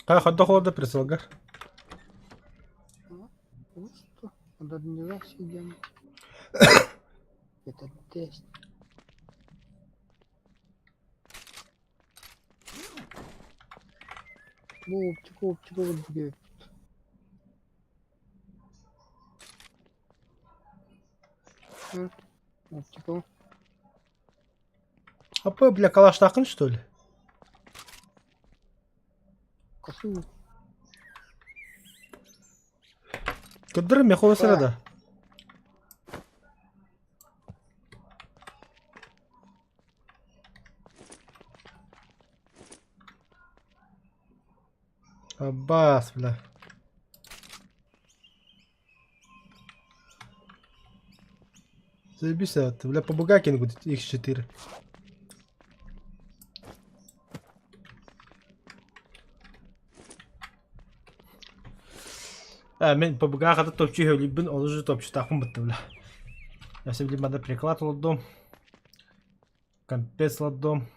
Хайдах олордо прицелгар? Просто модернизация диэн это тест. Бу оптика оптика курдук Оптика. Апа, бля, калаштааххын что ли? Косу. Көрдөр меховосера да. Аббас, бля. Заебись, а ты, бля, по Бугакингу X4. А, мен по Бугахата топчу өлүбүн, ол уже топчутаахпын бытты, бля. Я себе манда приклад олордум. Компес олордум.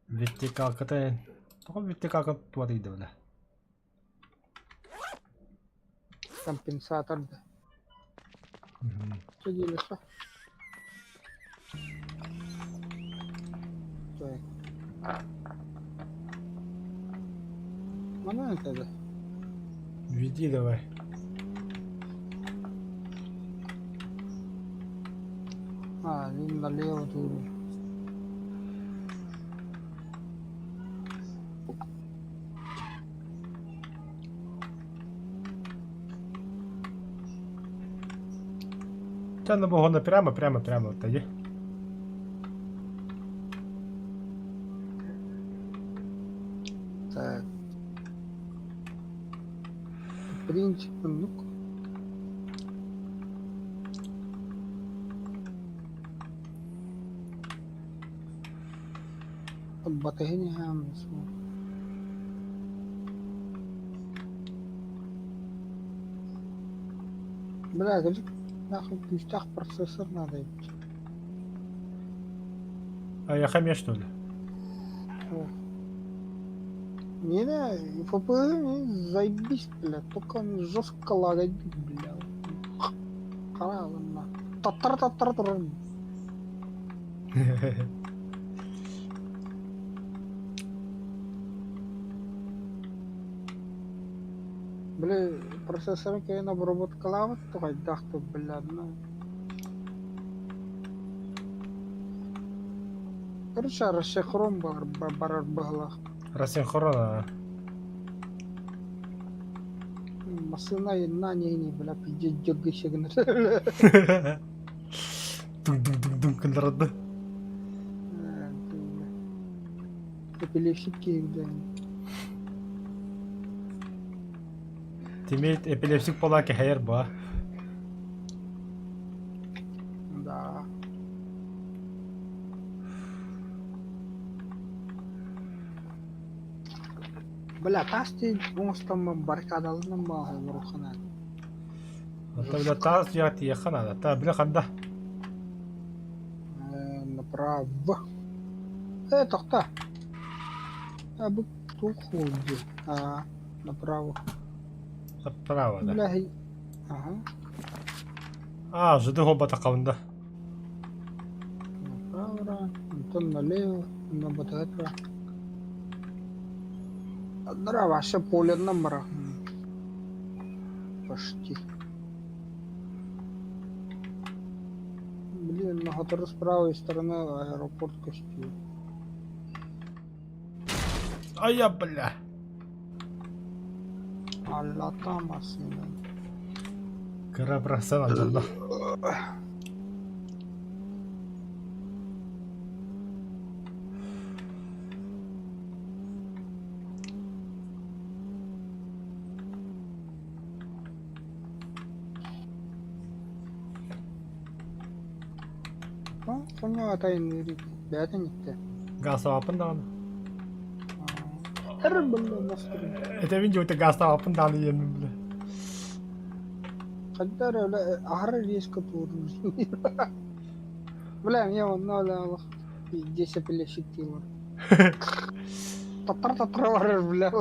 Вертикалката... Тоҕо вертикалка туарыйда, бля? Компенсатор да. Что делаешь? Так. Манан это Веди давай. А, налево тут. Та на вогону прямо, прямо, прямо тоді. Так. В принципе, ну-ка. Батарея Бля, кырдьык, нахуй күүстээх процессор надо эбит. А я хаме что ли? Не, ФП заебись, бля, только он жестко лагает, бля. Хара, Таттар таттар турар. Бля, процессоры кэлин обработкалаабыт хайдах бля, ну. Короче, рассинхрон бар, барар быһылаах. Рассинхрон, а. Массыына на не не, бля, пиздец дергайся гынар. Дуң-дуң-дуң-дуң гыннарады. Эпилепсик киһи Тимир эпилепсик буолан кэһэйэр буо. Да. Бля, таас тиин оҥостоммун баррикадаланан бааһы олоруохха Онто бля таас дьиэҕэ тиийиэххэ наада. Та били ханда? Направо. Э, тохто. А бу туох дии? А, направо. Направо, да. Бля, ага. А, жыды хобатаххабын да. Направо, онтон налево, на батарея. Анараа вообще поленнан барар. Почти. Блин, на который с правой стороны аэропорт Костюм. А я, бля. Аллата массыына. Кыра бырахсан алдьанна. Хоньо атайын бэйэтин иттэ. Газтаабаппын даҕаны. Эр бля мастырын. Этэбин дьиэбитэ газтаабаппын даҕаны диэммин бля. Хайда эрэ бля аһара резко туоруур. Бля, мне онно бля пиздец эпилепсик дииллэр. Татар татар барар бля.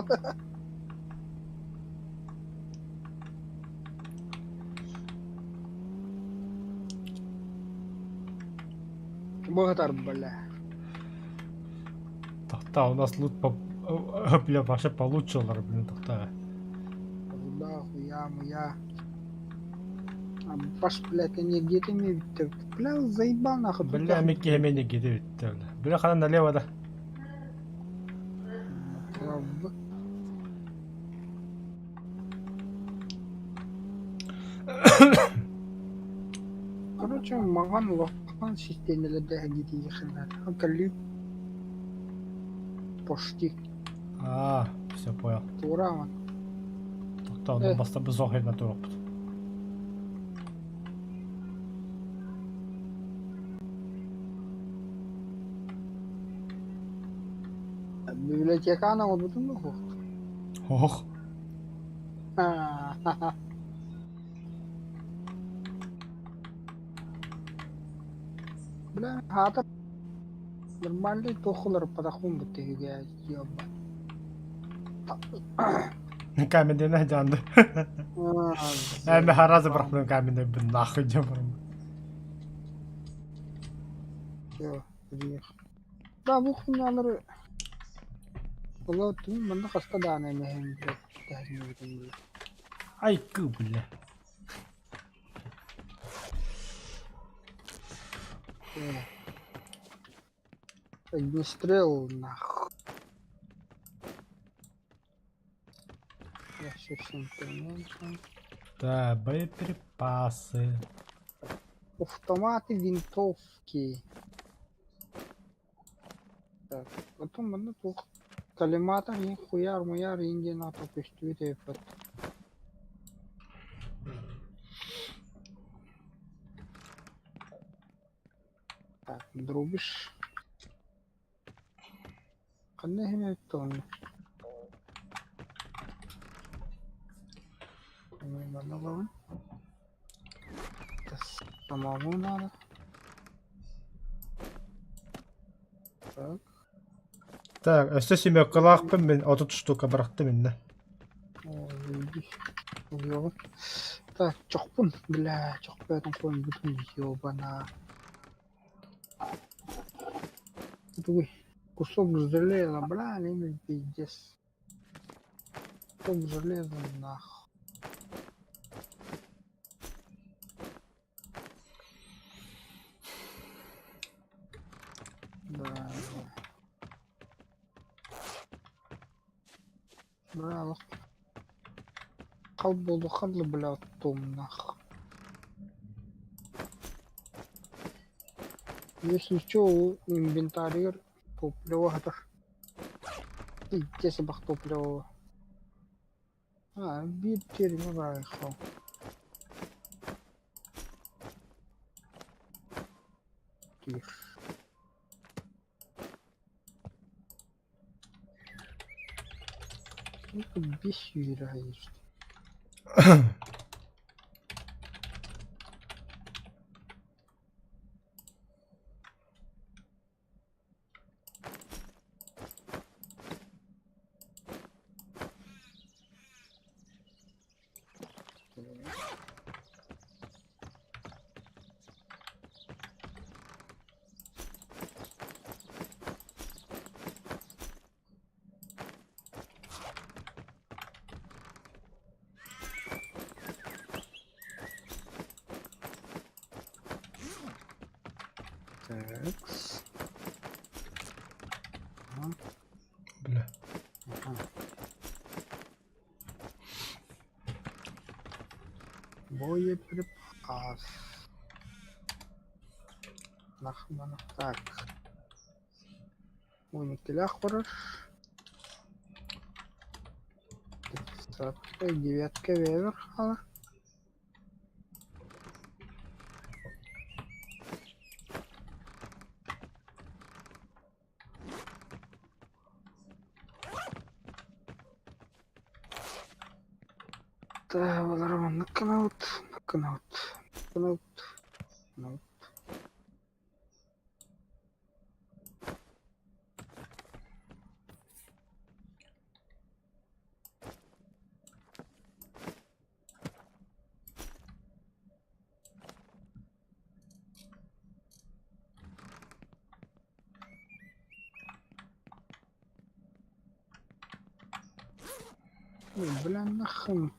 Быһытар, бля. Тохтоо, у нас лут по... Бля, вообще получше олар, блин, тохтоо. Руда, хуя, муя. А баш, блядь, энергия бүттэ. Бля, заебал нахуй. Бля, микки эмиэ гиде бүттэ, бля. Бля, хана налево да. Направо. Короче, маҕан улахан систиэмэлэрдээх гитиихиннэр. Кэлли почти. А, все понял. Туорааман. Тохтоо, онно бастапы суох хернэ туруохпут. Библиотеканы оҥорбутум дуо? Ох. Бля, аата нормальный туохулар подохун бутыһыга ёба. Каменный дьаанды. Эми харазы бырахпын каменный бын нахуй дьабарым. Всё, Да, бу хуйнялары Ола тум манна хаста дааны эмэһин блядь. Ай кы бля. Огнестрел нах. Я совсем понял. Да, боеприпасы. Автоматы, винтовки. Так, потом манна туох коллиматор иһин хуяр-муяр иһин диэн аата көстүбүт эбиппит. Так, друбишь. Ханна иһин эбит онно? Манна ылабын. Самому надо. Так. Так, өссө семеркалаахпын мин 30 штука бырахтым иннэ. Ой, Так, чохпун, бля, чохпоотун қойбутун ёбана. Тугуй, кусок железа, бля, не пиздец. Кусок железа, нахуй. Да. Бля, хал буолу хал бля оттуом нах. Если чё, инвентарьгар топливо хатар. Икки сыбах топливо. А, биир тиэрмэ баар Тиир. Биэс сүүрэ Так. Бля. Ага. Боеприпас. Нахмана. Так. 12 барар. Тридцатка, девятка вевер хаалар. Балары маннык гынабыт, гынабыт, гынабыт, гынабыт. Ой, бля, нахуй.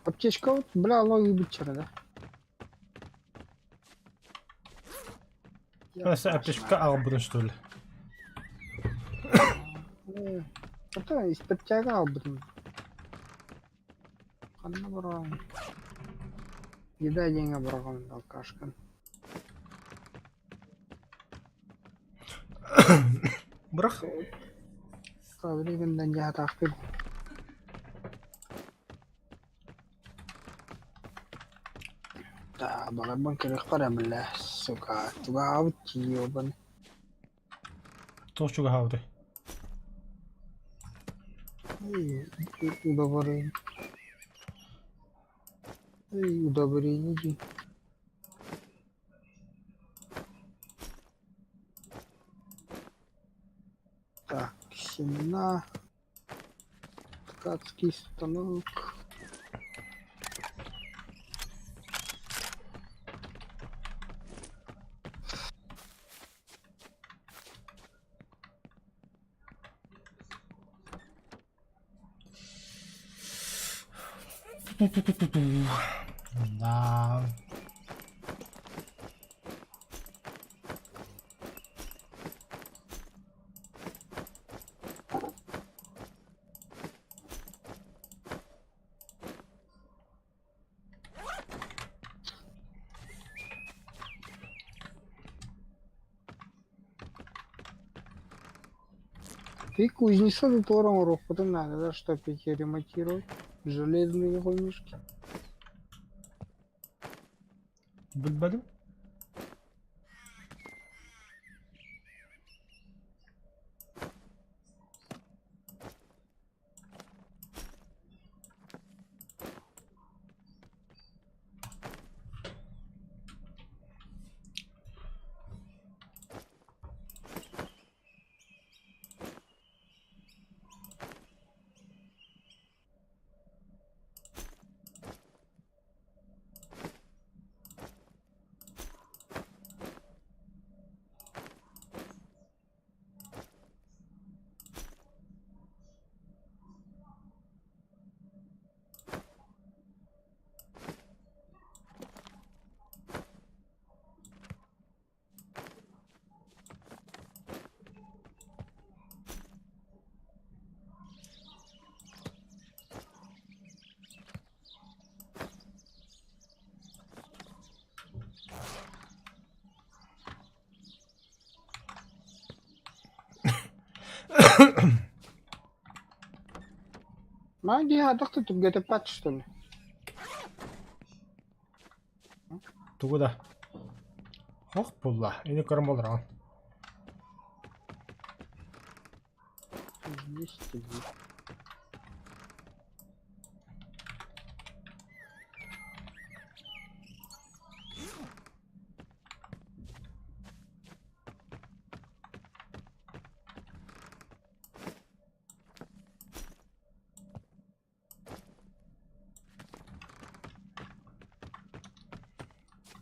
Аптечка вот, бля, логи бычара, да? Өссө аптечка аҕалбытын что ли? Это испэктээги аҕалбытым. Ханна бараҕын? Еда диэҥҥэ бараҕын алкашкын. Бырах. Билигин дьаһатаахпын. Да, баҕарбын көрүөхпэр бля, сука, чугаһаабыт тиийиэбин. Туох чугаһаабытай? Удобрение. Удобрение дии. Так, семена. Ткацкий станок. Да. Ты кузница до оҥоруохпутун наада да, чтоб их ремонтировать. Железные войнушки. Билбэтим. Магия түргэтиппэт что ли? Тугу да. Хох булла. Ини көрөн болораҕын. Здесь тебе.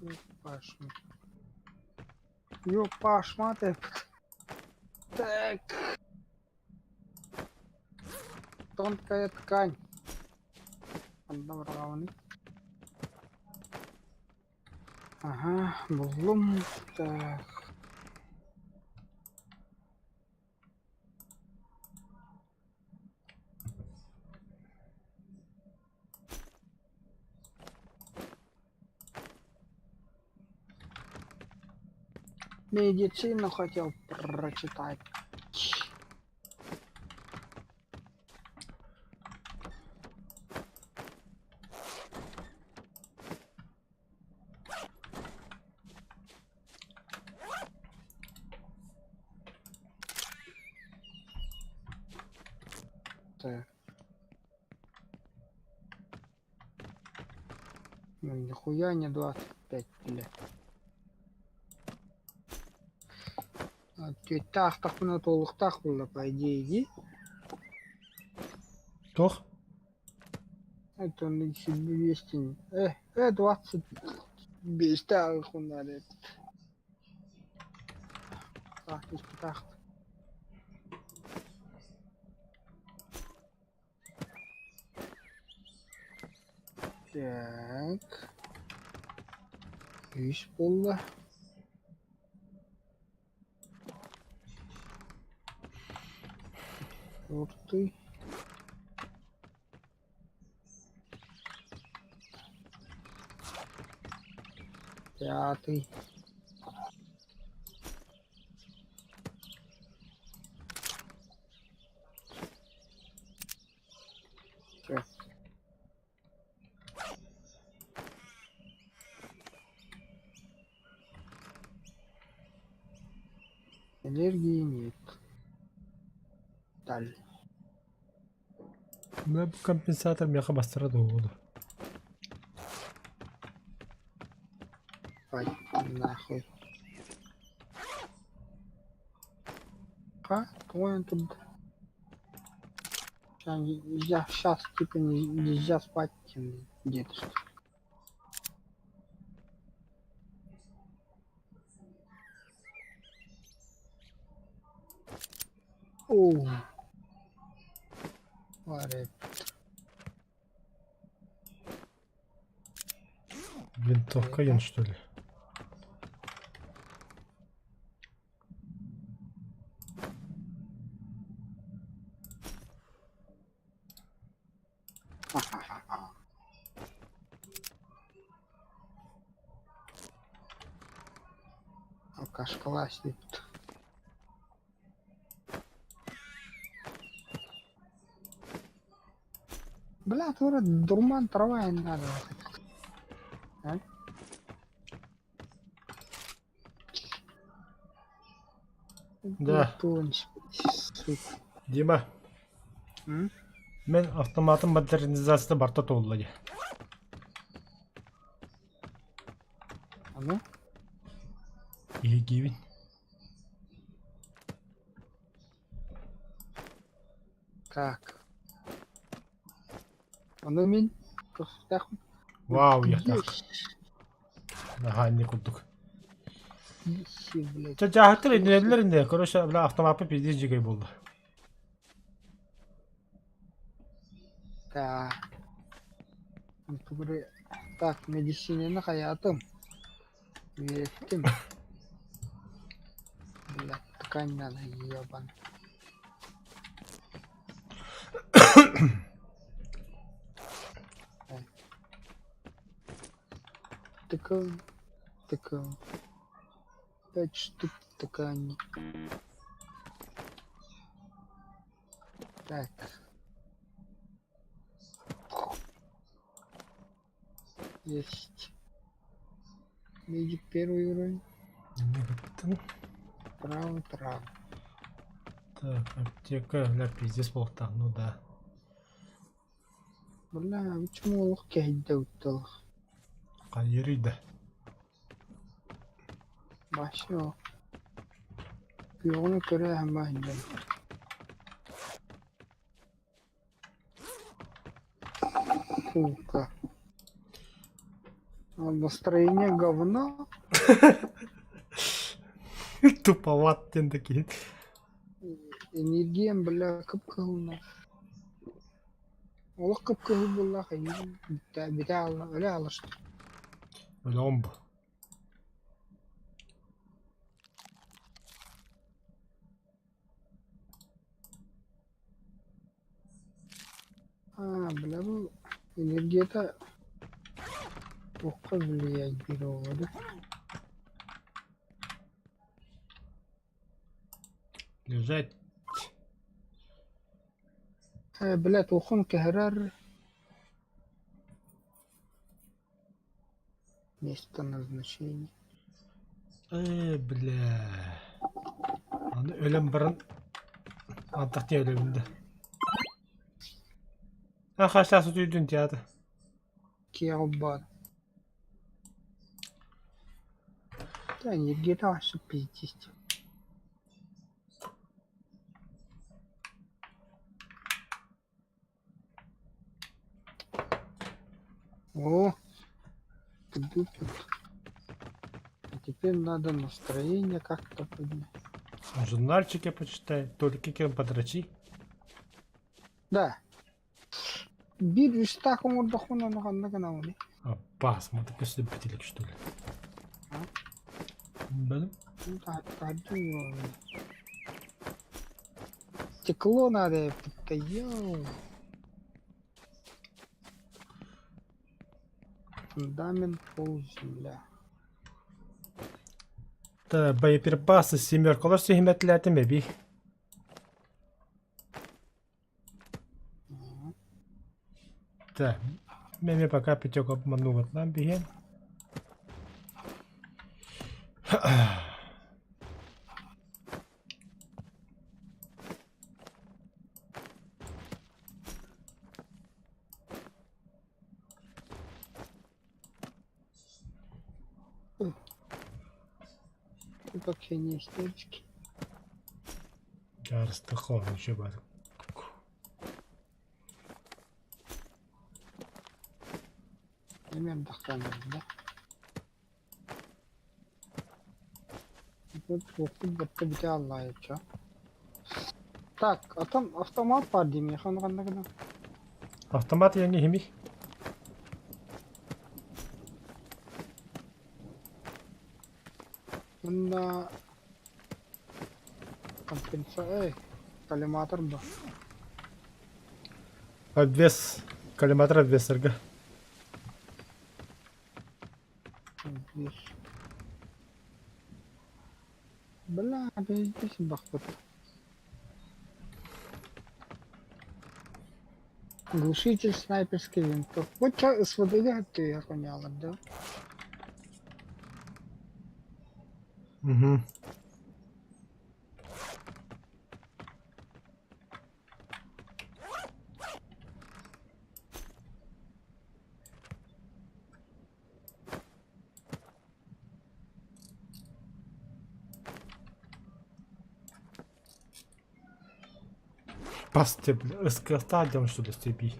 Ёпашма. Ёпашма ты. Так. Тонкая ткань. Равный. Ага, буллум. Так. Медицину хотел прочитать. Так. Ну нихуя не 25, бля. Түөттаахтахпына туолуохтаах буолла по идее дии. Туох? Это он 200. 25 тааҕы Так, испытах. Так. Үс буолла. Четвертый. Пятый. Всё. Энергии нет. Даль. Да, бу компенсатор миэхэ бастара дуо Ай, нахуй. А? Твой тут. Нельзя, сейчас типа нельзя спать где-то. О. Варит. Винтовка ен, что ли? Алкашкалась тут. Бля, твора дурман трава не надо. А? Да. Сука. Дима, М? мен автоматым модернизацията барта туолла дии. А ну? Иһигиибин. Так. Ону мин тустаах Вау, яхтаах. Наһаа инник курдук. блядь. Чэ, дьааһыттар иннилэр иннэ. Короче, бля, автомаппа пиздец дьигэй буолла. Так. Так, медицинаны хайаатым. Үөрэттим. Блядь, ткань надо, ебан. Тыкал, тыкал. Пять штук ткани. Так. Есть. Медик первый уровень. Право, право. Так, аптека, бля, пиздец буолуохтаах, ну да. Бля, почему олох кэһэйдэ ытталах? Хайырый да. Вообще. Күөҕүнү көрө баһыйдым. Сука. Настроение говно. Туповат диэн такие. Энергиям, бля, кып-кыһылна. Олох кып-кыһыл буоллаах эйигин бүтэ бүтэ өлө алышты. Өлөҕүм бу. А, бля, бу энергията туохха влиять диир да? Лежать. Э, бля, туоххун кэһэрэр место назначения. Э, бля. Аны өлөн баран антах диye өлөбүн да. А хас утуйдун театр. Киэҕ баар. Да, энергията вообще пиздец. О, тут. А теперь надо настроение как-то поднять. Журнальчики почитай, только кем подрочи. Да. Биир үстээх оҥордохпуна ону ханна гынабыный? Аппаас, мантан көстүбүт илик что ли? А? Бэлэм. Стекло надо, да ё. Фундамент пол земля. Та боеприпасы семеркалар сүһүмэтлээтим эбии. Так, мен пока пятек обманул биһиэн. Вообще не истерички. Дьаарыстахха еще бар. Эмиэ ардахтаан да. Туохпут батта бүтэ аллаайычча. Так, атом автомат баар дии миэхэ ону ханна гына? Автомат иэҥҥэ иһимий? Уонна компенса эй, коллиматор ба. Обвес, коллиматор обвесарга. Бля, пиздец бахпыт. Глушитель снайперской винтовки. Вот ча СВД ты охуняла, да? Угу. Пасте, бля, СК что ли, степи.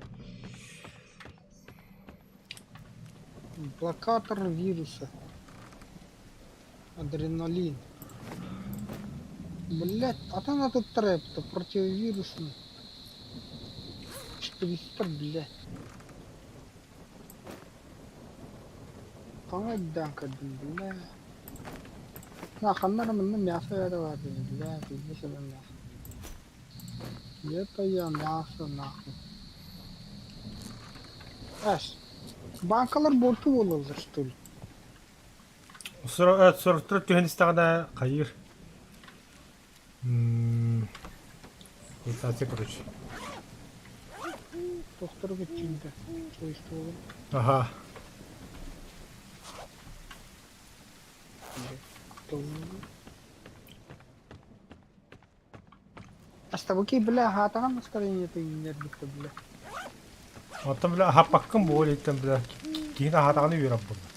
Блокатор вируса. Адреналин. Блять, а там на тут трэп-то противовирусный. 400, блядь. Хаҥа өйдөөн көрдүм, бля. На ханна эрэ манна мясо эрэ баар дии, бля, пиздец это мясо. Где-то я мясо нахуй. Эс, банкалар буорту буолаллар что ли? 44 түһэн истэҕинэ хайыыр. Ротация, короче. Тохтору кыччыында. Свойстволар. Аха. Астабыки, бля, хаатаҕан настроениета үүннэрбиттэ, бля. Оттон, бля, аһаппаккын буол иттэн, бля, киһини аһаатаҕына үөрэр буолла.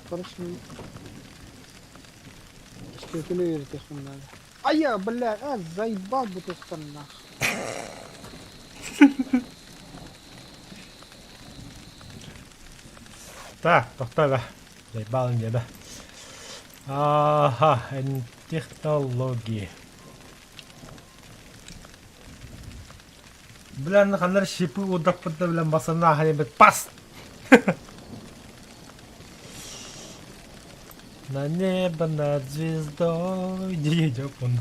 Короче, Стекли үөрэтиэхпин наада. Айа, бля, а, заебал бутылкам нах. Так, тохтоо бэ. Заебал диэбэ. Ааха, технологии. Блин, ханнар шипы удаппыта билэн басына ахайбыт пас! На небо над звездой идет он.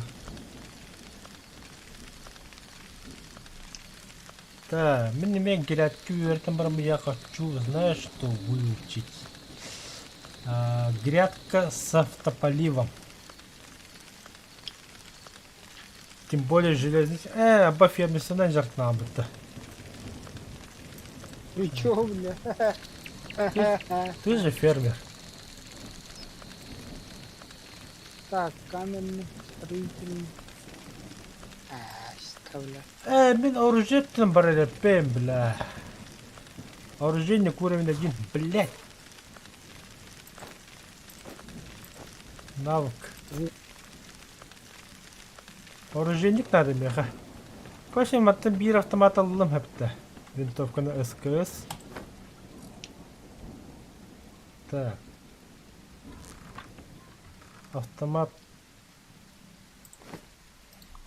Да, мин эмиэ грядки үөрэтэн баран я хочу, знаешь, что выучить? А, грядка с автополивом. Тем более железный... Аба фермерсынан дьарыктанаабыта. Ты чё, бля? Ты же фермер. Так, каменный, строительный. А, бля. Мин оружиеттан бар эрэппин, бля. Оружейник уровень один, блядь. Навык. Оружейник надо миэхэ. Короче, мантан биир автомат ыллым хэптэ. Винтовканы СКС. Так. Автомат.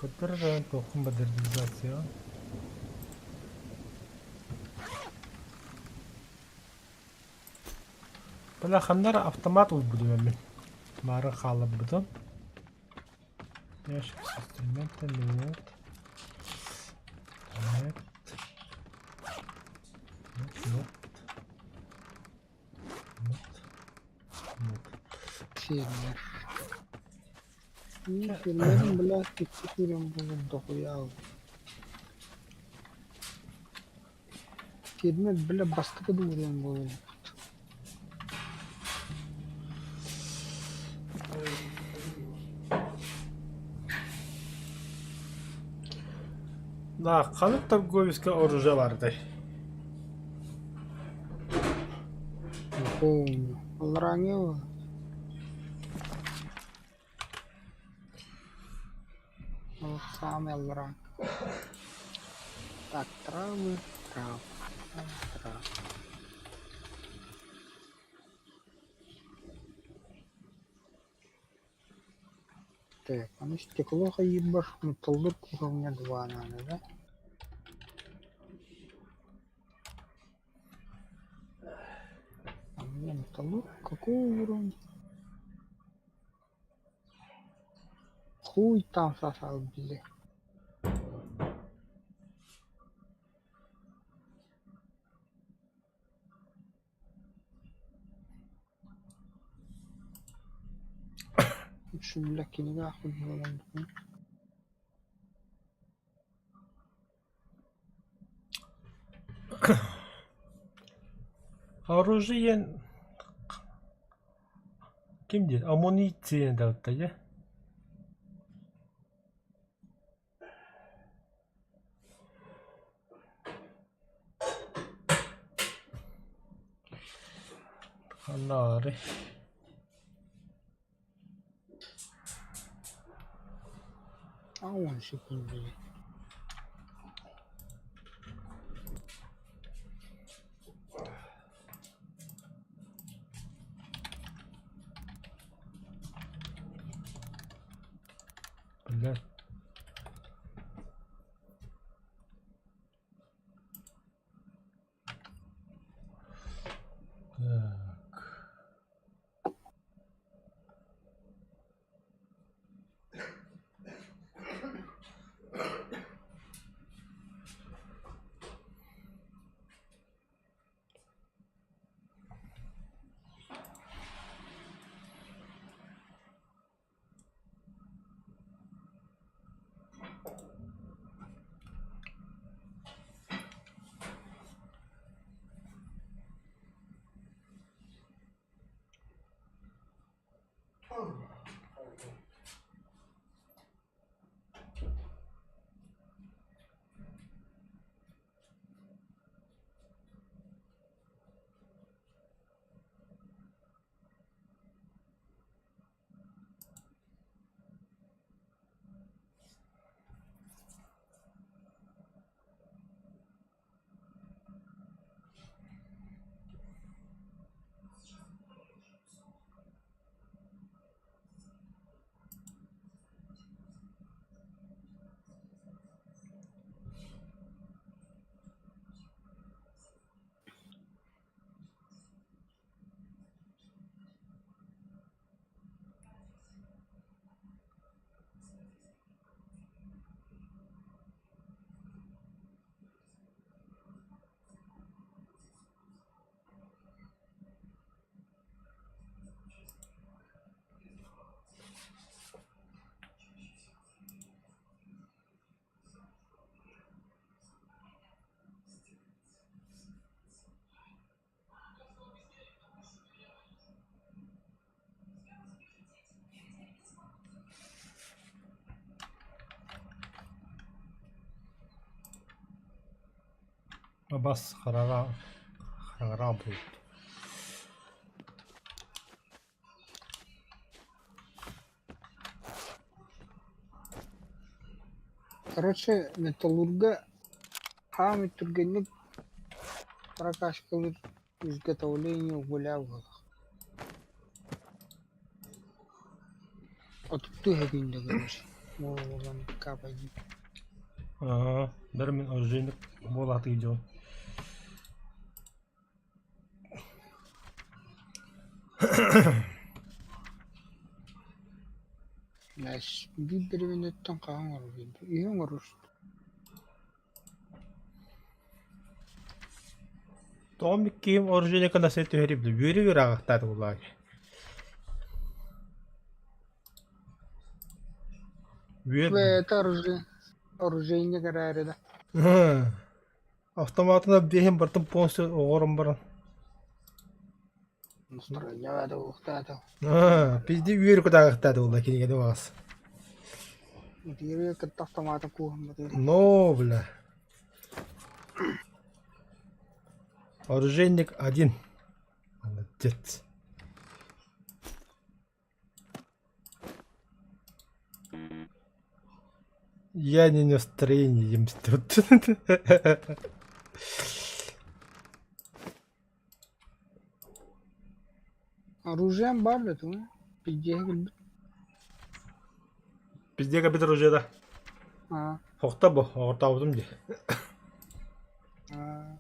Көрдөр туоххун модернизация. Бля, ханна автомат ылбытым мин. Маары хаалларбытым. Ящик с инструментами, нет. Нет. Нет, нет. Нет. Нет. Фермер. Ну, фермером, блядь, кирем булып дохуя. Фермер, бля, бастакы дуурен буолар. Да, ханнык торговецка оружие баардай? Не помню. Алларааҥҥы Вот самый аллараа. Так, травы, травы, травы. Так, а ну стекло ебашь, металлург уровня 2 надо, да? А мне металлург какого уровня? Хуй там сосал, бля. Лучше, бля, кинигэ аахпыт буолан Оружие ким диир амуниция да Ханнаары А он секунду. Блядь. Так. Бас хараҕа хараҕа буолбут. Короче, металлурга хаамый түргэнник прокачкалыыр изготовление угля буолар. Отуттуу иһэбин да короче. Буолан капай. Аа, бары мин оружейник буолаатый дьон. Знаешь, биир дэриэбинэттэн хаһан оҥорор Үһү оҥорор. Тоҕо киһим оружейника на свет түһэрий үөрүү ааҕахтаата буоллаҕа Үөр Бэйэтэ оружие, оружейник эрээри да. Автоматынан биэһин бартын полностью оҕорон баран Настроение да уохтаата. Пизди үөрү кутааҕахтаата буолла кинигэни баҕас. Итири кытта автомата кууһаммытын. Но, бля. Оружейник один. Молодец. Я не в настроении тут. Оружием баар да тугу? Пиздиэһи билбит. Пиздец капит оружие да. Аа. Хохта бу, оҕортообутум дии. Аа.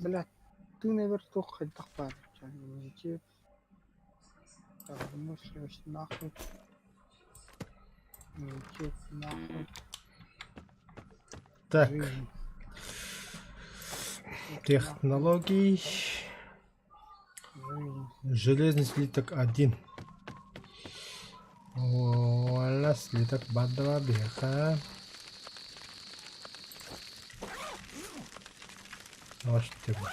Блядь, тыын эбэр туох хайдах баар нахуй. Нахуй. Так. Технологий. Железный слиток один. Ола слиток бадова беха. Оштыба.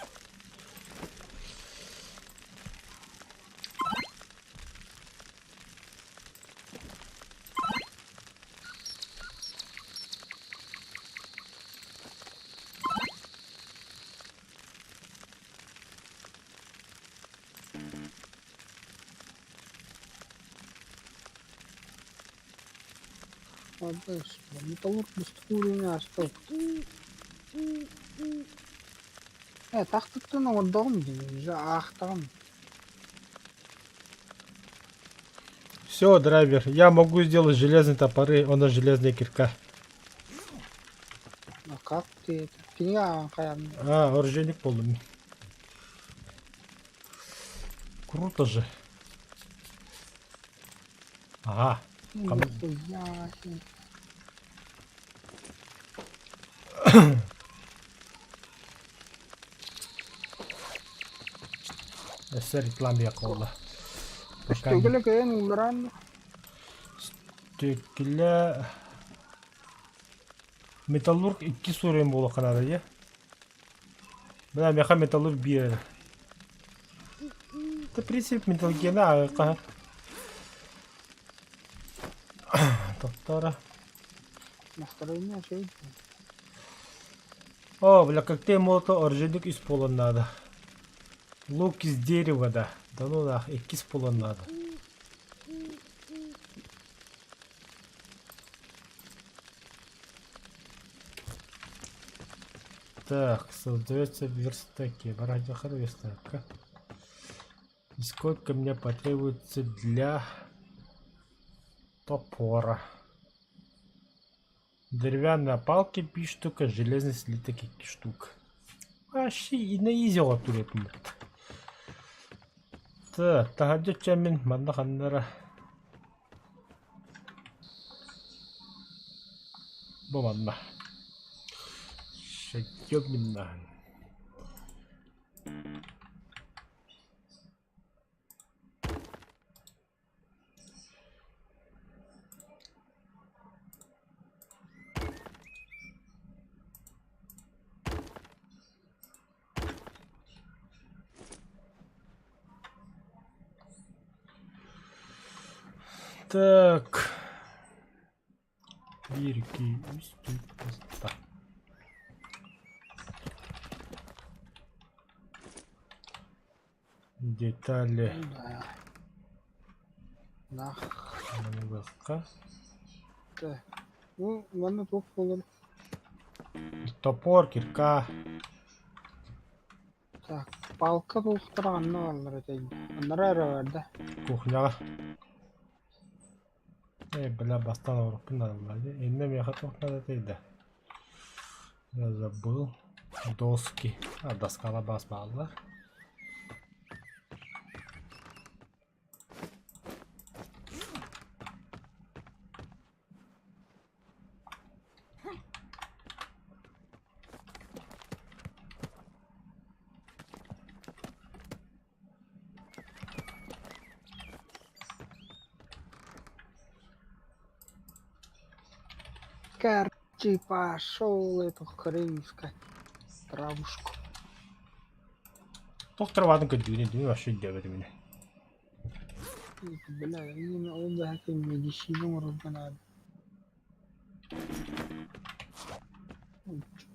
Металлург быстык ааста. Э, тахтыктан оҥордоҕум дии, уже аахтаҕым. Все, драйвер, я могу сделать железные топоры, он железная кирка. А как ты это? Кинигэ ааҕан хайаан. А, оружейник полный. Круто же. Ага. Нихуя себе. Өссө реклама буолла. Пока Түгеле кыайан уулларан Төккүлэ Металлург икки суруйун буолуохха наада дии. Бля, меха металлург биир. Это принцип металлургияны ааҕыахха. Тоқтора. Настроение үчүгэй. О, бля, коктейль молотов оружейник үс буолуон надо. Лук из дерева, да. Да ну нах, иккис буолуон надо. Так, создается в верстаке. Барадиха верстака. И сколько мне потребуется для топора? Деревянные палки 5 штука, железный слиток 2 штук. Вообще и на изи турепмит. Так, таһырдьа чэмин манна ханнара бу манна. Шагёбиннаан. Так. Биир, икки, үс, түөрт, алта. Детали. Да. Нах. Манныгыахха. Так. Ну, манна туох буолар? Топор, кирка. Так, палка туохтара ханна бааллар этэй? Аннара эрэ бар да. Кухняҕа. Бля, бастаан оҥоруохпун наада буолла дии. Иннэ миэхэ туох наада да? Я забыл. Доски. А, доскала бас бааллар. Короче, пошел эту хрень искать. Травушку. Туох траватын көрдүүнү дүү вообще өйдөөбөтүм ини. Бля, именно ол да медицина оҥорорго наада.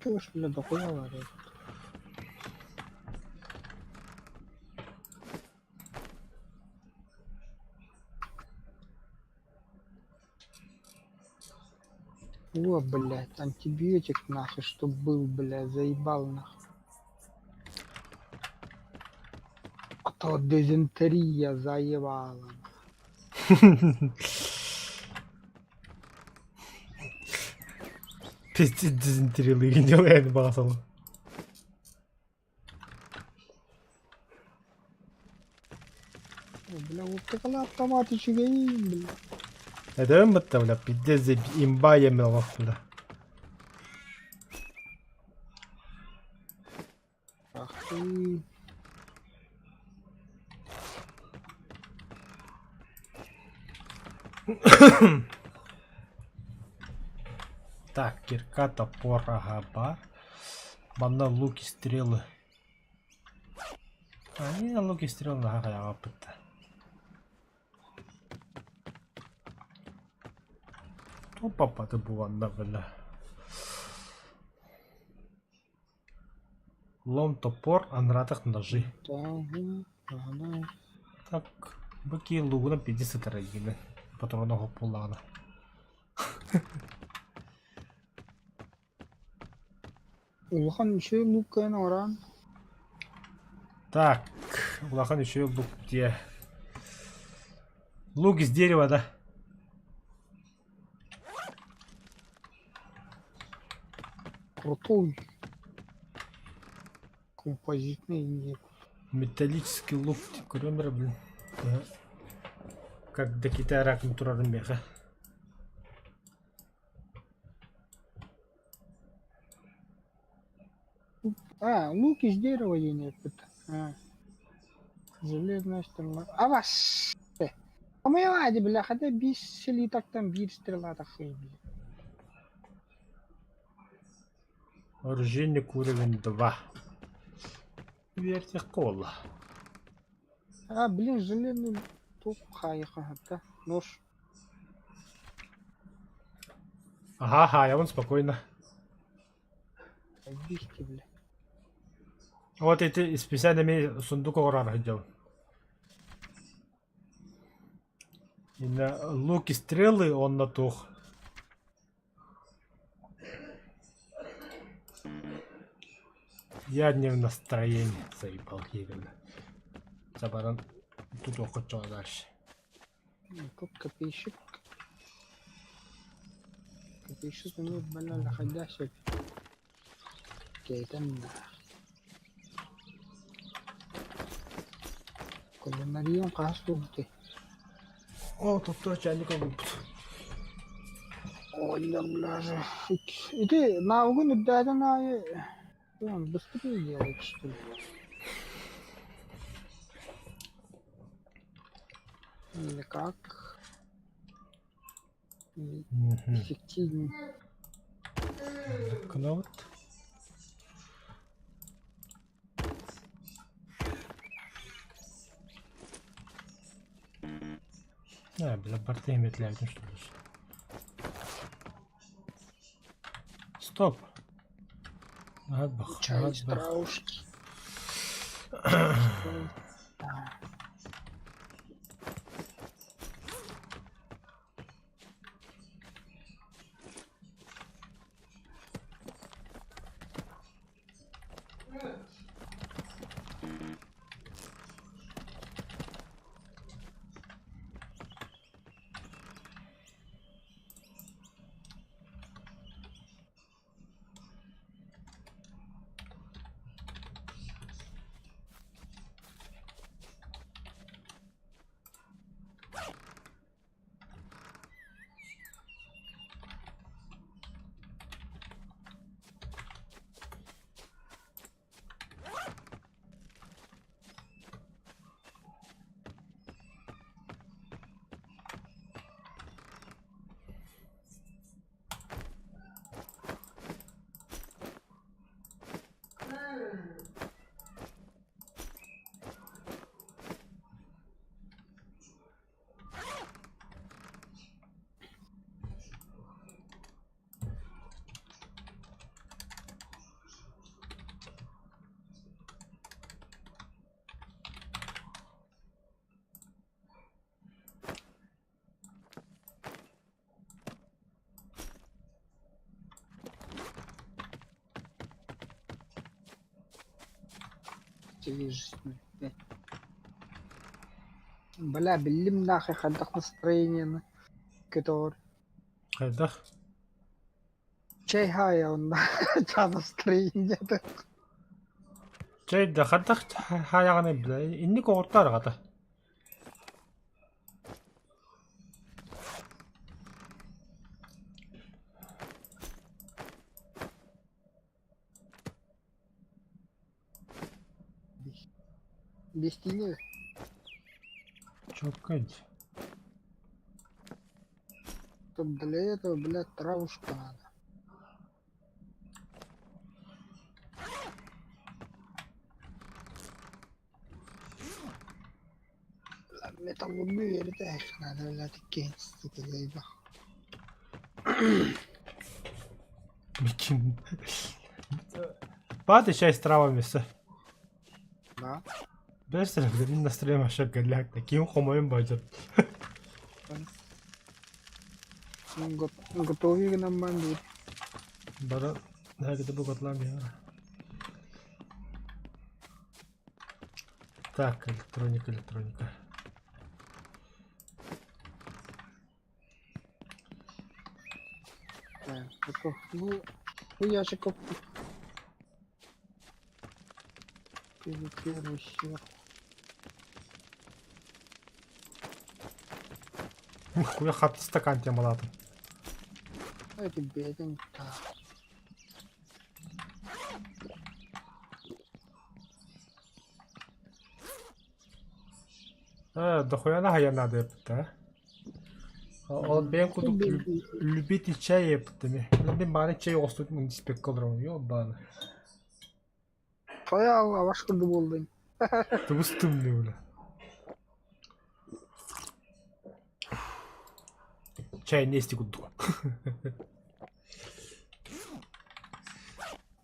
Чё ж, бля, дохуя варят? О, блядь, антибиотик нахуй, чтоб был, блядь, заебал нахуй. А то дизентерия заебала. Пиздец дизентериялыгын делает баҕасалы. О, бля, вот такая автомат үчүгэй, бля. Эдэбин бытта, бля, пиздец имба емел бля. Ах ты. Так, кирка, топор, ага, бар. Манна луки, стрелы. А, не, луки, стрелы, ага, хайаҕаппыт. Опа, ты буолла, бля. Лом, топор, анратах ножи. Да, да. Так, быки лугуна 50 сытар патроны хоппуллаҕына. Улахан үчүгэй лук кыайан оҥорон. Так, улахан үчүгэй лук диэ. Лук из дерева, да? Крутой. Композитный не. Металлический лук көрөм блин. Ага. Как до Китая раком турарын меха. А, лук из дерева нет. А. Железная стрела. А вас! А мы лади, бля, хотя без слиток там бир стрела такой, бля. Оружейник уровень 2. Верьте кола. А, блин, железный туп хайха, да? Нож. Ага, я вон спокойно. Обидьте, бля. Вот эти специальными сундук оҥорор делал. Именно лук и стрелы он на тух. Я не в настроении, заебал именно. Забаран тут охочу дальше. Ну, тут копейщик. Копейщик имеет бля, находящий. Кейтен. Кулинарион хаһыс буолбутуй? О, тут тоже чайник был. Ой, да, бля же. Ити навыгын үрдээтин аайы он быстрее делает, что ли? Или как? Или эффективнее? Кнопт. А, бля, борты метляют, ну что ли. Стоп. Надбах, Чай из надбах. травушки. Свежесть 0,5. Бля, биллим нахуй хайдах настроениены көтөҕөр. Хайдах? Чэй хаайа онно чаа настроениета. Чэй да хайдах хаайаҕыный бля инник оҕуртаар аҕата. Биэстиини Чуоккай. Тут для этого, блядь, травушку надо. Металлургия үөрэтэ надо, блядь, иккиэн ситилэйбэх. Микин. Баады чай с травами все. Да. Бэс мин настроением вообще голяк. Ким хомойун бадьыр. Готовый гынан бан диир. Бара наһаа бу готлам я. Так, электроника, электроника. Так, бу бу ящик первый сверху. Хуя хат стакан темалатым. Это беден так. Э, дохуя на надо эппит, Ол бэйэм курдук любитель чай эппит Мин бааны чай оҕостубут диспекка олоробун, ёбааны. Хайа аваш курдук буоллун. Тубус тымныы бля. Чай не исти курдук.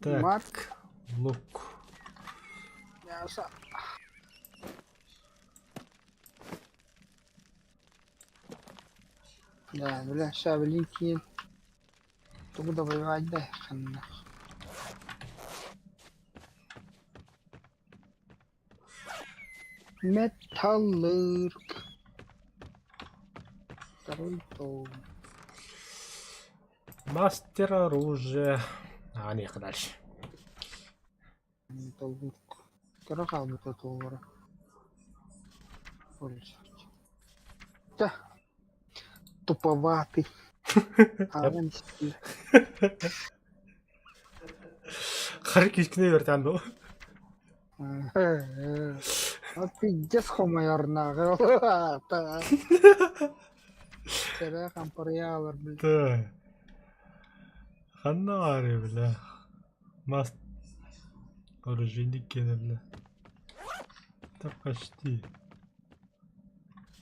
Так, Марк. Лук. Мясо. Да, бля, ща, блин, киин. Тугу да воевать да, ханна. Металлург. Второй том. Мастер оружия. А, не, дальше. Металлург. Кыра хаалбыта туолара. Пользовать. Да. Туповатый. Ааҕан истиэ. Хары күүскүнэ үөртään дуу? А пиздец хомойорнааҕы Сэрэ хампарыйаалар бил. Да. Ханна баарый бля? Мас оружейник киэнэ бля. Да почти.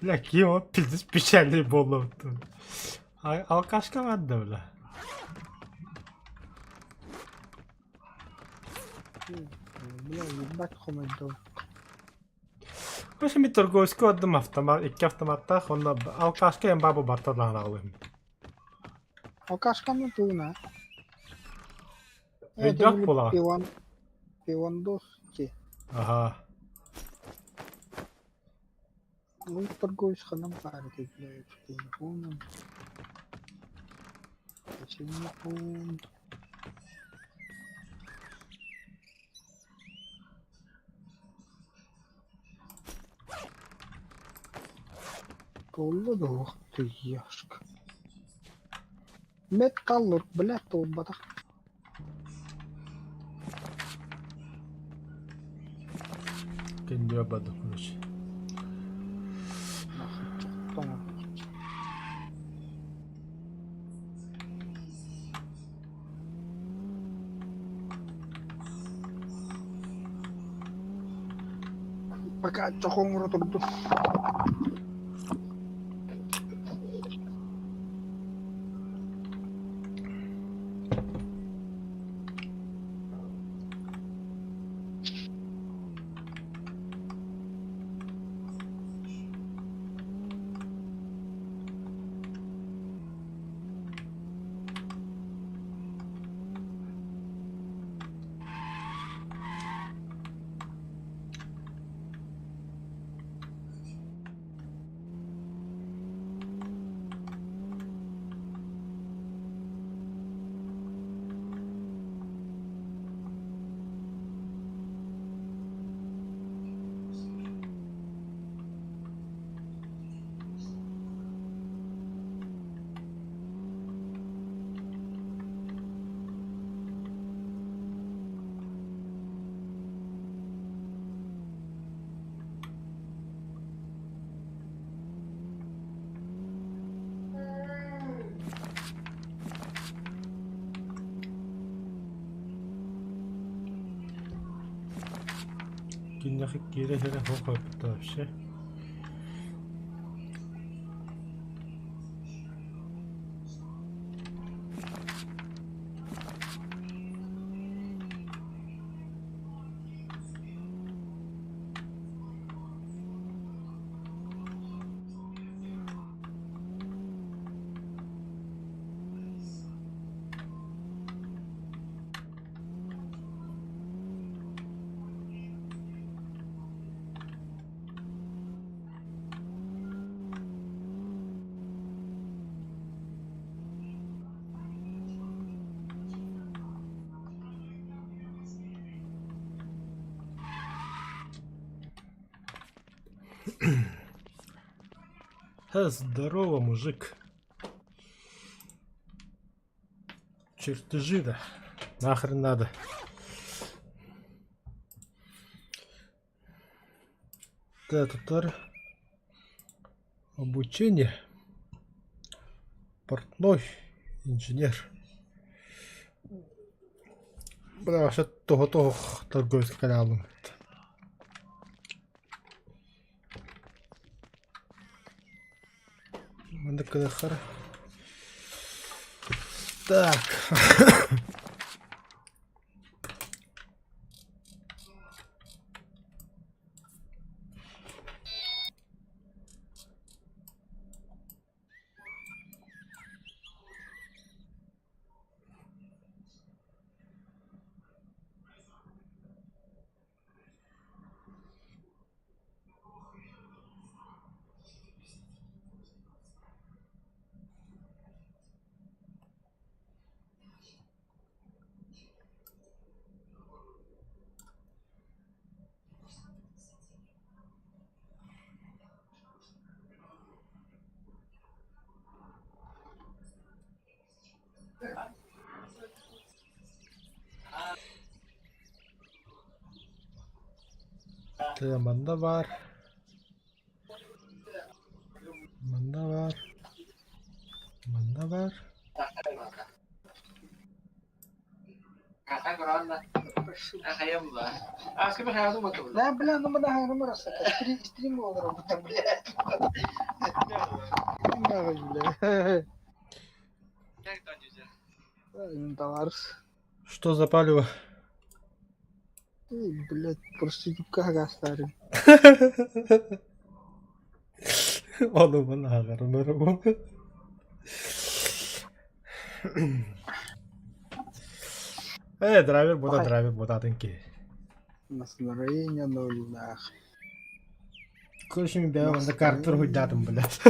Бля, ким ол пиздец печальный буоллубут. Алкашка барда бля. Бля, ебать хомойдо. Короче, мен торговецка бардым автомат, икки автоматтаах, онно алкашка эмбабы барта даҕанаҕылыым. Алкашканы тууна. Өйдөөх буолаҕа. Пиван. Пивандос ти. Аха. Ну, торговец ханан баар этэ, блядь, что-то я не помню. Совсем не помню. Буолла да уох ты ешка. Металлург, блядь, туолбатах. Кендиэ бады, короче. Нахуй, тоҥор. Пока чохоҥҥоро турдун. Киниэхэ киирэ-киирэ суох буолбута вообще. Здорово, мужик. Чертежи да нахрен надо. Тутар обучение. Портной инженер. Бля, вообще того-того торговец каналым. Маннык гынаххара. Так. Тыа манна баар, манна баар, манна баар. Да, бля, ну мы стрим блядь. Бля. Товарищ. Что за палево? Эй, блядь, проститутка старый. Ону манааҕар Э, драйвер бута, драйвер бутатын ки. Настроение ноль нах. Короче, мен бэйэм онно картер хуйдаатым, блядь.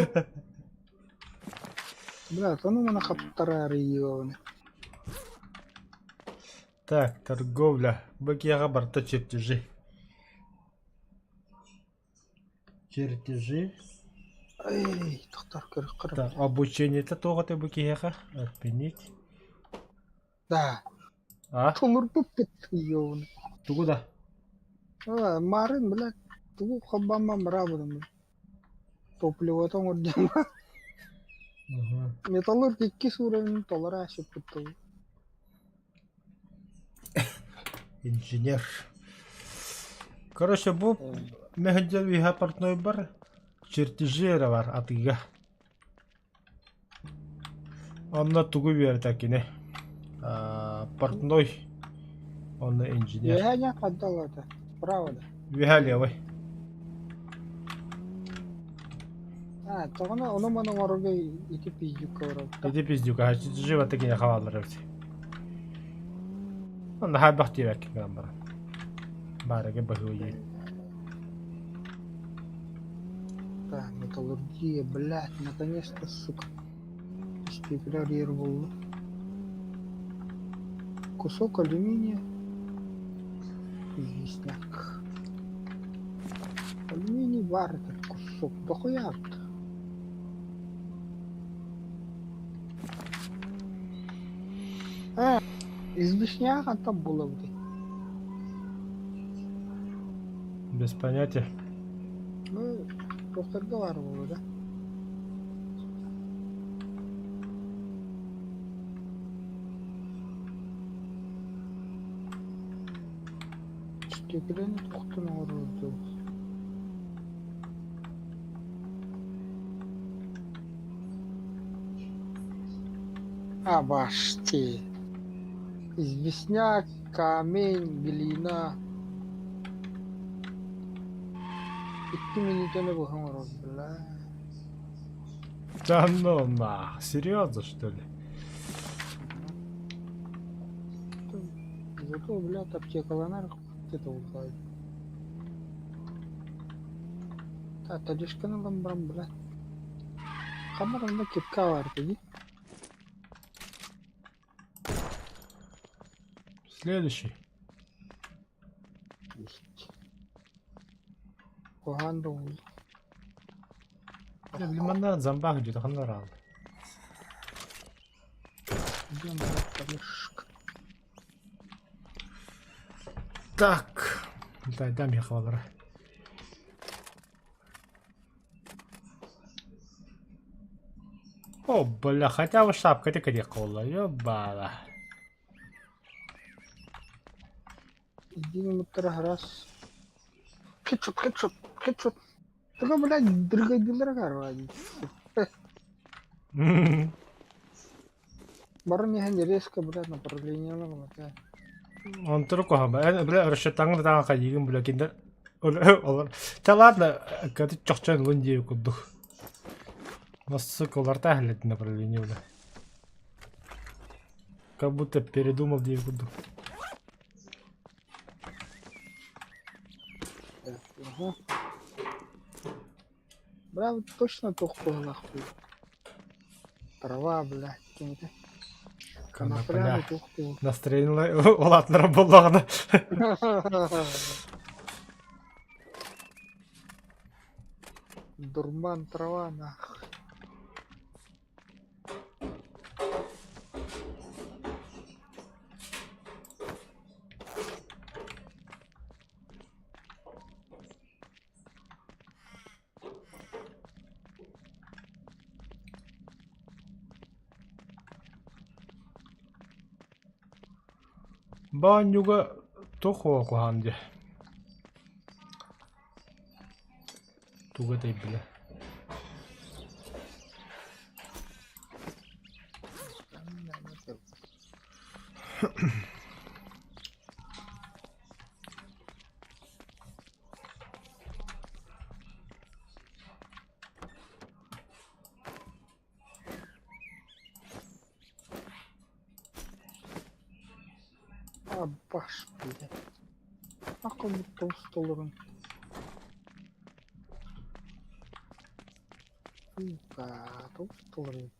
Бля, то ну мана хаптарары ёбаный. Так, торговля. Бакияға барта чертежи. Чертежи. Эй, тохтор көрө Так, обучение-то тоҕо бу киһиэхэ? Отменить. Да. А? Тулурбуппут ёбаный. Тугу да? А, марын, блядь, тугу хабаммам барабытым. Топливо оҥордум. Металлург иккис уровень толоро ааспыт. Инженер. Короче, бу мөһүндэ үһэ портной бар, чертежи эрэ бар атыыга. Онно тугу үөрэтэ кини? Портной, онно инженер. Үөһэ дьэ ханталата. Право да. Үөһэ левый. А, тоҕону ону маны оҥорорго ити пиздюкка барабыт. Ити пиздюка, чертежи вот такие хаваллар эбит. Онно хайбах диэбэккин гынан баран. Баарыга баһыйыы. Да, металлургия, блядь, наконец-то, сука. Стеклярьер был. Кусок алюминия. Известняк. Алюминий бар этот кусок. Дохуя. А, известняк а там было бы. Без понятия. Ну, докторга бар было, да? Стеклянный тохтон оҥорордуу. Абашти. Известняк, камень, глина. Икки мүнүүтэни быһа оҥорордулар. Да ну нах, серьезно, что ли? Зато, блядь, аптекаланар где-то улай. Та талишканы ылан баран, блядь. Хамар онно кипка бар дии. Следующий. Куһаан да уол. Лимонад зомбах где-то ханнарал. Где моя талишка? Так. Дай, дай мне хвалара. О, бля, хотя бы шапка ты где кола, ёбала. Иди раз. Хедшот, хедшот, хедшот. Только, блядь, дрыгайдылар карвай. Баран иһэн резко, блядь, направление ылар. Он только бля, расчетаңы таҥа хайыгын, бля, киндер. Олар. Та ладно, каты чохчон лун дии курдук. Сука, уларта хлет направление, бля. Как будто передумал дии курдук. Ага. Бля, точно туох нахуй. Трава, блядь, кем-то. Конопля. Конопля туох Настроение улаатыннар буоллаҕына. Дурман, трава, нах. Баанньуга туох куһаҕан диэ? Туга этэй бile. А, баш, блядь. Нахуй будто столорун. Сука, толстолорун.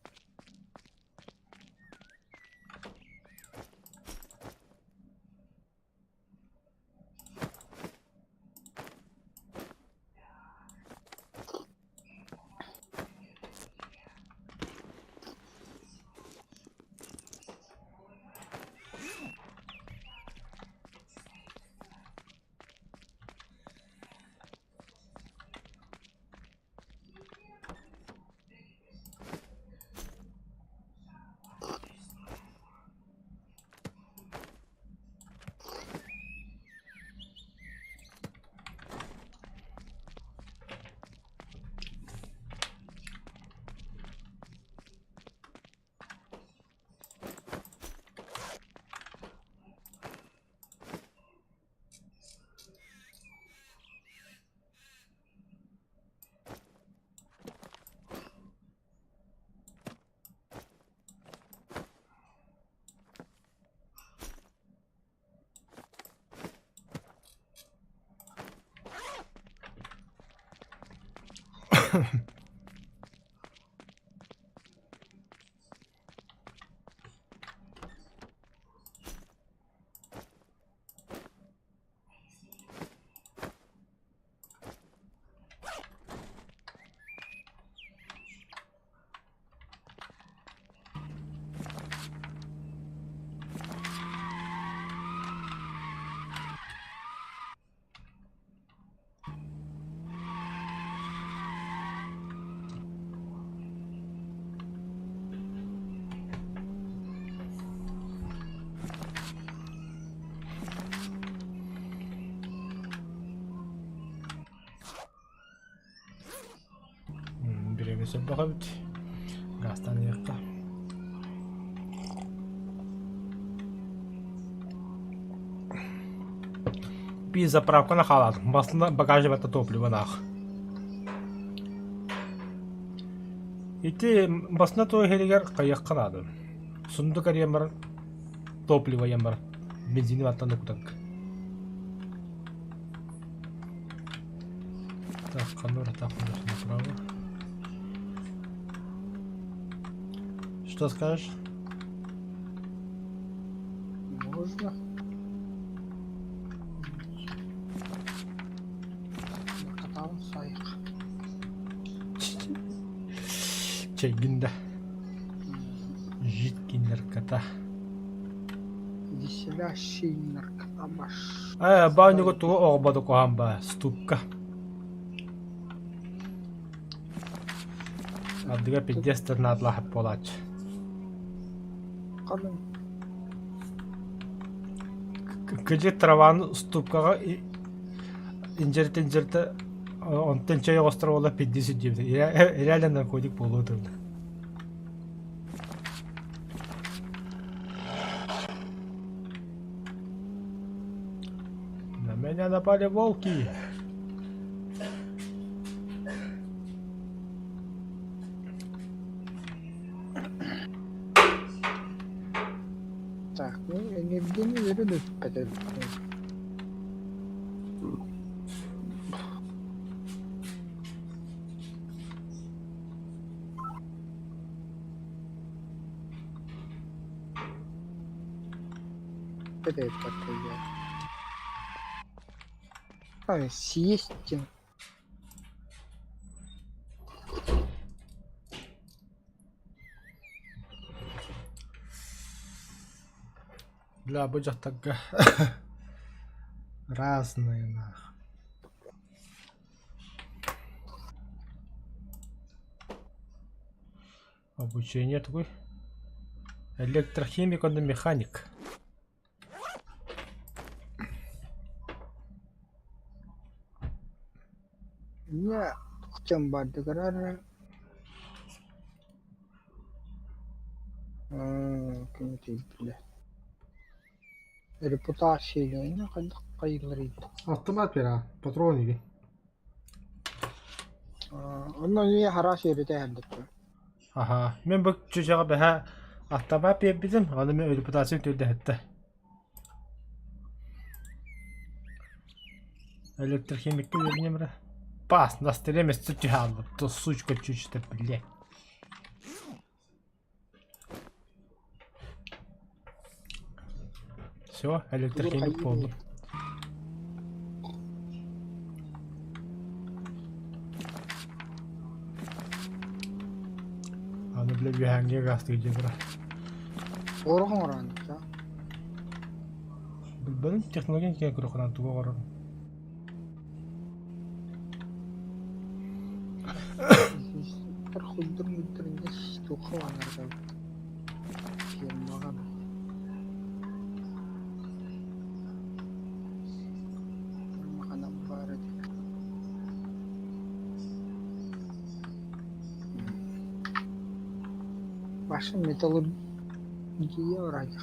Өссө эбит. Газтан ыйыахха. Пи заправканы хаалаатым. Басында багажы топливо наах. Ити басына туо иһэригэр хайыахха наада. Сундук эрийэн баран топливо иһэн баран бензини баттан да кутарга. Так, камера так у нас направо. Что скажешь? Можно. Катаун сайық. Чэйгин да. Жидкий наркота. Веселящий наркота баш. Э, баанньыга тугу оҕобото куһаан баа, ступка. Ардыга пиздец наадалаах буолааччы. Қалың. Кыдьык траваны уступкаҕа инжерте-инжерте онтон чэй оҕостор буола пиздец диэбит. Реально наркотик буолуо турда. На меня напали волки. Так, ну энергияны верен өппөтө. Это такое. А, съесть. Бля, бу дьахтарга разные нах. Обучение такой. Электрохимик, он механик. Не, чем бардыгар. Ким бile. Репутация хайдах хайылларый. Автомат бера, патрон иги. Онно не харас эрите хәндәттә. Аха, мен бу чүчэҕэ бэһэ автомат биэрбитим, аны мен репутациям түрдэһэттэ. Электрохимикка үөрэнем эрэ. Пас, на столе место түһэ то сучка чуть-чуть, блядь. Все, электрохимик буоллум. Аны бile үөһээҥҥи гаастыы дьэ Орох оҥорон да. Билбэтим технология киһи көрөхүнэн тугу оҥорорун. Хуйдур муйдур туха анарга. Фирмаға. Фирмаҕанан баар этэ. Ваша металлургия вроде.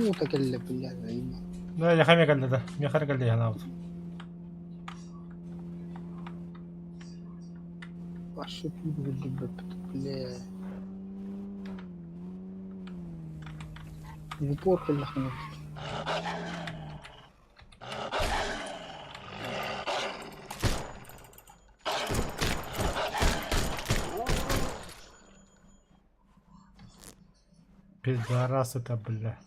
уута кэллэ бля заебал. Да, я эмиэ кэллэ да. Миэхэ эрэ кэллэ санаабыт. Вообще билбэппит бля. В упор кэллэххинэ Пидорас это, бля.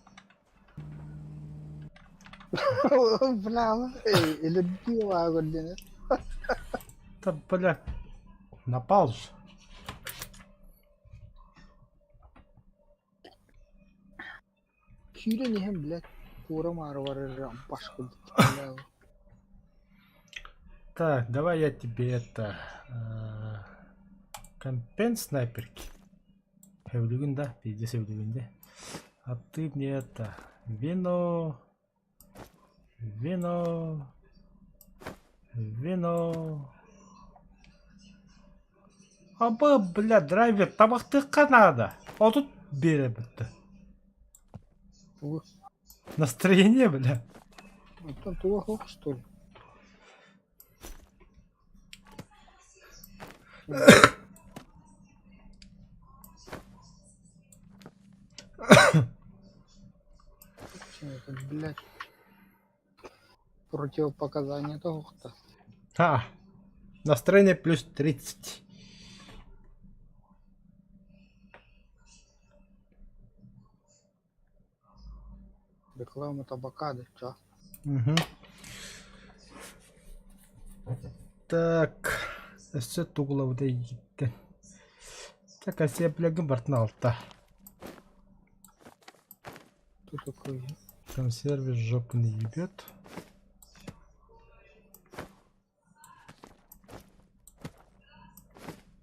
Бля, или көрдүнэ. Да, бля. Напал же. Киирэн иһэн, блядь, куора-маары барар башка бля. Так, давай я тебе это... Компенс снайперки. Эвлюгин, да? Пиздец Эвлюгин, да? А ты мне это... Вино... Вино... Вино... Аба, бля, драйвер, табахтыахха наада. Отут биэрэ бүттэ. Тугу? Настроение, бля. Оттон туга суох что ли? Это, блядь, противопоказания того-то. А, настроение плюс 30. Реклама табака, да чё? Угу. Так, өссө тугулабыта ииттэн. Так, асиэплэгин бартын алта. Кто такой? Консервис жопу не ебет.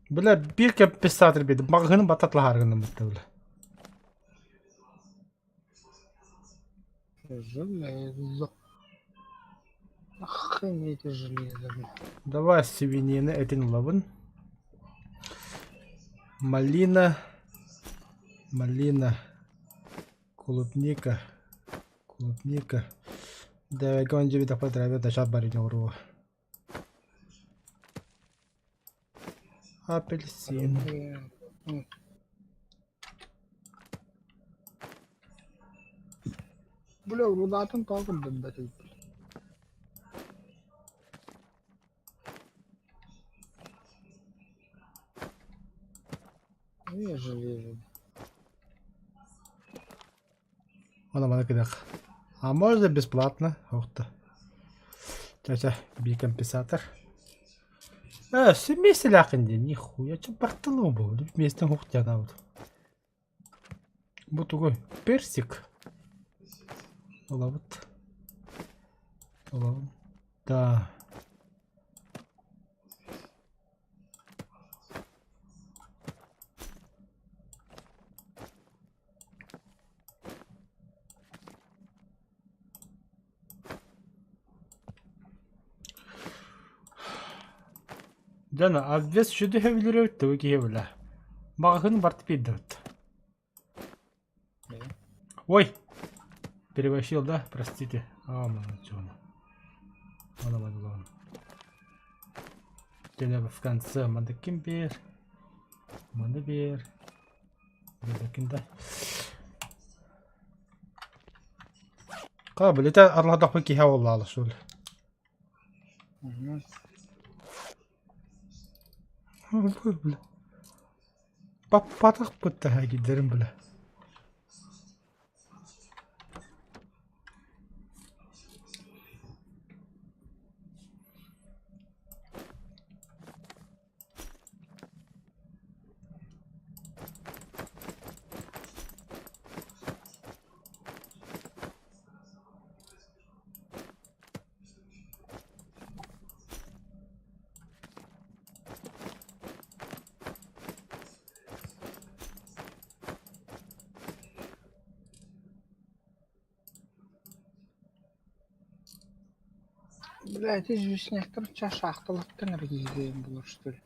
Бля, биир компенсатор биэрдим. Маҕаһыыны бататлаһааргынан бытта бля. Железо. Охренеть железо, бля. Давай свинины этин ылабын. Малина. Малина. Клубника. Клубника. Давай гонжи поздравить начал барыня уру. Апельсин. Бля, рудатын тағы бәтел. Не железо. Она мана кыдах. А можно бесплатно? Ух ты. Ча-ча, бикомпенсатор. Э, все вместе ляхын дии, нихуя, чё бартылым был, вместе хуктяна вот. Бу тугуй, персик. Ылабыт. Ылабын. Да. Дьоно, обвес сүдү сөбүлүүр тугу киһи была. Маҕаһыын барт биэрдибит. Ой! Переборщил, да? Простите. А, молодчина. Она Дьэ в конце мандыкин биэр. Маны биэр. Мандыкин да. Ха, билетэ аралаһардахпын киһи буоллаҕа суол. Бля. Баппатах бытта киирдэрим бля. Бля, эти известняктар чашахталыктан эргийген булар что ли?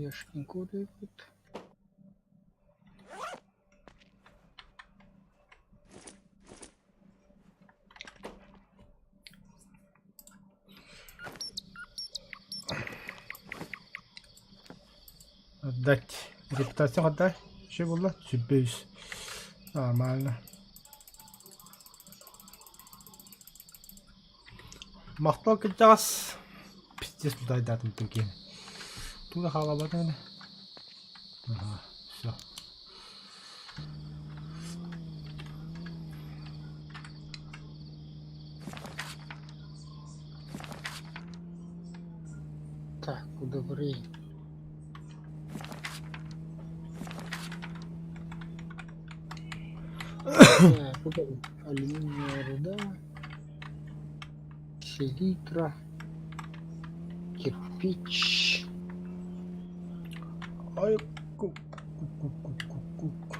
Ешкин кот эбит. Отдать. Репутация отдай. Что было? Сүббөйүс. Нормально. Махтал кырдьаҕас. Пиздец тутайдаатым киһи. Туга хаалабатын Ага, все. Так, удобрение. Так, алюминиевая руда, селитра, кирпич. Ай, ку ку ку ку ку ку.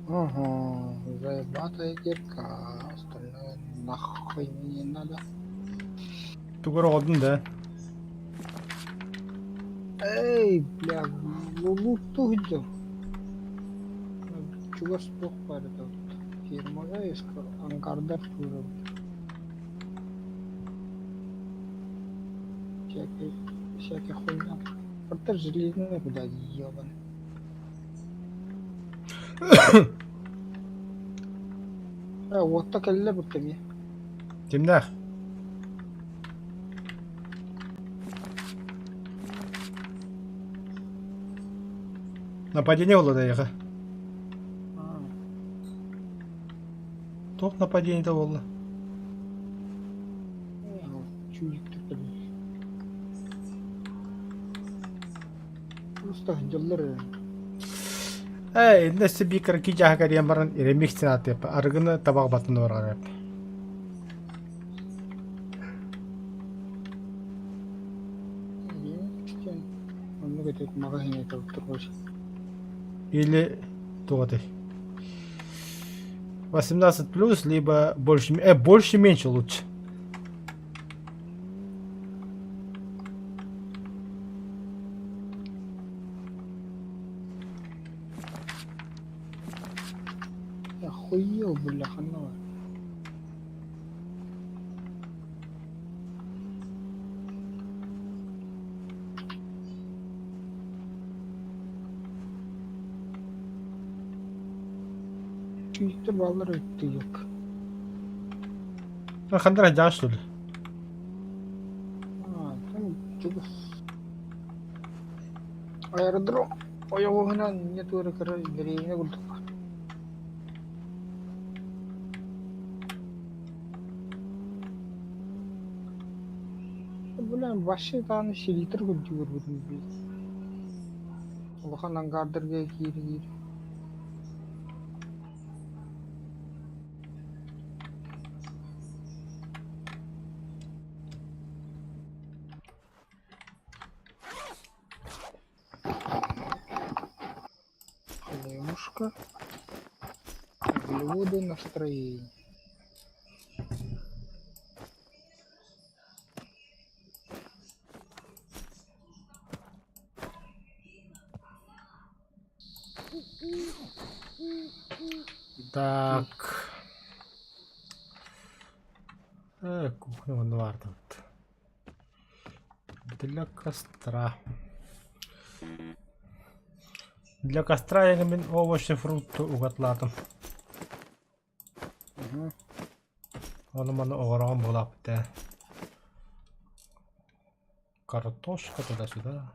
Ага, заебатая кирка, остальное нахуй мне не надо. Тугу оҕодун да? Эй, бля, луту идем. Чугас туох баар этэ фермаҕа ангардар туурабыт. Всякий, всякий хуйня. Порта железная куда ебаный. Э, уотта кэллэ бутта эмиэ. Кимнээх? Нападение буолла да эйиэхэ? Туох нападение буолла? Просто дьоллор Ээ, иннэ өссө биир кыракый дьааһык эрийэн баран ремикс аатыаппа арыгыны табах баттан барар Оннук этик маҕаһыыҥҥа турбут Или туох этэй? 18 плюс, либо больше, больше меньше лучше. Охуел, бляха, ну. Чүйттер балалар өттү yok. Хандар дьаа что ли? А, там чугас. Аэродром ойоҕоһунан инньэ туора кыра дэриэбинэ курдук. Бля, вообще даҕаны селитр курдук көрбүтүм блин. Улахан ангардарга киирии. Хлебушка. Углеводы настроение. Так. Кухня вон баар Для костра. Для костра я мин овощи, фрукты угатлаатым. Ону маны оҕороон буолааппыт ээ. Картошка туда-сюда.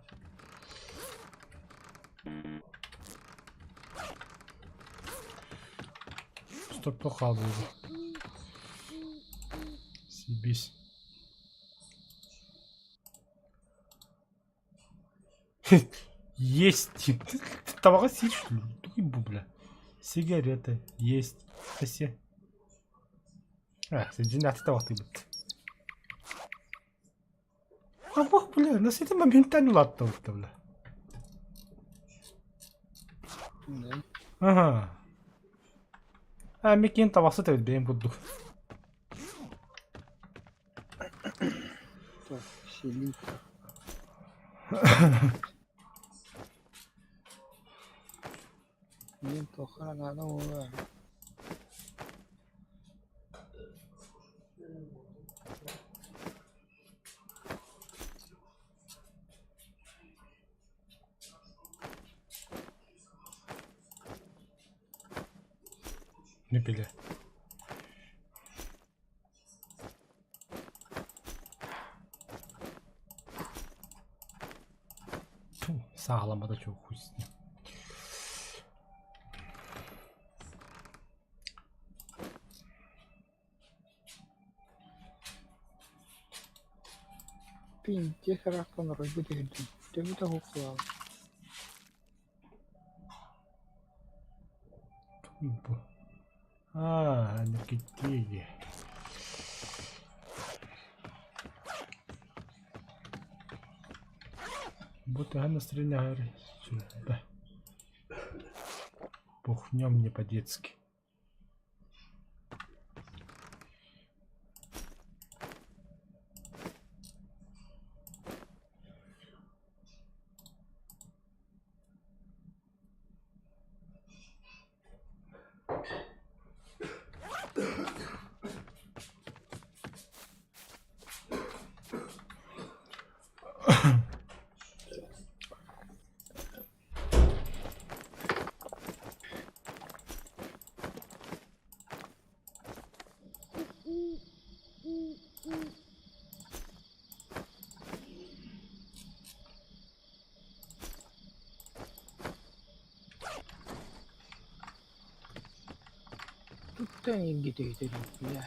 Стоп, хаалбыт. Съебись. Есть. Табаҕы сиир что ли? Тугуй бля. Сигареты есть. Все. А, сидьин табахтыыбыт. Абах, бля, нас это моментально улаатта бля. Да. Ага. А, микин табахсыт эбит бэйэм курдук. Селитра. Мин туохха эрэ наада буолуо ээ. Не билэ. Тьфу, сааһыламмата чуо хуй с ним. Пиздец ыраахтан оройбут иһирдим, төбөтө уһуктубаабыт. Бу. Аа, энергетиги. Бу төһө настроение аһар сүрбэ. Бухнем не по-детски. Туттан илгитиһитин бля.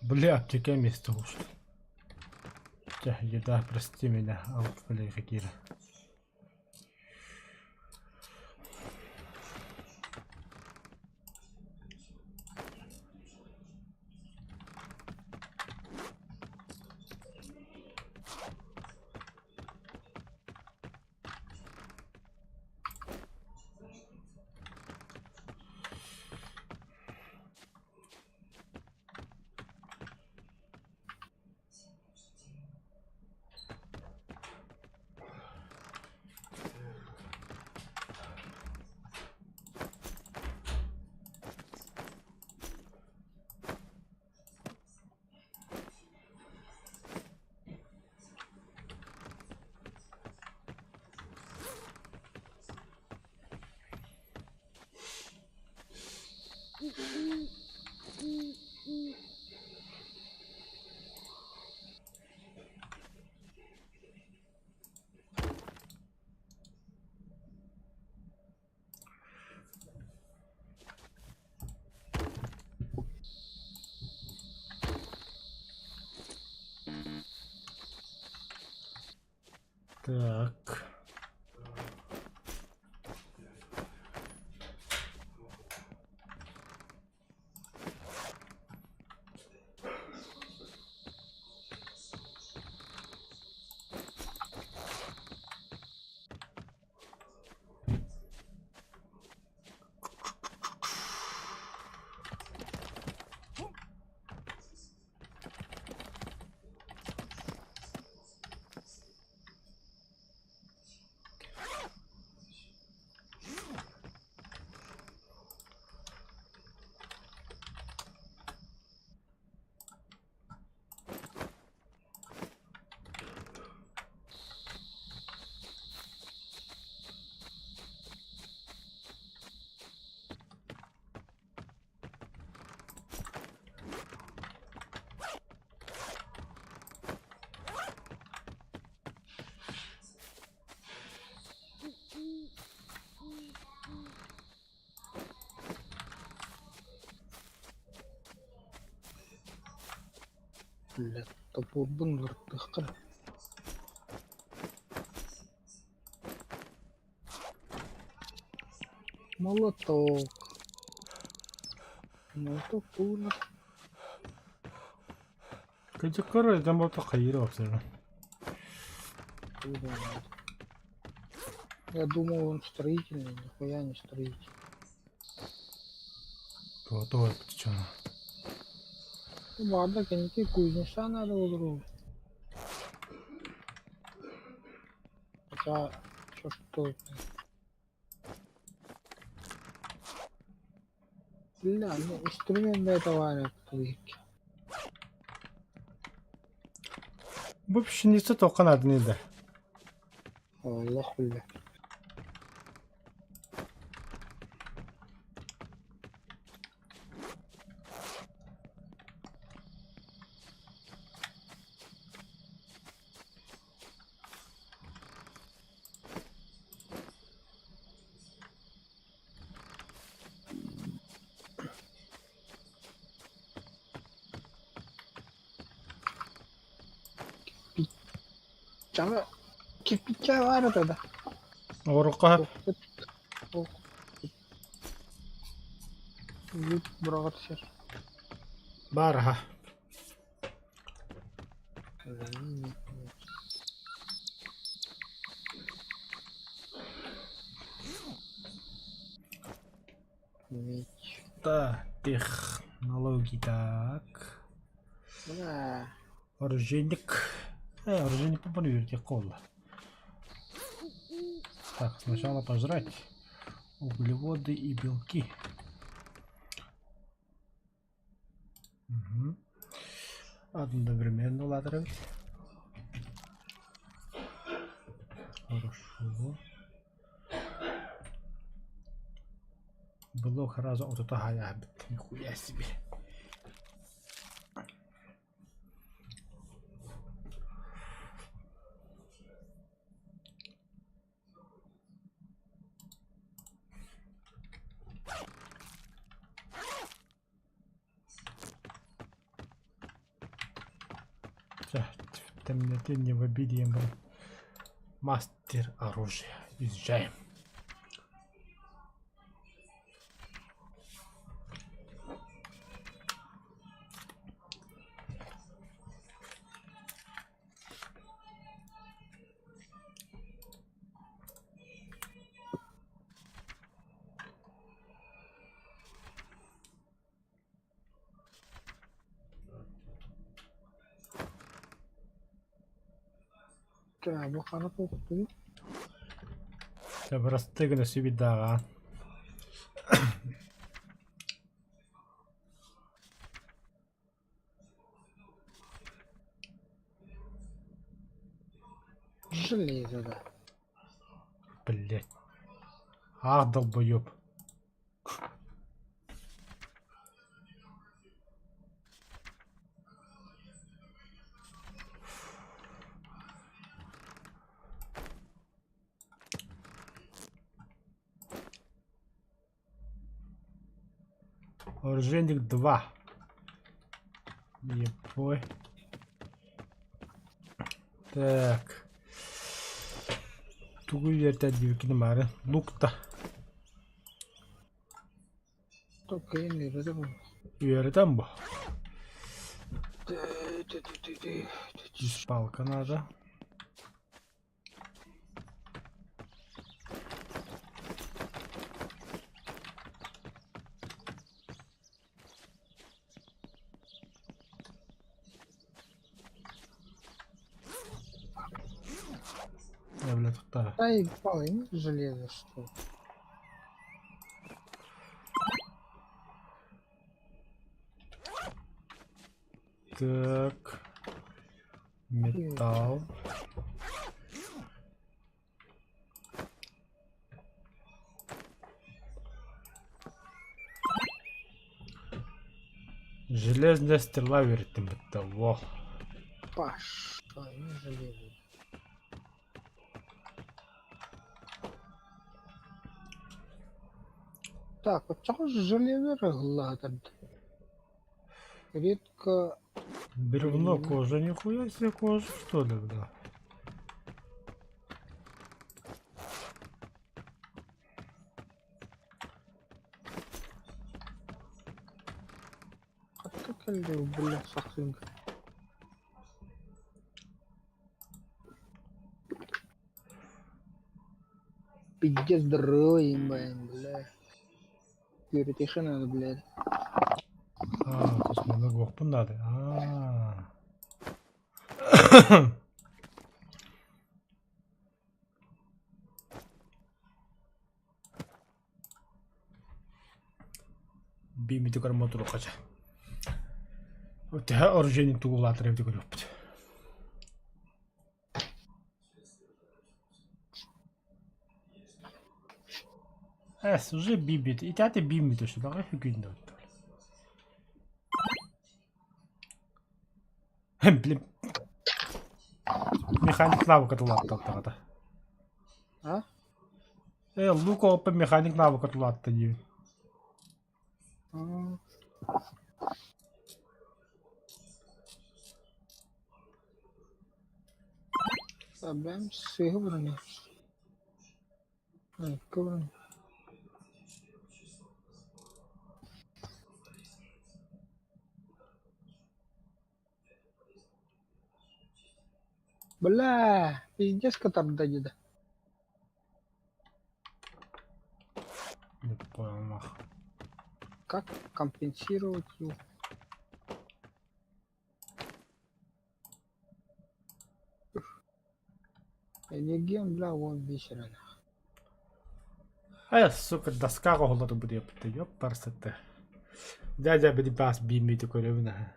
Бля, аптека место уж. Еда, прости меня, алкоголь какие. Так. Бля, топурбун уларыттыахха Молоток. Молоток уuna. Кыдьыккар эдэн болто хайыра апсара. Я думал, он строительный, нихуя не строительный. Туо чё. Баҕарда кэнники кузнеца надо олоруу. Хотя, чё что это? Бля, ну инструмент для этого твоих. Бу пшеница тоққа наадыный да. Олох бля. Кирпича, кирпича баар этэ да. Оҕорукка Үүт быраҕар сир. баар аха. Меч. Да, технологии так. Бля. Оружейник. Оружейник популярный кола. Так, сначала пожрать углеводы и белки. Угу. Одновременно ладровать. Хорошо. Блок раза вот это гая, нихуя себе. В темноте не в обиде, Мастер оружия. Езжаем. Так, бу хара туохтуу? Бырастыы гына сүбүйдааҕа. Железо, да. Блять. Ах, долбоеб. Оружейник 2. Ебой. Так. Тугу үөртэ диэбиккин маары. Лук-та. Только үөрэтэ бу. Үөрэтэн бу. Палка надо. Я, бля, тут Да и полынь железо, что ли? Так. Металл. Железная стрела верит это. Во. Паш, не железо. Так, вот чего железо гладят? Редко... Бревно кожа, нихуя себе кожа, что ли, да? Бля, сахсынка. Пиздец здоровый, бля. Күөрэтиэххэ наада, блядь. Аа, космоны уохпун наада. Аа. Биимитигэр мотуруха чэ. Төһө оружейник тугу улаатар эбит көрүөхпүт. Эс, уже бибит. Итати бимит уже, давай фигню. Блин. Механик навыка тулаатталтаҕата. А? Э, лук оппа механик навыка тулаатта диибин. Бэм сыыһа броня. Икки броня. Бля, пиздец катарда деда. Не понял нах. Как компенсировать его? Энергиям, бля, вон бисерен. Э, сука, доска оһоллору бу ёппарсыты. Дядя били бас бииммити көрөбүн аха.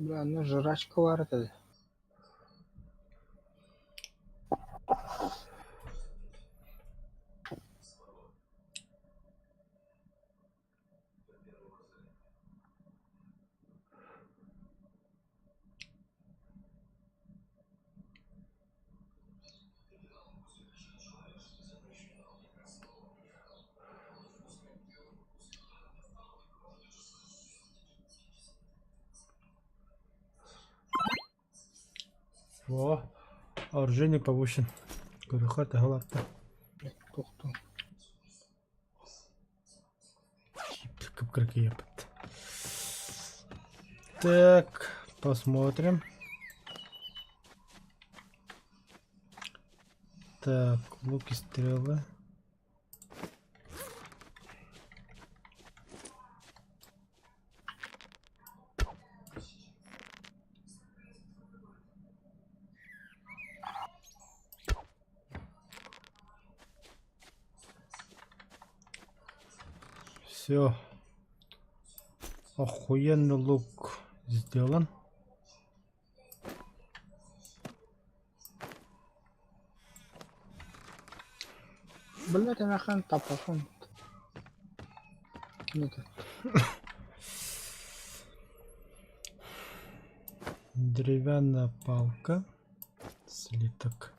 Бля, ну жрачка бар этэ. Во, оружейник повышен. Көрүөххэ төһө улаатта. Блядь, тохтуу. Кып-кыракый Так, посмотрим. Так, лук и стрелы. Все. Охуенный лук сделан. Блядь, анахан тапахан. Нет. Деревянная палка. Слиток.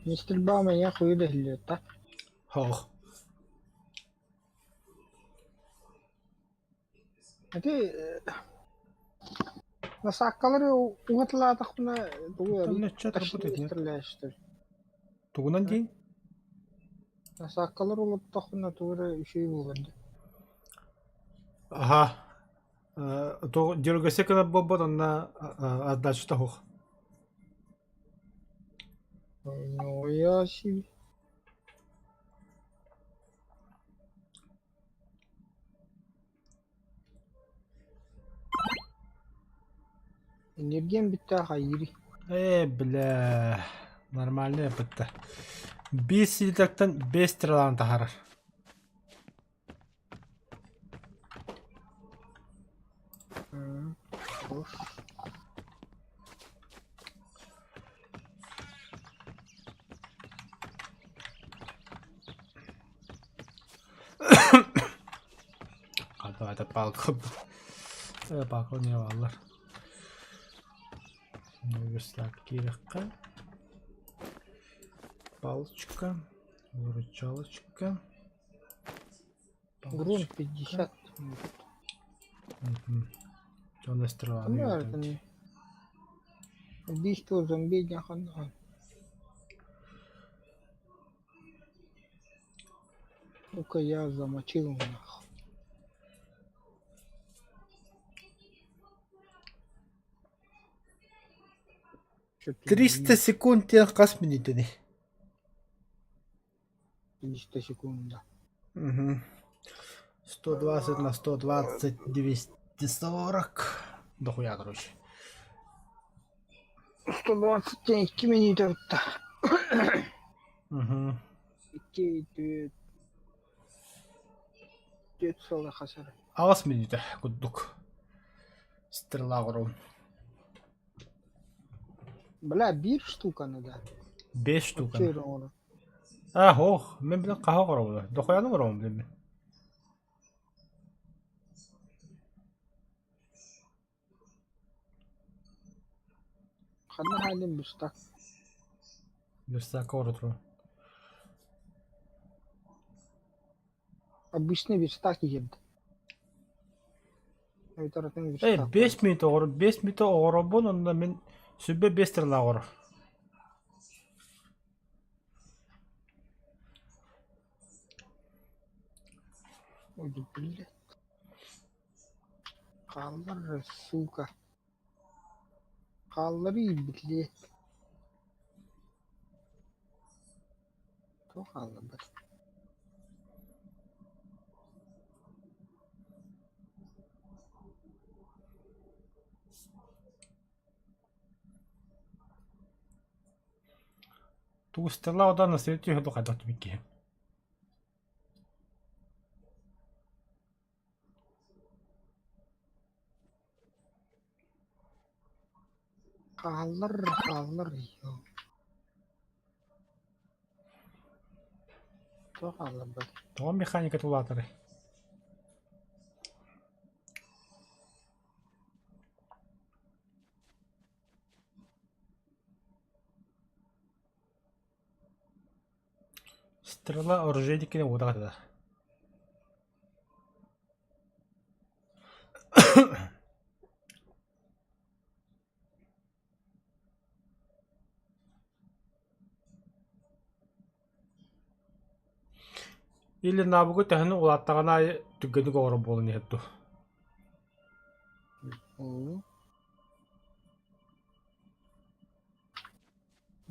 Не стрельба у меня хуй да? Ох. Ити насааккалары уһатылаатахпына тугу Там на чат работает, нет? стреляешь Тугунан день? Насааккалары улуттахпына тугу эрэ үчүгэй буолар дии. Ага. То дергася гына буолбат онно отдачата суох. Ньуойа себе. Энергиям бүтэ хайыырый. Ээ, бля, нормальный опытта. Биэс силитактан биэс стреланы таһаарар. Хорош. Это палка. Палка не бааллар. Верстак киирэххэ. Палочка, выручалочка. Грунт 50 минут. Дьон стреланы Убийство зомби диэн Сука, я замочил нахуй. 300 секунд диэн хас мүнүүтэний? 300 секунд, да. Угу. 120 на 120, 240. Дохуя, короче. 122 мүнүүтэ бутта. Угу. 2, 4, 4 сыл хасар. Аҕыс мүнүүтэ курдук. Стрела оҕоробун. Бля, биир штуканы да. Бес штуканы. А, ох, мен билэн хаһа оҕоробун. Дохуяны оҕоробун билэн. Ханна хаалын быстак. Верстакка оҕоро турар. Обычный верстак иһирдэ. Эй, 5 минут оҕоро, 5 минут оҕоробун, онно мин сүбэ 5 стрела оҕорор. Ой, блядь. Хааллар, сука. Хаалларыы, блядь. Туох хаалларбат? Тугу стрела одан на свете хайдах түбүк Хааллар, хааллар, Туох хаалларбат? Тоҕо механика тулаатарый? Стрела оружейникine уодаҕа Или наабыгы төһөнү улааттаҕына аайы түргэнник оҥорор буолан иһэр дуу?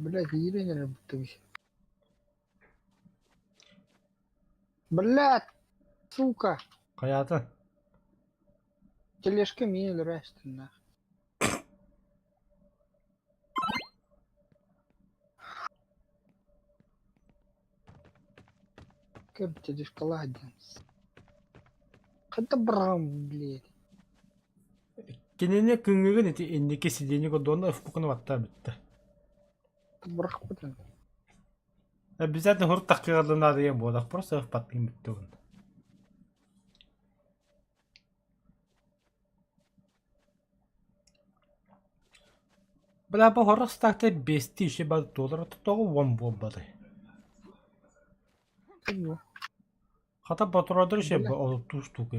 Блядь, киирэн эрэр буттубуй. Блядь, сука! Хайаатын? Тележка миин өлөрө астыннаах. Көр тележкалаах диэн. Хата бырам, блядь. Кинини күҥҥүгүн ити инники сидиэни көрдөҕүнэ ывпыкын баттаа бүттэ. Бырахпытын. Обязательно хуртаххыга наадыйан буолах, просто ыппаттыҥ бүттэ уонна. Бля, бу хорох стакта 5000 бар доллар тоҕо уон буолбатай? Хата патроннар еще ту штука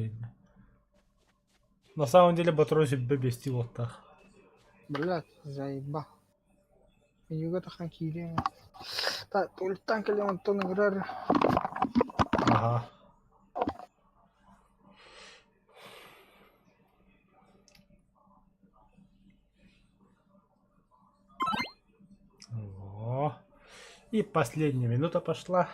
На самом деле патрон себе бести вот так. Блядь, заебал. Менюга тахан киириэҥ. Туалеттан кэлэн онтон ыҥырар. Ага. О, и последняя минута пошла.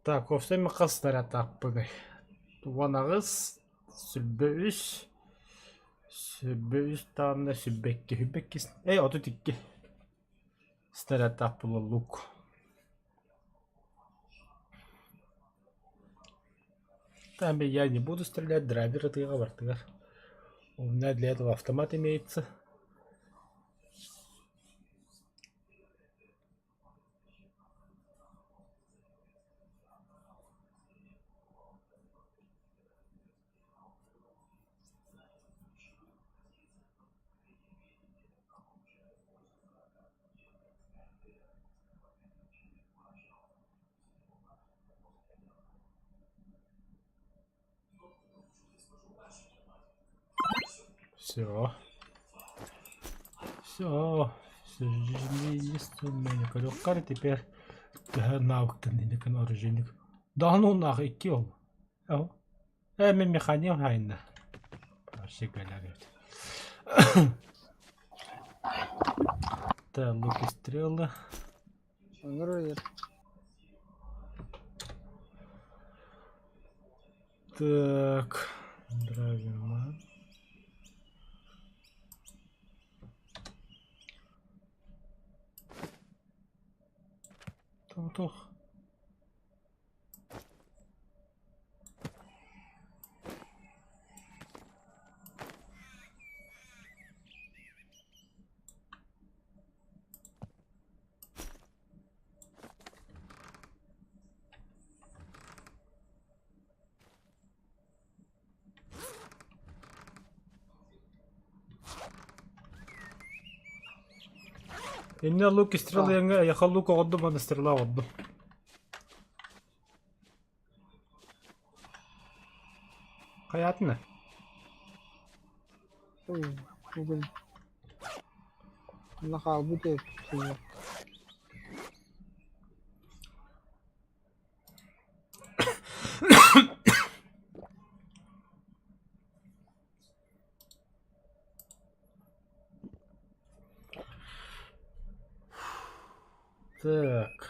Так, уопсай хас снарядтаахпыный? 18, 23, 23 даҕаны 22, 22, эй, 32 снарядтаах буолла лук. Там я не буду стрелять, драйвер ытыаҕа бартыгар. У меня для этого автомат имеется. Все. Все. Көрүөххэ теперь төһө навыктан инникин оружейник. Да ну нах икки ол. Мен механизм хайында. Вообще говорят. Так, луки стрелы. Так, драйверман. Тух. Иннэ лук стрелы эйиэхэ лук оҕордум уонна стрела оҕордум. Хайаатына? Ой, бүгүн Онно хаалбыт эбит. Так,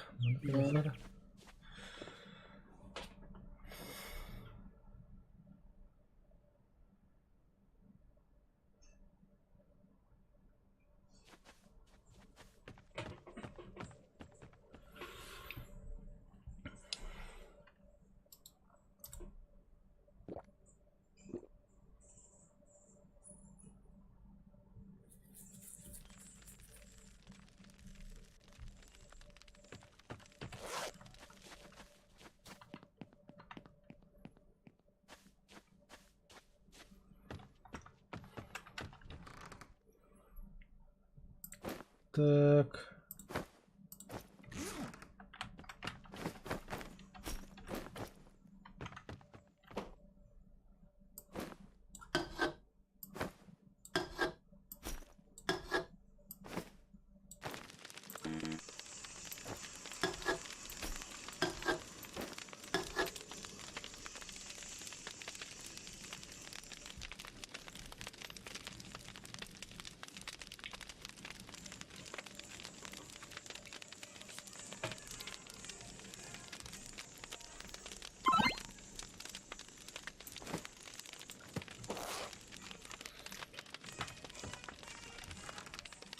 Так.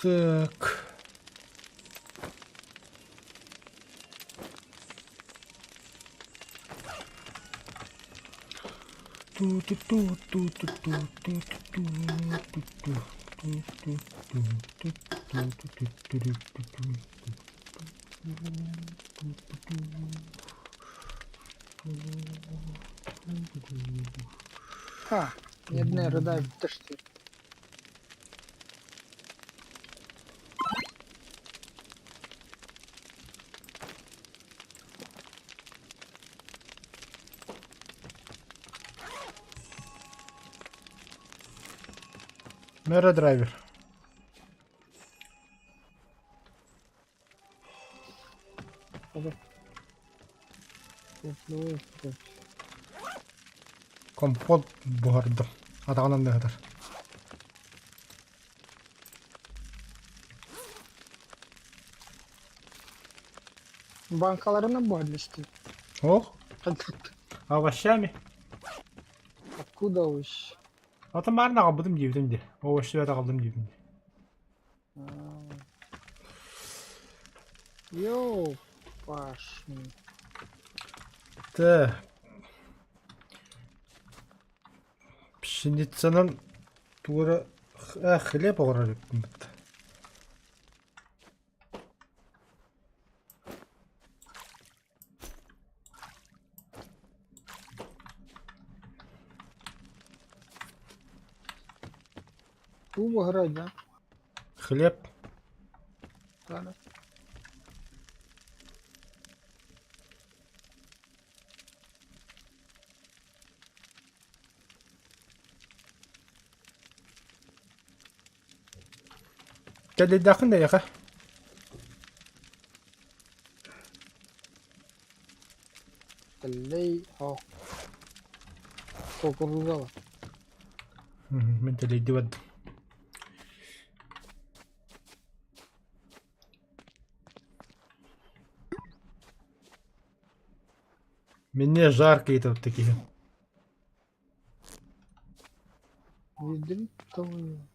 Так. Ха, медная руда тышты. Мэра драйвер. Компот буһардым. Атаҕынан да сытар. Банкаларынан буһардыстым. Ох, овощами. Откуда овощи? Атын баарын аҕалбытым диэбитим дии. Овощи аҕаллым диэбитим дии. Йоу, пашни. Тэ. Пшеницанан туора хлеб оҥорор эбиппин бытта. Туу буһарар да? Хлеб. Ладно. Тэллэйдээххин да эйиэхэ. Тэллэй оһох. Кукуруза бар. Мин тэлэйди бардым. Мне жарко это вот такие. Ядрит твою.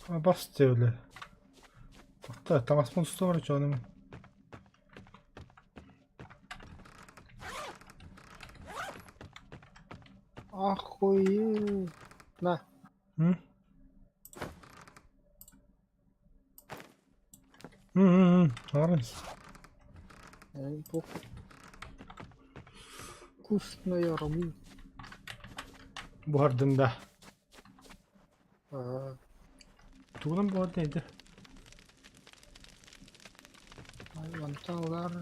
Абас бля. Та, таҥаспын устуом чоным. Охуеть. На. М? М-м-м, Вкусная рагу. Буһардын да. Аа. Тугунан буһардын ити? Мантан ылар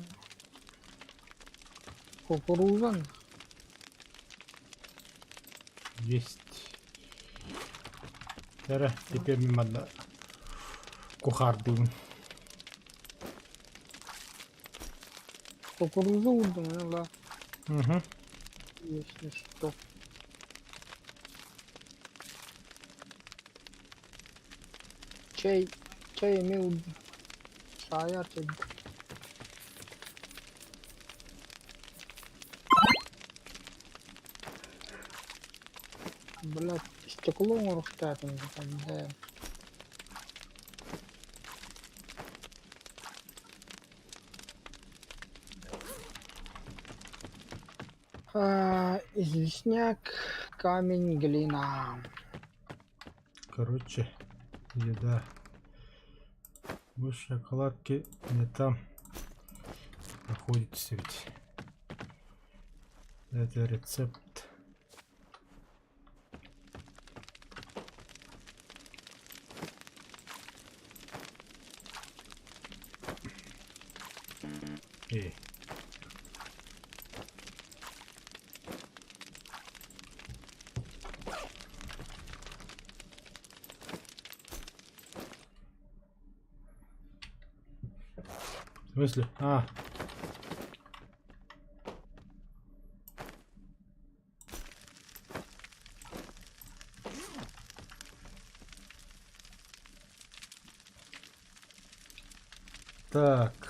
кукурузан. Есть. Эрэ, теперь мин манна кухаардыыбын. Кукурузу уурдум ыла. Угу. Если что. Чэй, чэй эмиэ уурдум. Саайар чэй. Блядь, стекло оҥоруохтаатым да. Известняк, камень, глина. Короче, еда. Вы шоколадки не там находитесь ведь. Это рецепт. Эй. В смысле? А. Так.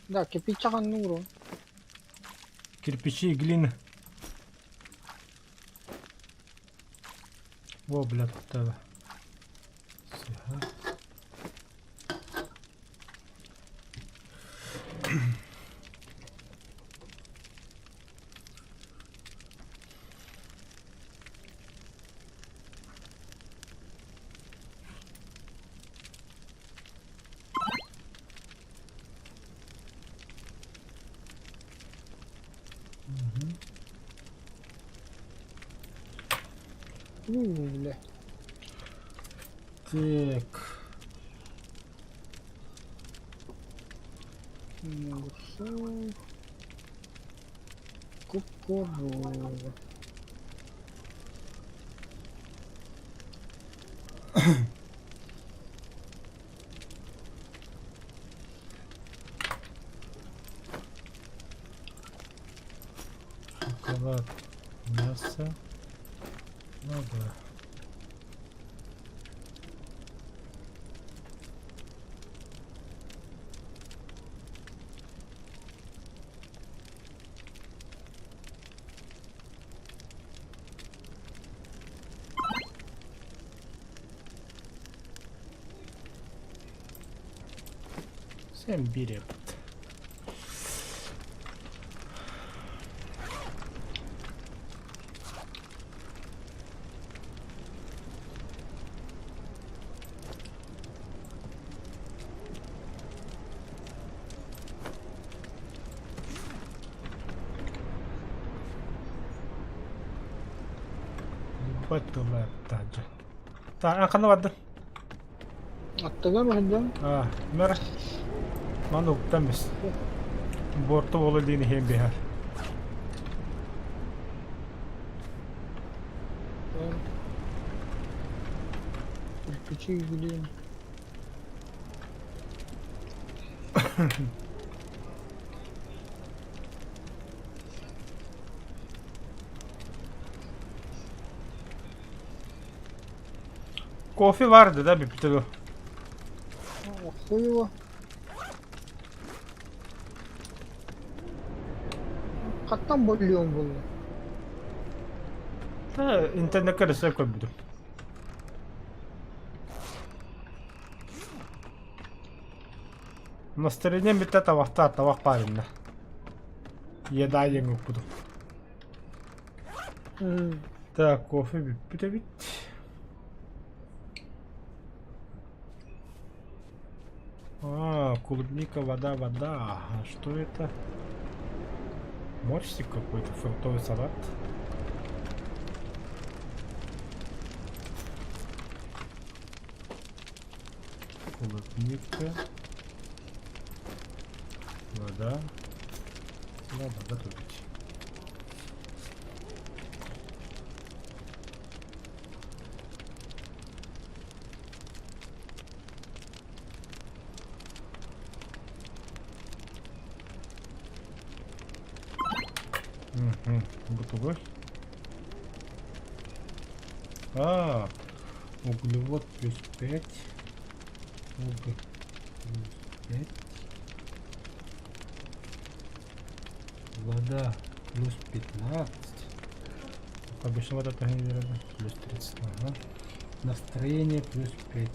Да, кирпича ханна уурун. Кирпичи и глина. О, бля, тут Сыга. Бля. Так. Огурцов. Кукуруза. Шоколад, мясо. Ну да. Sen bir yaptı. Ебать тылла таһырдьа. Та ханна бардын? Аттыгар сылдьан. А, мэр. Маны уктан бис. Борта буола диэн иһиэн биһэр. Кирпичи блин. Кофе vardı да бүппүтэ дуо? Хуй его. Хаттан бульон булла. Та интернеккэ рецепт көрбүтүм. Настроением бүттэ табахтаар табах баар иннэ. Еда диэн укпутум. Так, кофе бүппүт эбит. А, клубника, вода, вода. А что это? Морсик какой-то, фруктовый салат. Клубника. Вода. Надо готовить. Угу. Готовы. А, углевод плюс 5. Уголь плюс 5. Вода плюс 15. Обычно вода тоже не Плюс 30. Ага. Настроение плюс 5.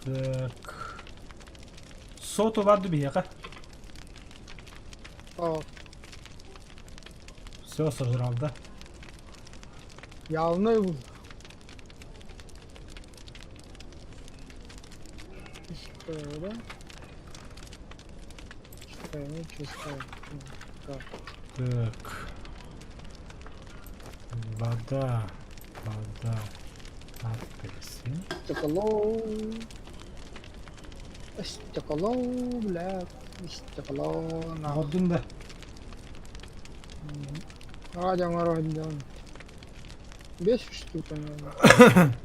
Так. Соту варду биһиэхэ. О, Все сожрал, да? явно был. Чистая, да? Чистая, не чистая. Так. Так. Вода. Вода. Апельсин. Стекло. Стекло, бля. Стекло, нахуй. Оҕордун да. Аҕа оҥоро сылдьабын. Биэс штука, наверное.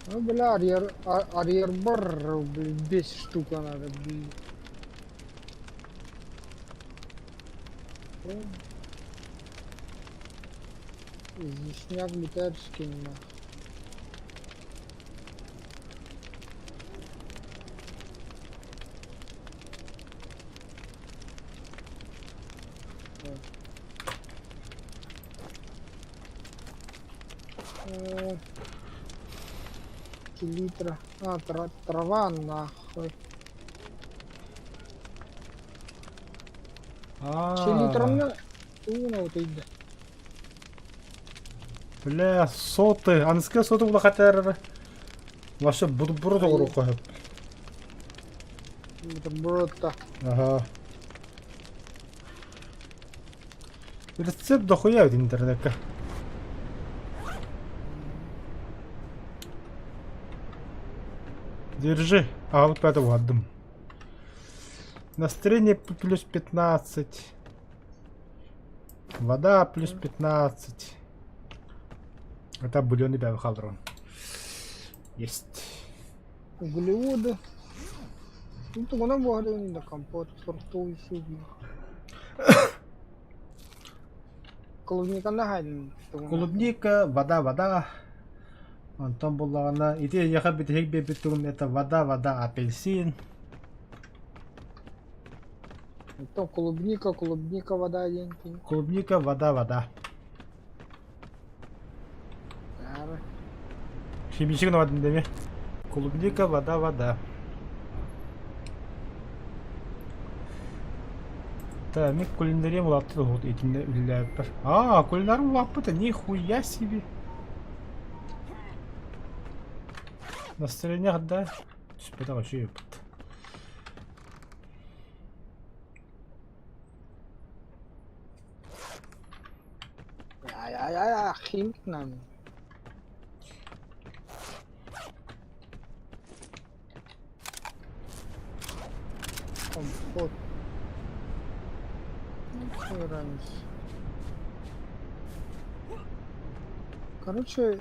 Ну, бля, арьер, арьербар, блин, 10 штука надо, блин. Изъясняк летает нахуй. Селитра. А, трава нахуй. Селитраны уuna утыйда. Бля, соты. Аныска соты улахатар. Вообще бутерброд оҕоруохха сөп. Бутерброд-то. Ага. Рецепт дохуя ведь интернекка. Держи. А вот пятого отдам. Настроение плюс 15. Вода плюс 15. Это бульон и халдрон. Есть. Углеводы. Ну, тугунан буһарын да компот, фруктовый суп. Клубниканы хайдын тугунан. Клубника, вода, вода. Онтон буллаҕына ити эйиэхэ бүтэһик биэрбит тугум это вода, вода, апельсин. Оттон клубника, клубника, вода диэн кини. Клубника, вода, вода. Аара. Химичик гына деми. Клубника, вода, вода. Та мин кулинариям улаатта да итиннэ үлэлээбиппэр. Аа, кулинарым улааппыта, нихуя себе. Настроение да түспэтэх үчүгэй эбит. Ай-ай-ай, химик нам. Компот. Insurance. Короче,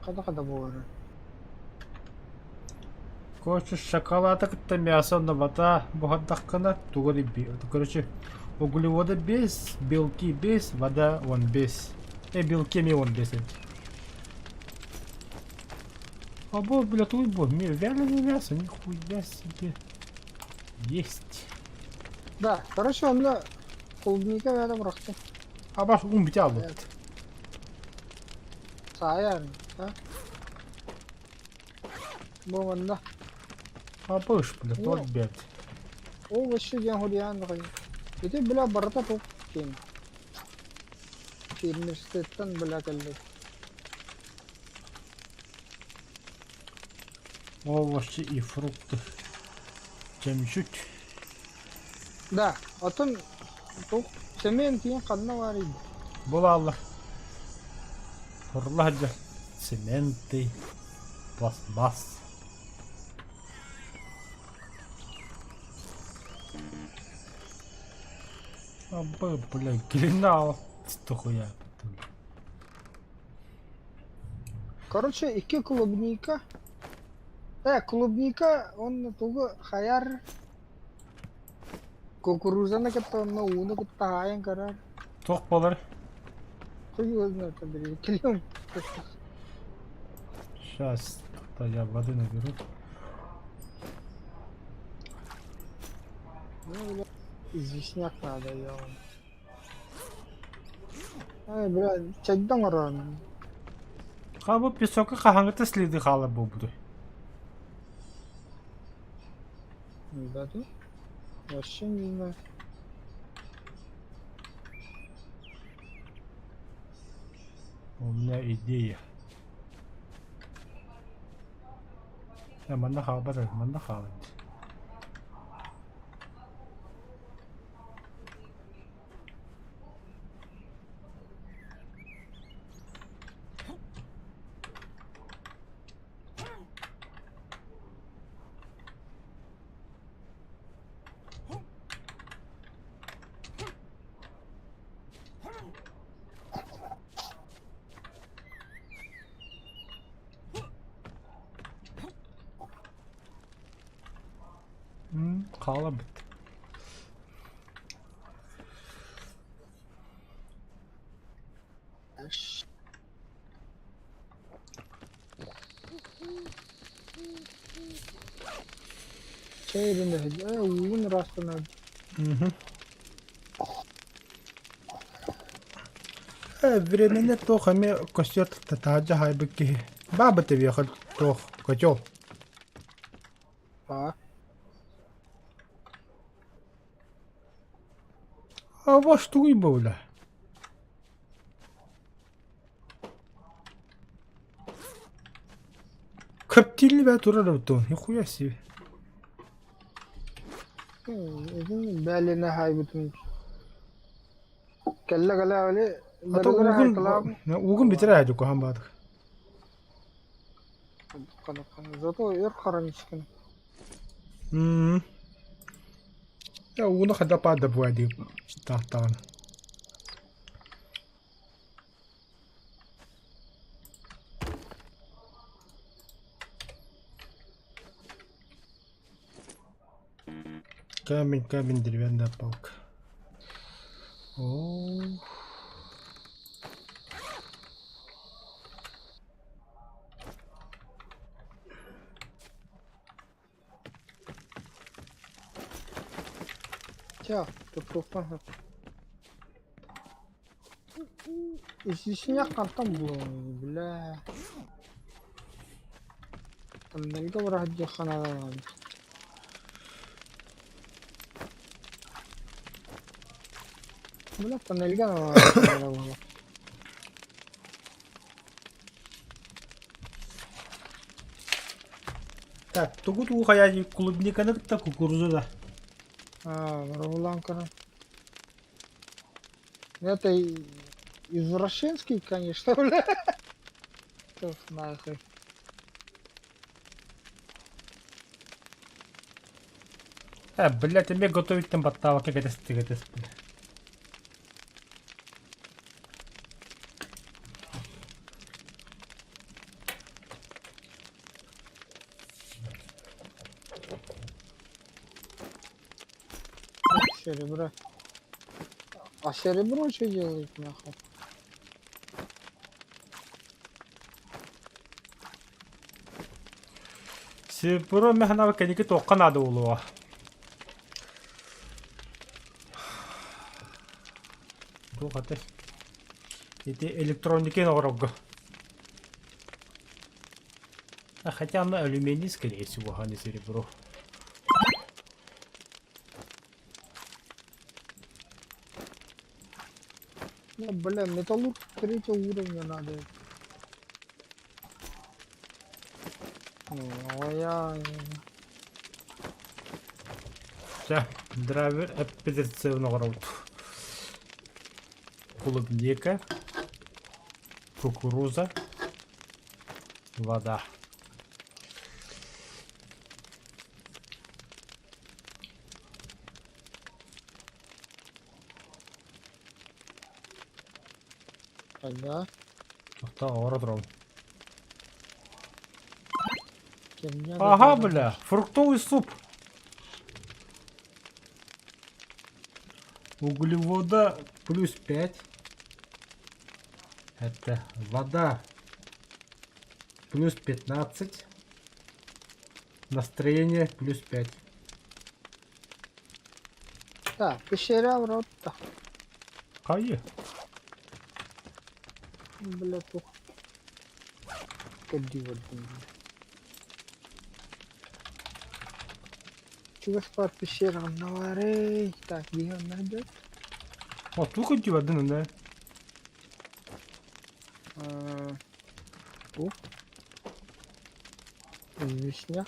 хада-хада буолар. Короче, шоколада кытта мясо онно буһардаххына тугу Короче, углеводы без, белки без, вода он без. Белки эмиэ он без эбит. А бу, бля, туй бу, вяленое мясо, нихуя себе. Есть. Да, короче, онно клубника бэйэтэ бырахтым. А баш уун бүтэ албыт. Саайар, а? Бу манна. А быш, бля, Ну. тот бэт. Ол вообще диэн хуруйаан баҕайы. Ити бля барыта туох киэн. Фермерствоттан бля кэллэ. Овощи и фрукты. Чемчүт. Да, оттон туох цемент диэн ханна баарый? Булаллар. Турла сылдьар. Цементы, пластмасс. Абы, бля, глина дохуя. Короче, икки клубника. Клубника уонна тугу хайар кукурузаны кытта онно ууну кытта хаайан көрөр. Туох буолар? Хуй знает, Андрей. Сейчас, я воды наберу. Ну, бля, известняк надо, ё. Ай, бля, чайдан оҥорон. Ха бу песокка хаһааҥҥыта следы хаалар буолбутуй? Да, да? Вообще не знаю. У меня идея. Манна хаалбат, манна хаалар. Хаалбыт. Аш. Чэйбин уун ырастанар. Временно туох эмиэ костер таһырдьа хаайбыт киһи. Баабыт эбиэхэ туох котел. А? А ваш тугуй буолла? Коптильный турар эбит нихуя себе. Бээлинэ хаайбытын. Кэллэ кэлэ били А то бэрилэр уугун хаайталаабын. уугун бүтэрэ дьукуһан баадык. Зато өр харанчыкын. Ууну хада паада буа дии таахтаҕына. Камень, камень, деревянная палка. О. Чэ, туттуохпун сөп. Исисиня хантан булуоҥуй, бля. Тоннельга быраһыдьыахха наада. Бля, тоннельга Так, тугу тугу хайаайы клубниканы кытта кукурузу да. А, Ролан көрөн. Это извращенский, конечно, бля. Тух нахуй. Э, блядь, эмиэ готовиттан баттаабакка кэтэстэ-кэтэспин. Серебро. А серебро что делает нахуй? Серебро мэхэнэ кэнники туохха наада буолуо? Туох этэй? Ити электроники оҥорорго. А хотя она алюминий, скорее всего, а не серебро. Ну, бля, металлург третьего уровня надо. Ну, а я... Все, драйвер операционного оҥоробут. Клубника, кукуруза, вода. Ага. Тоқтаа оҕоро турабын. Херня Ага, какая-то. бля, фруктовый суп. Углевода плюс 5. Это вода плюс 15. Настроение плюс 5. Так, пещера в рот. Хайы. Бля, тух. Кэдди вот, бля. Чугас баар пещера онно Так, биһи онно сылдьабыт. О, туох өйдүүбэдин онно? Туох? Вишня.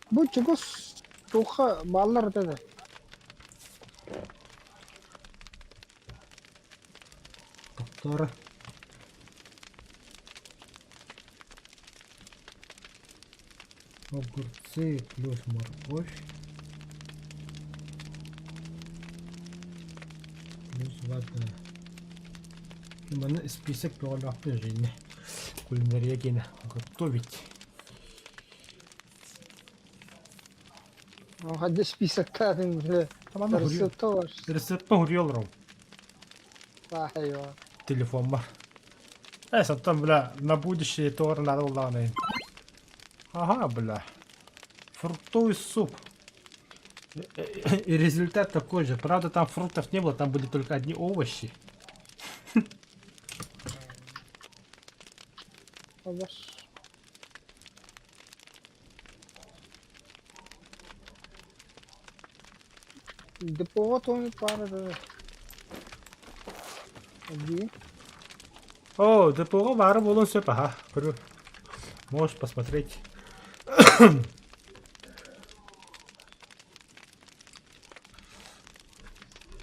Бу чугас туохха бааллар этэ да. Тохтоор. Огурцы плюс морковь. Плюс вода. Манна список бөҕөлөөхпүн жизни. Кулинария гена готовить. Хадди списоктаатын бile. Тамам Рецепт бар. Рецеппин суруйа олоробун. Баайва. Телефоммар. Э, оттон, бля, на будущее туора наада буоллаҕына Ага, бля. Фруктовый суп. И результат такой же. Правда, там фруктов не было, там были только одни овощи. Олус. Депоҕа туону паар эрэ. Дии. О, депоҕа баара буолуон сөп, аха. Көрү. Можешь посмотреть.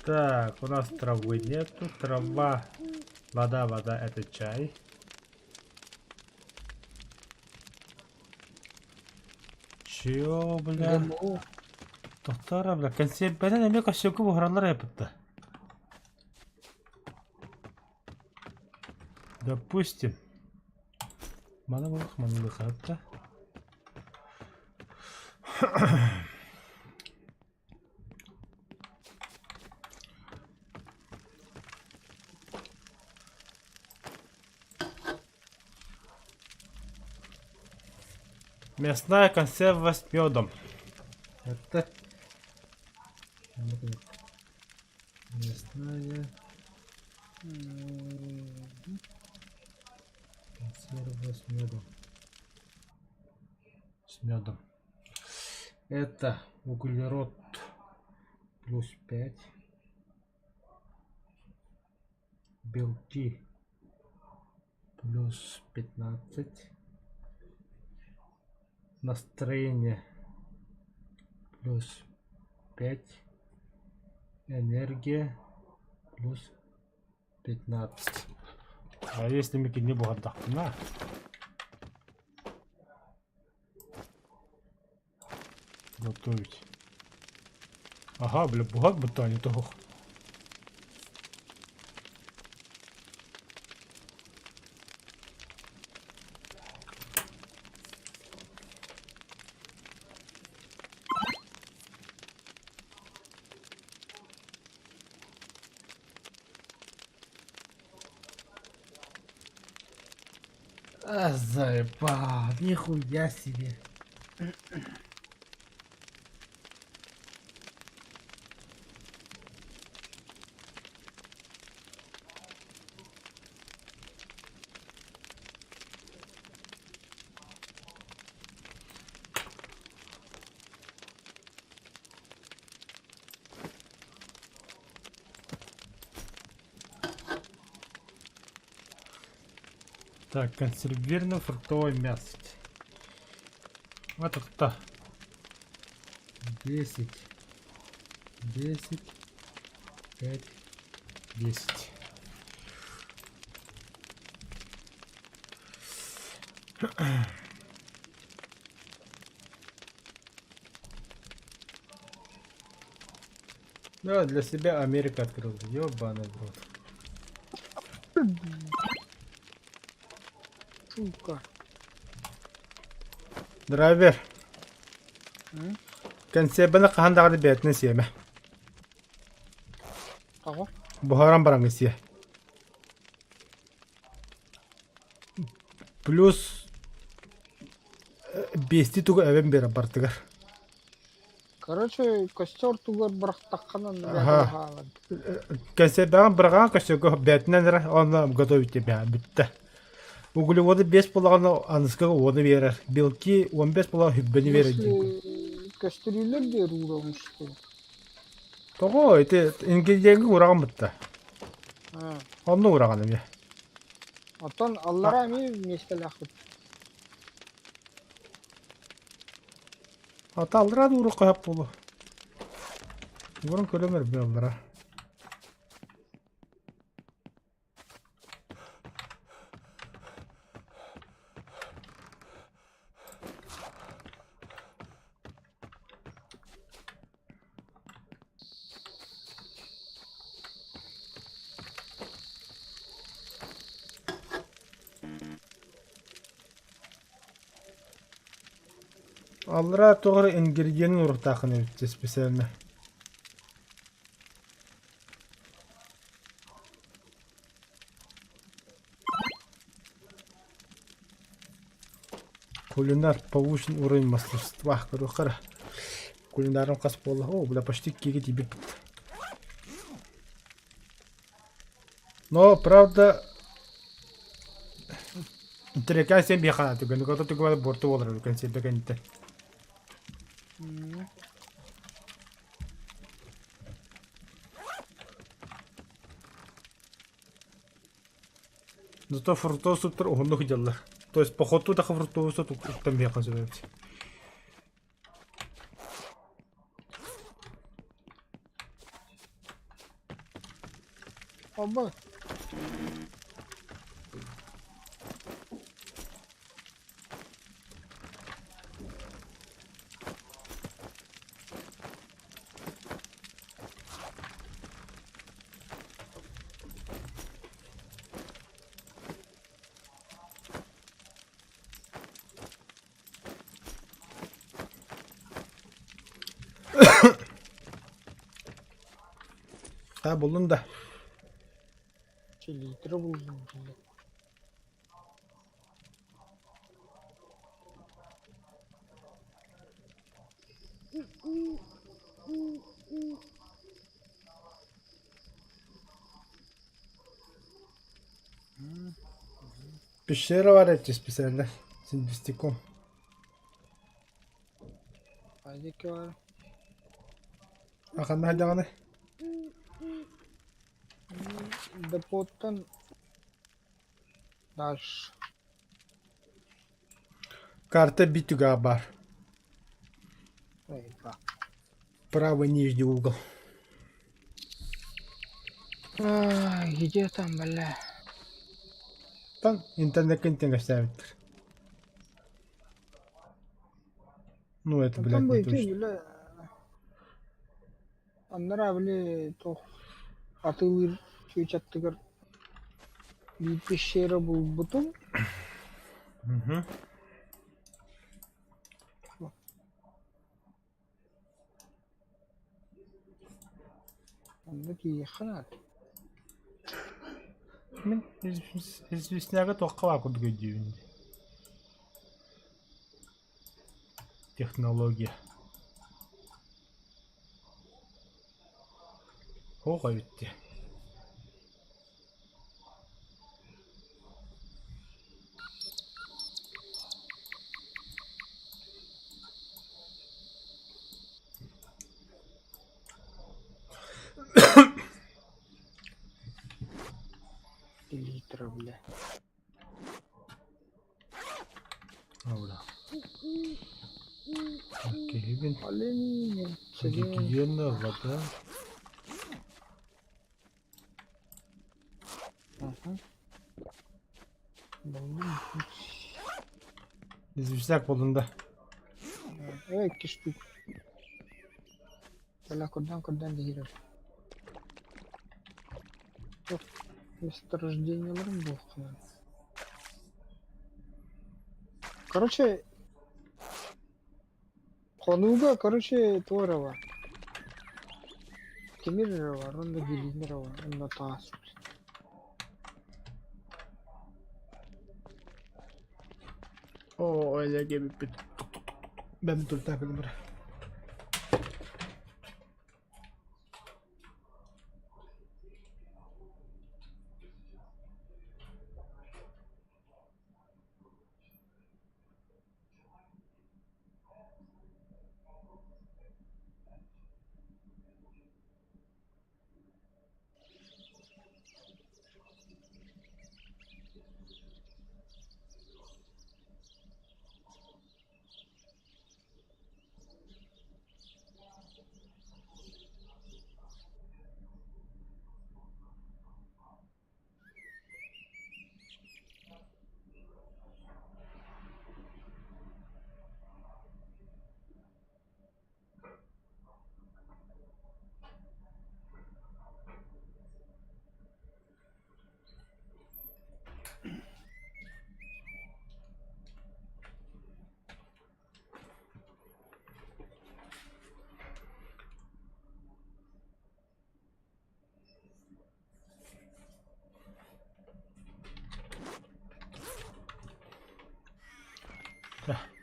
Так, у нас травы нету. Трава, вода, вода, это чай. Чё, бля? ГМО. Тохтоо бля, кэнсиэрбэнэн эмиэ косяку буһараллар эбит Допустим. Маны булах, маны булах Мясная консерва с медом. Это мясная консерва с медом. С медом. Это углерод. Плюс 5. Белки. Плюс 15. Настроение. Плюс 5. Энергия. Плюс 15. А если мы кине буһардахпына? Готовить. Ага, бля, буһар бутаани тоһох. А, заебал, нихуя себе. Так, консервированное фруктовое мясо. Вот это. 10, 10, 5, 10. Да, для себя Америка открыл. Ёбаный в рот. Сука. Драйвер. М? Кэнсиэбэни хаһан даҕаны бэйэтинэн сиэмэ. Тоҕо? Буһаран бараҥҥын сиэ. Плюс биэстии тугу эбэн биэрэр бартыгар. Короче, костер тугар бырахтаххына Аха. хаалан. Кэнсиэрбэҕин быраҕан көстөргө бээтинэн эрэ онно готовить тебя бүттэ. Углеводы 5 буолаҕына аныскыга уону биэрэр. Белки 15 буолаҕа хүббэни биэрэр диэн. Если көстөрүүлэр диэр уурамышты. Тоҕо ити ингредиеҥҥэ ураҕан бытта. А, Онно ураҕан эмиэ. Оттон аллара эмиэ миэстэлээхпит. Ата аллараа да уруохха сөп буолуо. Ууран көрөм эрбэ аллараа. Аллараа тоҕо эрэ ингредиенин уруктааххын эбит специально. Кулинар повышен уровень мастерства. Көрүөххэ эрэ. Кулинарым хас буолла? О, бля, почти иккигэ тиийбиппит. Но, правда, Интэриэкээн сиэн биэхэ түгэни кото түгүмэ буорту буолар үлкэн сиэрбэ кэнниттэн. Зато фруктовый суптар уһуннук дьаллар. То есть походу да фруктовый суп уктан биэхэ сөп эбит. Оба. Ha буллун да. Селитра буллум диye. Пещера бар эти специально. Синдистиком. Айдеки бар. А ханна сылдьаҕыный? Депоттан дальше. Карта битүгэ баар. Эй, Правый нижний угол. Ай, где там, бля? Там интернеккэ тэҥэстээбиттэр. Ну это, блядь, Оттон бу не ити точно. бля анараа били туох атыылыыр чүөчэ аттыгар биир пещера булбутум. Мгм. Онно тиийиэххэ наада. Мин известняга туохха баар курдук өйдүүбүн дии. Технология. Суох эбит дии. Литра, бля. Бля. Киһибин Олень, гигиена, вода. Ага. Буллум. Известняк буллун да. Эй, киштик. Бля, курдан-курдан диир. Месторождениеларым буолуохха Короче, хонууга, короче, туора Тимир эрэ бар, уонна Гелин эрэ бар, уонна таас. Оо, элэгэ бүппүт. Бэм туртаапын бара.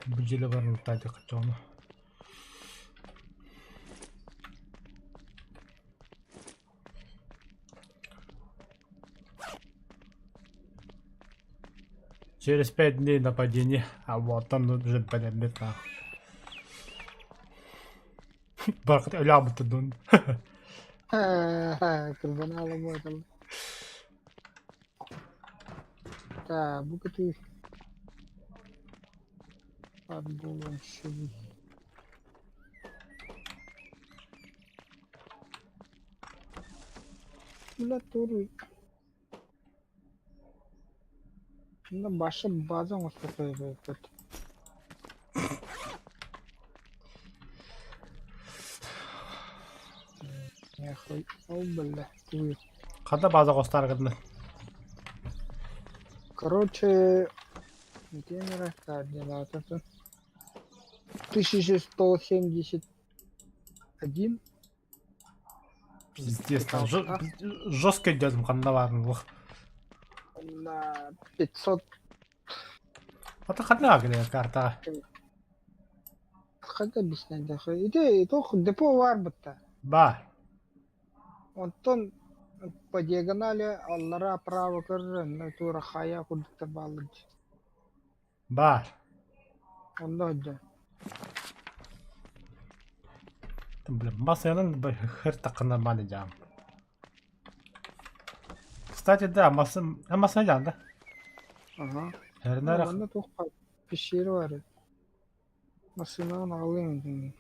Бу дьиэлэ баран таайдахха Через 5 дней нападение, а вот там уже бэлэммит нахуй. Бархат өлөөбүт дун. Кырбанаала буолла. Та, бу кытыы баар буолуон сөбүй. Бля, туруй. Мында башы база оҥостор Ол бля, тугуй. Хата база хостааргытына. Короче, контейнеры координаты. 1171. Пиздец, там жестко идет, ханна баарын лох. На 500. Ата ханна кэлэ карта. Хата объяснять Ити туох депо баар бытта. Ба. Онтон по диагонали аллара право көрөр, тура хайа курдуктар бааллар. Бар. Онно сылдьар. Блин, массыынан хыр нормально дьаам. Кстати, да, массына дьаам да? Ага. Эрнар Манна туох баар? Пещера бар. Массыынаҕын аҕалыаҥ дии.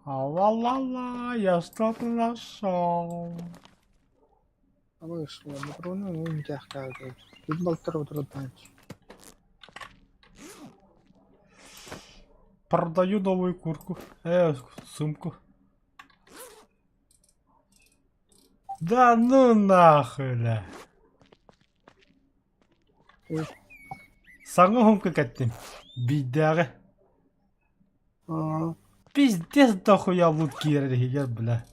Ла-ла-ла, я что-то нашел. Вышло. Патроны умтяхтаах. Тут балтар утурутаач. Продаю новую курку. Сумку. Да ну нахуй, бля. Саҥа уһумка кэттим. Биирдээҕи. Пиздец дохуя лут киирэр иһигэр, бля.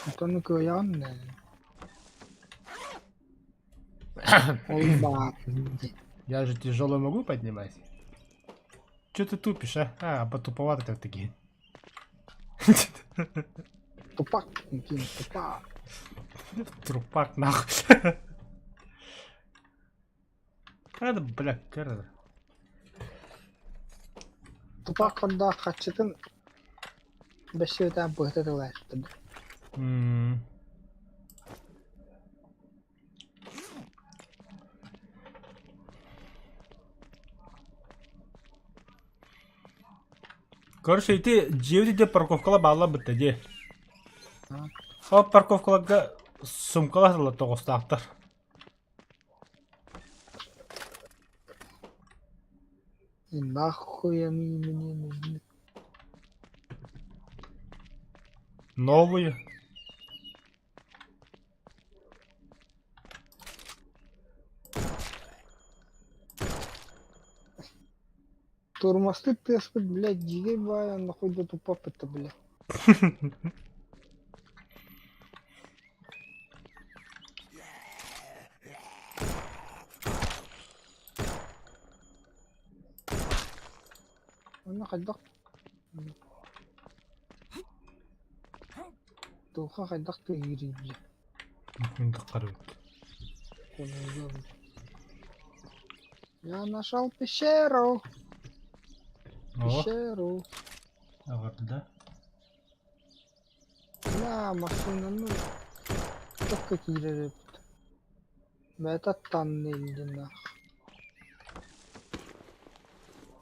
Оттон кыайаҕын да. Ол баар. Я же тяжело могу поднимать? Че ты тупишь, а? А, потуповато ты такие. Тупак, Ким, тупак. Трупак нахуй. Это, бля, кэр. Тупак хордаах хаччытын бэссүөтээн быһыта тылаачтын. Короче, ити дьиэбит ити парковкала баалла бытта дии. Ол парковкаларга сумкалар сылла тоҕустаахтар. И нахуй они мне нужны? Новые. Тормозты тыаспыт, блядь, дьигэ баайан нахуй да тупаппыт блядь. Онно хайдах Туохха хайдах тыаһыырый бile. Я нашел пещеру. Пещеру. Да? Бля, машинаны только киирэр эбит. Бэйэтэ танныллына.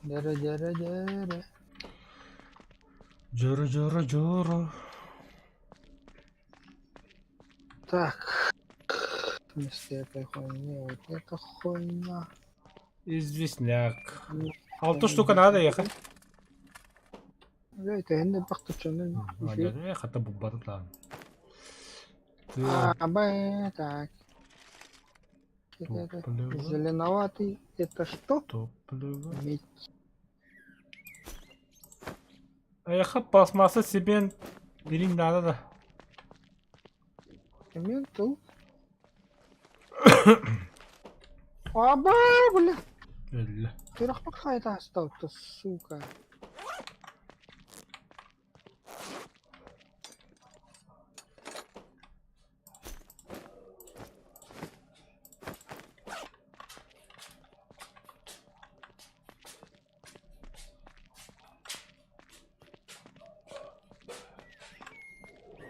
Дэрэ дэрэ дэрэ. Дьоро дьоро дьоро. Так. Вместо этой хуйни вот эта хуйня. Известняк. Алта штука надо ехать. Это бахтычаны. Хата буббата там. А, Б, так. Это зеленоватый. Это что? Топливо. Медь. Эйиэхэ пластмасса сибиэн дириҥ наада да? Цемент тыл. Аба, бля. Өллө. Сүрэхпит асталта, сука.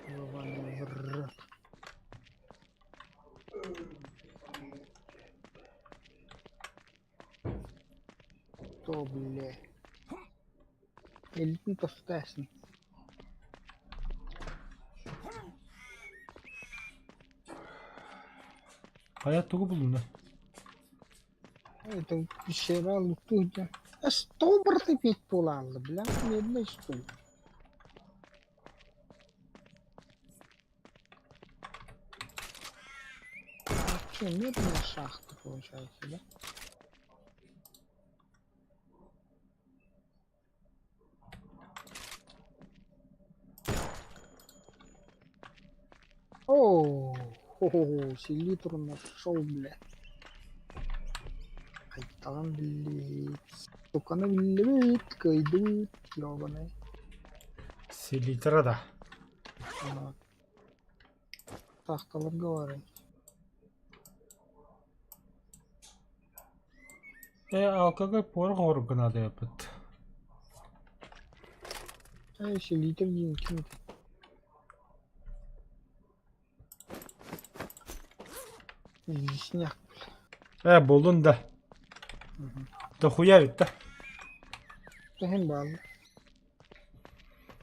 Ёбаный в рот. То, бля. Элитин тостасын. Хайа тугу буллуҥ да? Это пещера лутуйда. А что браты петь пулалла, бля, медный что ли? А что, медная шахта получается, да? О, хо-хо-хо, селитру нашел, бля. Айтаҕын биллибит, суканы биллибит, кыайдыбыт, ёбаный. Селитра да. Ага. Шахталарга барай. Алкоголь порох оҥорорго наадыйаппыт. Селитр диэн ким этэй? Известняк. Буллун да. Дохуя ведь да. Тэһин баалла.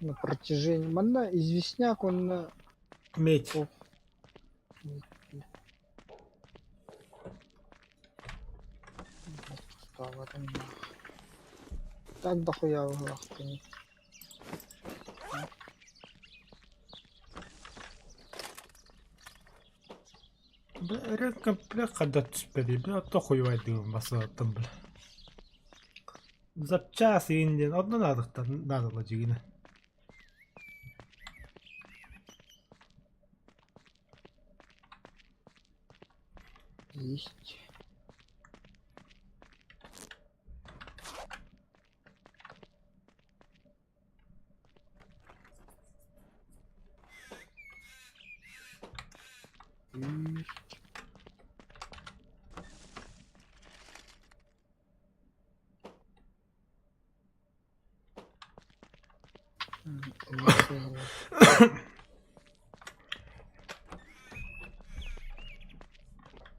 На протяжении. Манна известняк онно Медь. Так дохуя быһыылаахтыный. Бля, бля, хада түспэдий, бля, то хуйвайдыыбын басылаттан бля. Запчас иин диэн онно наадыктан наадала дьигинэ. Есть. Есть.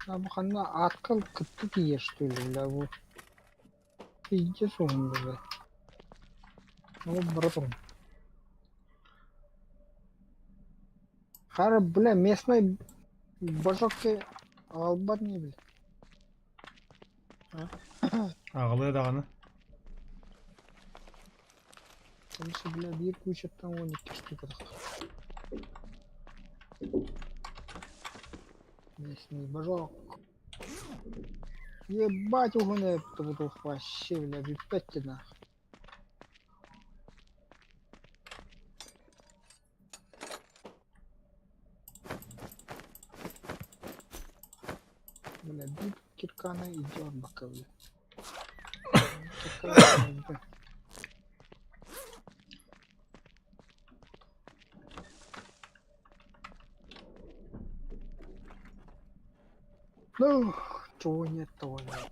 А бу ханна аткал кытты тиийэр что ли, бля, бу пиздец уһун бля. Ол бара турун. Хара, бля, местный божокке аҕалбат не бля. Аҕалыа даҕаны. Короче, бля, биир кучаттан 12 штука тахсар. Местный божок. Ебать уһун эбит бу вообще, бля, бүппэт нах. Бля, биир кирканы илдьэ барбакка бля. Кирка Ну, чего нет, того нет.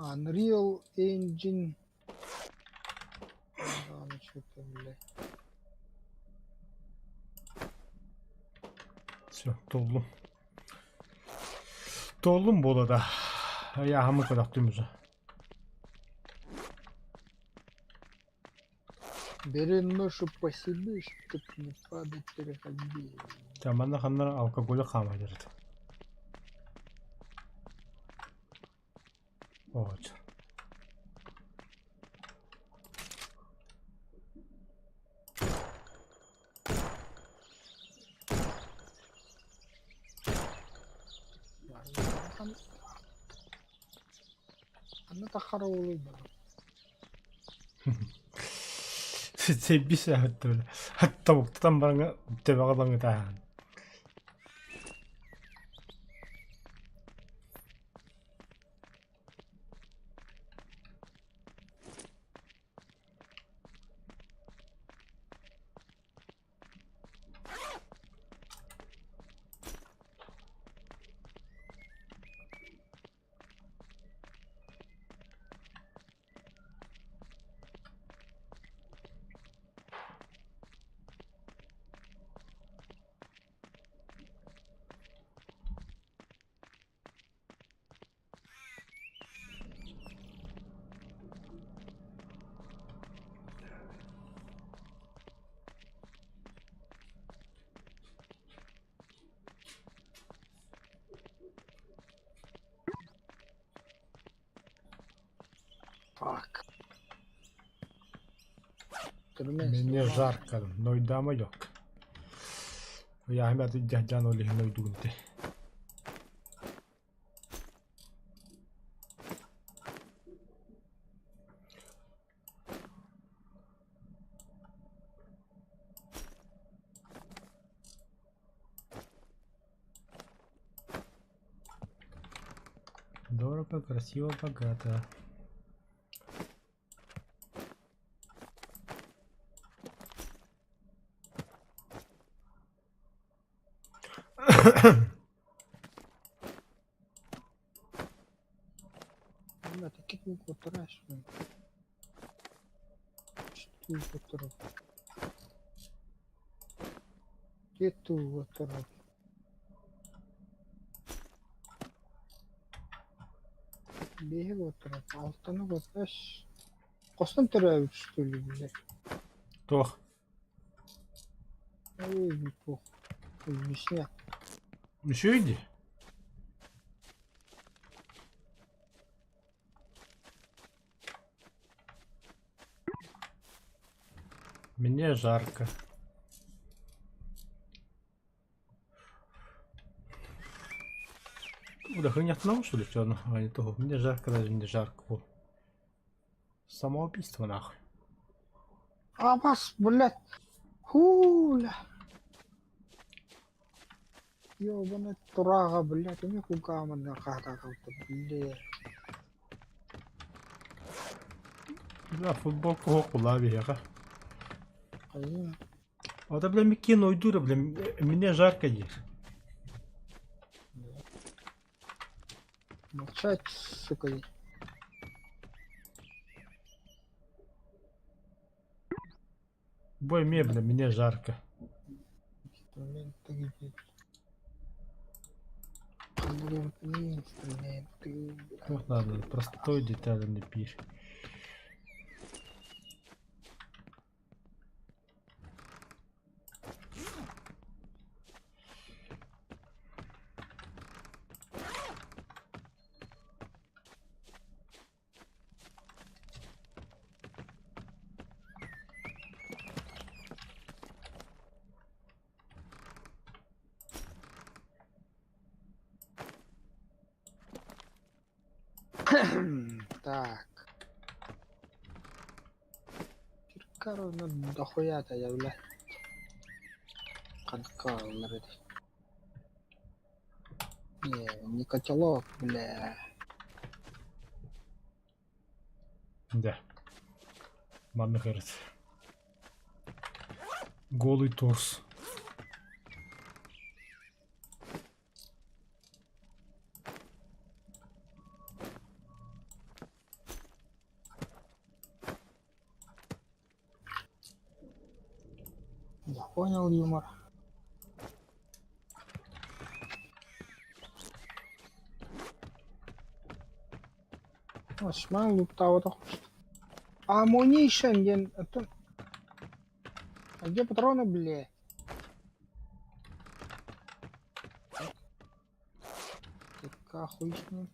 Unreal Engine. Да, ну что-то, бля. Все, толлум. Толлум буола да. Айааһаммын көрөхтүм уже. Бери ношу по себе, чтоб не падать переходи. Чэ, манна ханна алкоголю хаамайдарыт. Вот. Ханна тахара уолуй баар. Сэбис аһыттыбыла. Тобуктатан бараҥҥа төбөҕө ылаҥҥытааһын. Fuck. Мне жарко, нойдама yok. Я дьаһдьаан ол иһин ойдугун ти. Дорого, красиво, богато. Хостон төрөөбүт что ли, блядь? Туох? Ой, туох. Объясня. Үчүгэй дии. Мне жарко. Удохраняться что ли, все равно? А, не того. Мне жарко, даже не жарко. Во. Самоубийство нахуй. А вас, блядь. Ху, бля. Ёбаный турага, блядь, у них угаманна хаатаакалта, блядь. Бля, футболка кулаа биһиэхэ. Хайа. Ото, бля, Миккин уйдура, бля, мне жарко диир. Молчать, сука. Бой мне, бля, мне жарко. Инструменты где? Инструменты. Вот надо, простой детальный пир. Так. Кирка дохуя-то я, бля. Ханка ыллар Не, не котелок, бля. Да. Маннык эрит. Голый торс. Я понял юмор. Осман луктаабатах. Ammunition диэн оттон А где патроны, бля? Кирка хуй с ним.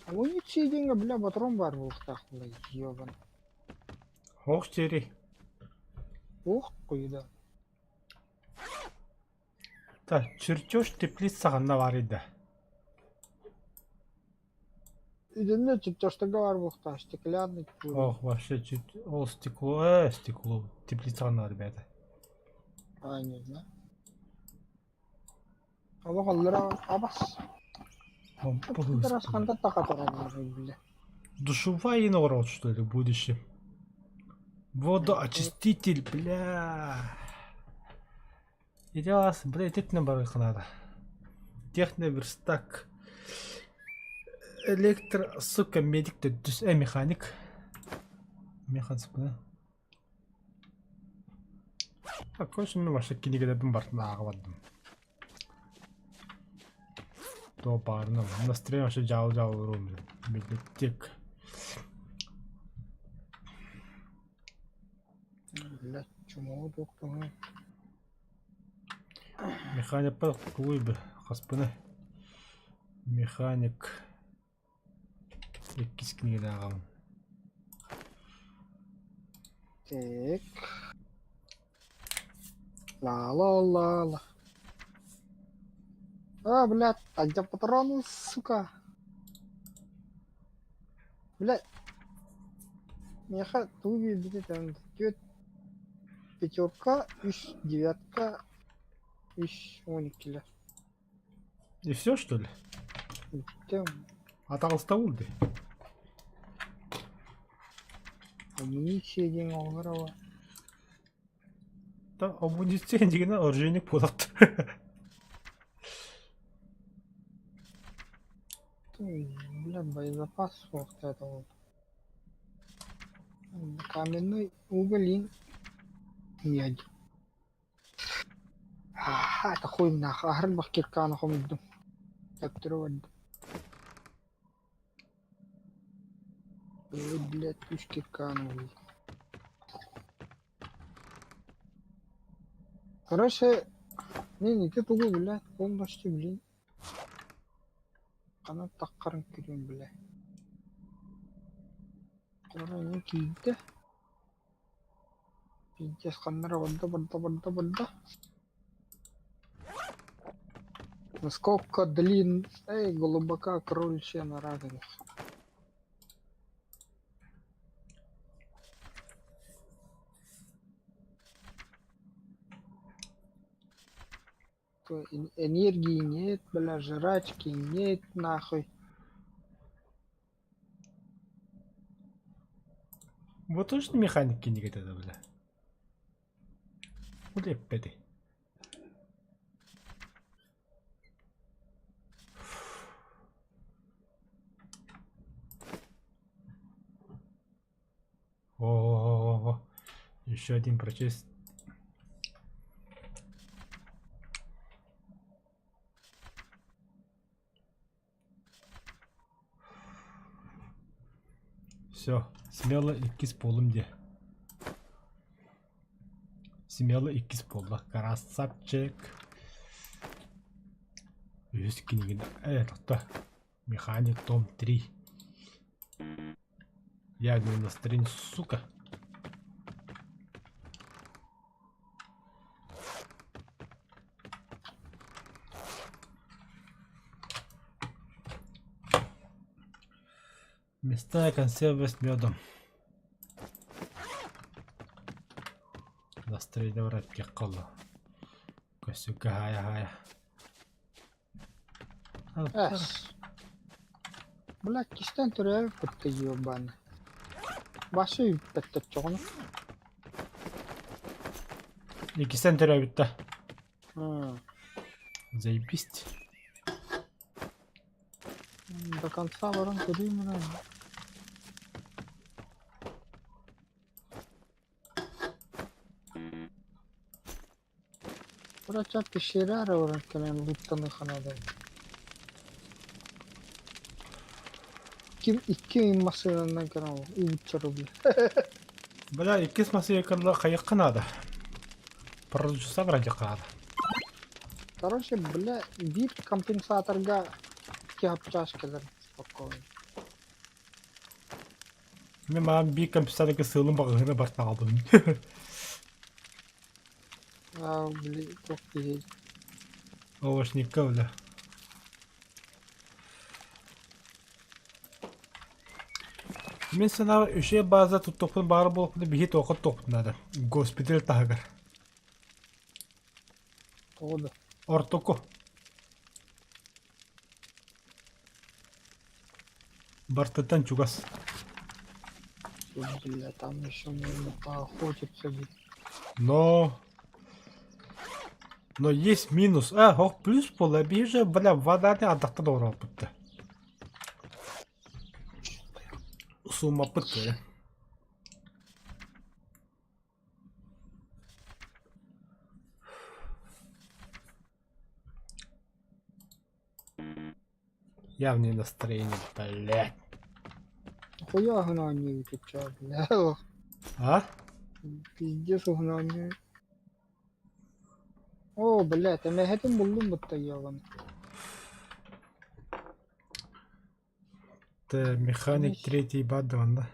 Амуниция диэҥҥэ бля патрон баар буолуохтаах бля ёбан. Ох, Терри. Ох хуй да. Так, чертеж теплица ханна баарый да? Итиннэ чертежтарга баар буолуохтаах стеклянный кубик. Ох, вообще чуть... Ол стекло, стекло. Теплица ханна ребята. А, не знаю. Олох аллара абас. Раз ханта такатара бля. Душевая народ, что ли, в будущем? Водоочиститель, бля. Идеалас, бля, ититинэн барыахха наада. Техноверстак. Электро, сука, медик төрдүс, механик. Механик, Какой же вообще кинигэлэрбин барытын ааҕа бардым. То баарынан настроение вообще дьаалы-дьаалы олоруом Библиотек. Блядь, чумоҕу туохтуҥуй? Механикпар тугуй бы хаспыны. Механик иккис кинигэни ааҕабын. Так. Ла-ла-ла-ла. А, блядь, а где патроны, сука? Блядь. Миэхэ тугу биэрбитэ там түөрт пятерка, үс девятка, үс он иккилэр. И все, что ли? Бүттэ. Атаҕастабыл дии. Амуниция диэн оҕолор Да, амуниция дигинэ оружейник буолат. Бля, боезапас суох это вот. Каменный уголь медь. Это хуй нахуй, аһарбах киркааны хомуйдум. Төптөрү бардым. Ой, блядь, үс киркааны буллум. Короче, мин ити тугу, блядь, полностью, блин. Ханан таххарын көрүөм, бля. Короче, киирдэ. Пиздец, ханна эрэ барда, барда, барда, барда. Насколько длин... Эй, глубока кроличья нора, конечно. Энергии нет, бля, жрачки нет, нахуй. Вот точно механик кинигэтэ да бля. Ол эппэтэй. О, еще один прочесть. Все, смело иккис буоллум диэ. Смело иккис буолла. Красавчик. Үһүс кинигин э тохто. Механик том 3. Я не настроение, сука. Мясная консерва с медом. Настроение врать калла. Көссүккэ хаайа-хаайа. Эс. Блядь, кистэн төрөөбүт кытта ебаный. Башы үппэттеччоҕуна. Иккистэн төрөөбүт да. Заебись. До конца баран көрүүм эрэ. Врача пещера эрэ баран кэлэн луттаныха наада. Ким икки ый массыынанан кэлэн ууччар бля. Бля, иккис массыына хайыахха наада. Продюсер вроде хаада. Короче, бля, биир компенсаторга киһапчаас кэлэр спокойно. Мин маам биир компенсаторга сыалым баҕаһына бартаҕабын. Аа, били, туох киһи. Овощникка, бля. Мин санаабар үчүгэй база туттуохпун баҕар буоллахпына биһи туохха туохпут наада. Госпиталь таһыгар. Тоҕо да? Ортоку. Бартыттан чугас. Бля, там еще можно поохотиться. Но... Но есть минус. А, ох, плюс буолла. Биир бля, воданы ардахтан оҥоробут Сууммаппыт кыайан. Явное настроение, блядь. Хуя гнание сейчас, бля. А? Пиздец угнание. О, блядь, эмэһэтин буллум бутта ебаный. Т механик Конец, третий бадван, да?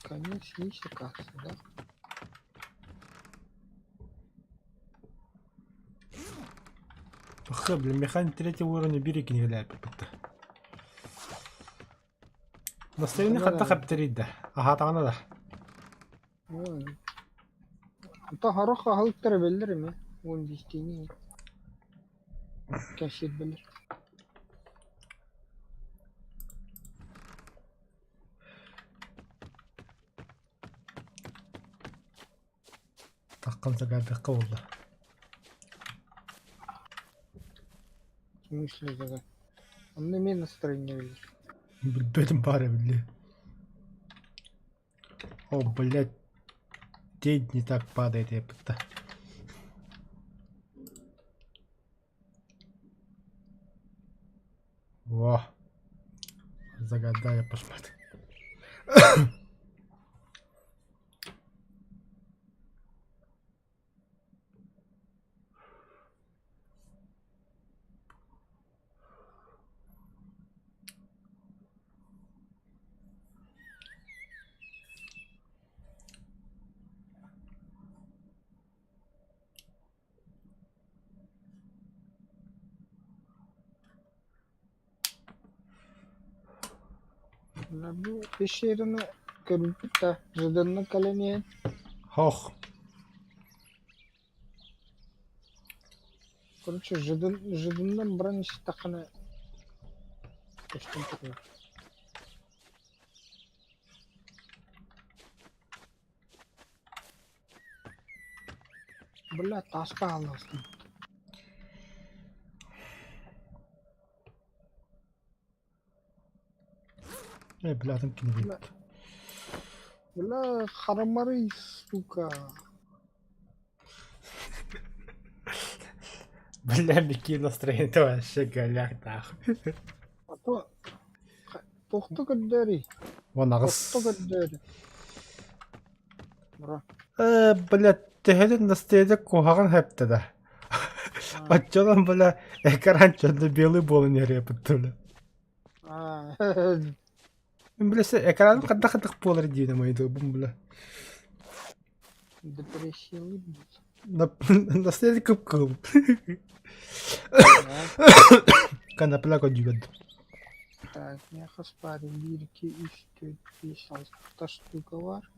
конец есть, оказывается, да? Х, блин, механик третьего уровня бери книгалээппит. Настроение Онно хатта да. хаптерийдэ. Аһаатаҕына да. Онтон сорох аһылыктара биллэр эмиэ. Уон бииртиини кэпсиирбэлэр. Таххан сагаардахха буолла. В смысле зага? Онно эмиэ настроение биллэр. Билбэтим баара биллиэ. О, блядь, день не так падает, епта. Во. Загадали пошмат. Бу пещераны көрбүппүт да, Жиданна кэлэн иһэн Хох. Короче, Жидан, Жиданнан баран истэххинэ көстөн турар. Бля, тааска хаалластым. Э, бля, атын кини Бля, билбит. бля, харамарый, сука. Бля, Микки настроение вообще голяк нахуй. А то тохто көрдөөрүй? Вон Тохто аҕыс. көрдөөрү. Бра. Э, бля, төһөнөн настроение куһаҕан хэптэ да. Оччолон, бля, экран черно-белый буолан иһэр бля. А, Бля, экран хайдах-хайдах буолар диэн майдыбын, бля. депрессиялыыр дии. Настроение кып-кыһыл. Да. Конопля көрдүүбэт. Так, миэхэ спарринг биир, икки, үс, түөрт, биэс, алта штука бар.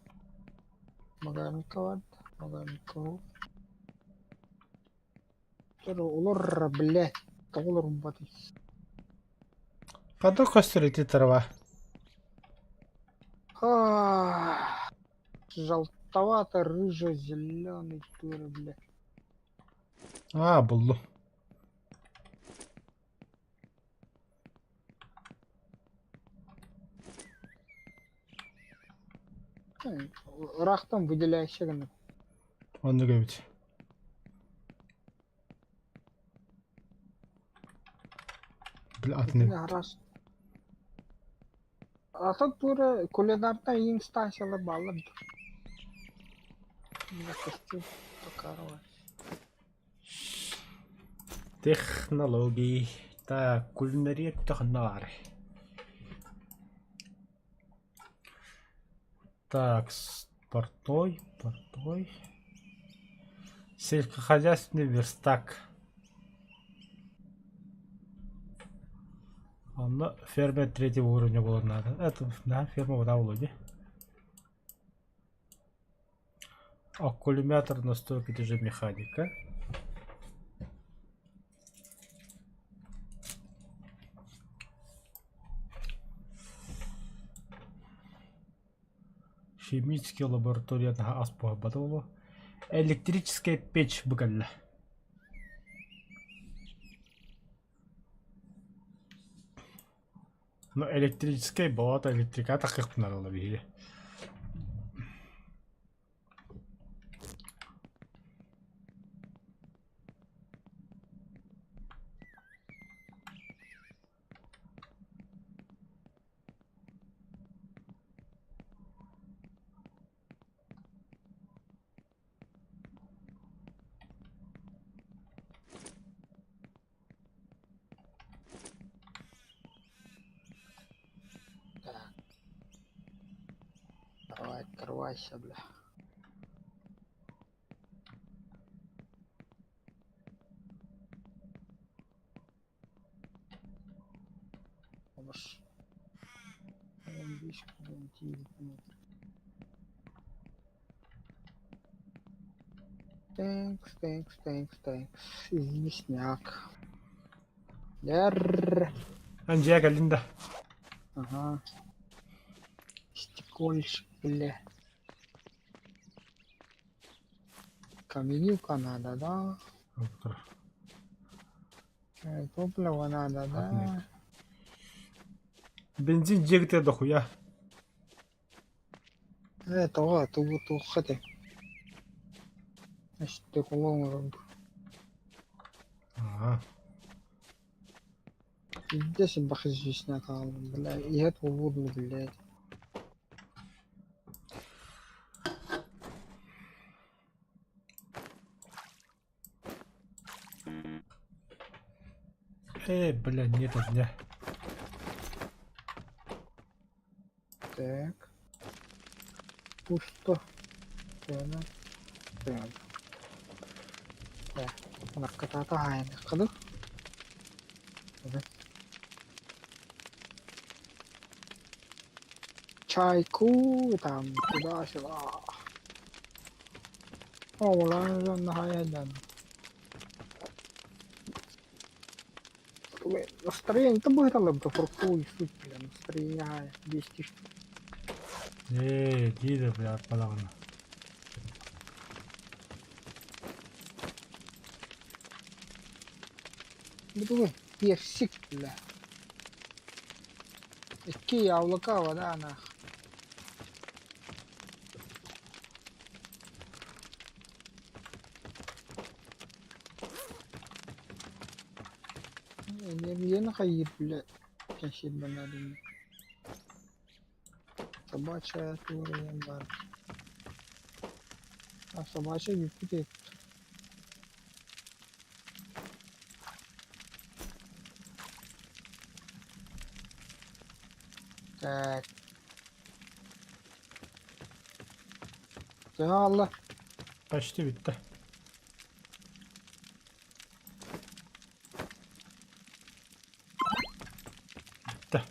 Багажникка бар, багажникка ол. Олор, блядь, тоҕо олорбатый? Ханна көстөр ити трава? Желтовато, рыжо-зеленый тура, блядь. Аа, буллум. Ыраахтан выделяющий гына. Оннук эбит. Бля, атын Итини араас Атын туора кулинарнай иҥ станциялар бааллар дуо? Көстүү Токарова. Технологии. Так, кулинария технары. Так, портной, портной. Сельскохозяйственный верстак. Онно ферма третьего уровня было надо. Это, да, ферма вода Володи. Аккумулятор настройки даже механика. Химическая лаборатория ас буһарбата Электрическая печь бу кэллэ. Ну, электрическэй болот электрика тахыахпын ыла биһиги. Открывайся, бля. Thanks, thanks, thanks, thanks. Известняк. Дэр. Эн дьиэ кэллин да? Ага. Стекольщик, бля. Каменюка надо, да? Топливо надо, да? Бензин дьиэгитэ дохуя. Ээ, тоҕо тугу туохха этэй? Стекло оҥорорго. Аа. Пиздец элбэх известняк аҕаллым, бля, иһэ туолуо дуу, блядь. Э, бля, нет огня. Так. Пусто. Тыана. Тыана. Ынаххытаата хаайыныахха дуу? Чайку там туда-сюда. Оҕолоор наһаа Настроение быһыталлар фруктовый суп бля настроение 200 штук. Ээ, дии бля, арпалаҕына. Бу персик бля. Икки яблоко вода нах. Энергияны хайыыр бля кэпсиир банаарыны. Собачья туруйан баар. А собачья бүппүт эбит. Так. Төһө хаалла? Почти бүттэ. Бүттэ.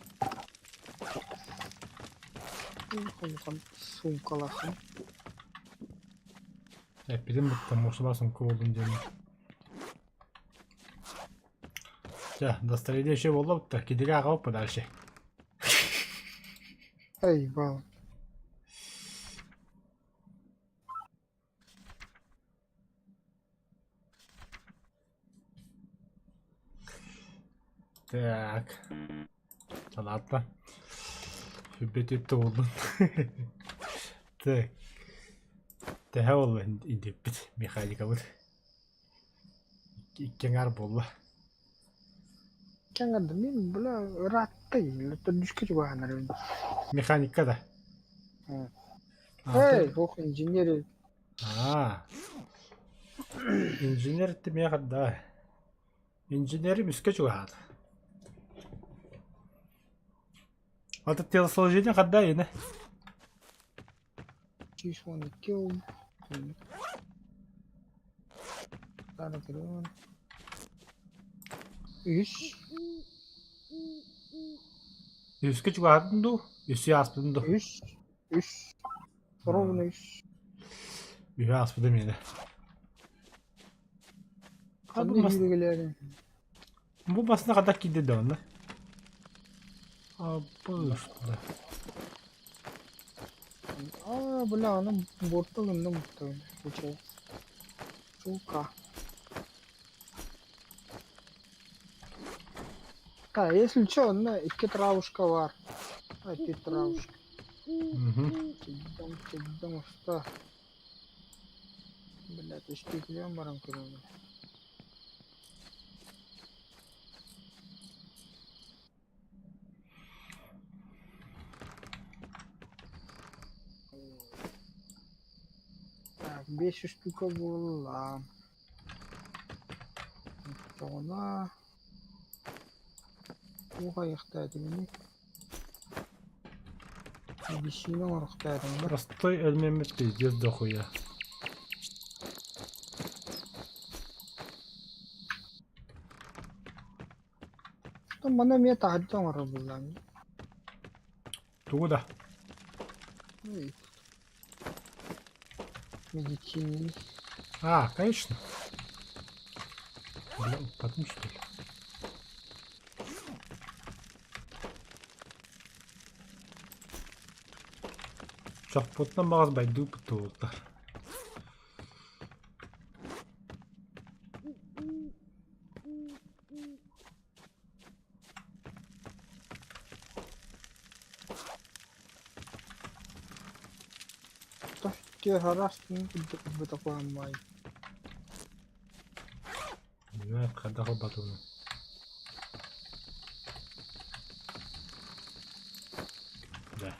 Улахан суумкалааххын. Эппитим бытта муусуба сумка буоллун диэн. Чэ, настроение еще буолла бытта. Кинигэ аҕабыппын дальше. Эй, бал. Так. Ладно. Сүбэтипте буоллун. Так. Тэһэ буолла индиппит механикабыт. Икки аҥаар буолла. Кэҥэрдим мин бля ыраатта төрдүскэ чугаһаанар Механикка да? Эй, ох, инженер Аа. Инженер тимиэхэ да. Инженери үскэ чугаһаата. Ата телосложение хадда ини? 112 ол. Үс. Үскэ чугаһаатын дуу? Үсү ааспытын дуу? Үс. Үс. Ровно үс. Үһү ааспытым ини. Ханна сүүрүгэлээрин? Бу басына хадак киирдэ да онно. Абыста. А, бля, аны борта гынным получается. Сука. А, если чё, онно икки травушка бар. А, икки травушка. Мгм. Чигдам, чигдам, уста. Блядь, үстүкүлээн баран көрөбүн. Так, биэс штука буолла. Оччоҕуна туох айахтаатыгыный? Медицина оҥоруохтаатым да. Простой элемент пиздец дохуя. Оттон маны эмиэ таһырдьа оҥорор буоллаҕым дии. Тугу да? Медицинин. А, конечно. Бля, упадем что ли? Чохпутунан баҕас байдыы туолтар. Хайдах ылбатыбын. Да.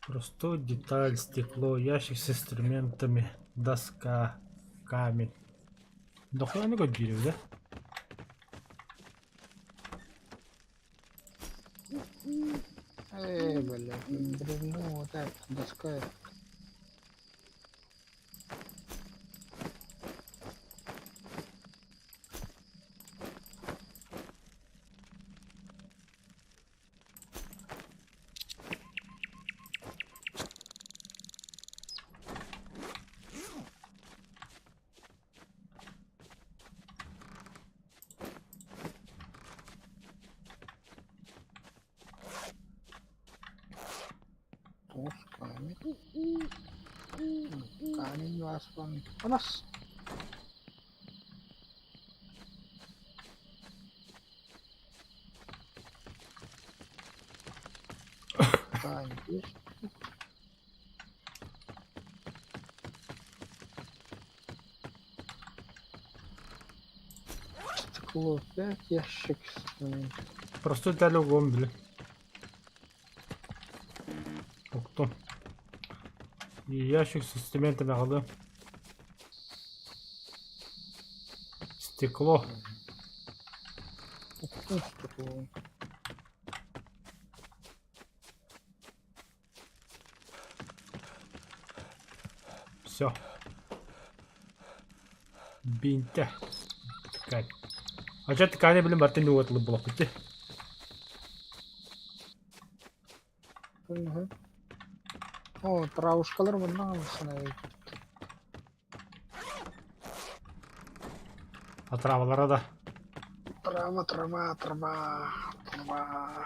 Простой деталь, стекло, ящик с инструментами, доска, камень. Дохуя не көрдүүрүм да? Эй, блядь, бревно, вот это, доска. Туос камень. Камень васпан. Анас. Камень есть. Стекло 5, ящик с Простой деталь угон били. Уктум. Ящик с инструментами аҕалыам. Стекло. Уктум стекло. Все. Бинтэ. Ткань. А чё ткани, блин, бартын уотулу булаппыт Мгм. О, травушкалар мунна алысына А травалара да. Трава, трава, трава, трава,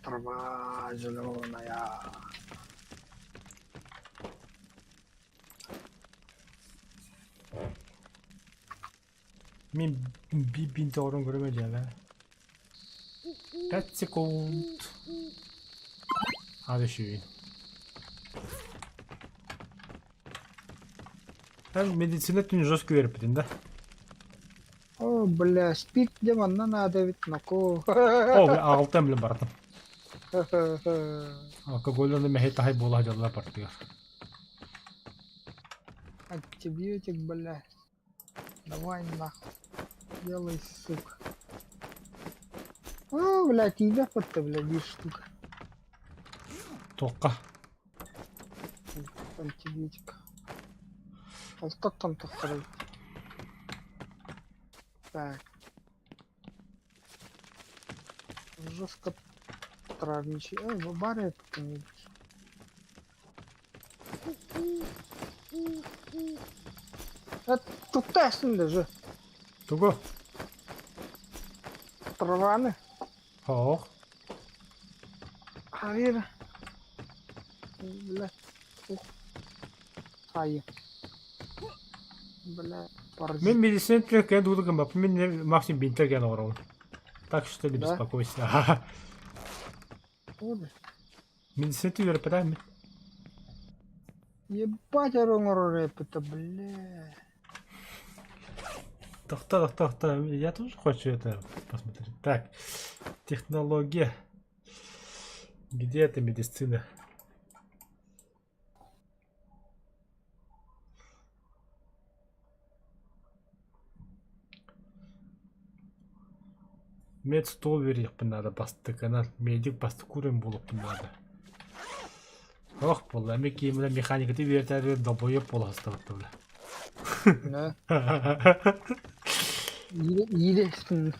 трава зеленая. Мин бинт оҕорон көрөмө дьиэлэ. 5 секунд. Hadi şöyle. Ben медицина түн жестко үөрэппитин да. О, бля, спирт дьэ манна наада эбит ноко. О, аҕалтан билэн бардым. Алкоголь мэһэй таһай буола сылдьаллар бардыгар. Антибиотик, бля. Давай нахуй. Делай, сука. О, бля, тиийбэт батта, бля, биир штука. Туохха? Антибиотик. Алтаттан тахсарый. Так. Жестко травничай. Эй, в баре какой-нибудь. Туттасын даже. Тугу? Траваны. Хоох. Авир. Бля. Ух. Ай. Бля. Паразит. Мин медицина кэн дуудагын бап. Мин максимум бинтер кэн оҕоробун. Так что не Да? беспокойся. Ой, Медицина үөрэппэтэ Ебать оҥорор это, бля. Тохто, тохто, тохто. Я тоже хочу это посмотреть. Так, технология. Где эта медицина? Медстол үөрэхпин наада бастакынан, медик бастакы уровень буолуохпун наада. Ох, буолла, эмиэ кииминэ механикаты үөрэтээри долбоеб буола сыстабыт бля. Да. Иирэспин.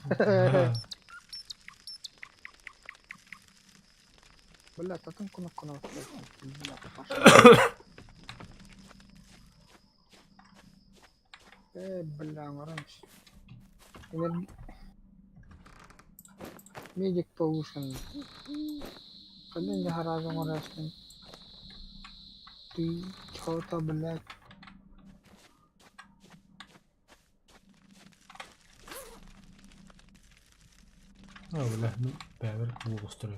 Бля, татын кнопканы Бля, пошел. Э, бля, оҥорон Энерги... Медик повышен. Кэлин гаража оҥорооскун. Ты чё-то, блядь. А, бля, ну, бэйэбэр уолустар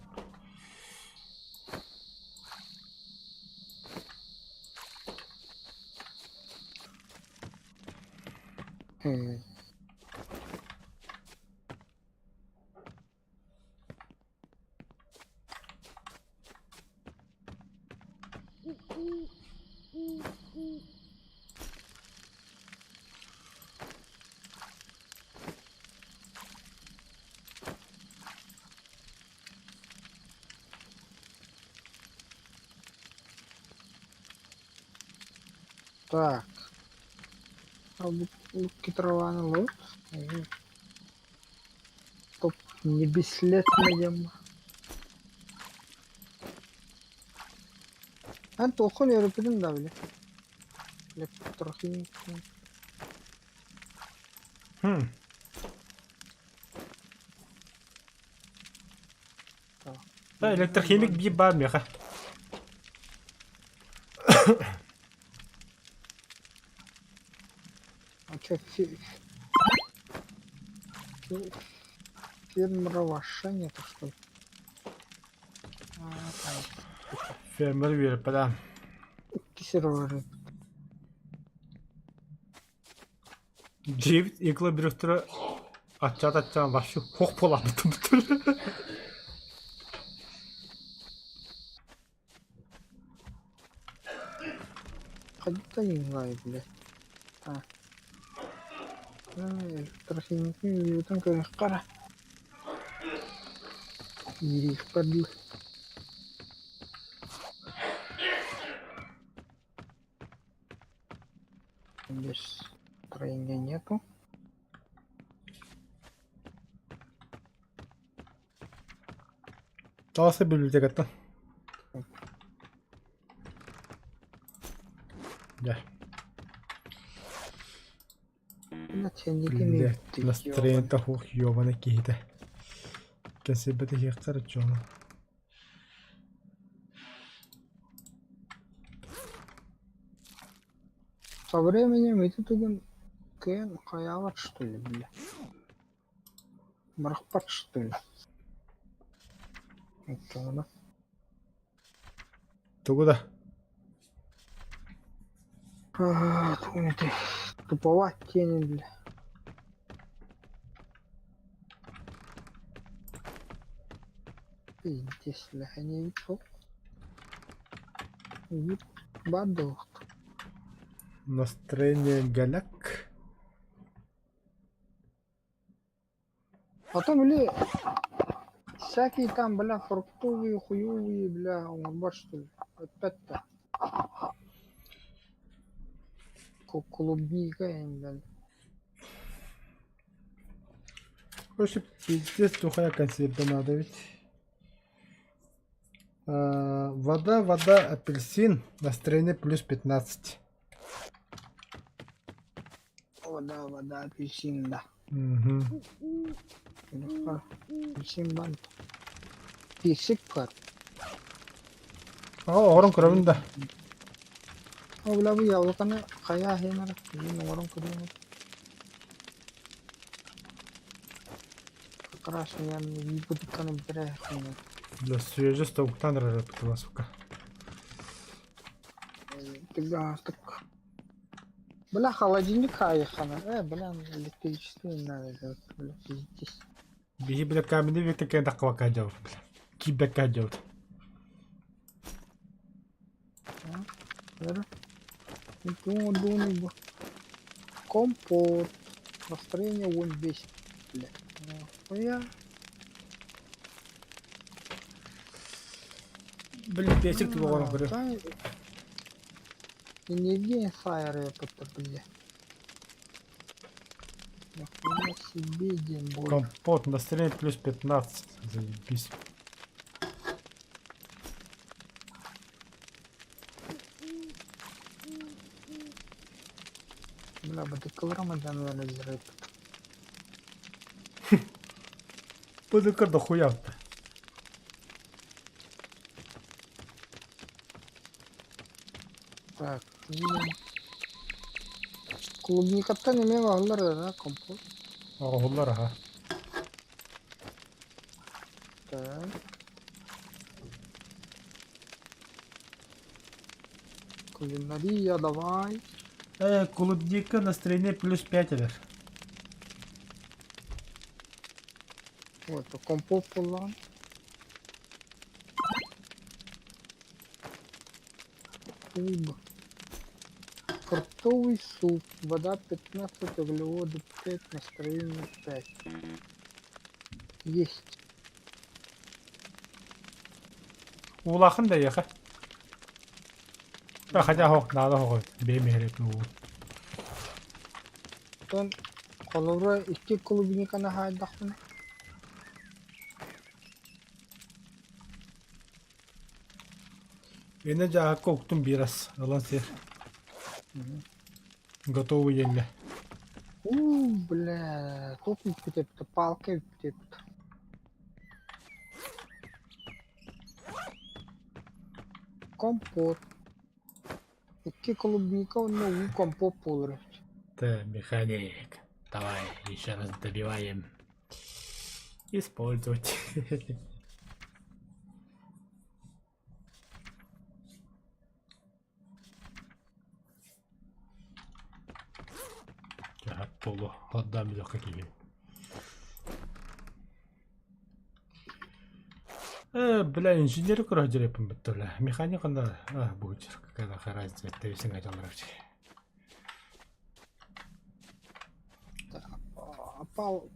Так. Лукки-трава лут. Топ не бесследным. Эн туоххун үөрэппитин да били. Электрохимик. Хм. Да, электрохимик биир баар миэхэ. А чё, фермера ваша нету, что ли? Фермер үөрэппэ Сервер. Дьиэбит игла бөрөхтөрө аччаат-аччаан вообще хуох буолаабытым Ходить-то не знаю, блядь. А. Электрофиникин көрүөххэ Иириэхпэр дуу. Здесь строения нету. Таҕыста библиотекаттан. Дьэ. Блядь, настроение хух ёбаный киһитэ. Кэсибэт иһиэхтэр оччоҕуна. Со временем ити тугун кыайан хайаабат что ли, бля? Бырахпат что ли? Оччоҕуна Тугу да? Тугун этэй? Туповать тиэнин бля. Пиздец, бля, они Баар буолуохтаах. Настроение галяк. Потом били всякие там, бля, фруктовые, хуёвые, бля, оҥорбот что ли? Опять-то. Клубника, бля. Короче, пиздец, тухая консервы надо ведь. Вода, вода, апельсин, настроение плюс 15. Вода, вода, апельсин, да. Угу. Апельсин баар. Писик баар. Оо, оҕорон көрөбүн да. Ол бля бу яблоканы хайа аһыан эрэ, билигин оҥорон көрүөм. Как раз я бутылканы бүтэрэ Бля, свежий стоуктан эрэр сука. Тыгаастык. Бля, холодильник хаайыххана. Э, бля, электричество не надо делать, бля, пиздец. Биһи бля каменный векте кэнтахха дьабыт бля. Киирбэккэ дьабыт. Эрэ. Тугу бу? Компот. Настроение 15. Бля. Нахуя? Блин, песик туга А, көрө. та- Энергия фаер это, бля. Нахуя себе день бой. Компот, настроение плюс 15. Заебись. Бля, бадыкылар наверное, взрыв. Быдыкыр дохуя. Так, блин. Клубникаттан эмиэ бааллар да, компот. Оҕолор аха. Так. Кулинария, давай. Э, клубника настроение плюс 5 эбэр. Вот, компот буллаҕын. Куб. Фруктовый суп. Вода 15, углеводы 5, настроение 5. Есть. Уулаахын да эйиэхэ. А, хотя хоох, наада хоҕой. Бэйэм иһэрэ уу. Оттон холобура икки клубниканы хаайдахпына. Инэ дьааһыкка уктум биир ас. Ылан сиэр. Готовый диэҥҥэ. Уу, бля, туох бүппүт эбит, палка бүппүт эбит. Компот. Икки клубника уонна уу компот буолар эбит. Ты механик. Давай, еще раз добиваем. Использовать. Дьэ, полу отдам билиэххэ киһи. Э, бля, инженер көрө дьирэппин бытта, бля. Механик онно, а, будет, какая нахуй разница, тэбисин айталлар А пал...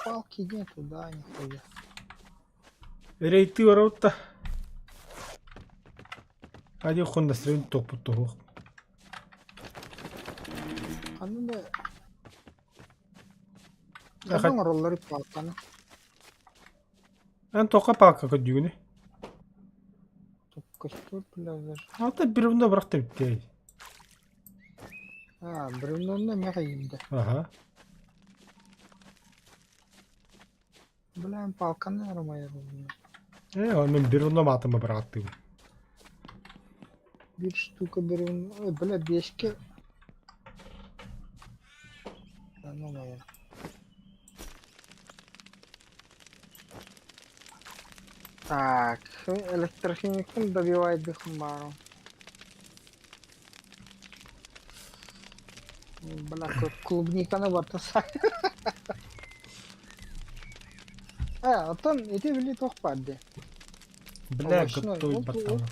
Палки нету, да, нихуя. Рейти барабытта. Ади хон настроение топпут туһуох. Ханна да... Ханна оҥороллор палканы? Эн тоққа палка көрдүгүнүй? Костер, бля, даже. Ата бревно бырахта бүттэ. А, бревноны эмиэ хайыырда. Аха. Бля, палканы арамайабын. Э, ол мен бревно маатыма быраҕаттыыбын. Биир штука бревно... Ой, бля, биэскэ... Да, ну моя. Так, электрохимикпин добивайдыхым баарым. Бля, клубниканы барта Э, оттон ити били туох баар дии? Бля, Овощной. готовить Ол баттаҕына.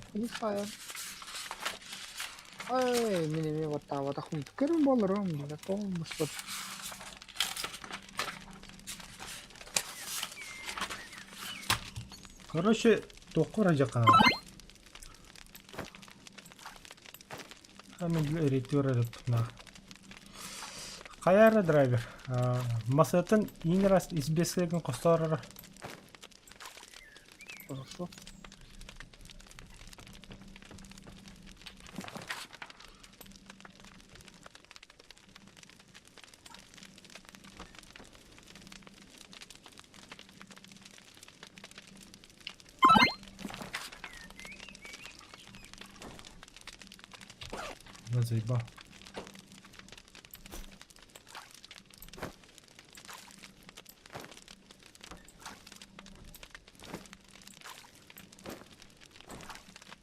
ол Ай, мин эмиэ баттаабатахпын. Көрүн буоларым, бля, тоҕо Короче, туохха барадьахханаҕын? А мен бile эриттиэр эрэ Хайа эрэ драйвер массыынатын иин раз избиэскэлэргин хостоорор Хорошо. Да заебал.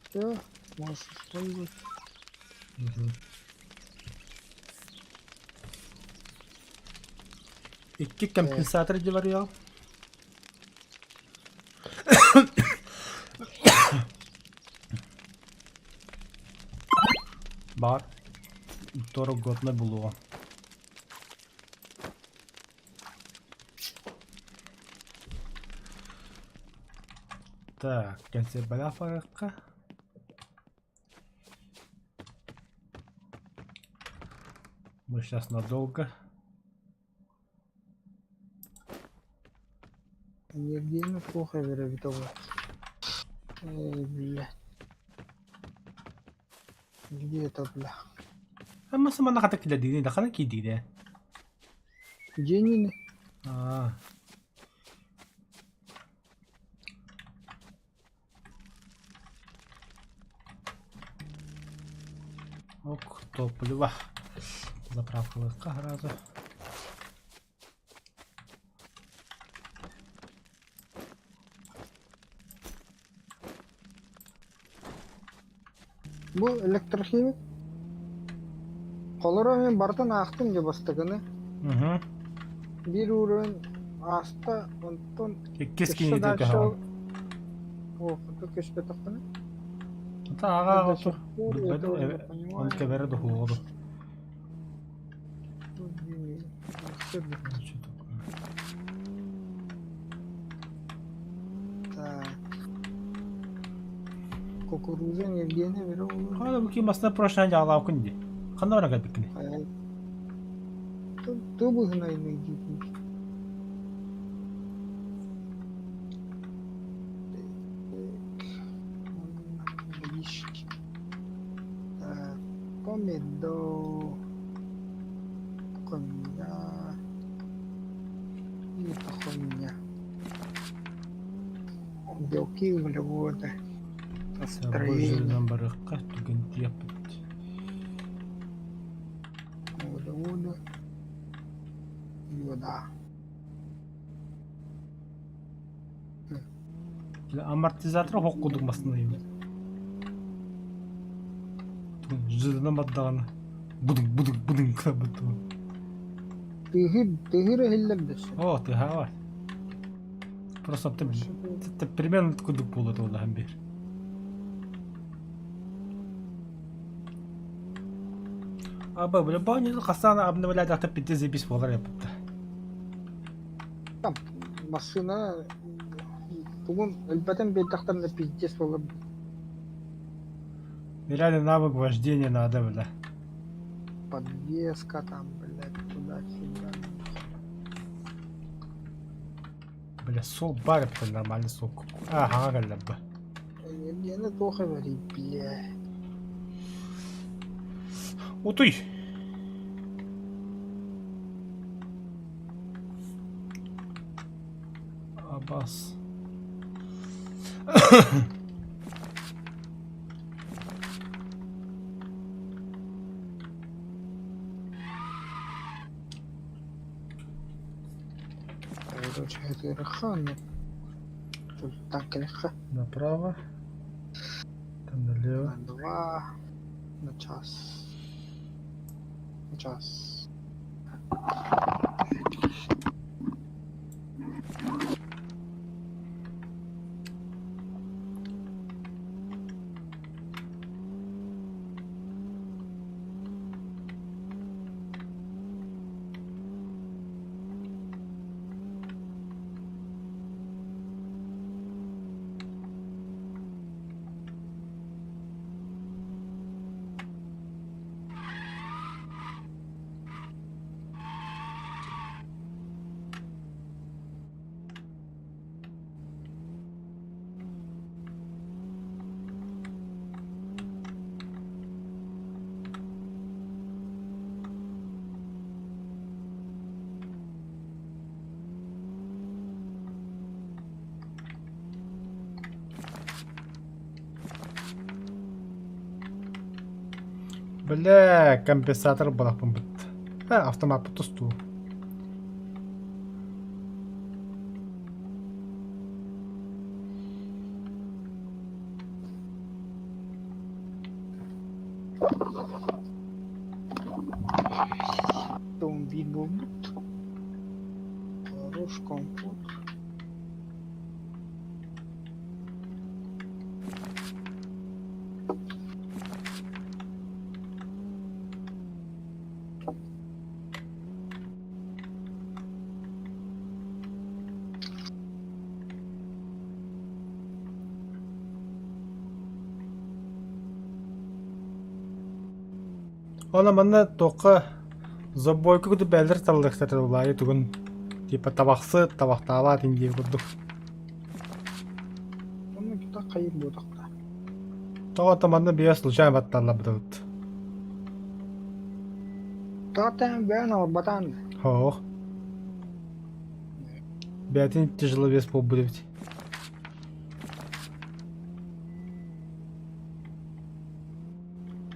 Все, можешь использовать. Мгм. Икки компенсатор дьэ Баар второгодно булуоҕум. Так, кэнсиэрбэлээх барыахха. Мы сейчас надолго. Евгений плохо эбит оҕо. Эй, бля. Где это, бля? Ама самана хата килэдиини да хана киидиинэ. Дьиэнини. Аа. Ок, топливо. Заправкалыахха сразу. Бу электрохимик. Холоро мин барытын аахтым дьэ бастакыны. Угу. Биир уровень ааста, онтон Иккис өссө кинигэ дальше көһөҕүн. О, онтон көспөтөхпүнэ. Это аҕа Это до аҕа сих пор билбэт этого не он понимаю. кэбэрэ дохуоҕу. Что такое? Так. Кукуруза Евгения Веровна. Хана бу ким баста прошлый дьаалаабыкын дии. Ханна баран кэлбиккиний? Ту быһынайный диибин. Так, помидор. Хуйня. Это хуйня. Белки, углеводы. Построение. Бу барыахха түгэн тиэппит. Углеводы. И вода. Амортизатор хоқ курдук массыына Жырынан баттаҕына будуҥ будуҥ будуҥ гынабыт Тыаһыыр, тыаһыыр иһиллэр дөссө. О, тыаһаабат. Просто ты примерно курдук буолуо туоллаһан биэр. Аба, бля, баанньы хасаана обновлять пиздец заебись буолар эбит. Там массыына тугун өлбөтөн биэрдэхтэринэ пиздец буолар. Реально навык вождения надо, бля. Подвеска там, блядь, туда-сюда. Бля, сол бар это нормальный сол. Ага, галлабба. Евгений плохо говорит, бля. Утуй! Абас. Короче, это Так, Направо. Там налево. На два. На час. На час. Бля, компенсатор балаппын бытта. Автомат тустуу. Том биир буолбут. Хорош компот. Онно манна туохха забойка курдук бээлэр таллыахтара улаайы тугун типа табахсы табахтаабаат ин диир курдук. Онно тутах хайыр буотахта. Тоҕо манна биэ случайно батталлабытыбыт. Тоҕо бэйэн олорботаан да. Хоох. Бэйэтин тяжеловес буолбут эбит.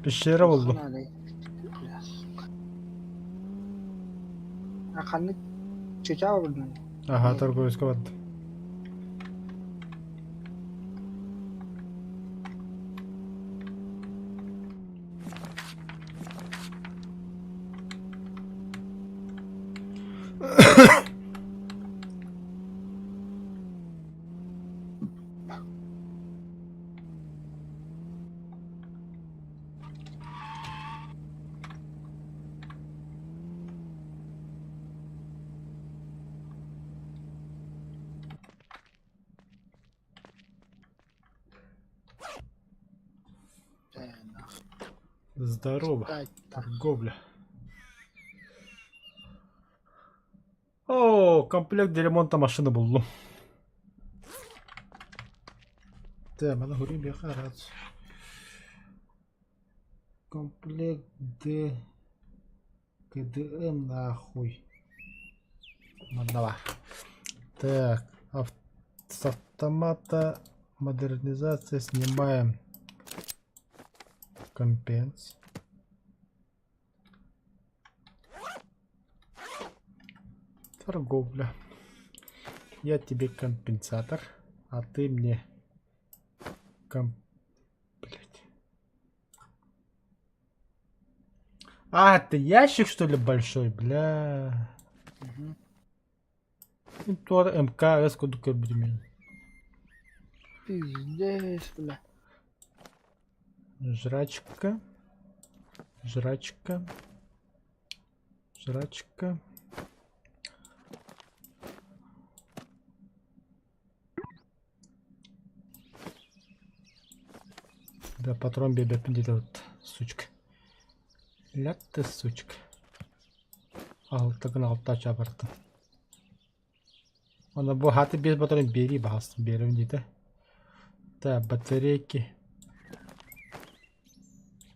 Пещера буллум. А ханнык чычаа булдуҥ? Аха, торговецка бардым. Здорово, торговля. О, комплект для ремонта машины буллум. Тэ, маны хурим биэхэ араас. Комплект Д КДМ нахуй. Манна баар. Так, с автомата модернизация снимаем компенс. Торговля. Я тебе компенсатор, а ты мне ком... Блять. А, это ящик, что ли, большой, бля. Угу. Тор МКС курдук көрбүтүм. Пиздец, бля. Жрачка. Жрачка. Жрачка. Да, патрон биэрбэппин диэтэ вот, сучка. Ля ты, сучка. Алта гына алта чабарта. Аны бу хаты без патрон бери баҕастым биэрэбин диэтэ. Так, батарейки.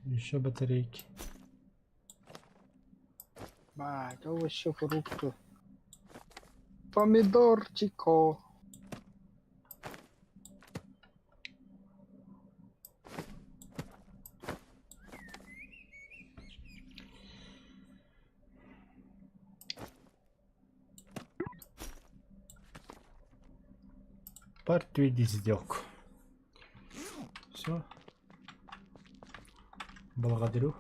Еще батарейки. Бать, овощи, фрукты. Помидорчико. Подтвердить сделку. Все. Благодарю.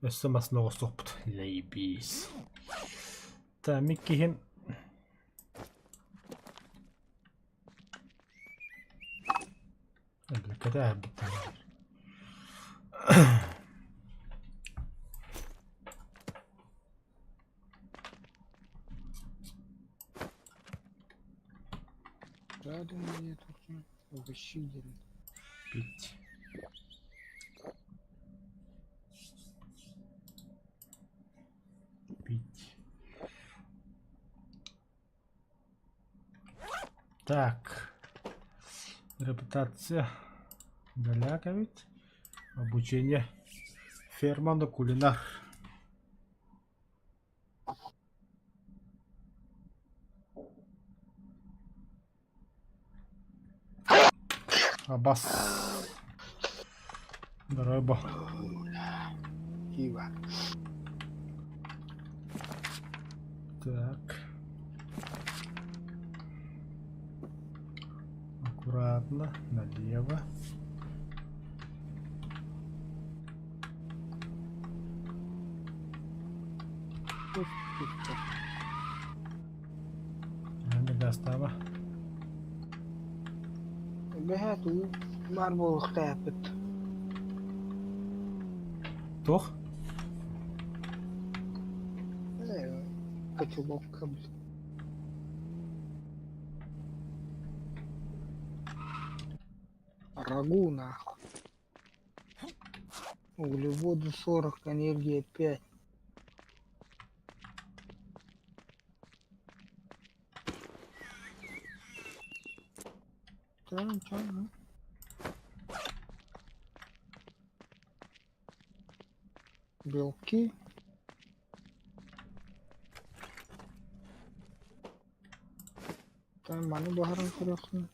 Өссө мас оҕустуохпут. Заебись. Так, мин киһим Кэтээһэрбиттэр. Радуга тут овощи Пить. Пить. Так. Репутация. Голяка ведь. Обучение. Фермана кулинар. Абас. Дорогой. Кива. Так. Аккуратно, налево. Гастава. Бэһээ туу баар буолуохтаахпыт. Туох? Котелок. Рагу нахуй. Углеводы 40, энергия 5. Белки. Маны буһаран көрүөххүн.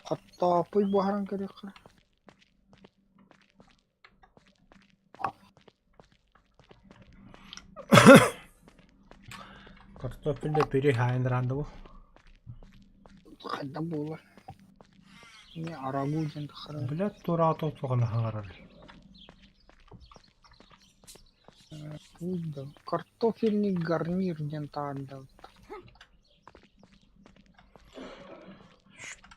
Хортооппуй буһаран көрүөххэ. Картофельное пюре хаайан рандову. Хайдах буолар? Не арагу диэн тахсара. Бля, тураата туохана хаҥарар. Картофельный гарнир диэн таардабыт.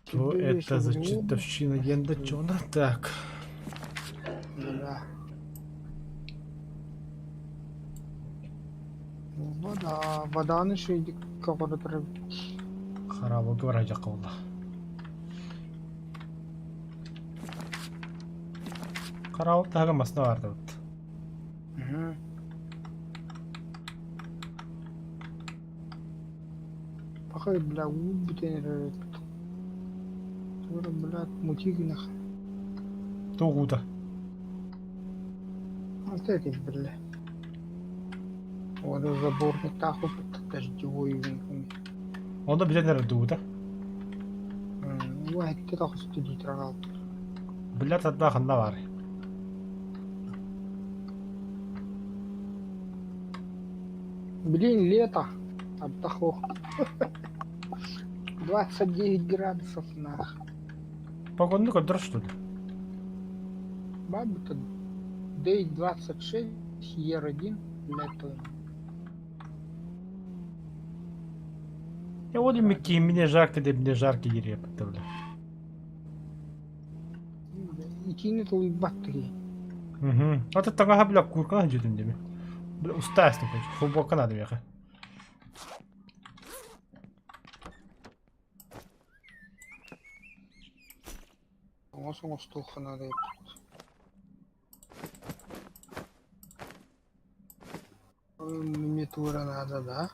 Что это за чертовщина диэн да чона? Так. Да. Вода, воданы шейдик көҕөрөтөр Хараабылга барайдьахха буолла. Хараабыл таһыгар масына баардыбыт. Пахай, бля, уу бүтэн эрэр эбит. Туора, блядь, мутии гынах. Туох уута? Вот эти, бля. Вот заборниктаах опыт дождевой үүнү. Онно бүтэн эрэр дуута. Уу эттэ тохсуту дии турар Бля, тарда ханна баарый? Блин, лето. Отдохнул. 29 градусов нах. Погодный көрдөр что ли? Бабы-то Day 26, Year 1, лето. Я вот и мне жарко, да мне жарко дире бля. Итиини тулуйбат киһи. Угу. А ты таҥаһа бля куркана дьүтүм дими. Бля устаастым короче. Футболка надо миэхэ. Оҥос оҥостуохха наада эбит. Миниатюра надо, да?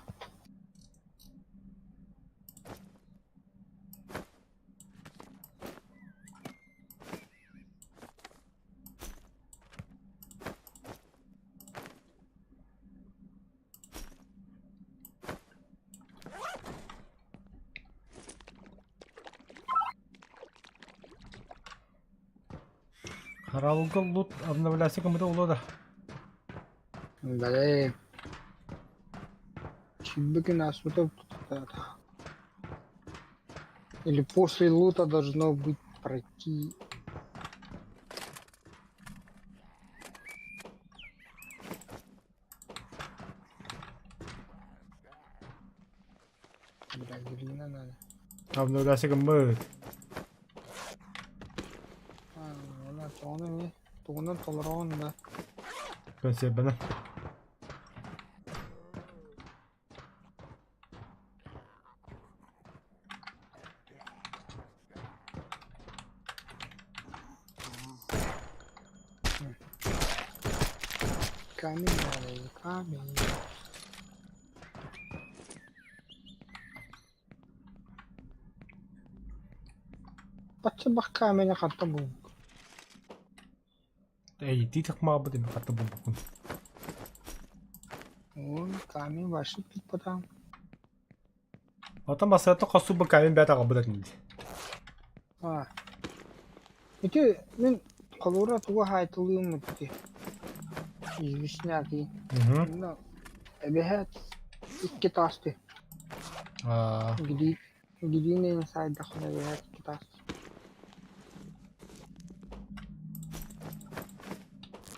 Харалга лут обновляйся кому-то улода. Бля. Чебыкин ааспыта Или после лута должно быть пройти. Бля, глина надо. Обновляйся кому А, она тоҕуна тугунан толороҕун да. Спасибо. Камень надо или камень. Бачча камень хатта булбут. Эй, ити тахмаабыт эми хатта булбуккун. Ой, камень ваши потом. Оттон бассыата хосу камень бэт аҕалбыт этин дии. А. Ити мин холура тугу хаайтылыым ити. Известняк и. Угу. Эбэһээт икки таасты. Аа. Гиди гидиинин саайдахына эбэһээт икки таас.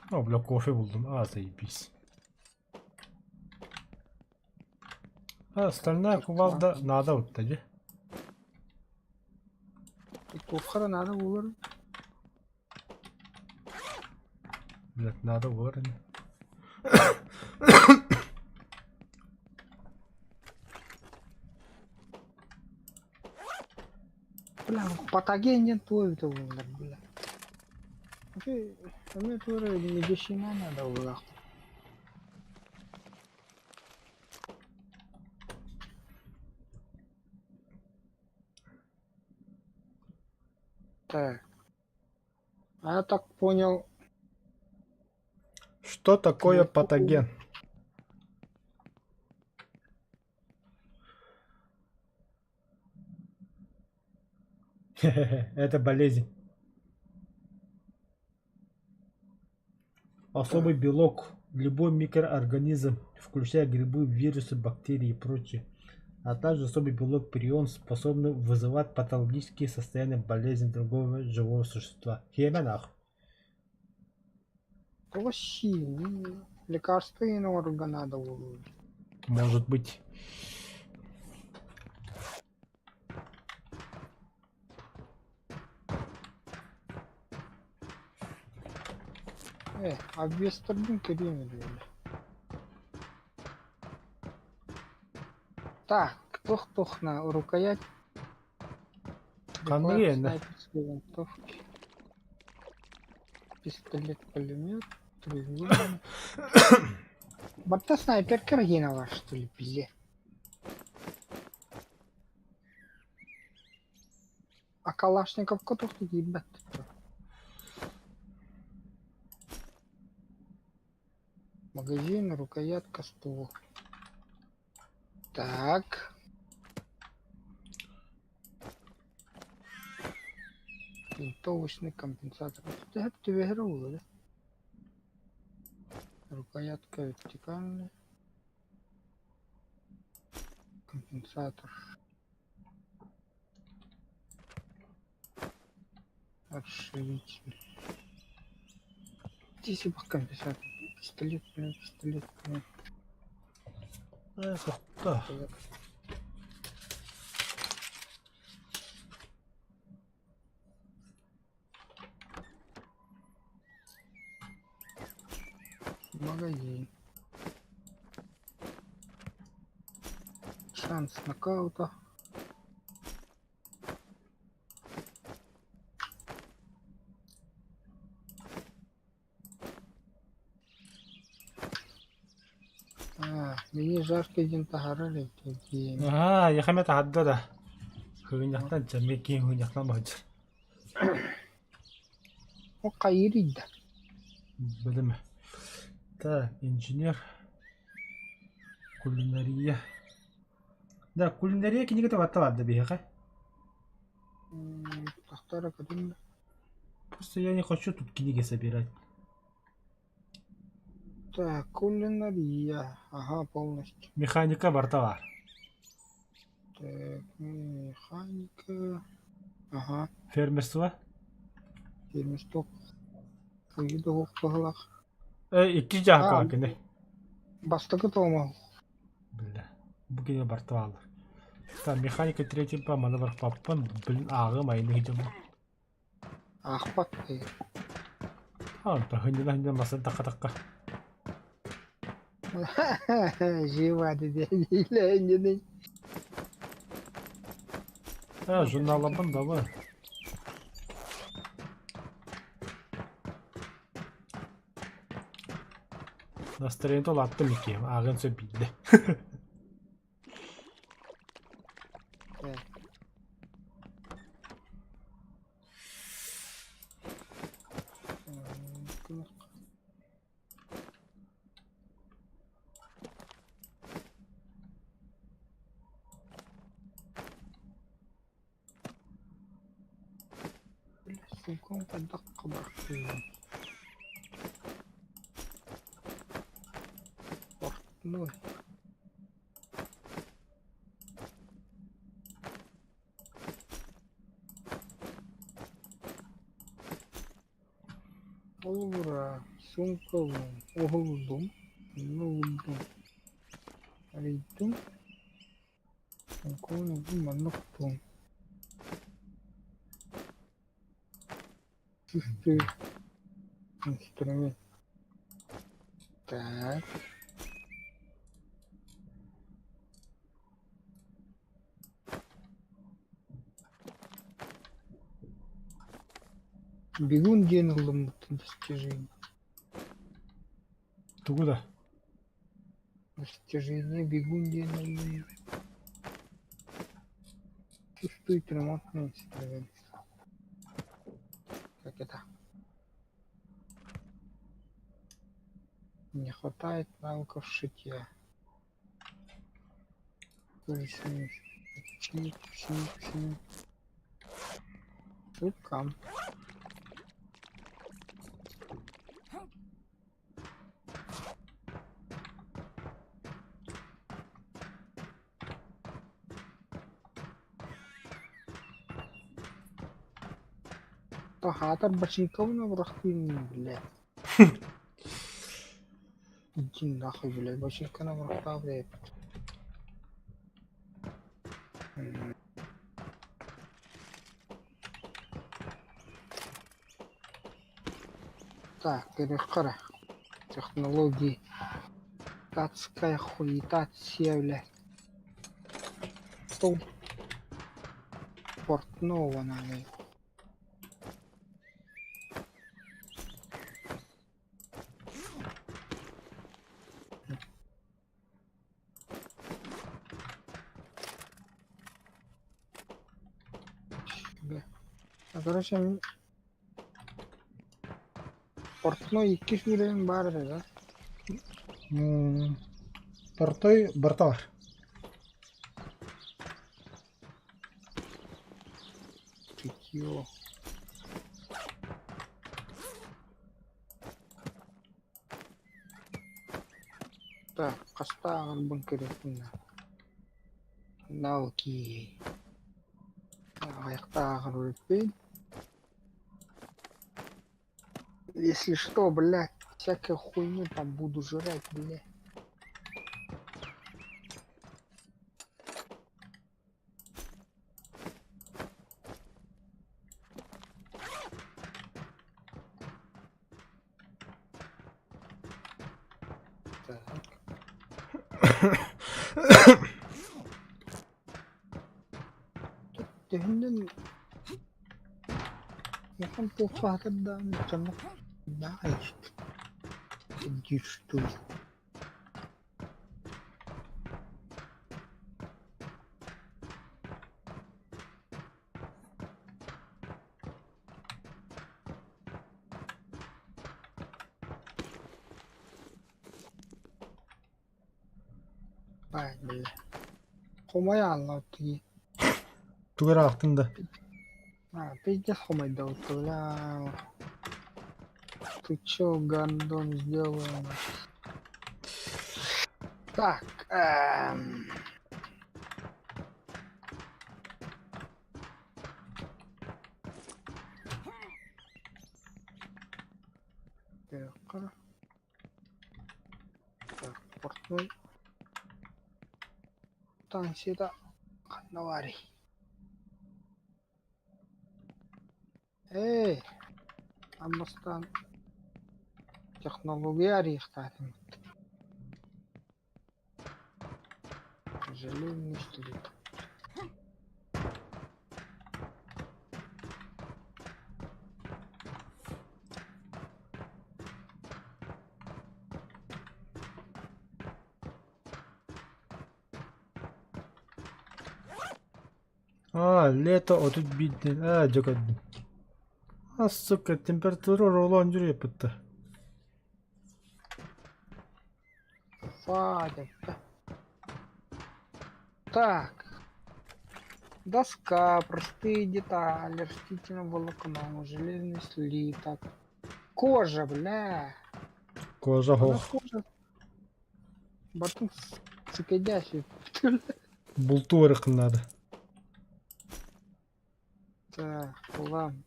О, бля, кофе булдум. А, заебись. А, остальная кувалда надо вот тоді. Туохха надо буолар. Блядь, надо вовремя. Бля, Патоген диэн туох эбитэ буоллар бля. Эмиэ туох эрэ медицина надо буоллах. Так. А я так понял. Что такое патоген? Это болезнь. Особый белок, любой микроорганизм, включая грибы, вирусы, бактерии и прочее, а также особый белок прион, способный вызывать патологические состояния болезни другого живого существа. Хеменах. Тоҕо Лекарство оҥорорго наада буолуо. Может быть. Э, обвестарбын көрүөм үһү. Так, туох-туох на рукоять Ханныгы enne? снайперской винтовки. Пистолет-пулемет, треугольник. Барта снайперка Рогинова, что ли, пизде. А Калашниковка туох тиийбэт. Магазин, рукоятка, ствол. Так. Винтовочный компенсатор. Это түбэһэр да? Рукоятка вертикальная. Компенсатор. Расширитель. Здесь компенсатор. Пистолет, пистолет, пистолет. Это Магазин. Шанс нокаута. Аа, мини жаркий диэн таһаарар эбит диэн. Аа, яхаме таһадда да. Хыгынньахтан чамме киин хыгынньахтан баһыдьар. О хайыырый да? Билимэ. Так, инженер. Кулинария. Да, кулинария кинигэтэ батта барда биһиэхэ. Тахтара көтүн. Просто я не хочу тут книги собирать. Так, кулинария. Ага, полностью. Механика барта бар. Так, механика. Ага. Фермерство. Фермерство. Хуйда баһылах. Икки жаһа кини. Бастакы тома. Бля. Бу кини барта баалар. Так, механика третий па маны бар паппын, блин, ааҕым айны хидьам. Аахпат. А, та хынньына хынньына масын такка-такка. Жива диэн А, журналабын давай. Настроение улааттым икки, ааҕын сөп биирдэ. Так. Сумкам хайдах хабархыыбын Портной. Холобура, суумкабын уһуллум, онно уурдум, арыйдым, суумкабын ыллым манна уктум. Чистый инструмент. Так. Бегун диэн ыллыммыттын достижение. Тугу да? Достижение бегун диэн ыллым. Чувствует ремонтный инструмент. Как это? Не хватает навыков шитья. Сука. Хаатар бачыыҥкабын абырахтыын блядь. Иди нахуй, блядь, бачыыҥканы абырахтаах блядь. Так, көрүөххэ эрэ. Технологии. Татская хуета блядь. Стол портного надо. А короче, портной иккис үрээн баар этэ да? Портой барыта бар. Чутье. Так, хаста ааҕарбын көрүөхпүн Навыки. Аҕыйахта ааҕар эбиппин. Если что, блядь, всякую хуйню там буду жрать, блядь. Так. Төһөннөн улахан туох даҕаны дьоно наайт диир дуу. Бай, бля. Хомой аалла тии. Тугу эрэ аахтыҥ да? А, пиздец хомойдоҕут бля. Ты чё, гандон, сделал? Так, Так, портной. Станцията ханна баарый? Эй, Аммастан технология арыйыахтаатым. Железный слиток. А, лето 31 аа дьэ көрдүм. А, сука, температура рулон дьүрүйэппит Фа, Так. Доска, простые детали, растительное волокно, железный слиток. Кожа, бля. Кожа Она ох. кожа. Батон цикадящий. Бултуу надо. Так, хлам.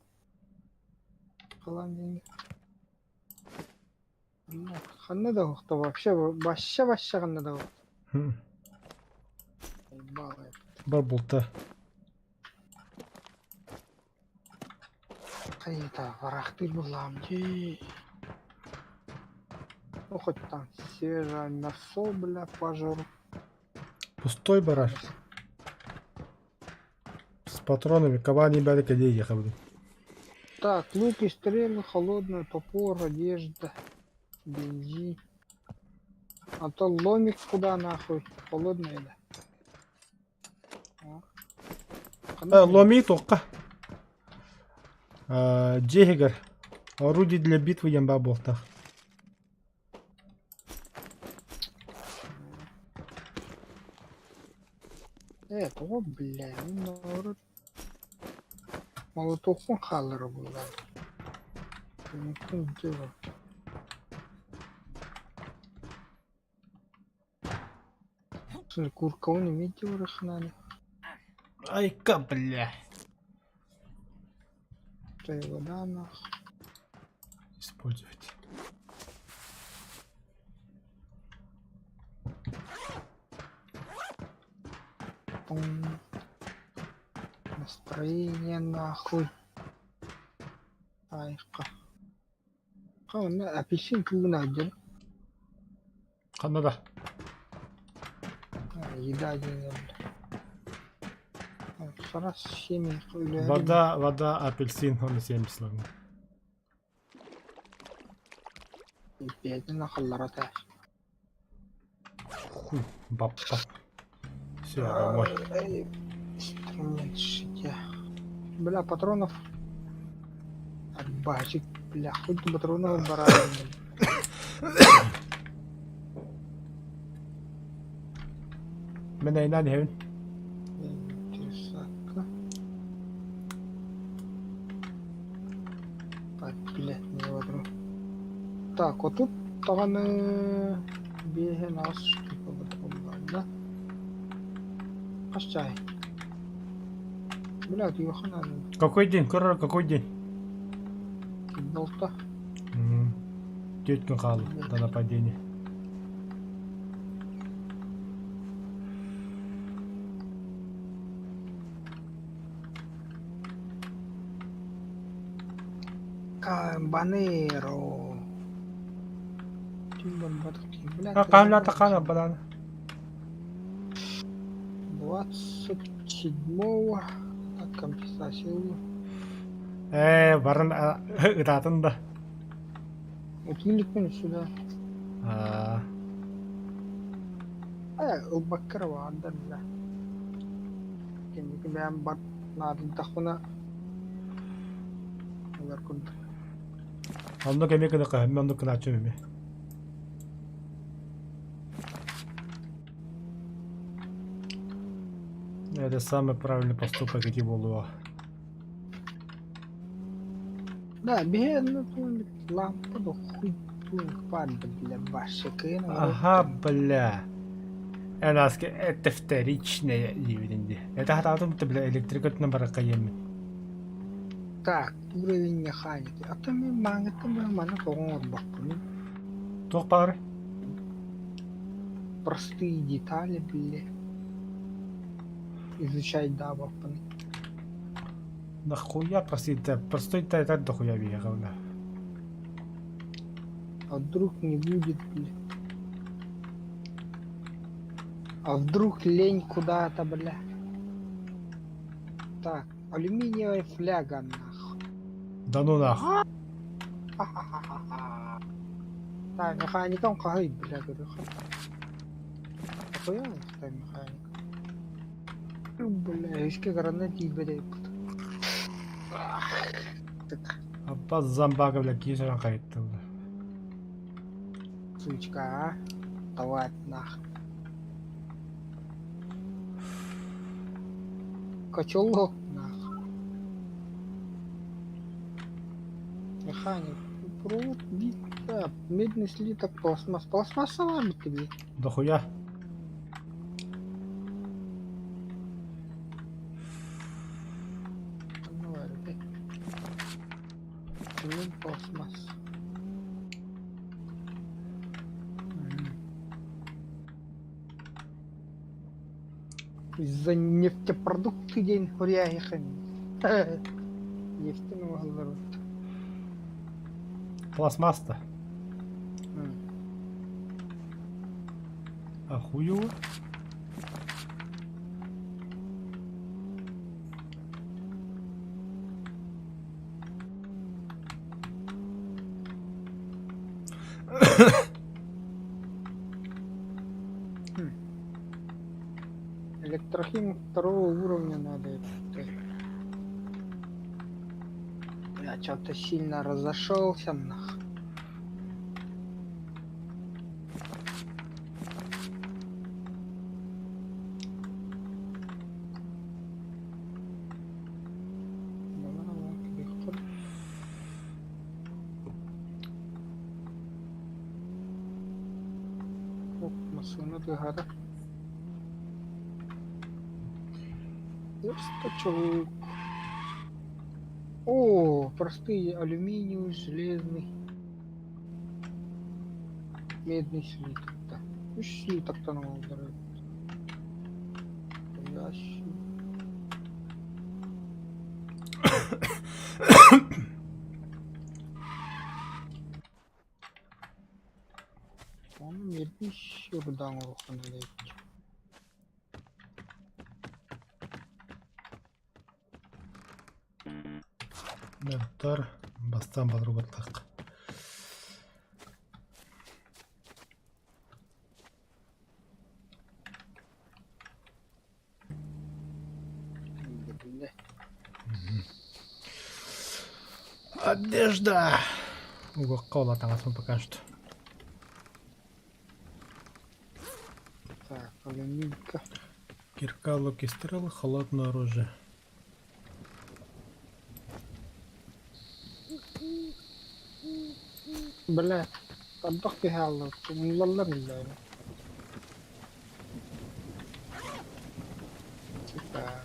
Хлам деньги. Ханна да вообще вообще вообще ханна да Бар булта. Хайта, барахтыр булам дии. Ну хоть там свежее мясо, бля, пожру. Пустой барар. С патронами кабани бәрі кәде ехабын. Так, лук и стрелы, холодный топор, одежда, бензин. А то ломик куда нахуй? Холодная да. Ломи туохха? Дьиэ иһигэр орудие для битвы диэн баар буолтах. Э, тоҕо бля, мин наоборот молотокпун хааллара буоллар. Дело. Куркаун имеет дело надо. Айка, бля. Вода нах. Использовать. Настроение нахуй. Айка. Ханна апельсин күүгүн аадьан. Ханна да? Еда диэн Харас семя үлэһэр Вода, вода, апельсин, он 70 лагна. Бэйэтин ахаллара таа. Хуй, баппа. Все, домой. Инструмент шитья. Бля, патронов. Арбачик, бля, хоть патронов баран. Мин айнан иһэбин. Тесакка. Так, блядь, не водру. Так, вот тут даҕаны биэһин аҕыс штука буолла да. Хас чай? Бля, туйуха надо. Какой день? Көрөр, какой день? Болта. Түөрт күн хаалла до нападения. Кабанеро. Бля, Хаалла хаана баран. 27-го. Так, компенсацию. Ээ, баран ытаатын да. Утиликпин сюда. Аа, Э, ылбаккара баардар бля. Кэнники бэйэм бар наадыйдахпына ылар курдук. Оннук эмиэ гыныха, мин оннук гынааччым эмиэ. Это самый правильный поступок ити буолуо. Да, биһи ну лампа да хуй панда бля вообще кыйын Ага, бля. Энаски это вторичное диибитин дии. Это хатаатым бля электрикатынан баракка иэммин. Так, уровень механики. А то мин мааҥыттан быһа маны тоҕо оҥорбоппунуй? Туох баар? Простые детали, бля. Изучать даабаппын. Нахуя простой простой та дохуя биэҕэ бля. А вдруг не будет, бля. А вдруг лень куда-то, бля. Так, алюминиевая фляга, нахуй. Да ну нахуй. Ха-ха-ха-ха. Так, механикам хаһый, бля, говорю. Охуя, так механик. Бля, иске гранат тиийбэт Так, Аппа зомбака бля киирэн хайыттым бля. сучка, а? Давай, нах. Котелок, нах. Механик. Провод, бита, медный слиток, пластмасс. Пластмассовая тебе. Дохуя. Ну, ладно, Цемент, пластмасс. Мгм. Из-за нефтепродукты день хуряхи. Нефтяного говорят. Пластмасса. А хуёво. Хм. Электрохим второго уровня надо. Я что-то сильно разошелся нах. Массыына тыаһаата. Верстачок. О, простые алюминиевый, железный. Медный слиток. Да. Үс слитоктан оҥордор. Ящик. Ону медный руда оҥоруохха наада эбит. Мөлтөр бастаан балырбаттах. Одежда! Угуохха ол таҥаспын пока что. Так, алюминка. Кирка, лук и стрелы, холодное оружие. Бля, ардах киһи хаалла, умнуллаллар иллээ. Типа,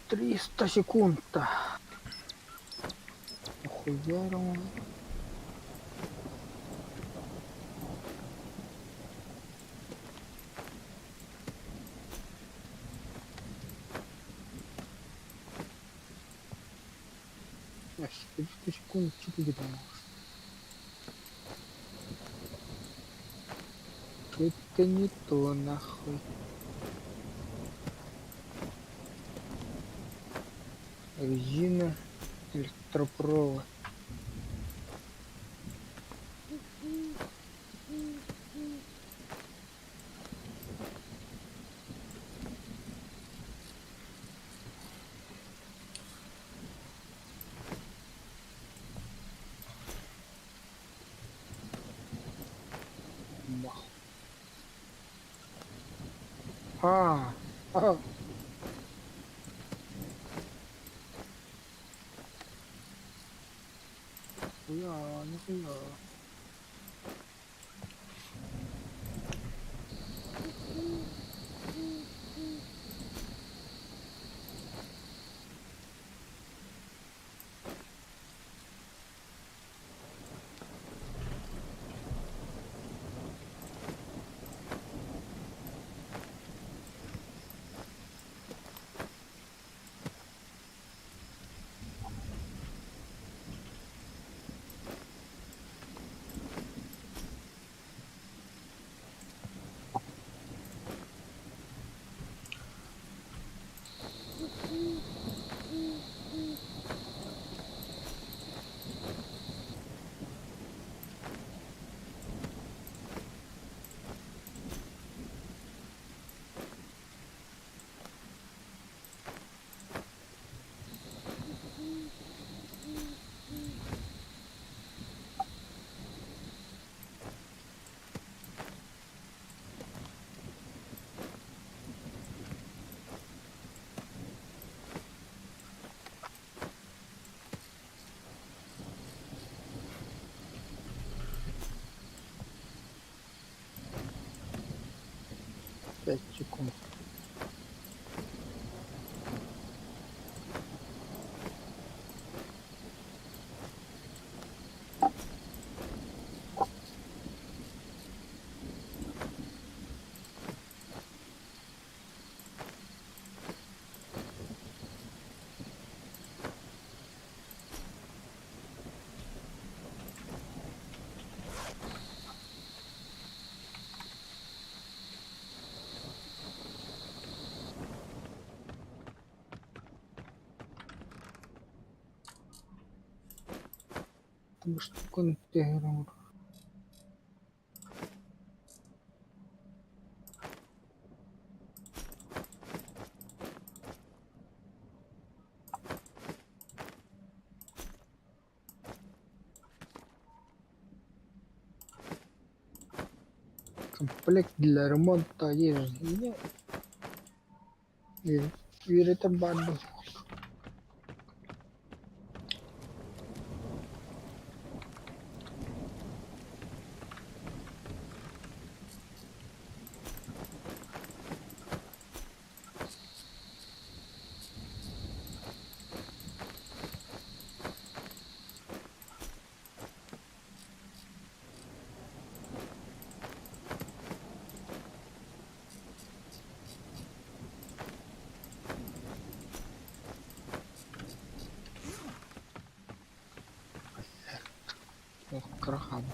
300 секунд-то. Охуя. 300 секунд 4 можешь. Это не то нахуй. Резина, электропровод. Мах. А, а. Хуя, нихуя. 5 секунд. Штуканы түһэрэн Комплект для ремонта одежды. Үөрэтэн баардым. Кыра хаалбыт.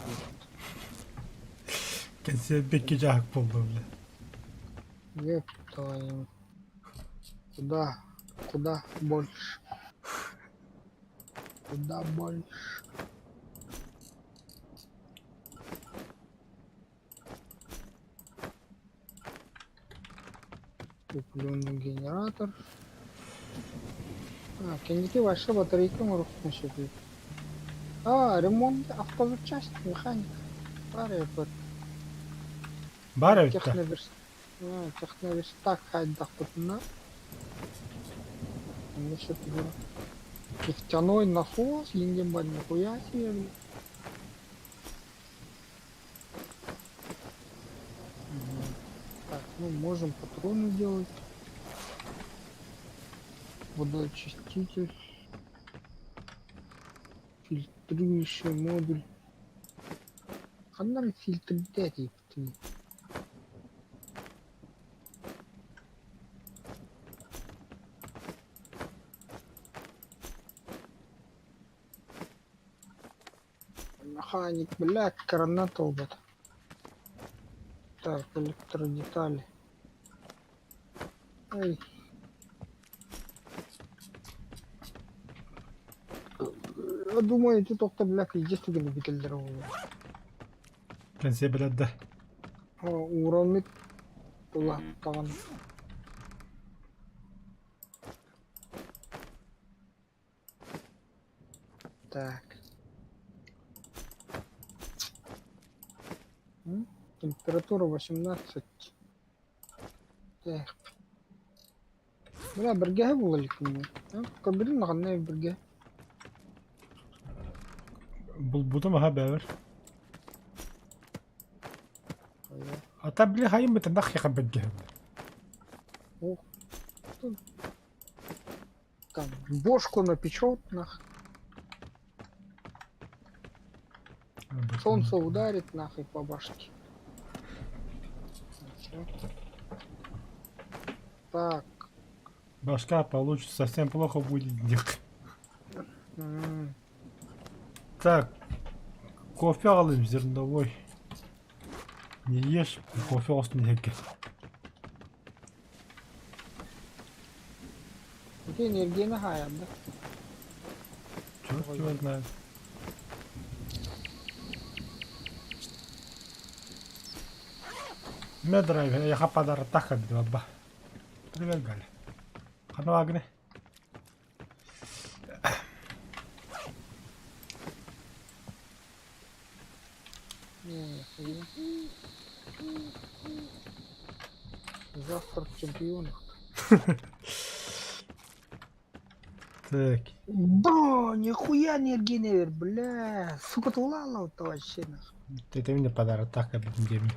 Кэнсиэрбикки дьаһык буолла бile. Еп твою. Куда? Куда больше? Куда больше? Куплённый генератор. А, кэнники вообще батарейка оҥоруохпун сөбүй. А, ремонт автозапчасть, механик. Баар эбит. Баар эбит да. Техноверс... Техноверстак хайдахпытына онно сөп Нефтяной насос, лингем нихуя себе, блин. Так, ну можем патроны делать. Водоочиститель. Фильтрующий модуль. Ханна фильтрдээт Механик, блядь, граната убит. Так, электродетали. Ай. Я думаю, ити тохто, блядь, естественно, бүтэллэр буолуо. Кэнсиэ билэр да. Уураммыт улааттаҕын. Так. Температура 18. Так. Бля, бэргэһэ буола иликпин. Көрбүтүм даҕаны бэргэһэ. Булбутум аха бэбэр. Ата били хайым бытанах яха бэргэһэ. Ох. Там бошку напечет нах. Солнце ударит нахуй по башке. Так. Башка получится совсем плохо будет. Так. Кофе алым зерновой. Не ешь, кофе остын иһэргэ. Ити энергияны хаайар да? Черт его знает. Медрайв, я подарок так баба. Привет, Галя. Хана Агне. Завтрак чемпионов. Так. Да, нихуя не генер, бля. Сука, ты улала вот вообще нахуй. Это мне подарок так обидим.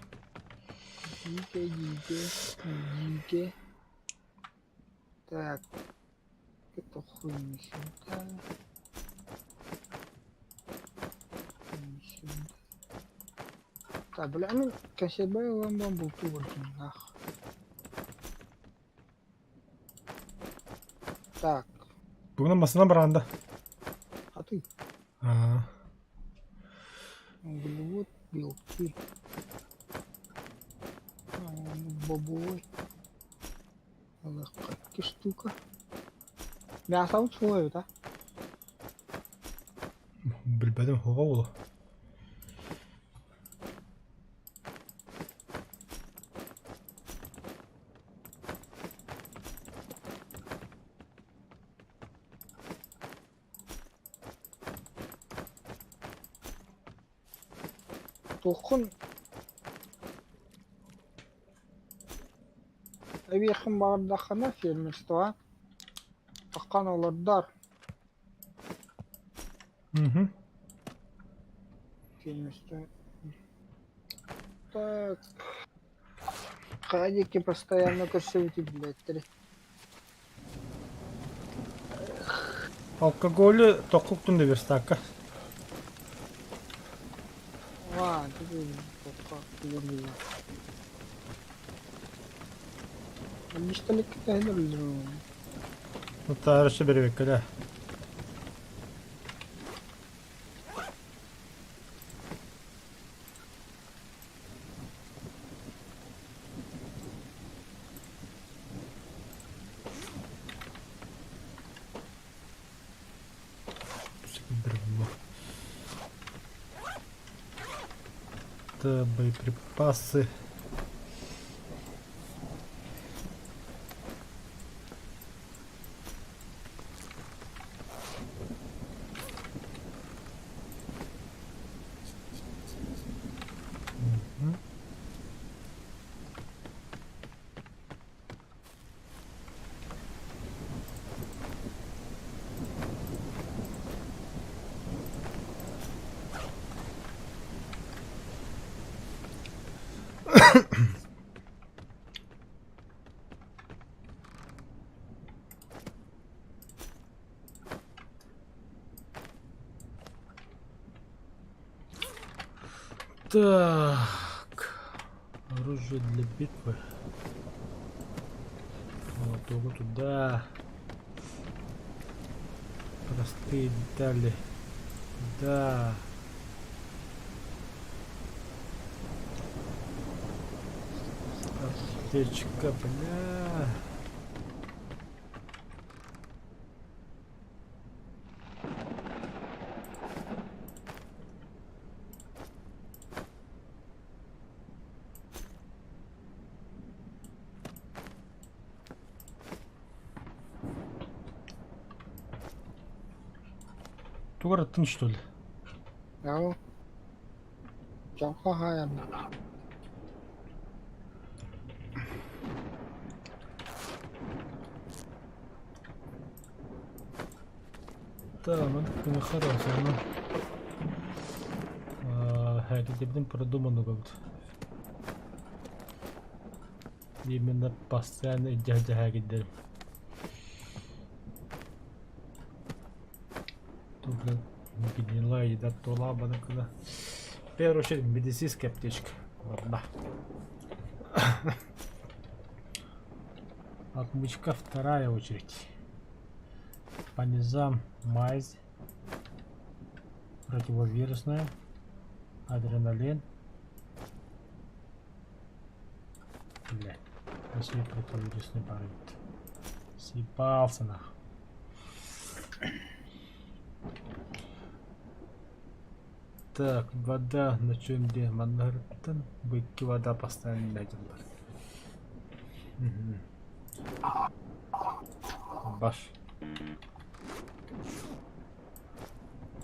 Дике, дике, дике. Так. Это хуй не сюда. Не сюда. Так, бля, ну, косебай ламбам был нах. Так. Бүгүн массына баранда. А ты? А. Углевод, белки. Бобовой. Какие штука. Мясо условия, да? Бля. Өлбөтүм суоҕа буолуо. Туоххун эбиэххин баҕардаххына фермерствоҕа хаххан олордоор. Мгм. Фермерство. Так. Хайа диэки постоянно көрсөбүтүй билээттери. Алкоголю тоххуктун да верстакка. Аа, тохха билэр. Пистолетка тэһэн өллөрүм. Таарыччы бэрибэккэ Это боеприпасы. Мгм. Так, оружие для битвы. Молоток туда. Простые детали. Да. Аптечка, бля. Тугу что ли? Яу. Дьолго хаайан. Да, ну так хорошо, ну. Һээкитибитин продуманно эбит. Именно постоянно илдьэ һээкиддэрим. Тут гнилая еда тула банакына. В первую очередь медицинская аптечка. Ладно. Отмычка вторая очередь. По низам мазь. Противовирусная. Адреналин. Блядь. Если противовирусный барит. Съебался нахуй. Так, вода на чем где? Маннартан. Быки вода постоянно дядилар. Баш.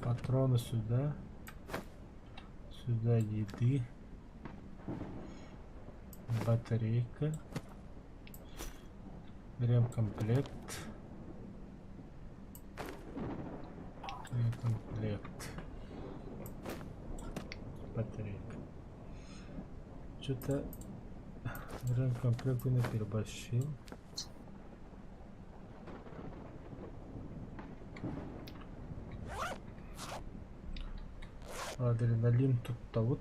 Патроны сюда. Сюда еды. Батарейка. Ремкомплект. Ремкомплект. Батарейка. Что-то ремкомплект не переборщил. Адреналин тут-то вот.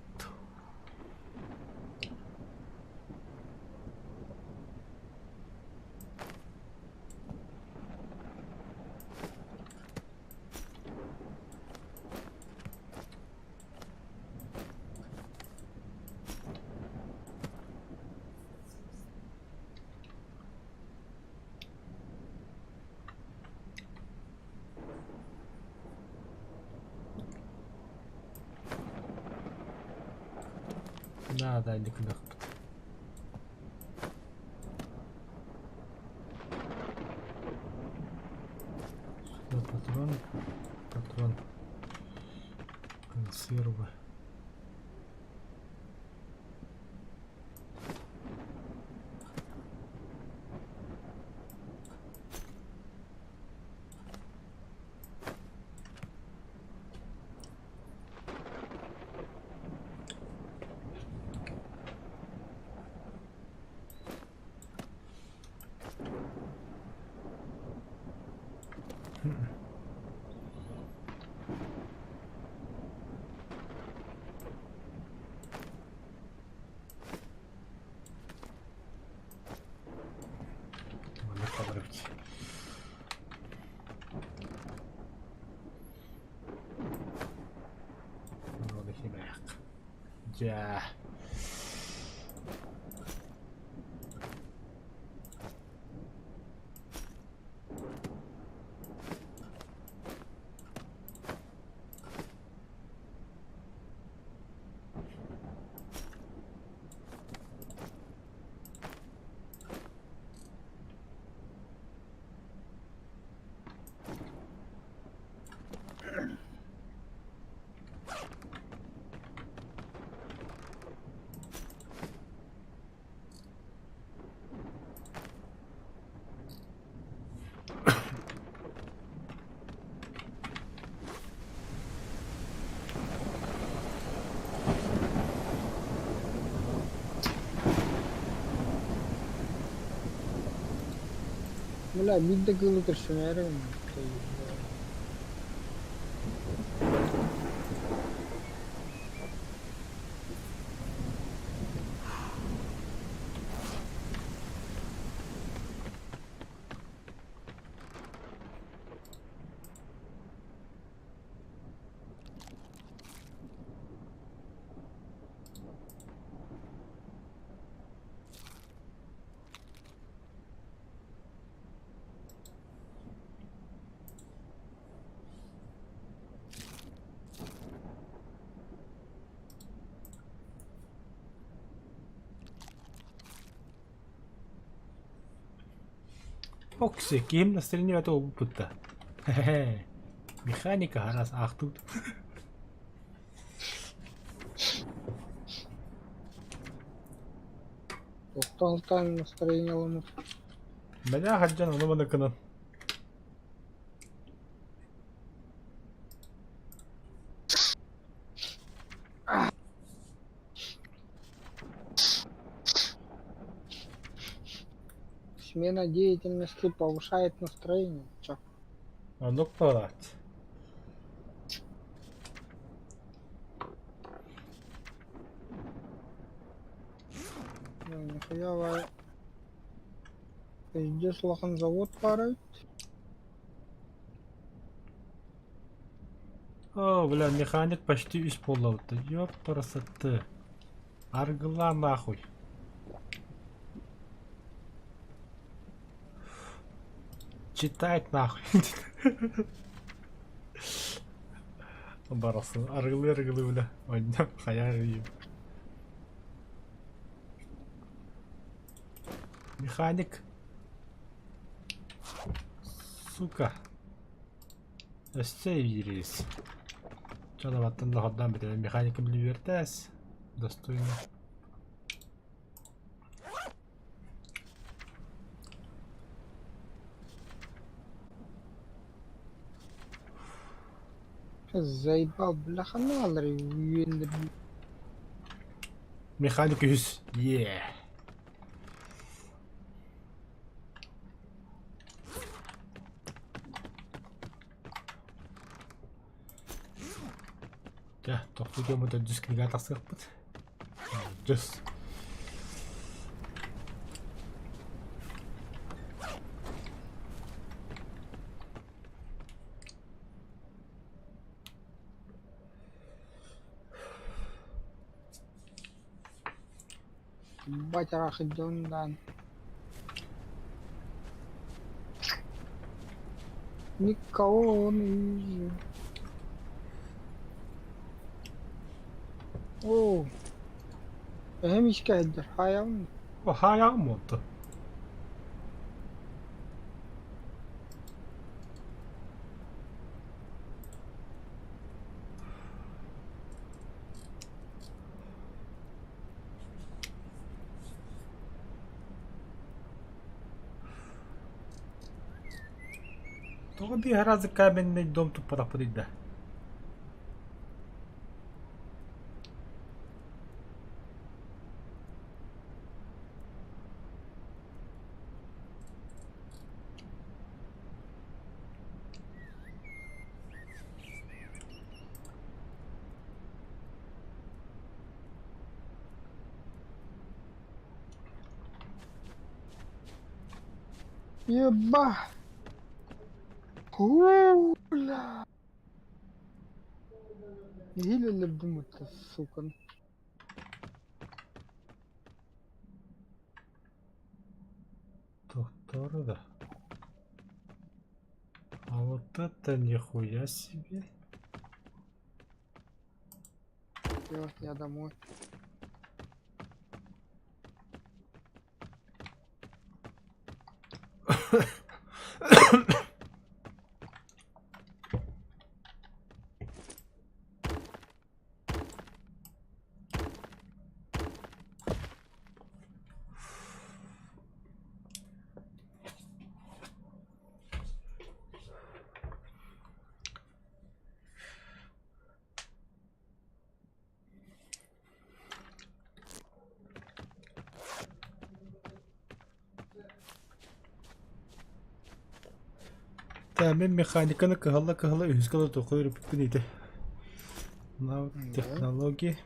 Да, да, инник гыныахпыт. Сюда патрон, патрон, консервы. Маннык хабарыбыт. Дьэ. Бля, биир да кыылы көрсүмээри Окси, киһим настроениета уоппутта. Хе-хе. Механика араас аахтыбыт. Тохтоон настроениеламмыт. Мэнэ хадьан ону маны гынан. Смена деятельности повышает настроение. Чё? Оннук буолаат. Ну, нихуя Пиздец, улахан завод баар эбит. О, бля, механик почти үс буоллабыт. Ёпарасоты. Аргыла нахуй. Читать нахуй. Барасын. Аргылы аргылы, бля. Онно хайа Механик. Сука. Өссө эбиирис. Дьон да хордоон бүтэрэн механика биливертэс. Достойно. Заебал, бляха, ну үөннэр. Механик үһүс. Yeah. Дьэ, тохтуу дьоммут төрдүс кинигэ тахсыахпыт. Дьыс. Батя идем Никого не вижу. О! Эһэм искэ сылдьар, хаайаҕын дуо? О, хаайаҕын буолту. Тоҕо биир араас каменный дом туппатахпытый да? Еба! Бля! Нэһиилэ өлөрдүм это, сука. Доктора да. А вот это нихуя себе. Всё, я домой. Да, мин механиканы кыһалла-кыһалла үһүскэ да тоқой өрүппүппүн ити. Навык технологии.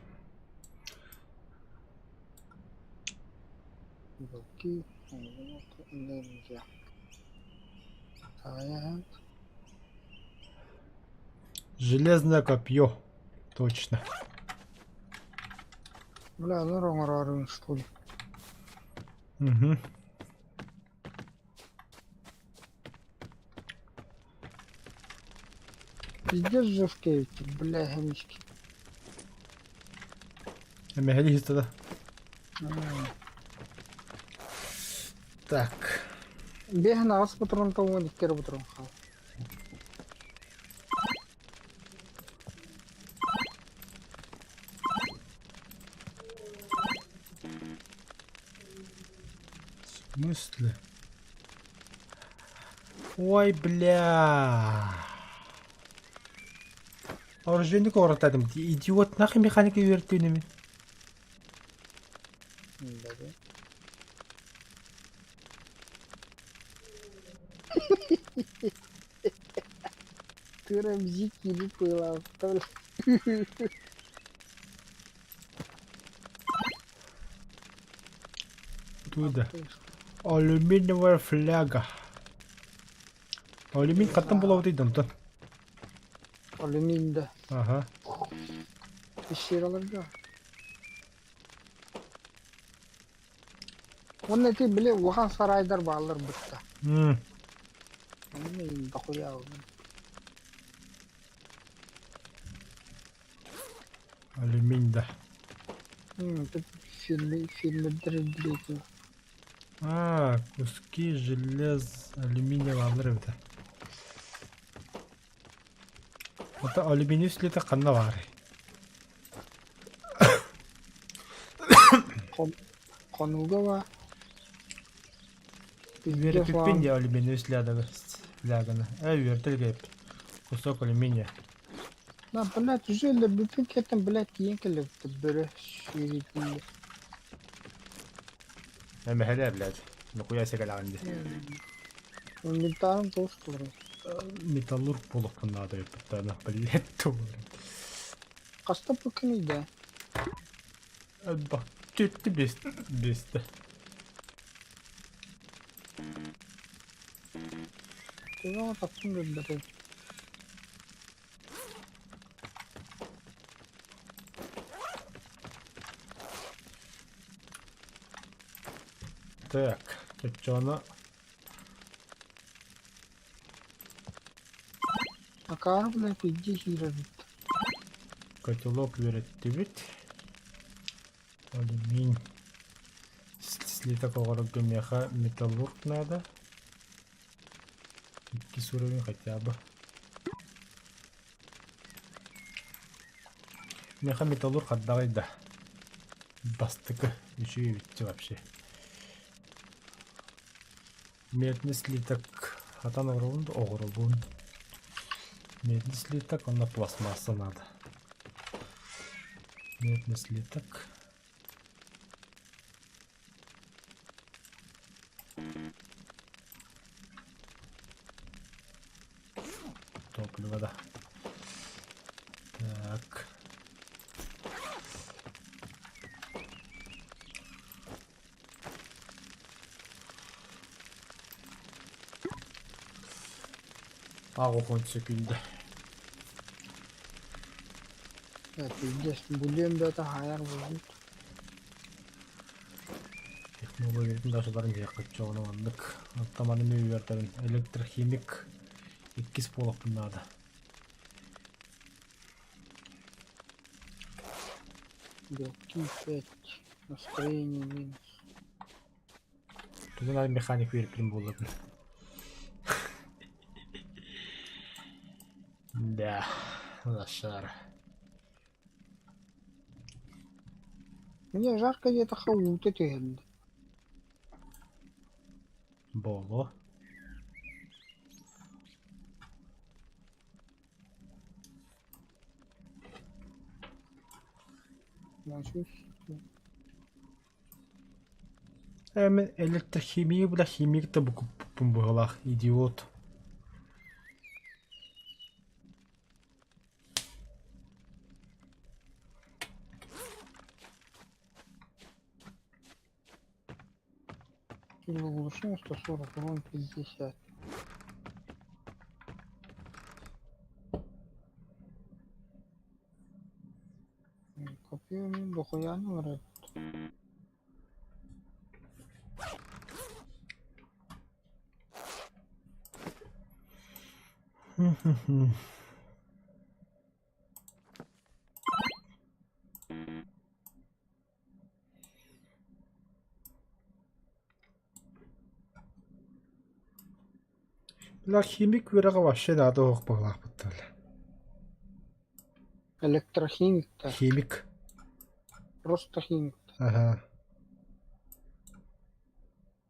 Белки, энергия. Так. Железное копье. Точно. Бля, ну оҥороорун что ли? Угу. Пиздец жесткие эти, бля, хомячки. Эмэһэли тогда. Так. Биэһин аҕыс патрон тоҥуон икки эрэ патрон хаал. В смысле? Ой, бля. Оружейник оҕоротаатым. Идиот, нахуй механика үөртүүнүмүн? Тыра бзик пылаахтар. Туда. Алюминиевая фляга. Алюмин хаттан булабытый донтон. Алюмин да. Ага. Пещераларга. Уонна ити били улахан сарайдар бааллар бытта. Онно дохуя Алюмин да. Фирмердер билетин. А, куски желез алюминия бааллар эбитэ. Ото алюминий слита ханна баарый? Хонууга ба. Үөрэтиппин дии алюминий слядагы фляганы. Э, үөртэлгэйп. Кусок алюминия. Да, блядь, уже бүтүн кеттен, блядь, тиийэн кэллэбит бөрө сүүрүүтүн. Эмэһэлэ, блядь. Нухуя сэгэлэҕин дии. Инвентарым тоҕус толору. Металлург буолуохпун наада эбит, блядь, тугу. Хаста бу күнүйдэ? Кетти бесті. Төбөҕө тахсан көрбөтүм. Так, чочоно Акаары блядь, иди киирэбит. Котелок үөрэттибит. Алюминий. Слиток оҕорорго миэхэ металлург надо. Иккис уровень хотя бы. Миэхэ металлург хардаҕай да. Бастакы үчүгэй эбит вообще. Медный слиток хатан оҕоробун да оҕоробун. Медный слиток онно пластмасса надо. Медный слиток. Топливо, да. Так. Аҕыс секунда. Пиздец, бүлүөм да таһайар буолбут. Технологиятын даже барын киһиэхэ маннык. Оттон маны үөртэбин. Электрохимик иккис буолуохпун наада. Белки 5, настроение минус. Тугун ай механик үөрпүн буоллабын. Да, лошара. Мне жарко где-то хаута түһэллэр. Боло. Мин электрохимия бля химик да букуппун быһылаах идиот. Силу 140, урон 50. Копье дохуя не вряд. Бля, химик үөрэҕэ вообще наада суох быһыылаахпыт Электрохимик-то. Химик. Просто химик. Ага.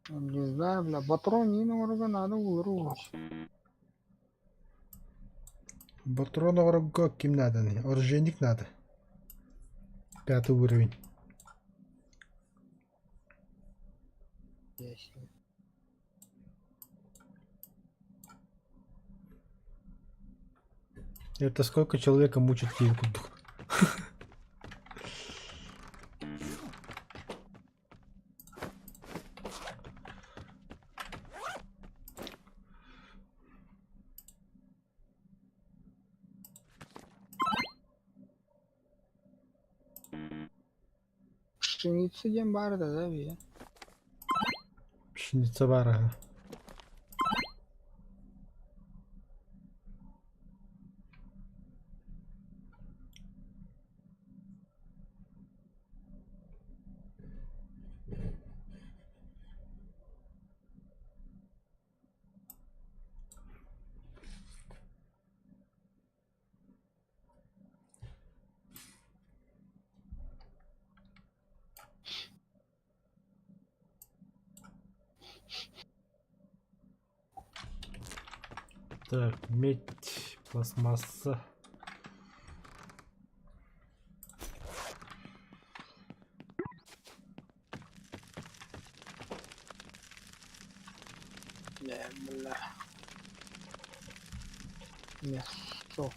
Не знаю, бля, патрон не оҥорорго надо ууру. Патрон оҥорорго ким нааданый? Оружейник надо. Пятый уровень. Это сколько человека мучит киһи курдук. Пшеница диэн баар да да бие. Пшеница баар аһа. Так, медь, пластмасса. Бля. Мясо.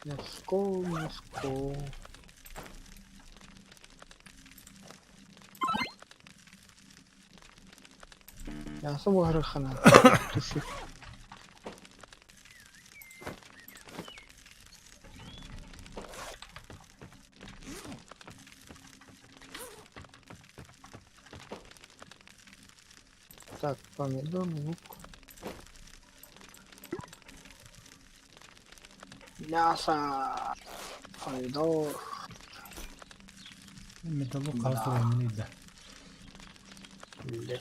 Мяско, мяско. Мясо буһарыаххына туши. Так, помидор, лук. Мясо, помидор. Металлург Да. хаһыс уровень да. Бля.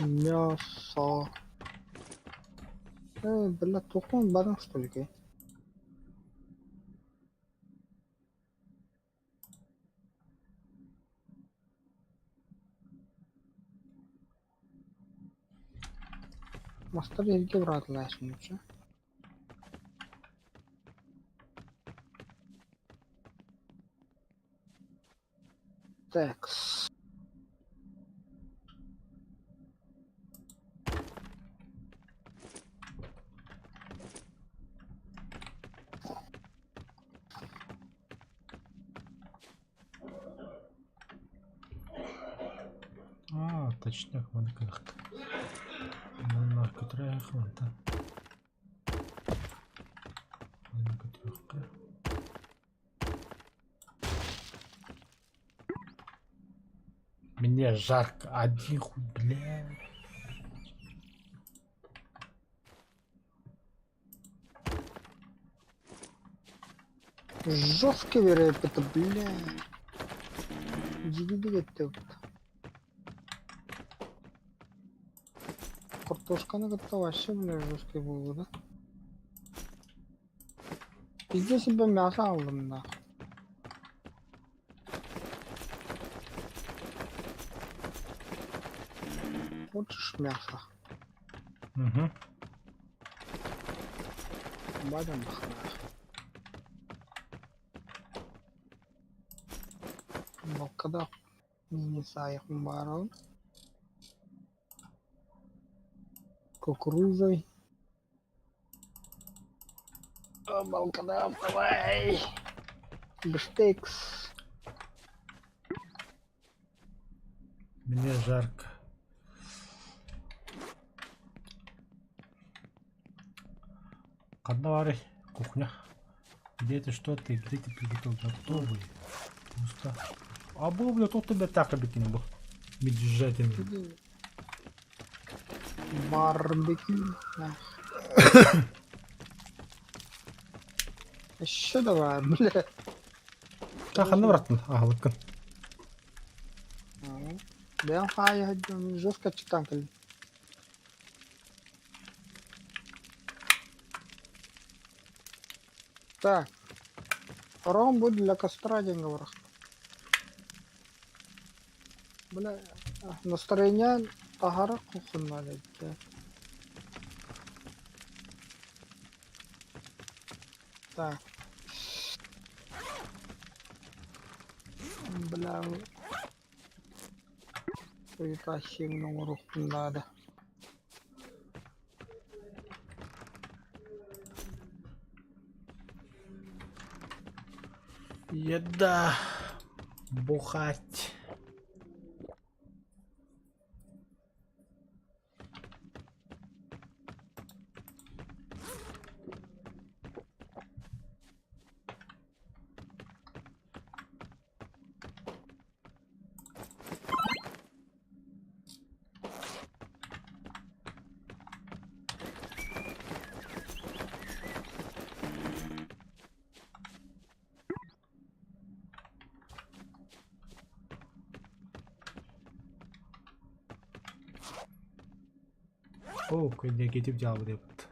Мясо. Бля, тухтан баран что ли? Мастар эргэ быраатылааччы. Так. А, точняк, маны кылык. Манна көтүрэх мантан. Манна көтүөххэ. Мне жарко, один хуй, бля. Жесткий рэп это, бля. Дьигидик Картошканы кытта вообще, бля, жесткий буолла да. Везде себе мясо алдым да. Хочешь мясо? Угу. Бадам нахуй. Балкада мини барон. Кукурузой. Балкада, давай. Бифштекс. Мне жарко. Ханна баарый? Кухня. Где ты, что ты, где ты приготовил? Готовый. Пусто. А был, бля, тут тебя так обыкновенно был. Медвежатина. Барбекю. Да. Еще давай, бля. Так, ханна бараттын? Аһылыккын. Бэйэм хаайа жестко читан кэллим. Так. Ром будет для костра диэн говорах. Бля, настроение таһара кухоннан эбит. Так. Бля, Уйутааччыгын оҥоруохпун наада. Еда. Бухать. О, негатив дьаабы диэбит.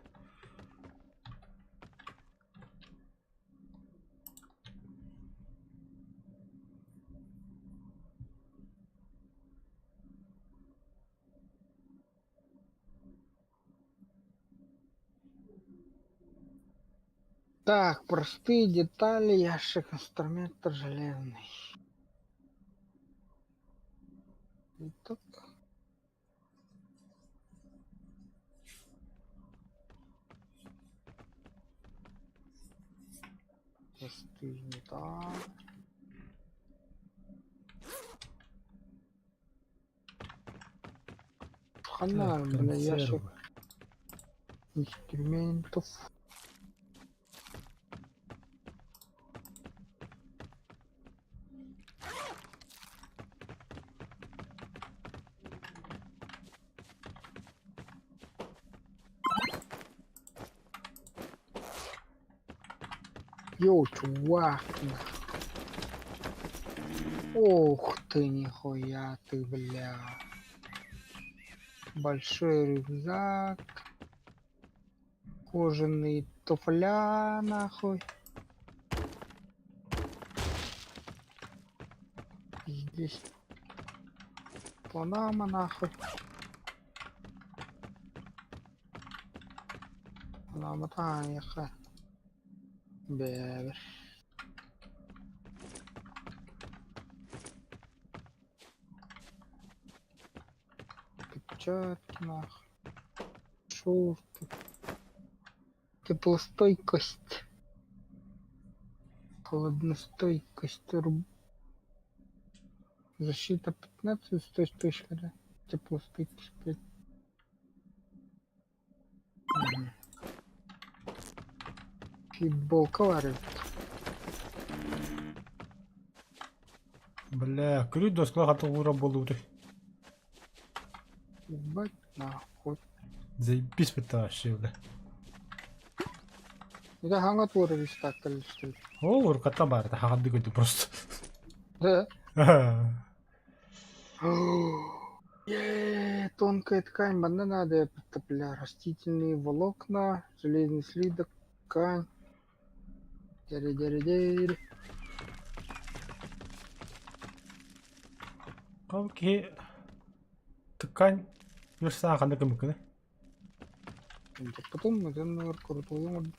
Так, простые детали, ящик инструмента железный. Итак. Простые детали. Хана, Так, бля, ящик консервы. инструментов. Йоу, чувак, нах. Ох ты, нихуя ты, бля. Большой рюкзак. Кожаные туфля, нахуй. Здесь Панама, нахуй. Панама таайха. Бэбэр. Перчатки, нахуй. Шорты. Теплостойкость. Холодностойкость. Защита 15, стойкость, да? Теплостойкость 5. Мгм. Футболка варит. Бля, күлүү доскала хатылыыра буолуутуй. Ебать нахуй. Заебись это вообще, бля. Это хаңа туора бистаакталыстыр. Ол уруката баар, хаҕарды көрдү просто. Да. Е, тонкая ткань, манна надо, бля, растительные волокна, железный слиток, ткань. Дери-дери-дери. Ол киһи ткань үөр ханна гыммыккыный? Потом мадам курутуйум.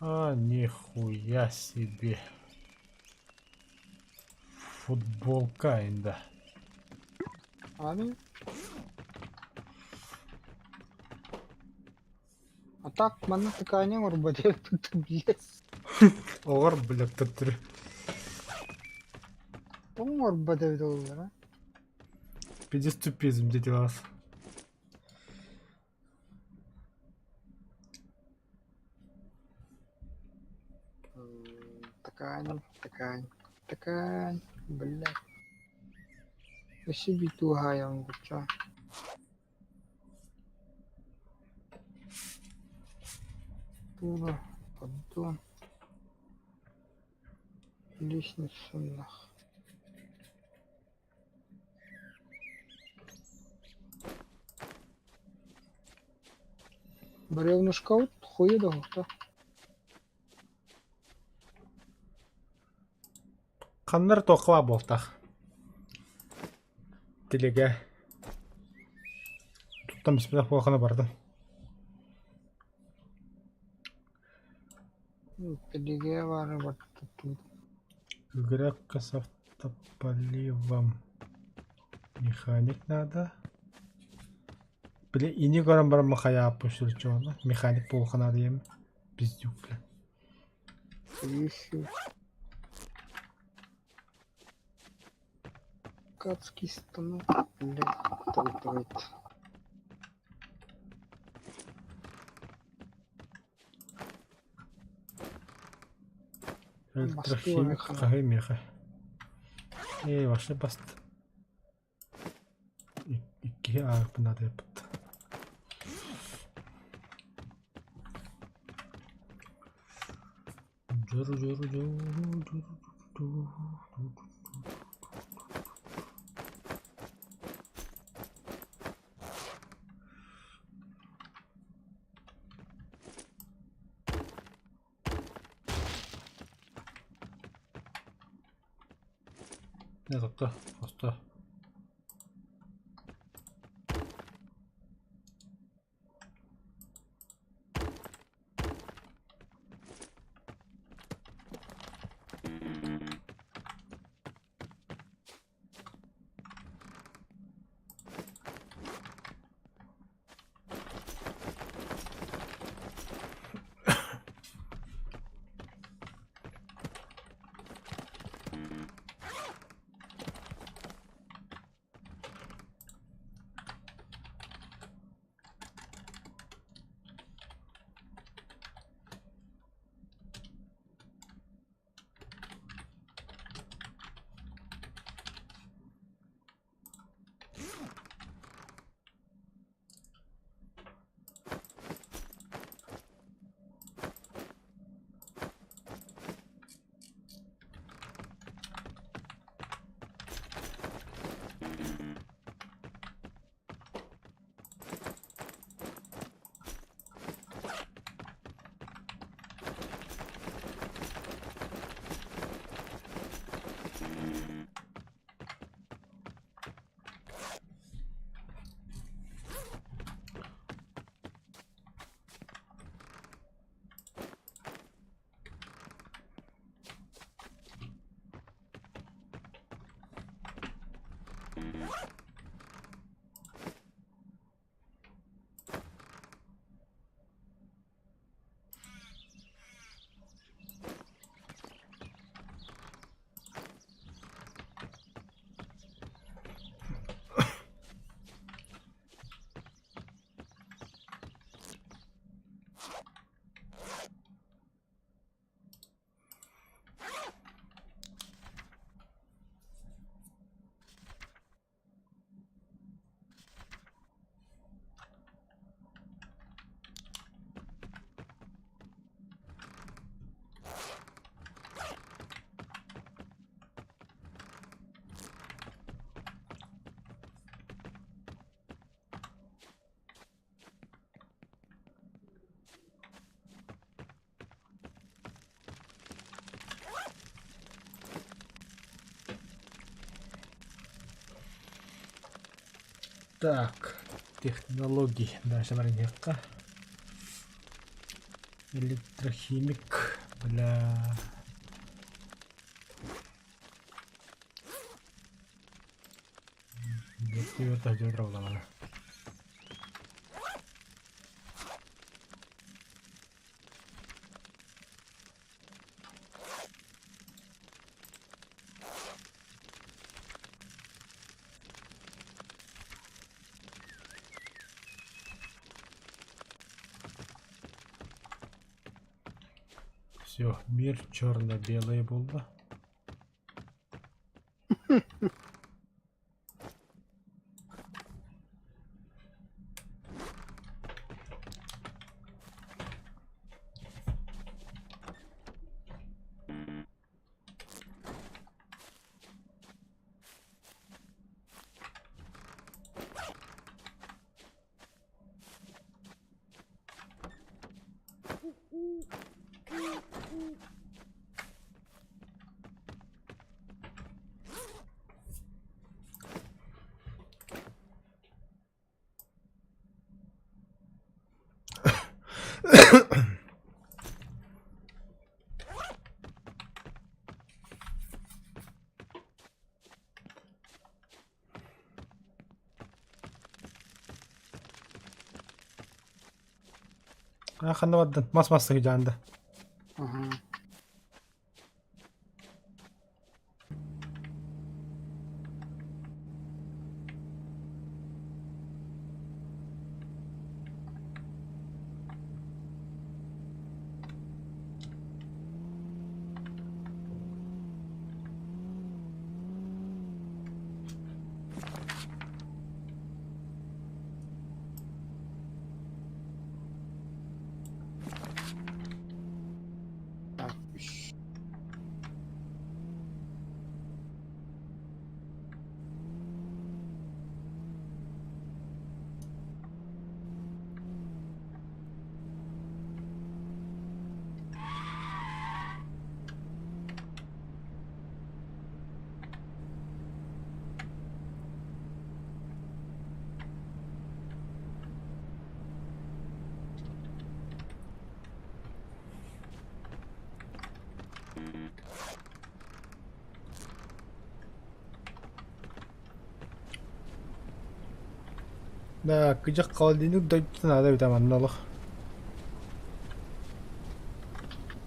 А, нихуя себе. Футболка инда. Аны. А так манна ткань оҥорбот эбит, блядь. Оҕор, блядь, төттөрү. Оҥорбот эбит оллара. Пиздец тупизм дети вас. Ткань, ткань, ткань, блядь. Өссө битуһаайан бучча. Тула, поддон. Лестница нах. Бревнышко хуй да. Ханнар туохха буолтах. Тилигэ туттан биспэтэх буолхана бардым. Тилигэ бары баттаттым. Гребка с автополивом. Механик надо. Били ини көрөн баран махайааппын сүрчү Механик буолуохха наада диэм. Пиздюк, бля. Еще. Ткацкий станок, блядь, трогает. Электрохимик хаһый миэхэ. Ээ, вообще баст. Иккиһи ааҕыппын наада эппит. Не тутта, хосто. Так, технологии дальше барыахха. Электрохимик, бля. Все, мир черно-белый буолла. Ханна бардын? Мас мас сыһыдьаанда. Аха. Так, үс. Да, кыдьык холодильник дойдутун наада эбит манна олох.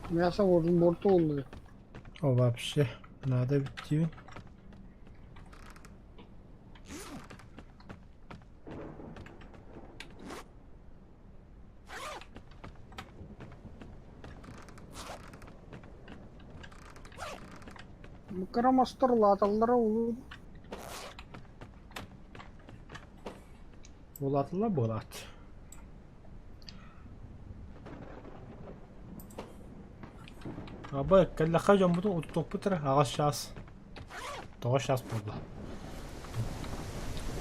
Мясо орун борто oldu. О, вообще, надо эбит диибин. Кыра мастар улааталлара улуу. Улаатылла буолаат. Аба кэллэххэ дьоммутун утутуохпут эрэ аҕыс чаас. Тоҕо чаас буолла?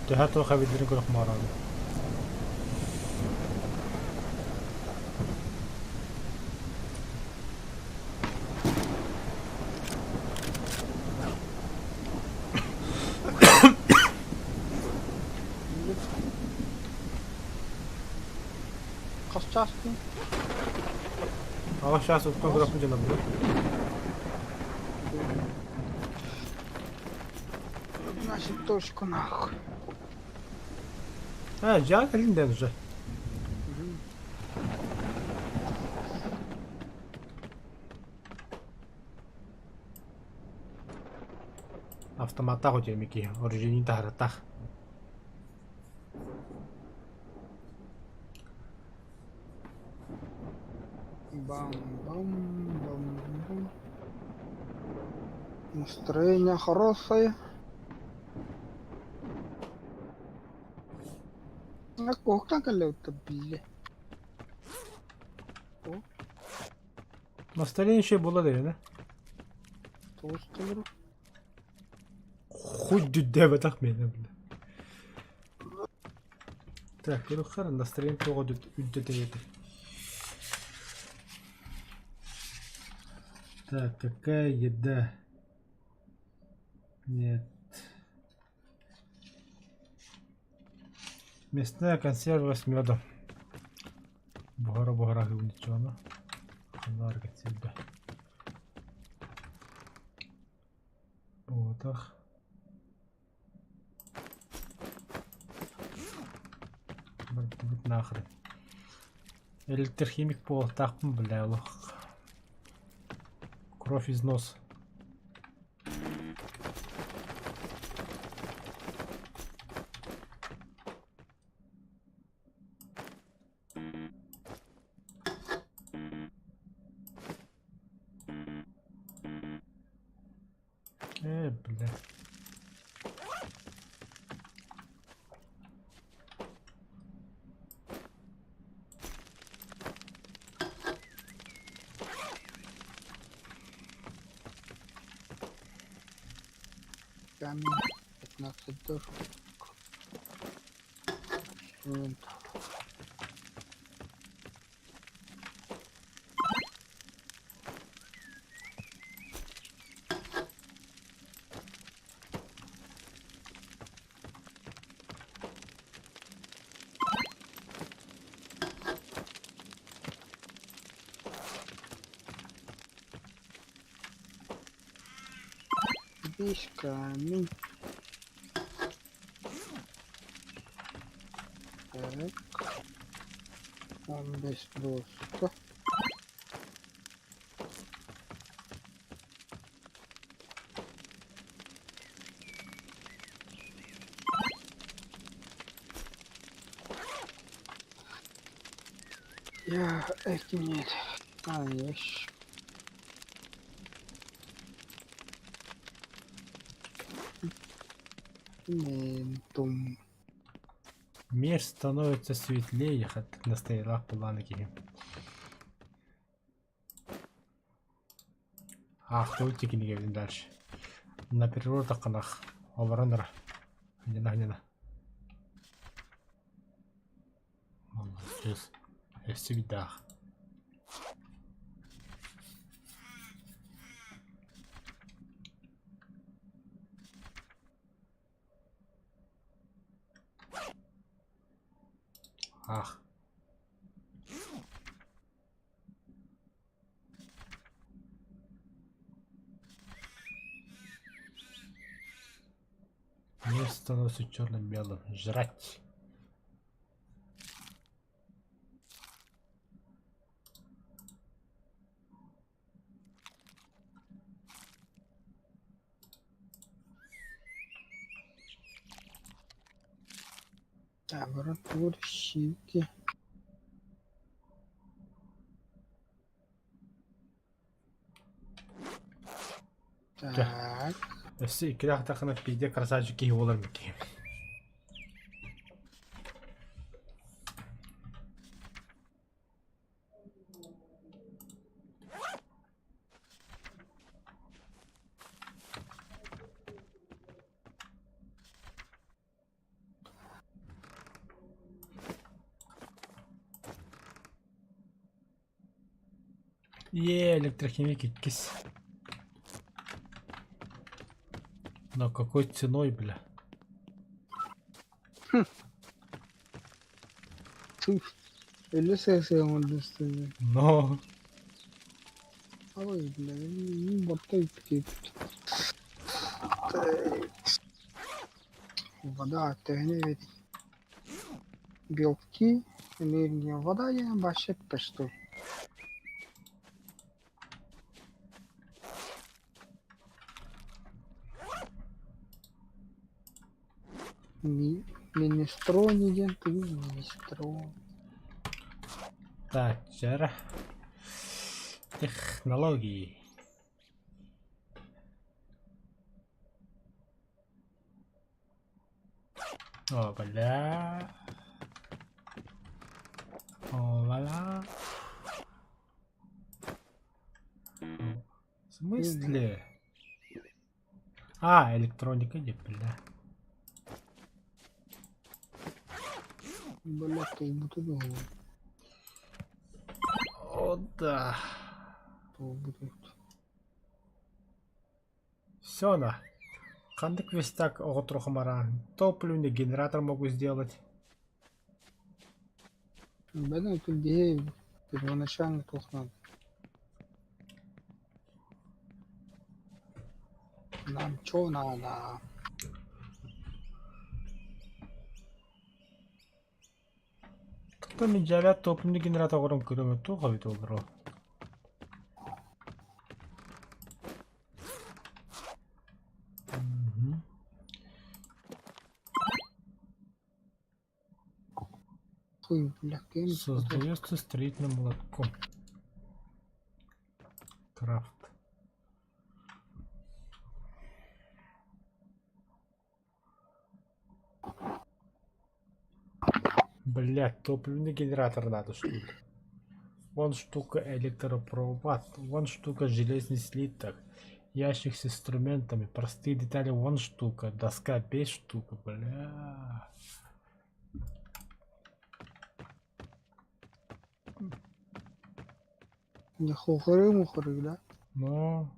Төһө туох эбиллэрин көрөх мооруону. Хас чаастын? Аҕыс чаас уттан көрөхпүт дьонобут. Значит, точку нахуй. А, дьаа кэлин дэн уже. Автоматтаах үтүөмэ киһи, оружейник таһараттаах. Бам-бам-бам-бам. Настроение хорошее. А куһуктан кэллэбиттэр биллэ. Настроение еще было да, Тоҕус толору. Хуй дүддээбэтэх миэнэ бля. Так, көрүөххэ настроение тоҕо үрдэтэ Так, какая еда? Нет. Мясная консерва с медом. Буһара-буһара аһыыбын Ханнаар консерва. Буотах. Бардыбыт нахрен. Электрохимик буолуохтаахпын бля олох. Кровь из носа. Э, бля. Камень 15 дор. Инструментов. Здесь камень. Так. Он без просто. Я эти нет. А, есть. Ментум. Мир становится светлее, настоялах планы киһи. Аахтыбыт кинигэбин дальше. На природа тахханах олорон ара. Ханьана ханьана. Молодец. Өссө бидаах. Ах. Мир становится черно-белым. Жрать. Лабораторщики. Так. Өссө иккилээх тахына пиздец красавчик киһи буолар киһи. Е, электрохимик иккис. Но какой ценой, бля? Тух. Өлө сыа оҥордустун. Но... Ой, бля, бортой киирбит. Вода төһөнү эбит Белки, энергия, вода диэн вообще что Минестрони диэн тугуй минестрони? Так, вчера. Технологии. О, бля. О, ла В смысле? А, электроника не, бля. Бля, туолбута дуо? О, да. Туолбут Все на. Ханнык верстак оҕотрохомараан. Топливный генератор могу сделать. Бэдэн тут биһи первоначально туох надо. Нам чё надо? Кто медиалят топливный генератор оҥорон көрөмө туох эбит олоро. Мгм. Хуй, бля, кем Создается строительным молотком. Крафт. Блять, топливный генератор надо что ли? Вон штука электропровод, вон штука железный слиток, ящик с инструментами, простые детали вон штука, доска без штука, бля. Не хухры-мухры, да? Ну.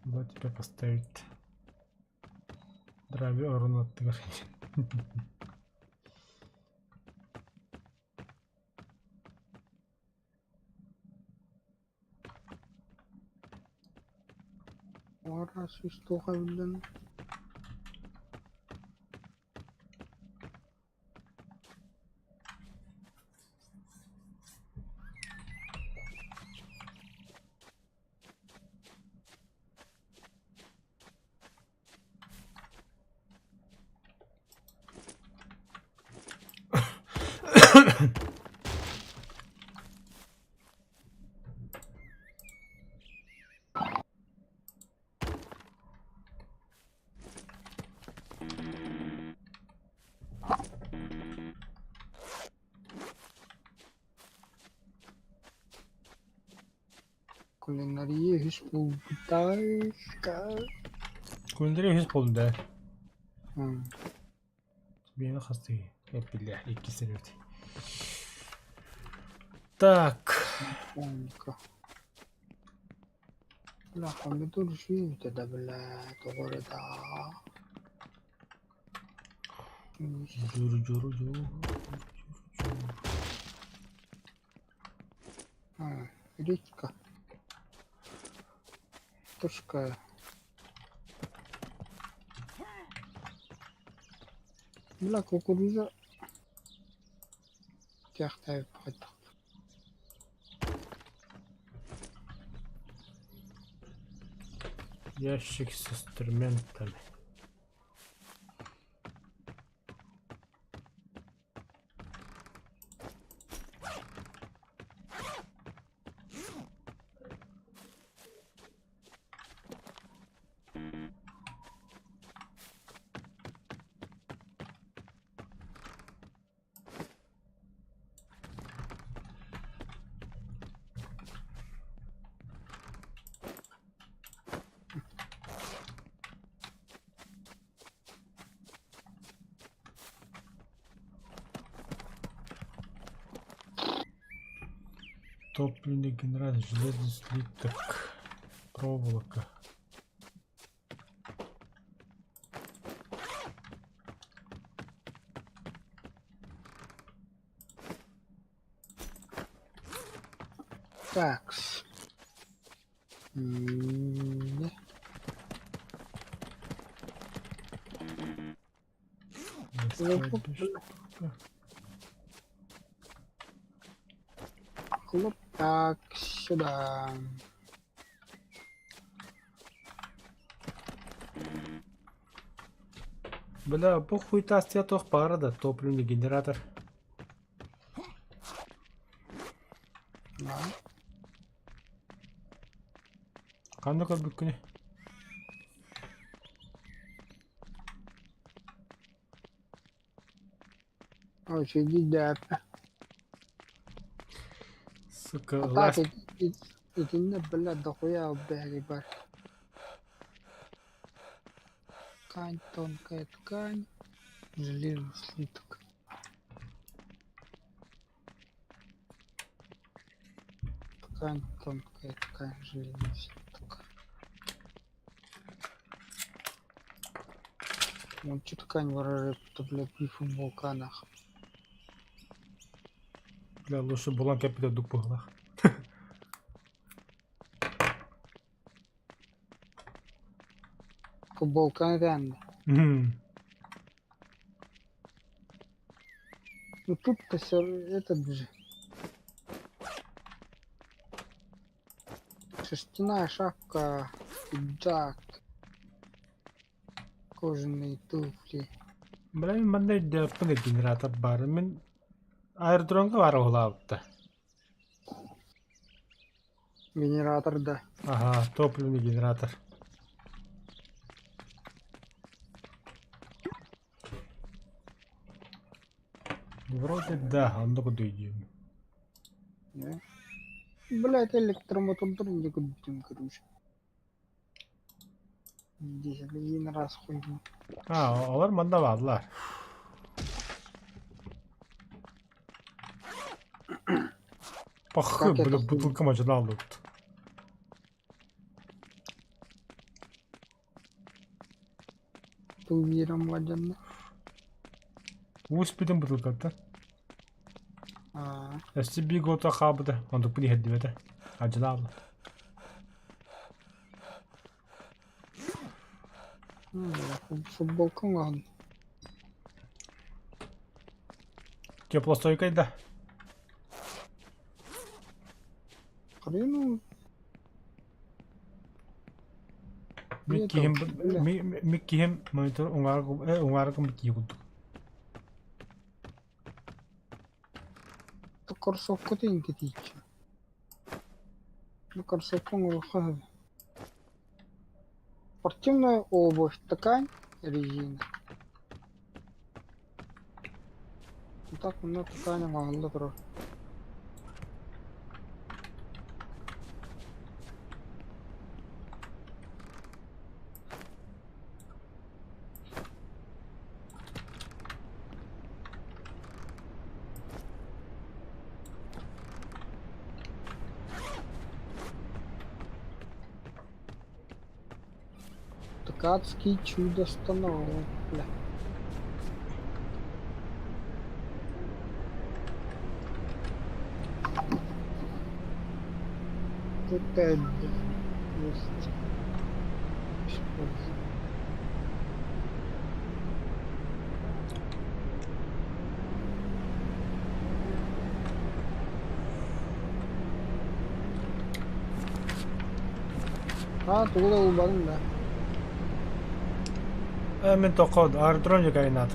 Куда тебя поставить? Драви орун аттыгар. Раз туоха биллэн Кулинария үһүс буолбута Кулинария үһүс буоллум да. Миэнэ хастыы? Биллэ, иккис эбит. Так. Бля, помидор жуют да, бля, тоҕо эрэ да. Журу журу журу журу. А, редька. Тушка. Бля, кукуруза. Тяхтай хайдах. Ящик с инструментами. Топливный генератор, железный слиток, проволока. Такс. М, Хлопок, Хлоп, так, сюда. Бля, бу хуйтастия туох баара да топливный генератор. Да. Ханна көрбүккүнүй? Ой, сиди дээппэ. Сука, А так ласт итиннэ, бля, дохуя бэри бар. Ткань, тонкая ткань, железный слиток. Ткань, тонкая ткань, железный слиток. Вон что ткань ворожит, блядь, не футболка нах. Бля, лучше булан кэппитэ ордук быһыылаах. Футболканы тэннэ. Ну тут-то все этот же. Шерстяная шапка, пиджак, кожаные туфли. Бля, мин манна өйдөөппүн генератор баар. Мин аэродромҥа баар уһулаабыта. Генератор, да. Ага, топливный генератор. Вроде да, онно курдук өйдүүбүн. Да? Блять, электромотор не купим, короче. Здесь один раз хуйню. А, олор манна бааллар. Пахы, Как это бля, хуй? бутылка мадьына аллыбыт. Тувиром водяным. Уус бүтэн бутылкаттан. А, Өссө биир гуота хаалбыта, онтукпун иһэрдибэтэ. Алдьана хаалла. ну, бля, футболка ладно. Теплостойкай да. Хрену. Мин киһим мин киһим монитор уҥаар гыммыт киһи курдук. Кроссовката иҥкитииччи. Ну, кроссовка оҥоруохха сөп. Спортивная обувь, ткань, резина. Так, мына ткань оҥоһулла турар. Ткацкий чудо-станок, бля. Тут есть. Используй. А, тугу да булбатым да. Э, мин тохход аэродром айнаат.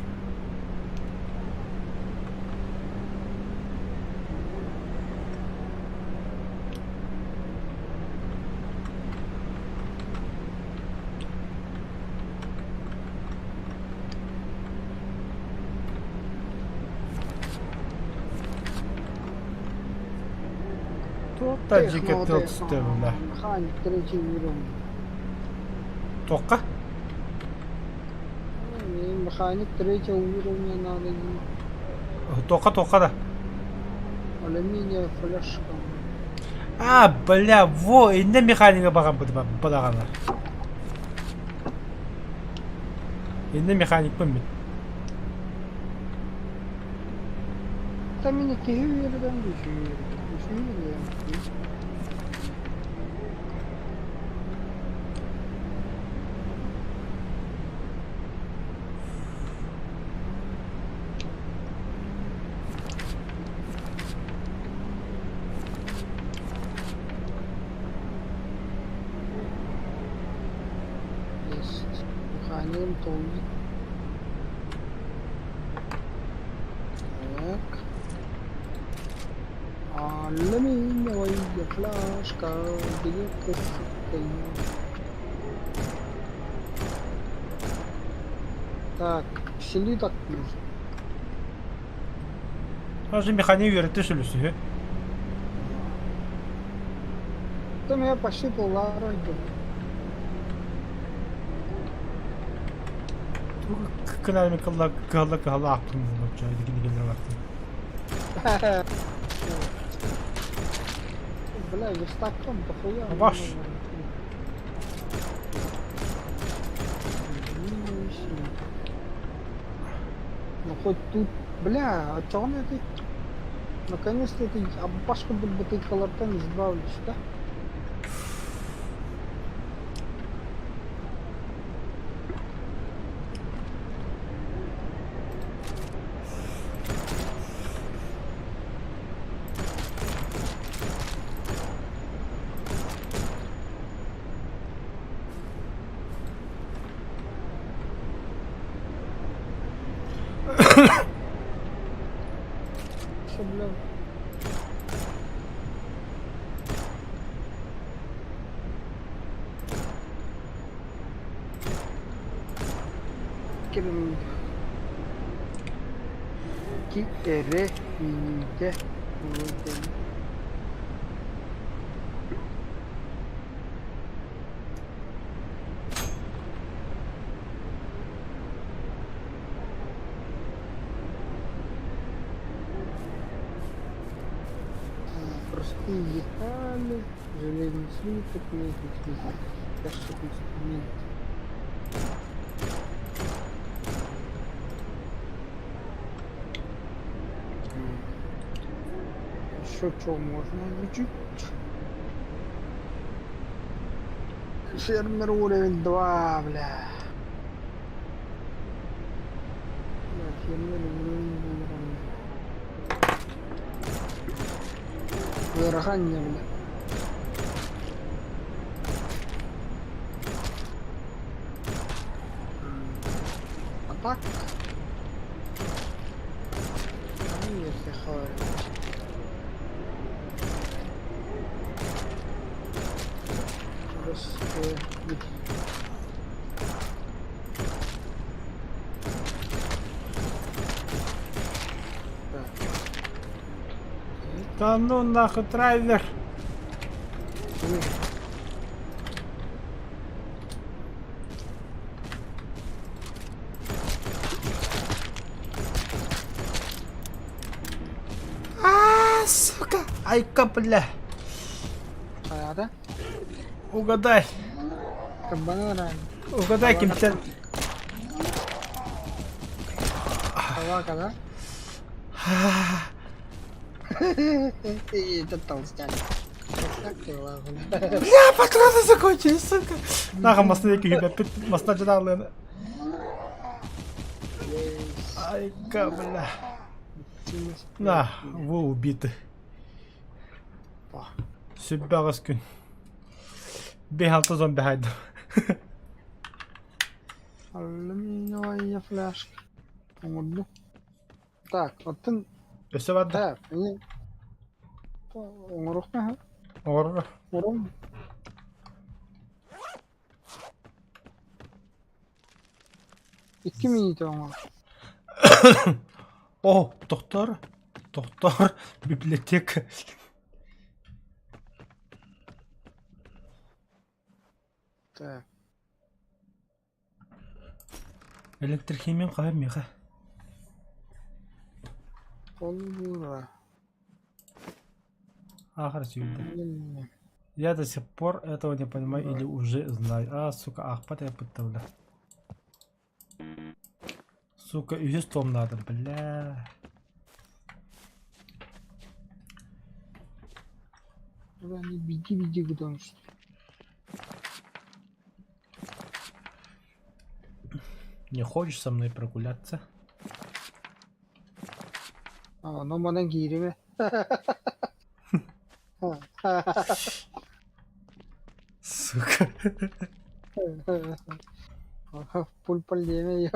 Туох да дьиэ тыл түстэ бля. Механик третий уровень. Туохха? Механик третьего уровня надо. Туохха туохха да. Алюминиевая фляжка. А, бля, во, иннэ механига баҕарбыт бадаҕана. Иннэ механикпын мин. Там мини киһи үөрдэн үчүгэй үчүгэй. Саныым толуй. Так. Алюминиевая фляжка, где-то стоит. Так, слиток нужен. Даже механик үөрэтэ сүлүсүһү. Там я почти поллара иду. Кынарми кылла кыһалла кыһалла аахтым буолуочча кинигэлэр бартым. Бля, верстаком дохуя. Ваш. Ну хоть тут, бля, а чё он это? Наконец-то это абашка бутылкалартан избавлюсь, да? Что, бля? Ким ки эрэ миинньиитэ Простые детали, железный слиток, медный слиток, ящик инструмент. Еще что можно изучить? Фермер уровень 2, бля. Бля, фермер уровень 2. Ыарахан не, бля. А так? Если Да ну нахуй драйвер! А, сука! Айка, бля! Хайата? Угадай! Кабанара. Угадай кимтэн. Собака, да? Это толстяк. Толстяк ты, ладно. Бля, патроны закончились, сука! Нахуй масна киһи масна дьадаалыаны. Айка, бля. На, вы убиты. Сүббэҕис күн. Биһалта зомби хайдым. Алюминиевая фляжка. Оҥорду. Так, оттон Өссө барда. так, ini оҥоруохха Оҥорор. Оҥором. Икки минута оҥор. О, тохтор. Тохтор. Библиотека. Так. Электрохимия хаһан миэхэ? Холбуура. Аахар сүүрдэ. Я до сих пор этого не понимаю или уже знаю. А, сука, аахпат эппит бля. Сука, үһүс том надо, бля. Они беги, беги, потому что. Не хочешь со мной прогуляться? А, ну манан кииримэ. Сука. Пульпаль диэмэй.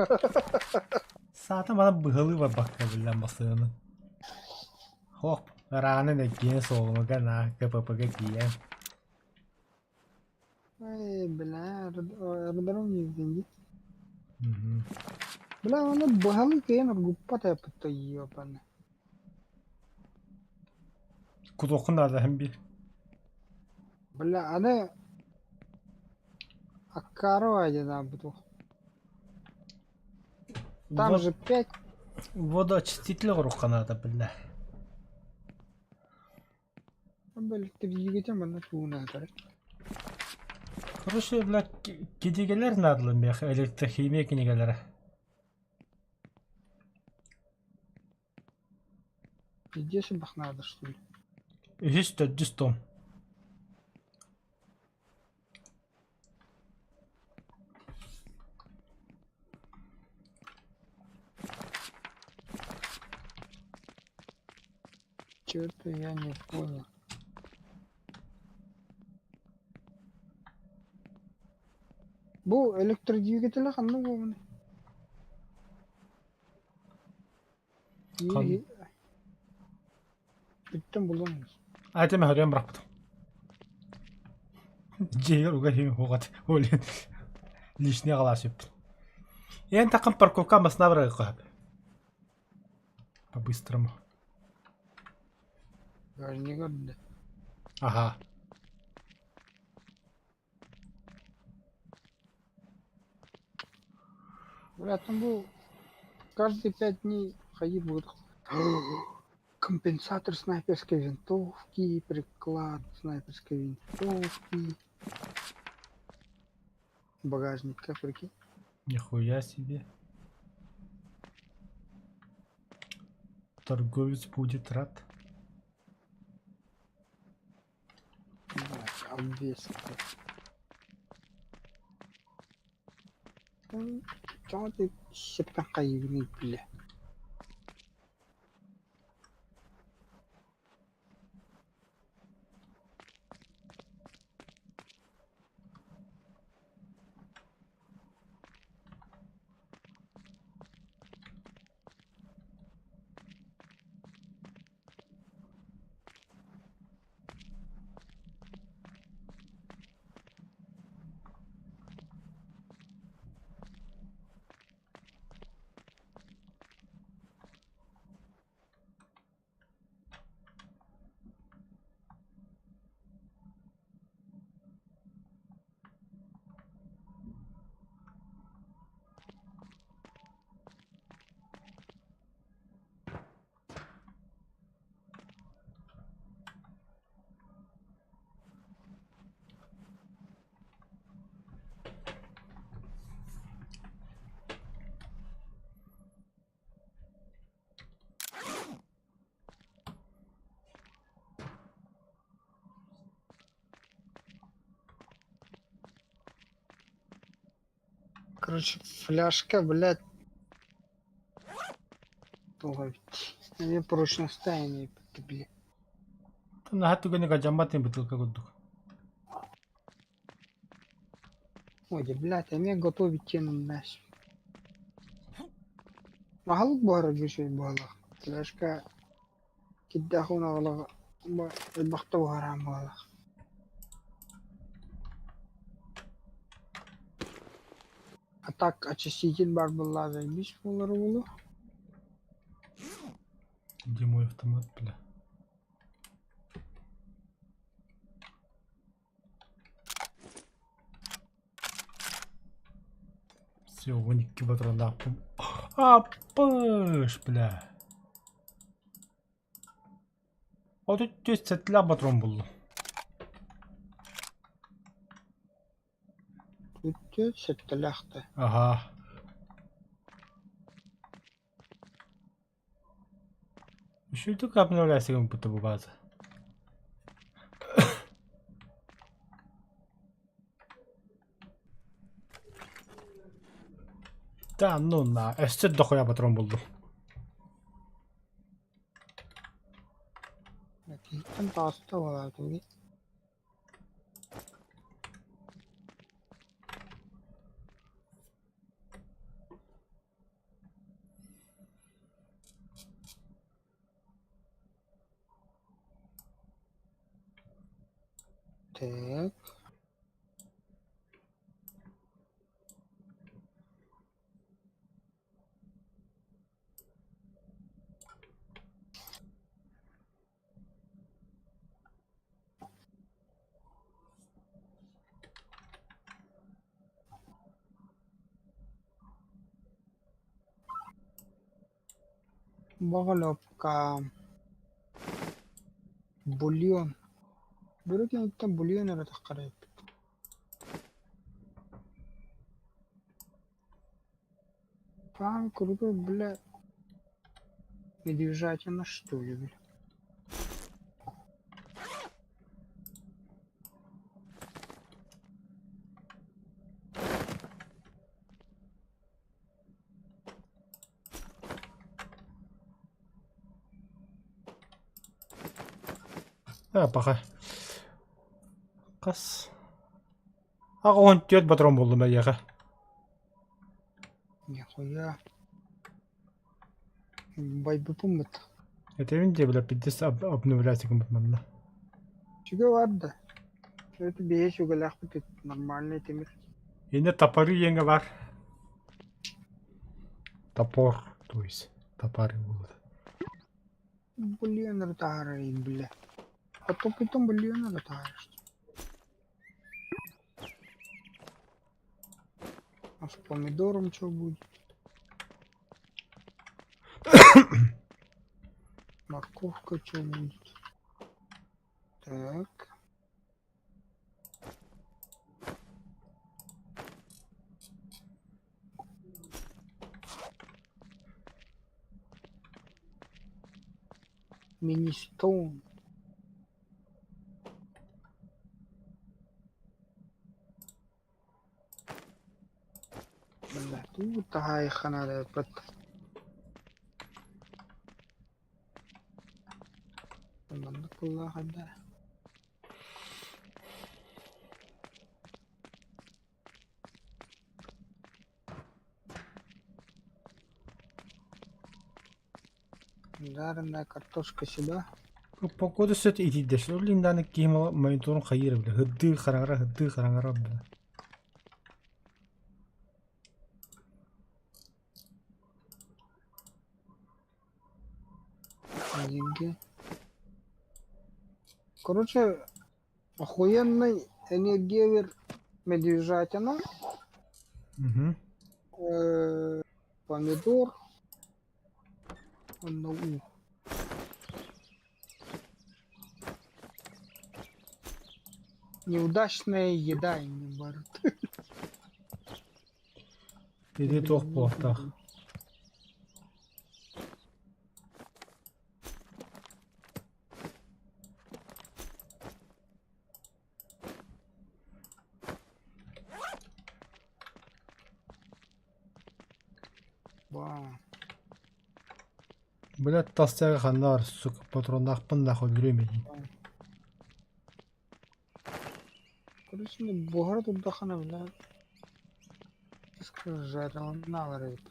Саата манан быһалыы барбакка биллэн бастыгынан. Хоп, ыраанын эргийэн суолумуга наа КПП-га тиийэн. Эй, бля, аэродром дии. Мгм. Бля, оны быһалыы кыайан оргуппат эппит ёбаный. Кутуоххун наада иһин биир. Бля, аны Аккарова диэн аабыт Там Вот же пять. водоочиститель оҥоруохха наада биллэ. Бэл манна туунаатар. Короче, бля, кинигэлэр наадалар миэхэ, электрохимия кинигэлэрэ. Пиздец элбэх наада что ли? Үһүс, төрдүс том. Чё-то я не понял. Бу электродвигателэ ханна буолуой? Хан Бүттэн булуом. Айтым хөрүөн бырахпытым. Дьиэгэр уга иһин уҕат ол лишний аҕалаа сүппүт. Эн такын парковка масына барыахха сөп. По-быстрому. Багажнигар да. Аха. Бля, там был каждые 5 дней ходить будут. Компенсатор снайперской винтовки, приклад снайперской винтовки. Багажник, как прикинь. Нихуя себе. Торговец будет рад. Блядь, обвес. Тоҕо ты септэн хайыгыный бля. Короче, фляжка, блядь. Ловить. Мне прочностание, бля. Наһаа түгэни гаджамматын бытылка курдук. Ой, блядь, а мне готовить тем мясо. Аһылык буһарар үчүгэй буоллах. Фляжка кирдээх унаҕалаах элбэхтэ буһараан буоллах. А так очиститель баар буоллаҕа заебись буолара буолуо. Где мой автомат, бля? Все, 12 патроннаахпын. Аппыш, бля. 34 сэттээх патрон буллум. Үттү сэттэлээх да. Аха. Үчүгэй обновляйся будто бы база. Да ну на, өссө дохуя патрон буллум. Киһиттэн таҕыста буолаатыгый. Так. Боголюбка. Бульон. Бөрө кэнниттэн бульон эрэ таххар эбиппит. Пан крутой, бля. Медвежатина, что ли, бля? А, пока. Хас. 84 патрон буллум эйиэхэ. Нихуя. Байбыппыммыт. Этэбин дии, бля, пиздец обновляться гыммыт манна. Сүгэ бар да. Это биһи сүгэлээхпит нормальный тимир. Инне топоры иэҥэ бар. Топор, то есть топоры будут. Блин, таһаарар бля. Потом блин, таһаарар. А с помидором что будет? Морковка что будет? Так. Мини-стоун. Бля, тут таһаайыхха наада эппэт. Маннык кыллаах да. Жареная картошка сюда. Погода сөт итийдэ. Линданы киһим мониторун хайыыр бile. Хыдыы хараҥара, хыдыы хараҥара бile. Деньги. Короче, охуенный энергевер медвежатина, Угу. Помидор, онно уу. Неудачная еда не барыт. Ити туох буолуохтаах. Ба. Блядь, толстяга ханна бар, сука, патроннаахпын нахуй өлөрүөм эйиин. Короче, буһара турдаххына бля жареныналар эбит.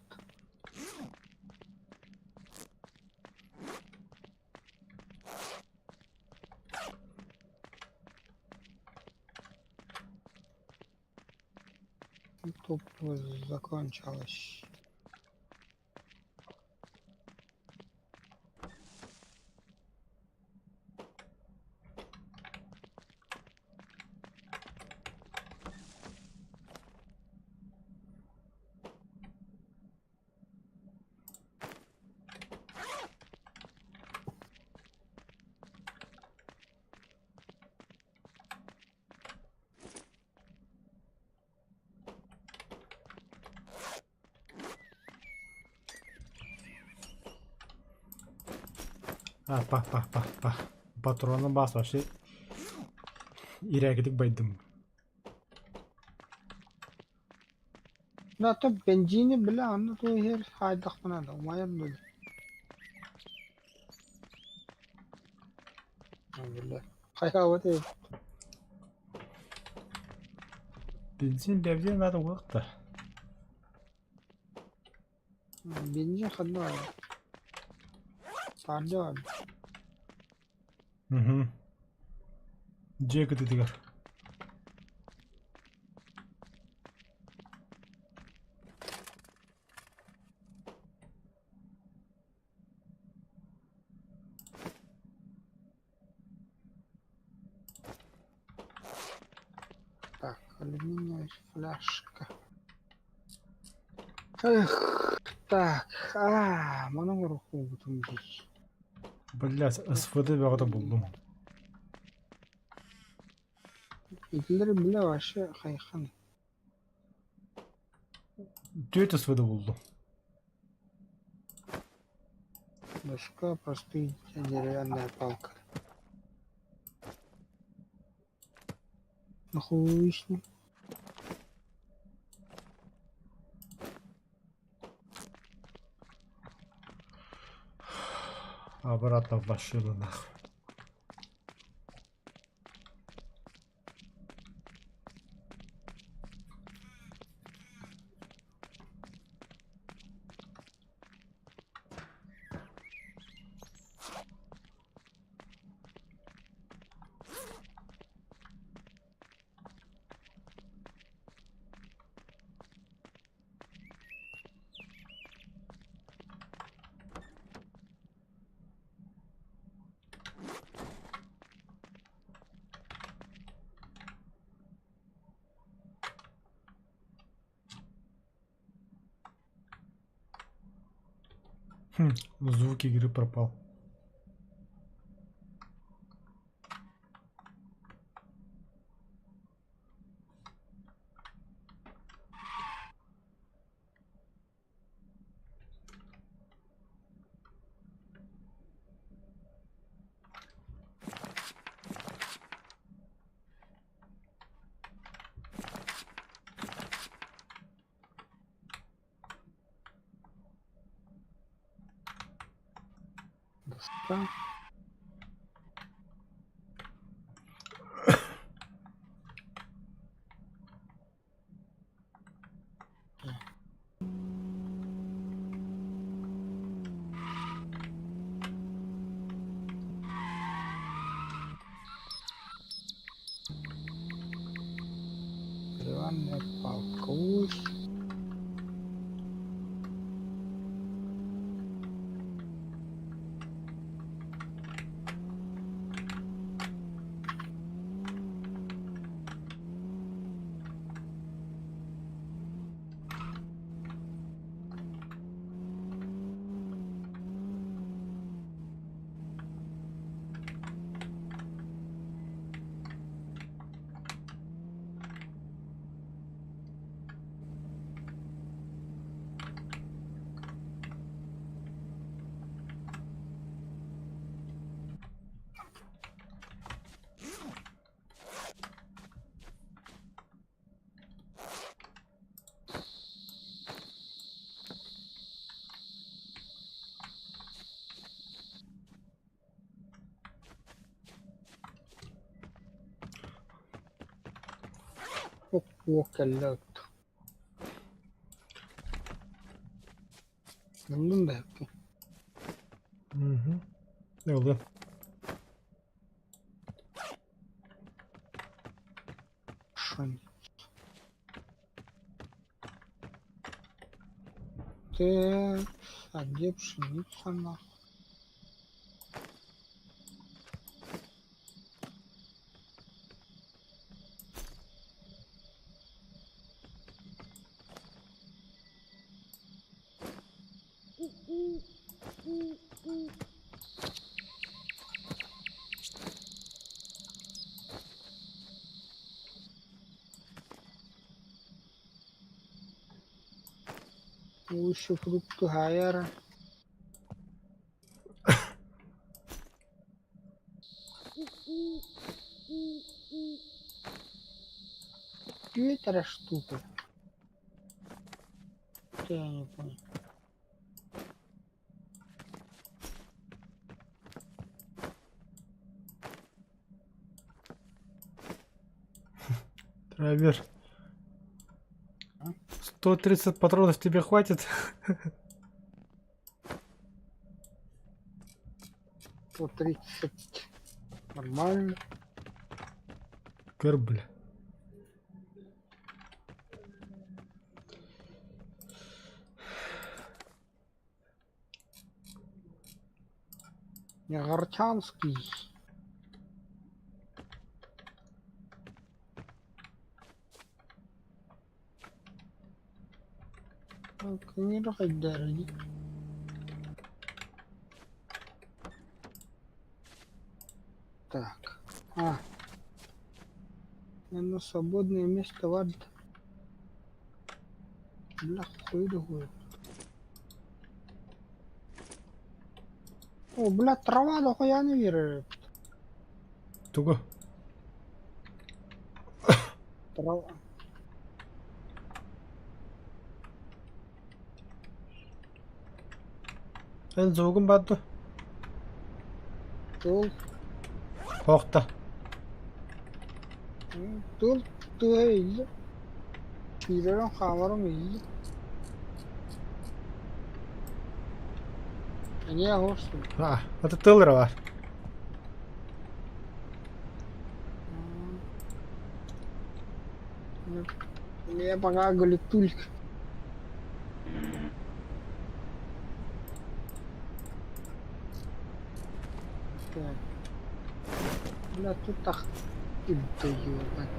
Топливо закончилось. А, па па па па. Патрона бас вообще ирээкитик байдым. Да, то бензини бля, онно туу иһэр хаайдахпына да умайар дуо? Бля, хайаабат эбит. Бензин бензин надо уохта. Бензин ханна баар? Таһырдьа баар. Угу. Дьиэ кытыытыгар. Алюминиевая фляжка. Эх, так, аа, маны оҥоруохпутун дии. Блядь, СВД бөҕөтө буллум. Итилэри бile вообще хайхан. Түөрт СВД буллум. Доска, простые деревянная палка. Нахуй с ним. Обратно в машину нахуй. Хм, звук игры пропал. Доска. Деревянная палка. Ой. Ох, кэллэ Ыллым да Угу. Ыллым. Так, а где пшеница нахуй? Лучше фрукты Гайера. Ветер штука. Это я не понял. Травер. 130 патронов тебе хватит? 130. Нормально. Көр, бля. Негортянский. Кыҥыра хайдаарый Так. А. Наверное, свободное место в ад. Бля, хуй да хуй. О, бля, трава дохуя не верит. Тугу? Трава. Эн звугун баар дуо? Тыл. Хоохто. Тыл тыа иһиллэр. Киирэрим хааларым иһиллэр. Эмиэ оһуорсун. Аа, это тыл эрэ баар. Мне пока глютульк. Так. Бля, тут так да ёбать.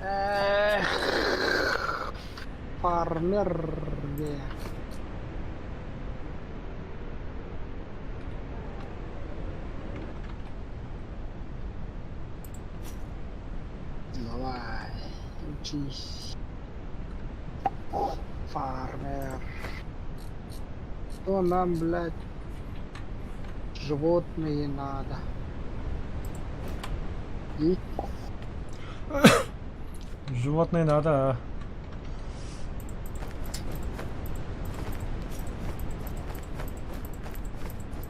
Эх, фармер, где? Давай, учись. Фармер. Что нам, блядь, животные надо? И Животные надо, а.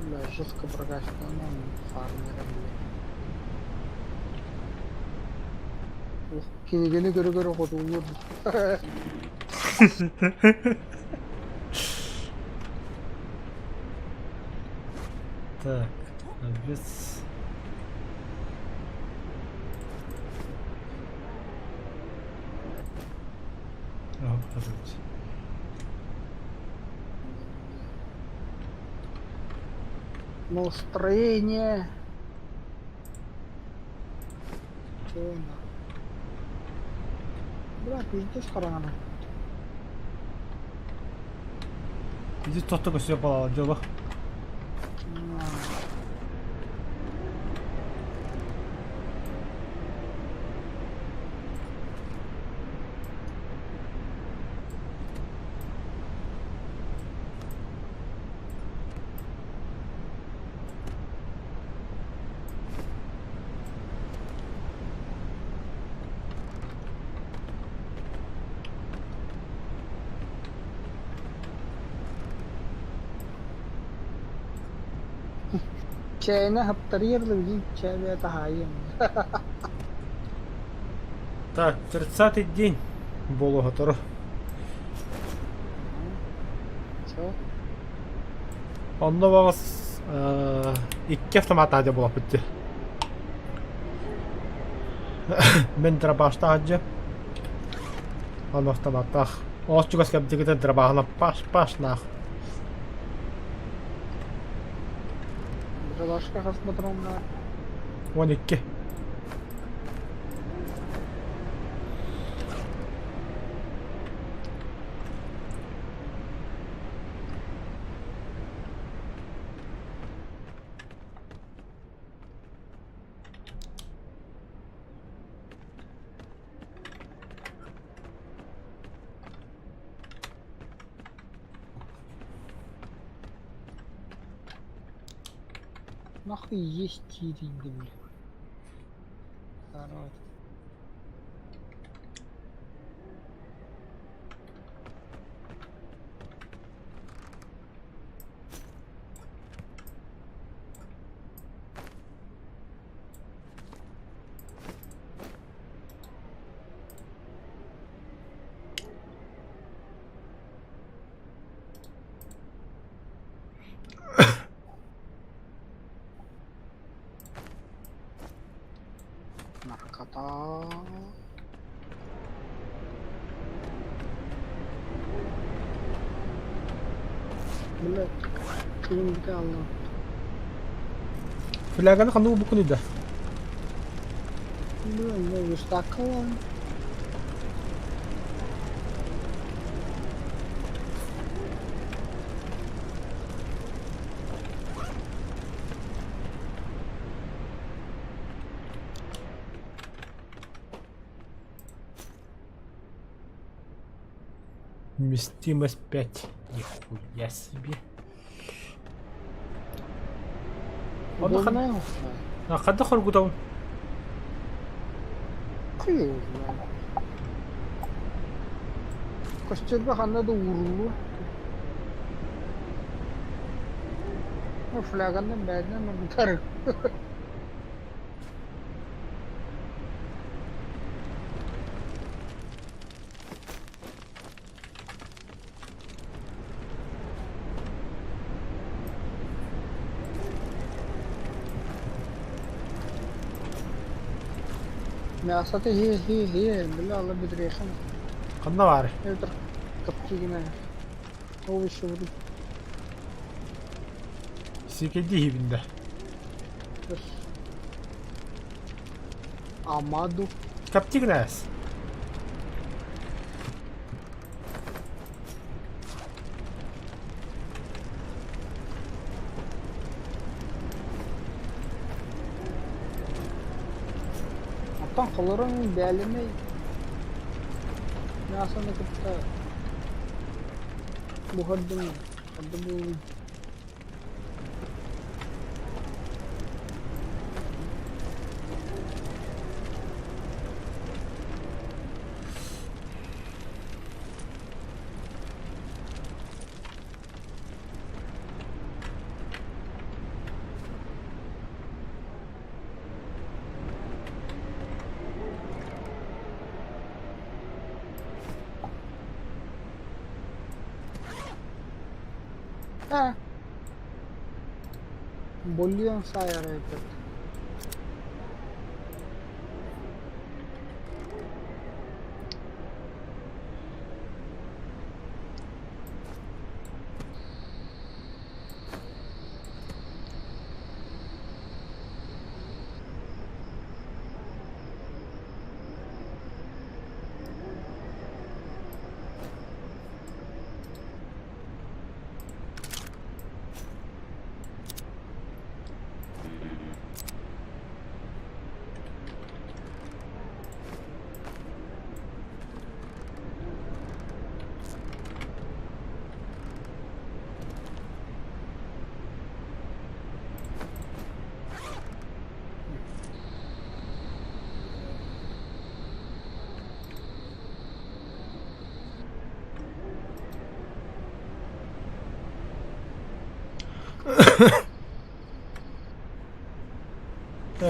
Бля, жестко прокачка, нам фармера, блядь. Ох, кинигини көрө-көрө хотугулуур. Так, без... О, подождите. Настроение. Чё на? Бля, пиздец хараҥана. Иди тохто көсүө балала дьоло. Чэйинэ хаптарыйар да билигин чэй бэйэтэ хаайыам. Так, 30-й день буолуоһа Чё? Онно баҕас икки автомат аадьа буолаппыт дии. Мин дробаштаах дьэ. Аны автоматтаах. Оос чугас кэбдигитэ дробаһына паш-паш наах. Дробашка хас патроннаах? 12. Нахуй есть тиринг, бля. Здорово. Наркота. Бля, кыым бүтэ алла. Фляганы ханнык буккун да? Бля, не верстак. Вместимость 5. Нихуя себе. Удобная. Ханна хоргутабын? Хуй его знает. Костерга ханна да ууруллуо. Ну, фляганан бэйэтинэн оргутар. Мясота хи хи хи бля алла бүдүрүөххэ Ханна баар? Эбэтэр каптигина овощи будут. Сикэйдии иһибин да. Амаду. Каптигнаас. Оттон холорон бээлэмэй мясоны кытта буһардым ордук Ээ Боллуйан саайар эбит.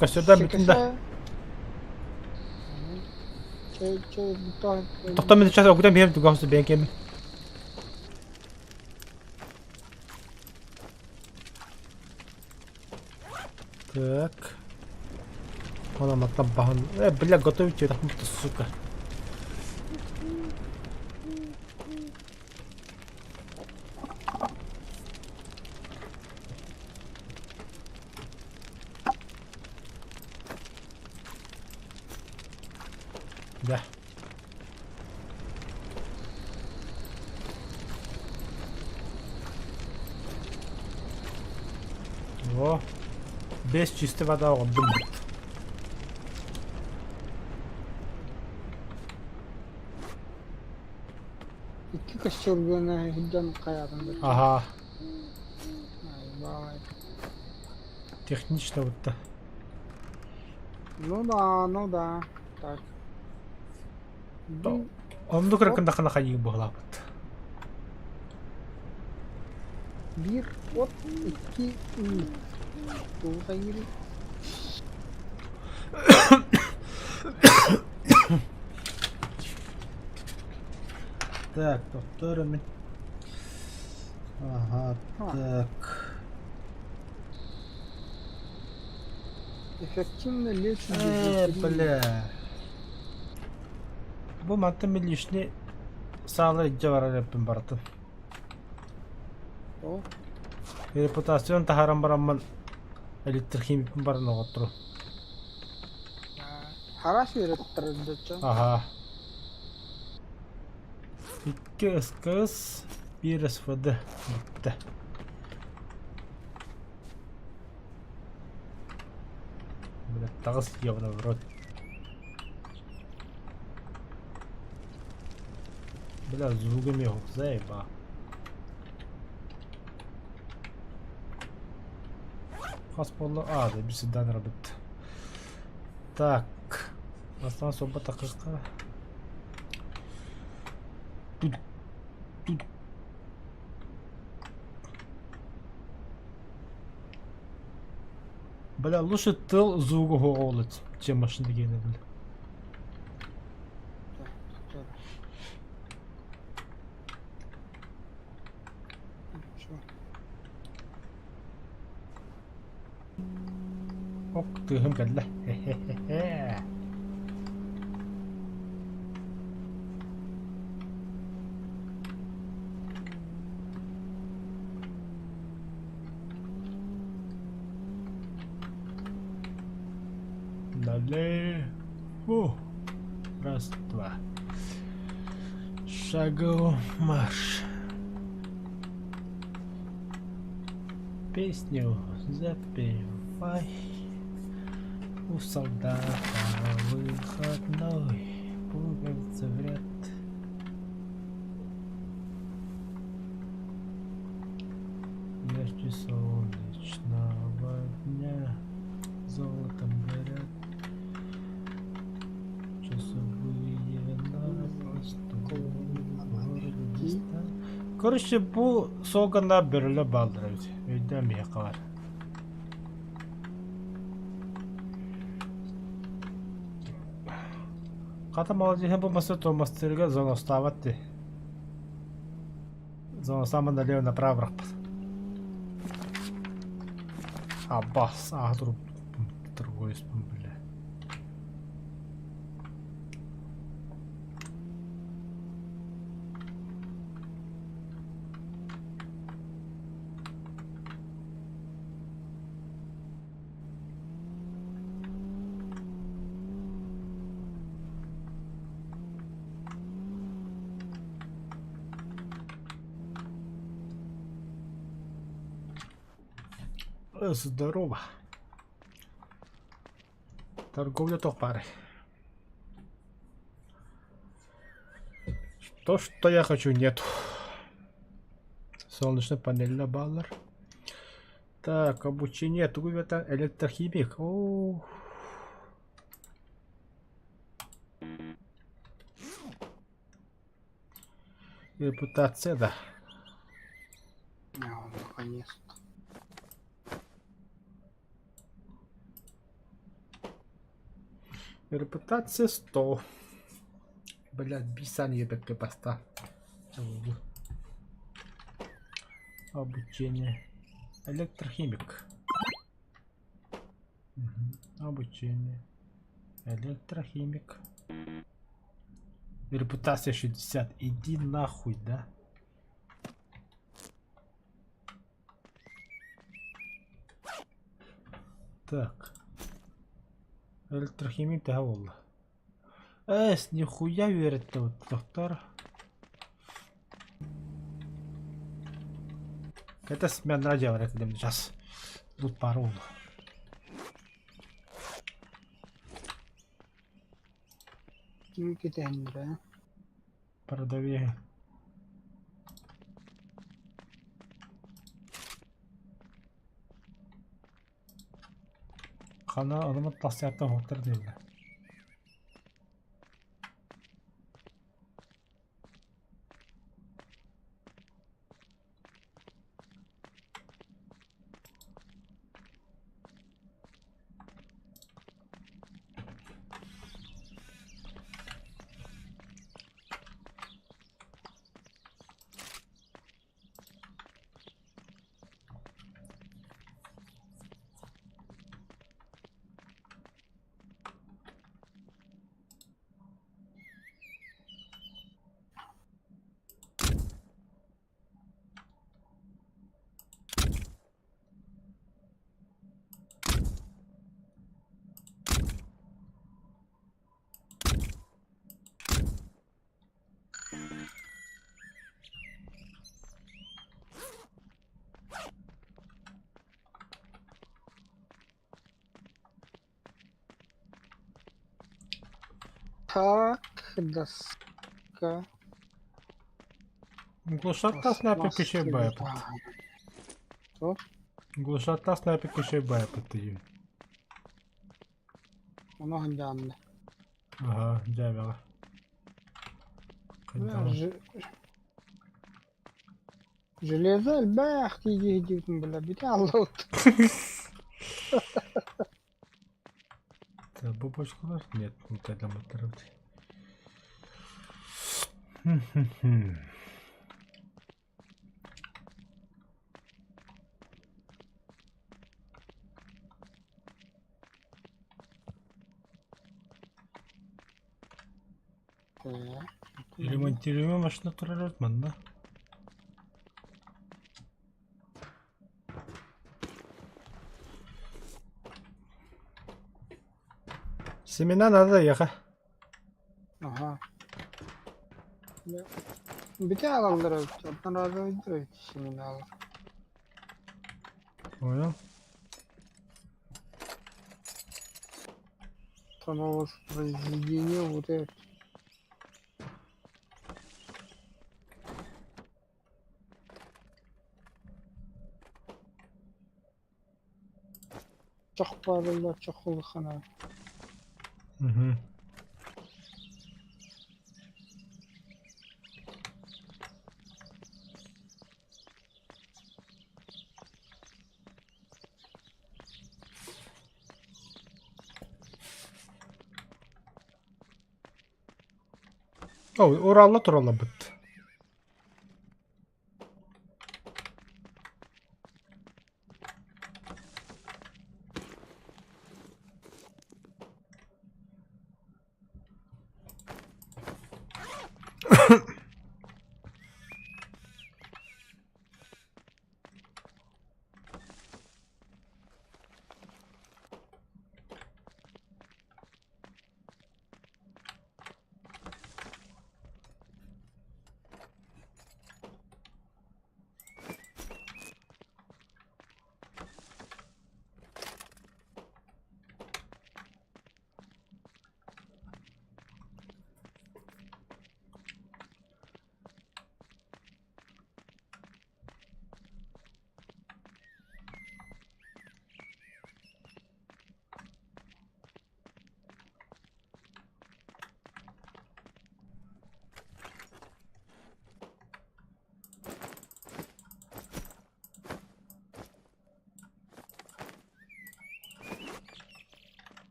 Костерда бүтүн да. Тохтон мен сейчас огутан биһэм тугахсы бэйэн кэмин. Так. Она матабахан. Э, бля, готовить это, сука. Да. О, без чистой вода оҕордум. Икки костюрганы сылдьан хайаатын да. Аха, Бай. технично вот Ну да, ну да. Так. Оннук ыркындахына хайыы быһылаабыт. Биир от икки үс. Тугу хайыырый? Так, повторим. Ага, так. Эффективно лечит Э, дизентерию. бля. Бу мантан мин лишний саала илдьэ барар эппин барытын. О, Репутацион таһааран бараммын электрохимикпин баран оҕоттору. Харас үөрэттэрэр Аха. Икки СКС, биир СВД бүттэ. Бля, таҕыс ебаный в рот. Бля, звугами заеба. Хас буолла? А, да, бисидан рабыт. Так. Бастан собба такыка. Тут тут Бля, лучше тыл звугу оҕолот, чем машина гена, бля. Ок, тыаһым кэллэ. Хе-хе-хе-хе. Далее. О, раз, два. Шагу марш. Песню запевай. У солдата выходной. Пуговицы в ряд. Ярче солнечного дня золотом горят часовые на посту городе. Короче, бу суогана бөрөлө бааллар эбит. Өйдөөн биһиэхэ баар. Хата молодеһа бу масы томастырга зоностаабат дии. Зоностааман налево направо бырахпыт. Аббас, ааһа турбут бля. Здорово. Торговля туох баарый? То, что я хочу, нет. Солнечная панель бааллар. Так, обучение тугу это электрохимик. О. Репутация, да. А, наконец-то. Репутация 100. Блядь, бисан ебекке баста. Обучение. Электрохимик. Угу. Обучение. Электрохимик. Репутация 60. Иди нахуй, да? Так. Электрохимик төһө буолла? Эс, нихуя үөрэттэ доктор. Это смена делает сейчас. Тут пару. Кими кэтэһиннэрэ? Продавец. Хана онумут тахсыаттан уһуктар дииллэр. Так, доска. Глушаттаах снайпер күчүөй байаппыт. Туох? Глушаттаах снайпер күчүөй байаппыт диибин. Ону хандаанна. Аһа, дьээбэҕэ. Хайдаҕын? Железо элбэх тиийдии диэбитин была бүтэ аллабыт. Так, бу бочкалар? Нет, не кадаматтарбыт. Ремонтируемая машина турар манна. Семена надо ехать. Аха. Бүтэ аҕаллар эбит, оттон разовыйдар эбит семиналар. Понял. Самовоспроизведение вот это. Чох баарыллар чох улахана. Угу. О, Уралла туралларбыт.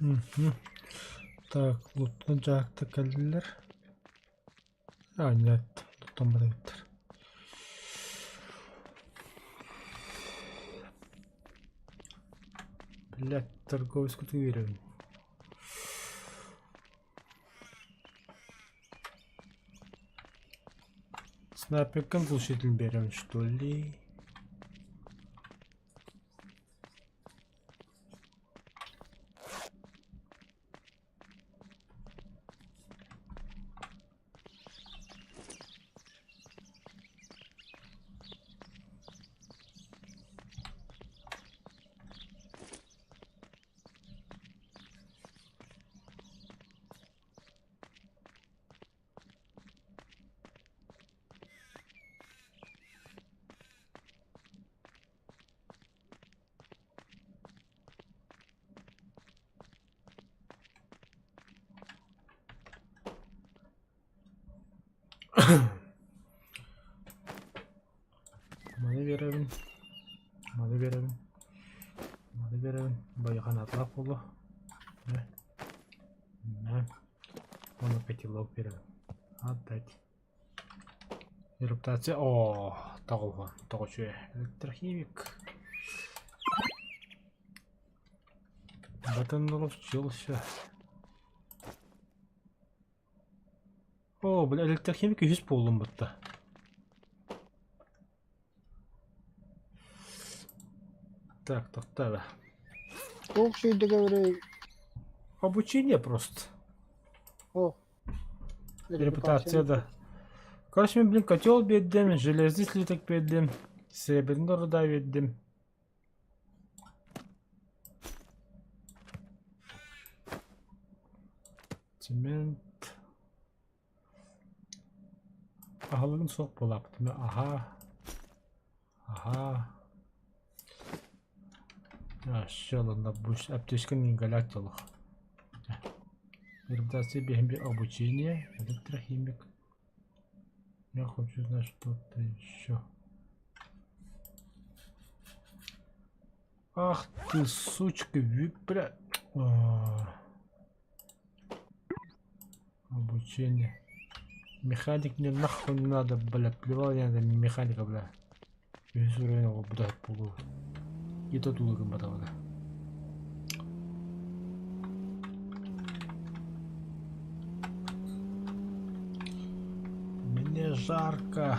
Мгм. Так, луттан дьаакта кэллилэр. А, нет, луттан барбыттар. Блядь, торговец кутуверен. Снайперкам глушитель берем, что ли? Маны биэрэбин, маны биэрэбин, маны биэрэбин, байыханатлаах буолуо. Мэ. Мэ. Уонна котелок биэрэбин. Отдать. Репутация. О, тоҕуһа, тоҕучуе. Электрохимик. Батын наловчился. О, бля, электрохимик үһүс буоллум бытта. Так, тохтоо. Туох сүйдэгэр Обучение просто. О. Репутация да. Короче, мен, блин, котел биэрдим, железный слиток биэрдим, серебряный руда биэрдим. Цемент. Аһылыгын суох буолааппыт. Аһаа. Аһаа. Все, ладно, будешь аптечка не галять олох. Репутация биһим обучение, электрохимик. Я хочу знать что-то еще. Ах ты, сучка, бля. Обучение. Механик мне нахуй не надо, бля. Плевал я на механика, бля. Үһүс уровень оҕолбута буолуо. И то тулугун батабына. Мне жарко.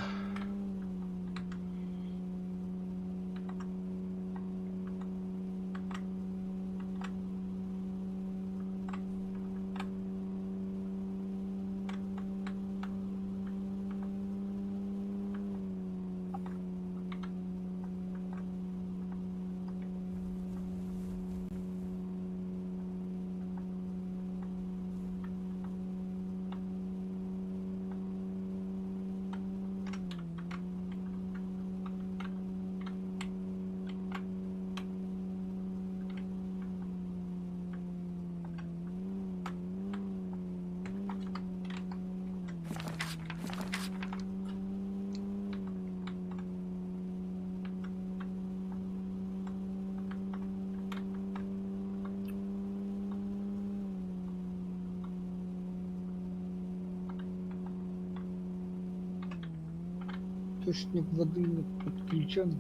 Источник воды не подключен.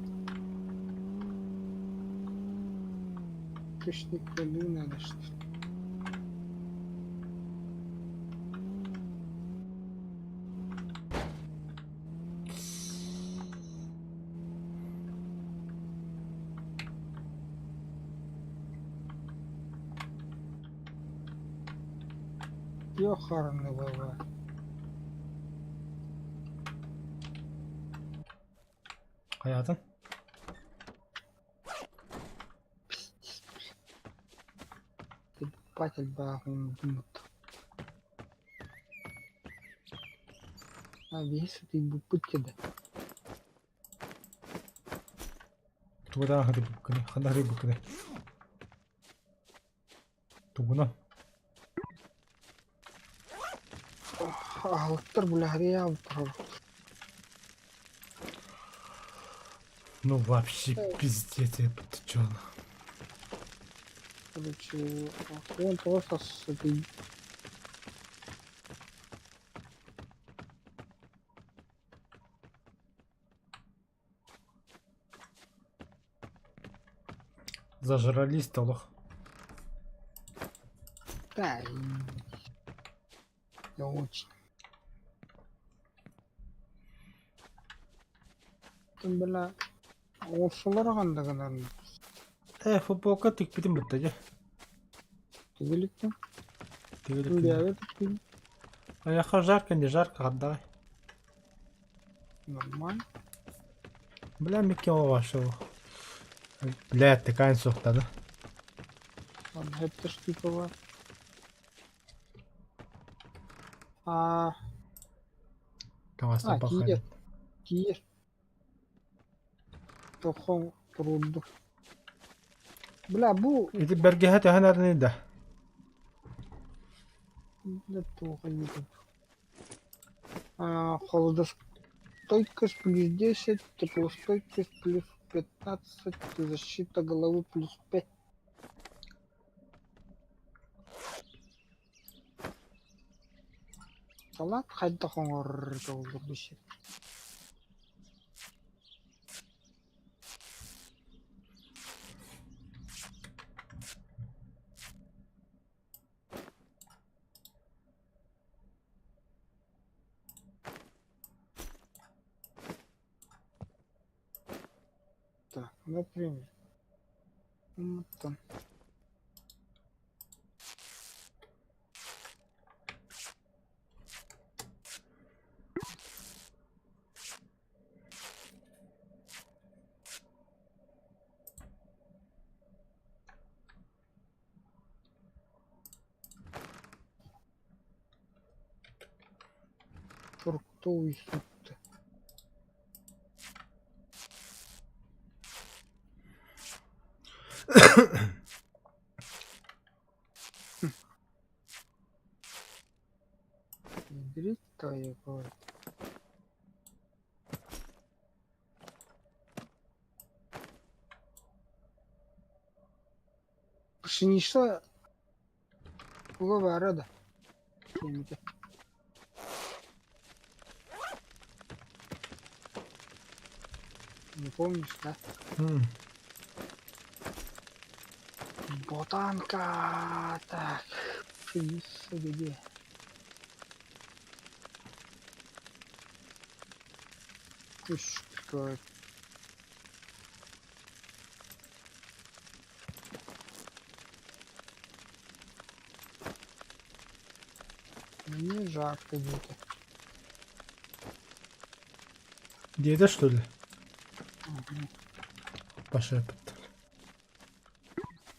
Источник воды надо что. Ёхарный ВВ. Хайаатын? Пиздец, блин. Патель бааҕын А весь ты буппут да. Тугудаан хатыбыккыны, ханна хатыбыккыны. Тугунан. Аһылыктар булаһарыйа турар. Ну вообще пиздец, я ты чё? Короче, он просто с этой. Зажрались толох. Да, я очень. Там, бля, оҕурсулар аҕандагынан Э, футболка тикпитин бытта дьэ. тигиликтин. Тигиликтин. Үлээбит тигил. Айаха жарко, не жарко, отдай. Нормально. Бля, Микки вашего. Бля, такая сухта, да? Там это штука. А, Классно а, пахнет. киир. Киир. Тохон турулду. Бля, бу Ити бэргэһэ төһөн арыный да? Туох А, холодостойкость плюс 10, теплостойкость плюс 15, защита головы плюс 5. Салат хайдах оҥорор доллар Так, например. Оттон Фруктовый суп-то. Ядрить твою мать. Пшеница туга баара да? Сиэмэтэ. Не помнишь, да? Ботанка! Так, пшеница где? Пушка. Мне жарко где-то. Диэтэ что ли? Мгм. Паша эппиттэр.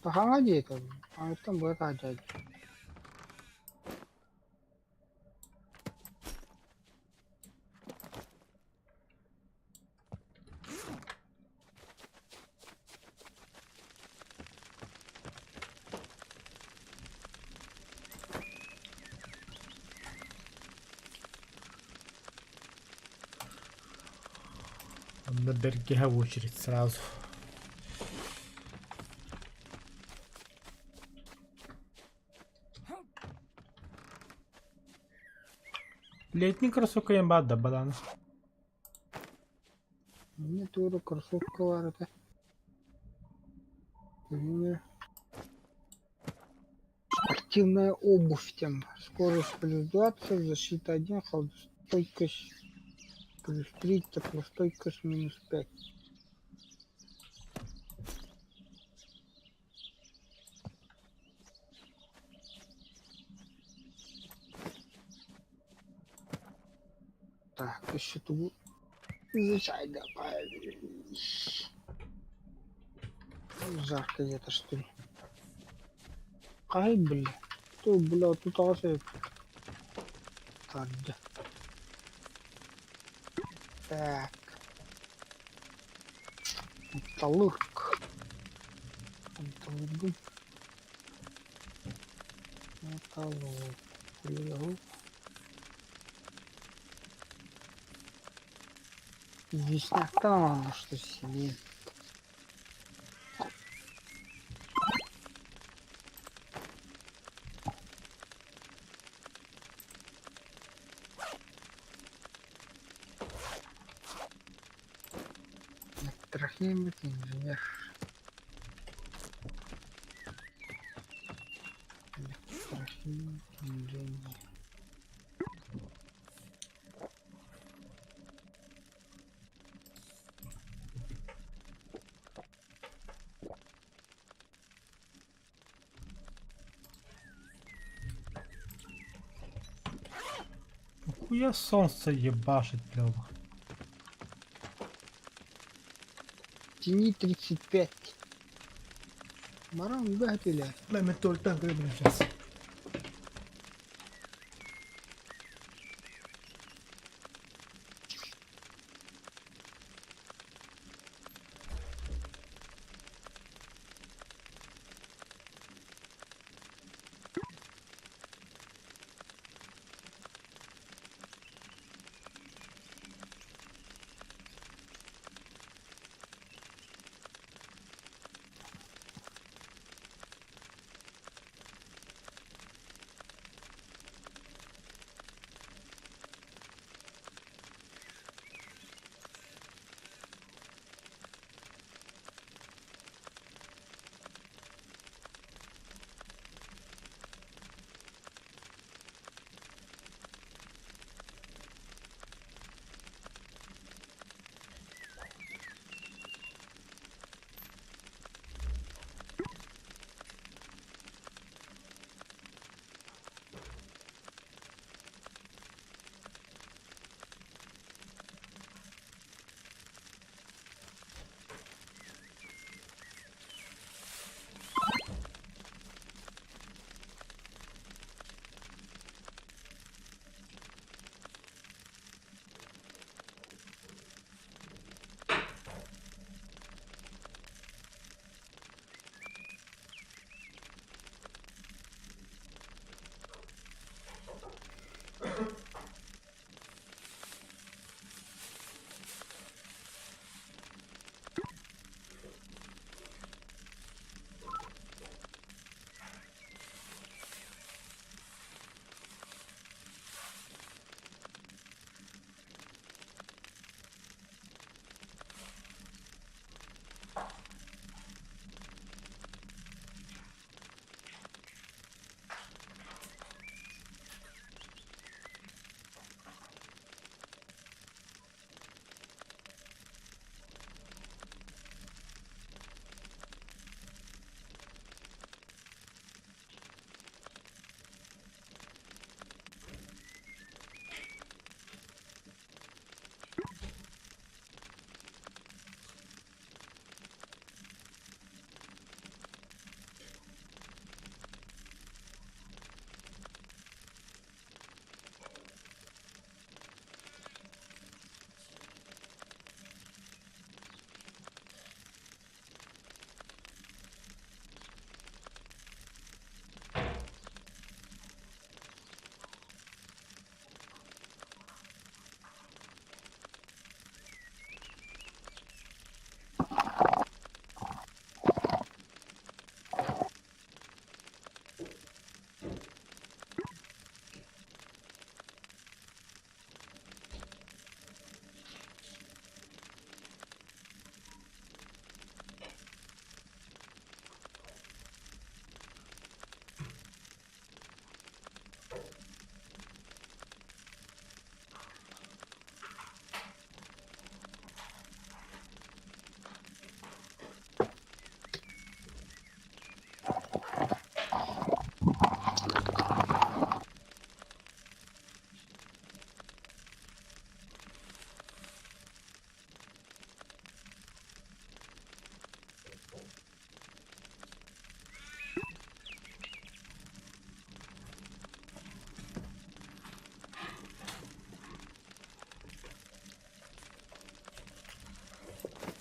Хаҥа диэтэ, оттон быа таһдьа. Онно бэргэһэ очередь сразу. Летний кроссовка диэн баар да бадааны. Мне туора кроссовкалар этэ. Мне спортивная обувь тем. Скорость плюс 20, защита 1, холодостойкость плюс 3, теплостойкость минус 5. Так, еще тут изучай давай. Жарко где-то, что ли? Ай, бля. Тут, бля, тут асы. Так, да. Так. Металлург. Металлургу. Металлург. Легу. Вишняктан что себе. Электрохимик, инженер. Электрохимик, инженер. Хуя солнце ебашит, бля. Тяни 35. Баран бэһэтилэр. Бля, мен туалеттан кэлэбин сейчас.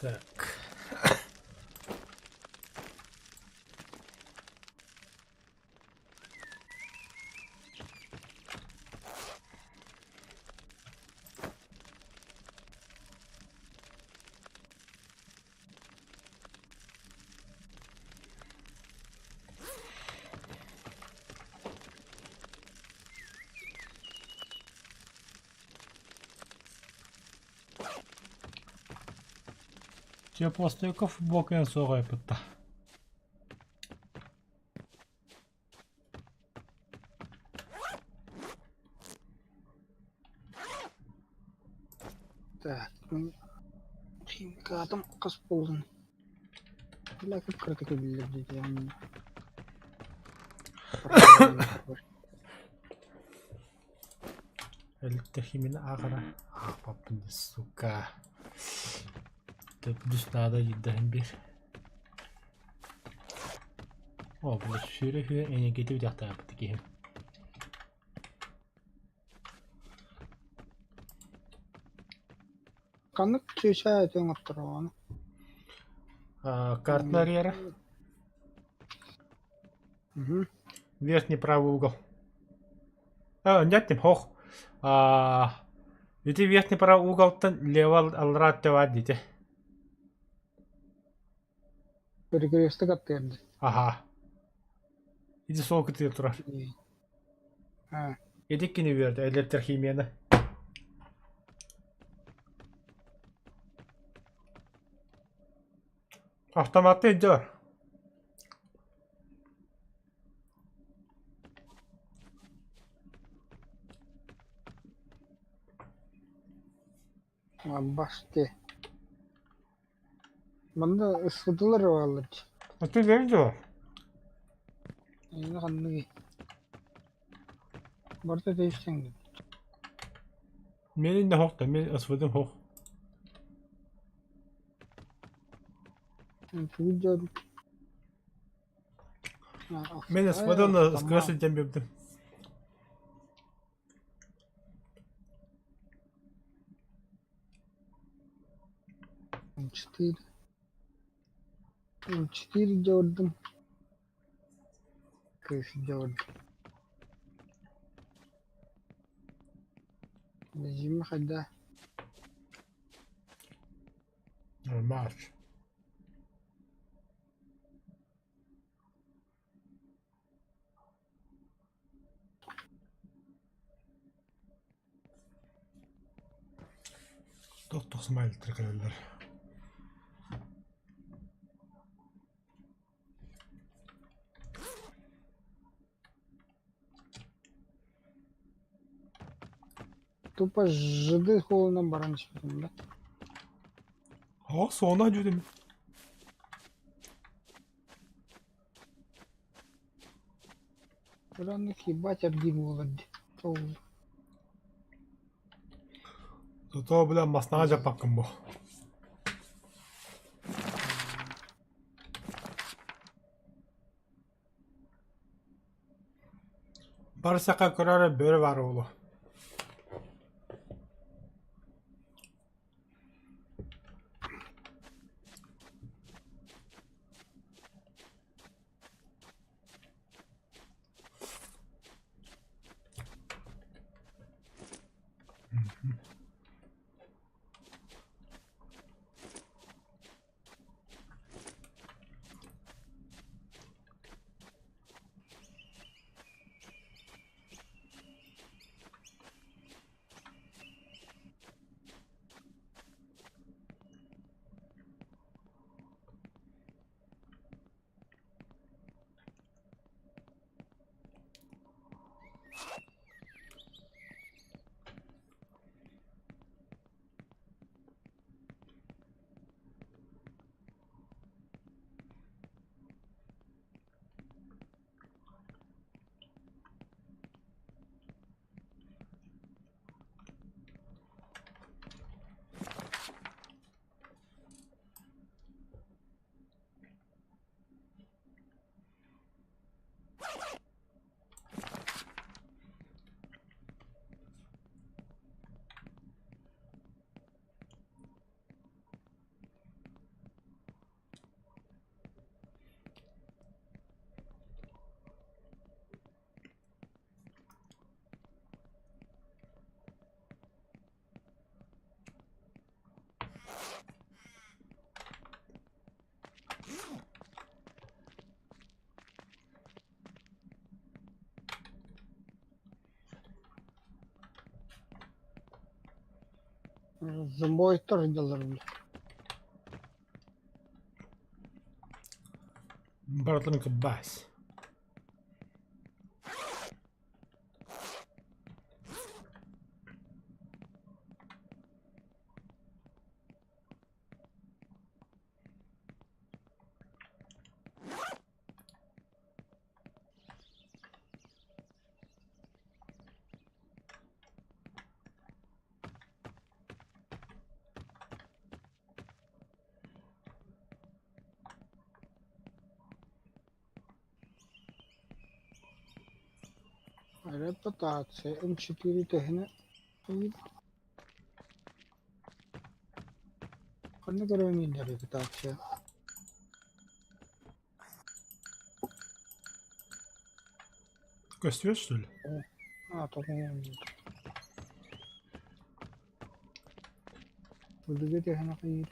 Так. Теплостойка футболканан суох айпытта. Так, химкатым хас буоллун? Бля, кып-кыратык эбиллэр диэтэ. Электохимияны ааҕара аахпаппын да сука. Төбүс наада диирдэһин биэр. О, бу сүүрэ-сүүрэ энергетик бүтүөхтээхпит киһим. Ханнык чыычаа этэ оҥоттороҕуна? Карта арыйара. Верхний правый угол. А, нет, хох. А, ити верхний правый уголтан лево аллараа өттө диите. Перекресток аттыыр. Аха. Ити суол кытыы турар. А, Ити кини үөрдэ электрохимияны. Автоматты илдьэ бар. Басты. Манна ысытылар бааллар дии. Ытыгыр дуо? Эйиэнэ ханныгый? Барыта тэйсэн Мин иннэ суох да, мин ысвыдым суох. Тугу дьон Мин ысвыдым ыскыга сылдьан биэрдим. Четыре. Четыре Джордан. Кыыс Джордан. Зима хайда? Нормально. Туох смайликтар кэлэллэр. Тупо жиды холунан баран испитим да. О, суона дьүдүм. Ураннык ебать эргии буолар дии. Ол Зато, бля, маснаҕа дьаппаккын бу. Барсака көрөр бөрө баар буолуо. Зомбоиттар сылдьаллар били. Барытын кыбаас. Репутация М4 төһөнү Ханна көрөҥҥүн репутация? Көстүө что ли? А, тоҕо Удуга төһөнү хайыыр?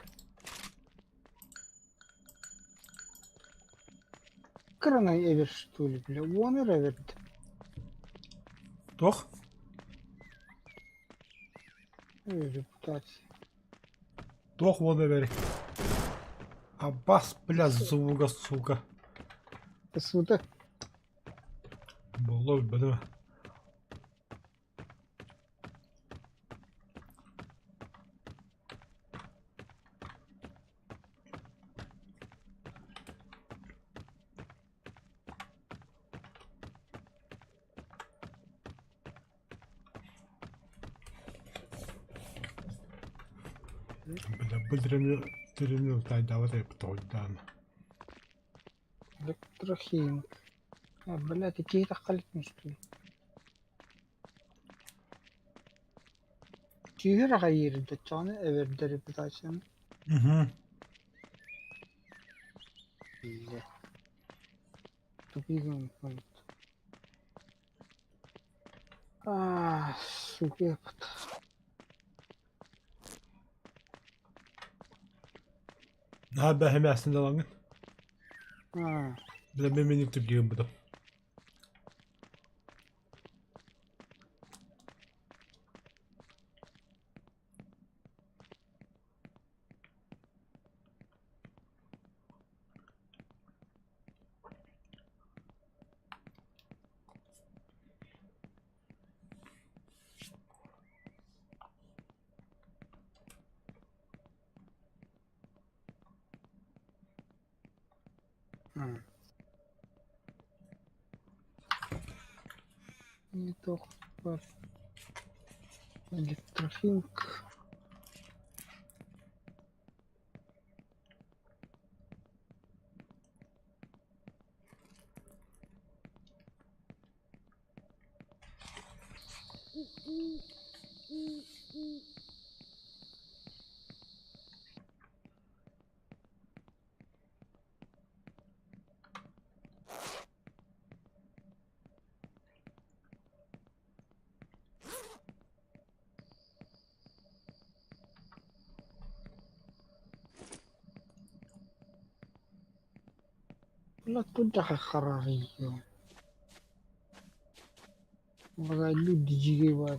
Кыранай эбэр что ли, бля, уон эрэ эбэрдэ. Туох? Репутация. Туох уон эбэри? Аббас, бля, звуга, сука. Сута. Буолла билбэтим. Бля, бу тайдаабат эбит тоҕойдаан. Электрохимик. А, блядь, икки таххалит мустуу. Күүһүр аҕай иирдэ, эбэрдэ репутацияны. Угу. Бля. Тупик А, сука. Наһаа бэһэмээсин далаҥын. А, Бля, мен мени түбдиген бұдым. Не то. Электрохимик. لا تدخل خرارية. Луд дьигэ баар.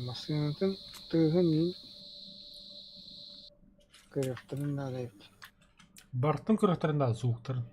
Массыынатын тыаһын иһин көрүөхтэрин наада эбит. Бартын көрүөхтэрин наада звуктарын.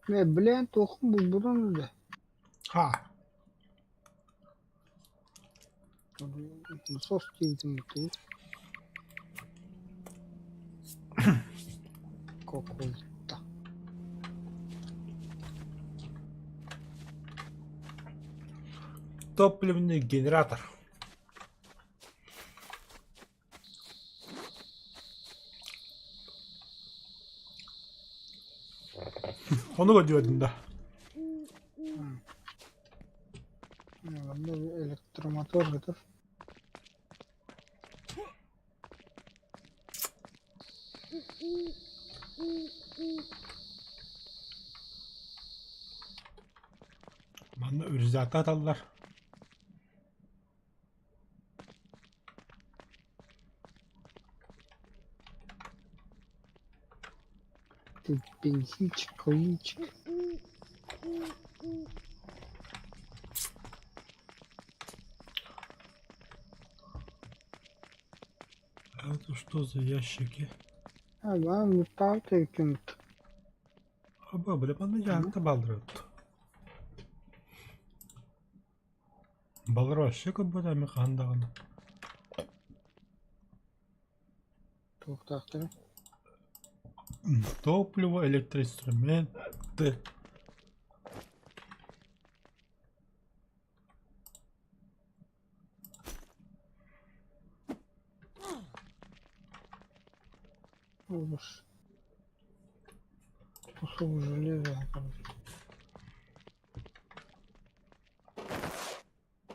Блин, туоххун булбутун да. Ха. Сос диэбитим туу. Кокулта. Топливный генератор. Ону көрдүбэтим да. Манна электромотор готов. Манна үрүзаата аталлар. Тут бензинчик, коинчик. А это что за ящики? А, да, мутанты каким-то. Аба, бля, манна дьаһалта балдырыт. Балар вообще как будто эмэ хаһан даҕаны. Туохтаахтара? Топливо, электроинструменты. Ужас. Кусок железа, короче.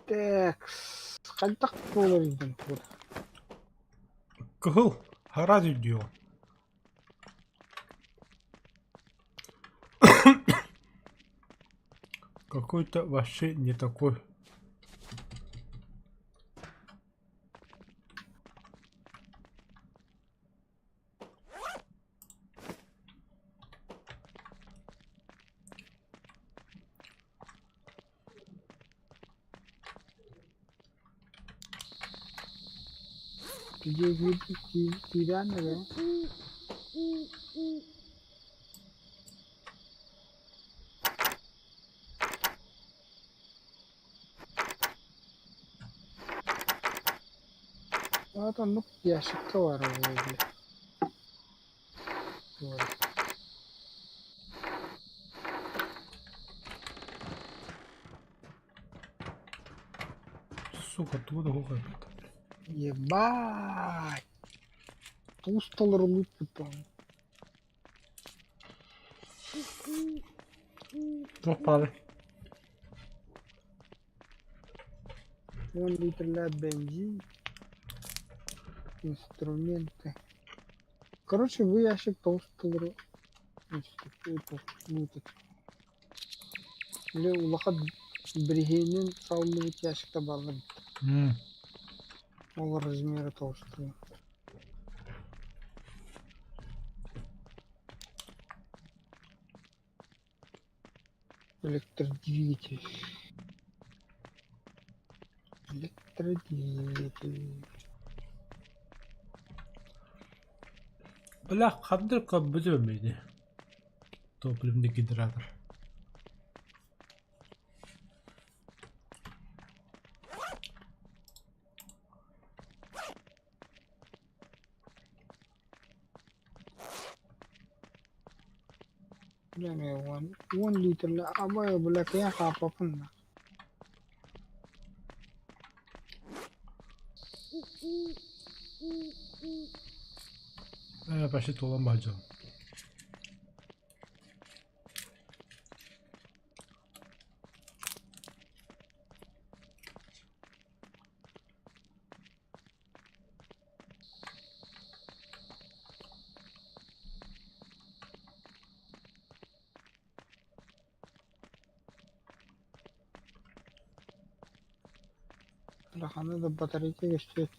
Так, хайдах буолар илдьэн тугута? Кыһыл, хара дио. Какой-то вообще не такой. Киирэн эрэ. Аата оннук ящикка баар буолуо дии. Сука, тугу да суох эбит. Ебать! Туус толорулуут Туох баарый? 10 литрлээх бензин, инструменты. Короче, бу ящик тоҕус толору Били улахан бириһиэнин сааллыбыт ящикта бааллар эбит. Ол размера тоҕус толору. Электродвигатель. Электродвигатель. Бля, ханна көрбүтүм ини. Топливный генератор. Бля, эмиэ уон литрлэ абай бля кыйан хааппаппын да. Ээ, почти туолан баһдьам. Улахана да батарейка көстүөт.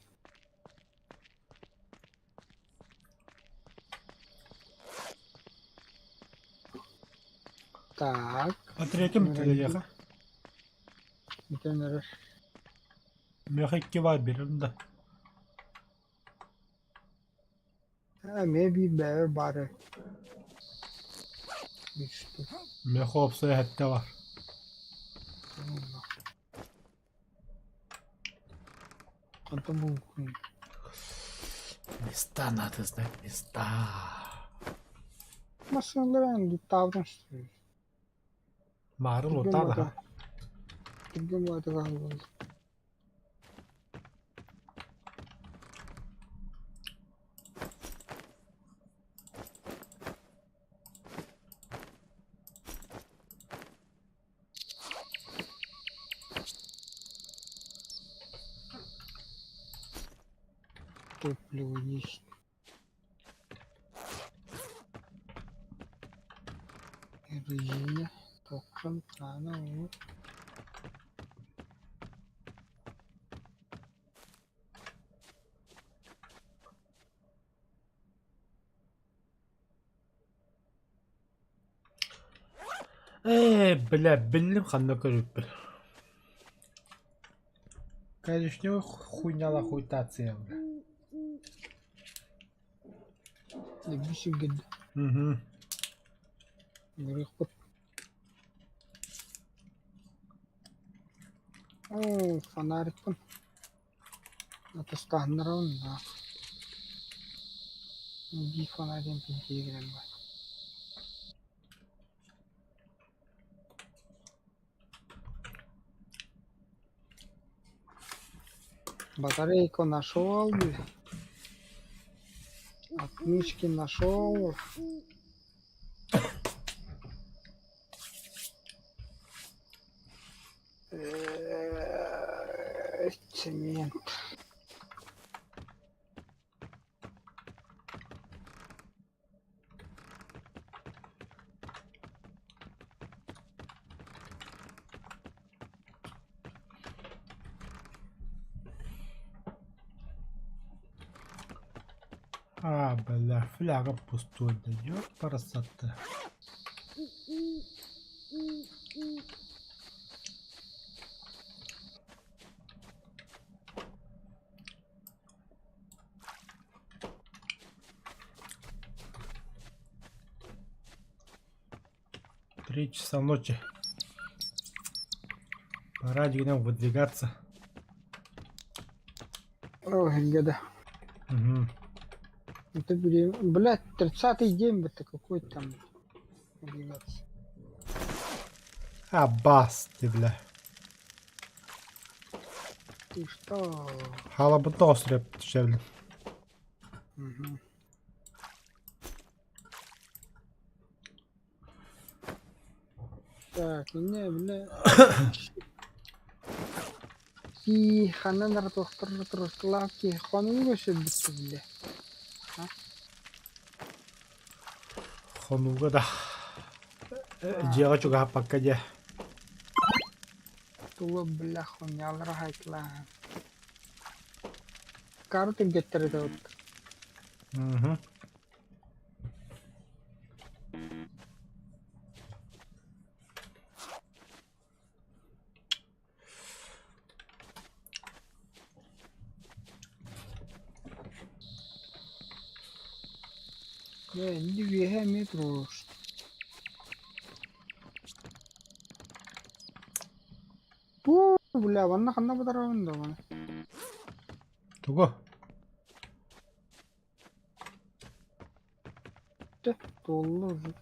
Так. Батарейка бүтүлэйиэхэ. Бүтэн эрэр. Миэхэ икки баар биэрэн да. Эмиэ биир бэйэбэр баар ээ. Биир штук. Миэхэ уопсайа сэттэ баар. Хантан булбуккун? Места надо знать, места. Массыыналар эн луттаабытын сөбүй. Маарын Түргэн луттаа баҕайы да. түргэн баҕайытык аһыллаллар. Топливо есть. Резина, токсон, крана, вот. Ээ, бля, биллим ханна көрүппүн. Коричневый хуйняла хуйтация, бля. Лебүсүгүн Угу. Ыҥырыахпыт. Оо, фонарикпын атастаһыннарабын да. Биир фонарь пенсия кэлэн баар. Батарейку нашел, бля. Отмычки нашел. Цемент. А, бля, фляга пустой, да ёпарасота. 3 часа ночи. Пора нам выдвигаться. Ой, года. Угу. Это, блин, блядь, 30-й день это какой там выдвигаться. А, бас ты, бля. Ты что? Халабыта остреп түшәбилин. Мгм. Так, не, бля. Ки ханан артохтор тросклав ки хонуга сөбүттү бля. Хонууга да. Дьиэҕэ чугаһаппакка дьэ. Тула бля хонялара хайтлаан. Карты геттер вот. Угу. Дьэ, инди үөһэ эмиэ туруорус. Бу, бля, манна ханна батарабын да маны? Тугу? Тэ, туолла уже.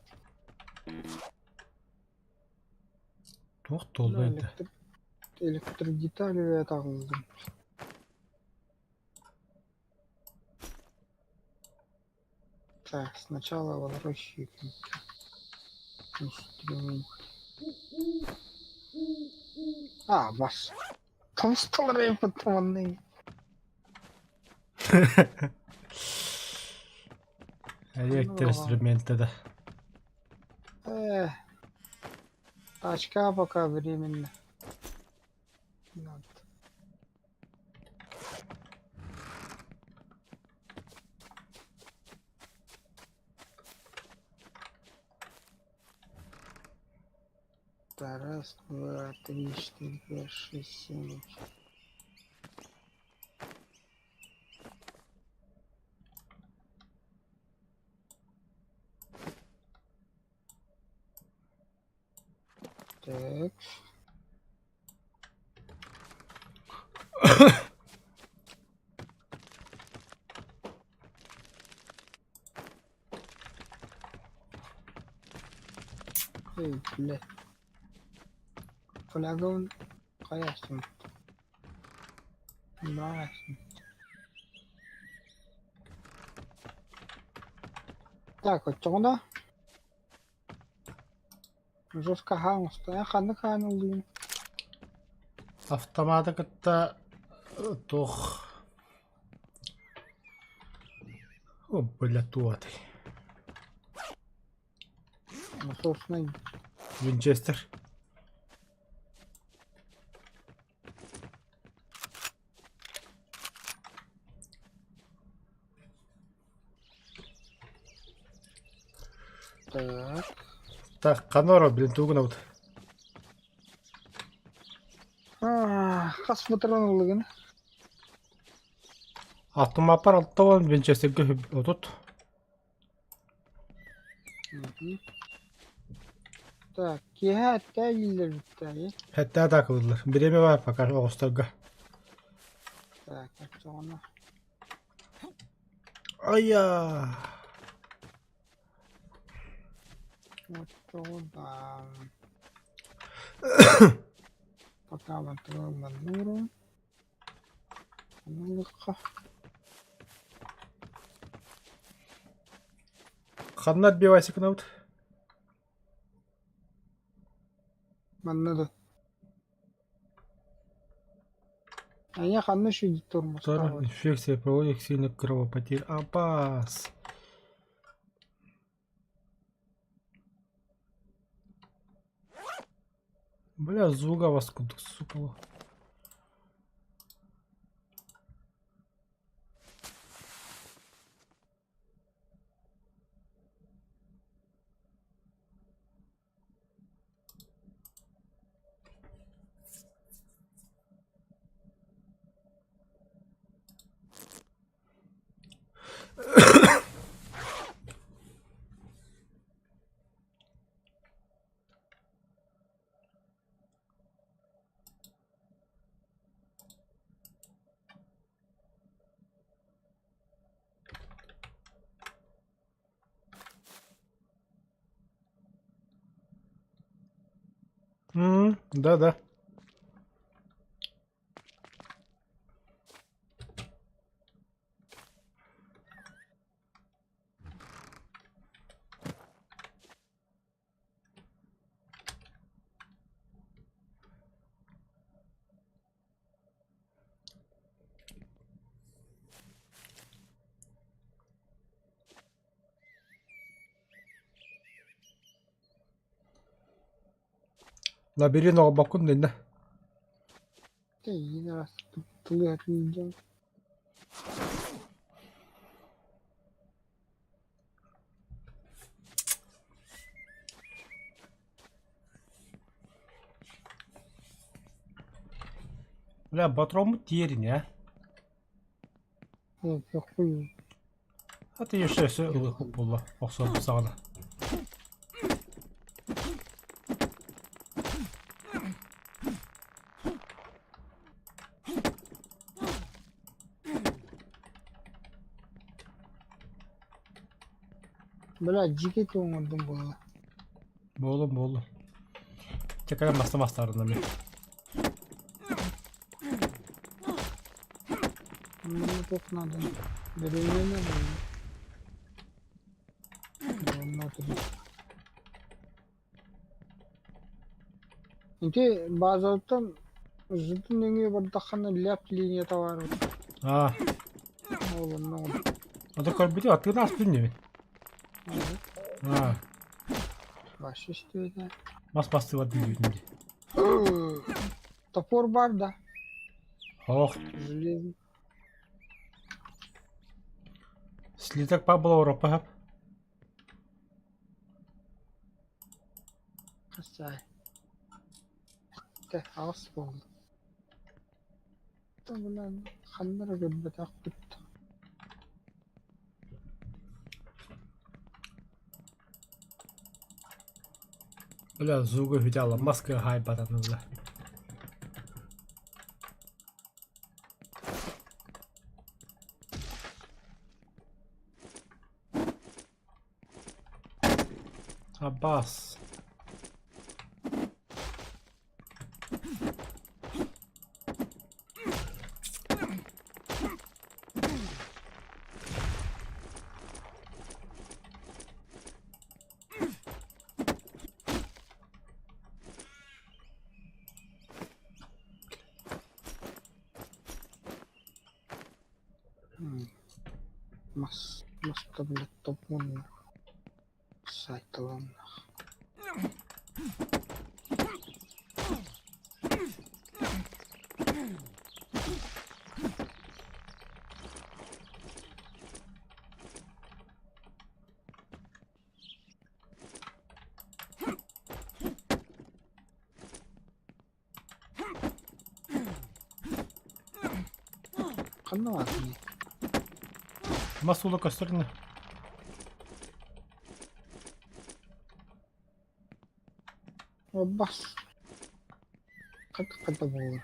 Туох Бля, туолла это? электр... электродеталь таҕыллым. Так, сначала возвращи инструмент. А, бас. Томстолорой потомный. Электроинструменты да. Э, тачка пока временно. Надо. Раз, два, три, четыре, пять, шесть, семь. Так. Эй, блядь. Флягон хайасын. Баасын. Так, оччоҕуна Жестко хаан устан ханнык хаан ыллыгын? Автоматы кытта туох О, бля, туотай. Насоснай. Винчестер. Так. Так, Канора, блин, тугун Хас патрон ыллыгын? Автомаппар 60 Винчестергэ 30. Так, киэһэ эттээ дииллэр Эттээ да кылыллар. Бириэмэ баар пока оҕустарга. Так, оччоҕуна. Айа! Оччоҕуна пока патрон маннуурум. Аналыкка. Ханна отбивайся гынабыт? Манна да. А ханна үчүгэй тормозтаабыт. Инфекция приводит к сильной кровопотере. Апас. Бля, звуга вас кудук, сука. Да-да. Лабиринт оҕолбоккун дэннэ. Бля, ботроммут тиэрин ээ. А ты еще все буолла охсуон саҕана. Бля, дьиики оҥордум буолла. Буоллум, буоллум. Чэ, кэлэн маста мастаарына мен. Мне туох надо? Деревья надо. Ити базаттан зытын нөҥүө бардаххына ляп линията баар Аа, ол онно ото көрбүтүм аттыгын ааспытын диэбин. Аа, Вообще что это? мас бастыбат диибитин дии. Топор бар да? Ох, Железный. слиток Павла Европа. Хасай. Тэ аҕыс буолла. Бынан ханна эрэ көрбөтөхпүт. Бля, звугу видела, маска хайбатанылла. Аббас. Мас мас таблетта уонна сайталанна. Ханна баарый? Мас уула көстөр ини. Бас. Хата-хата буолар.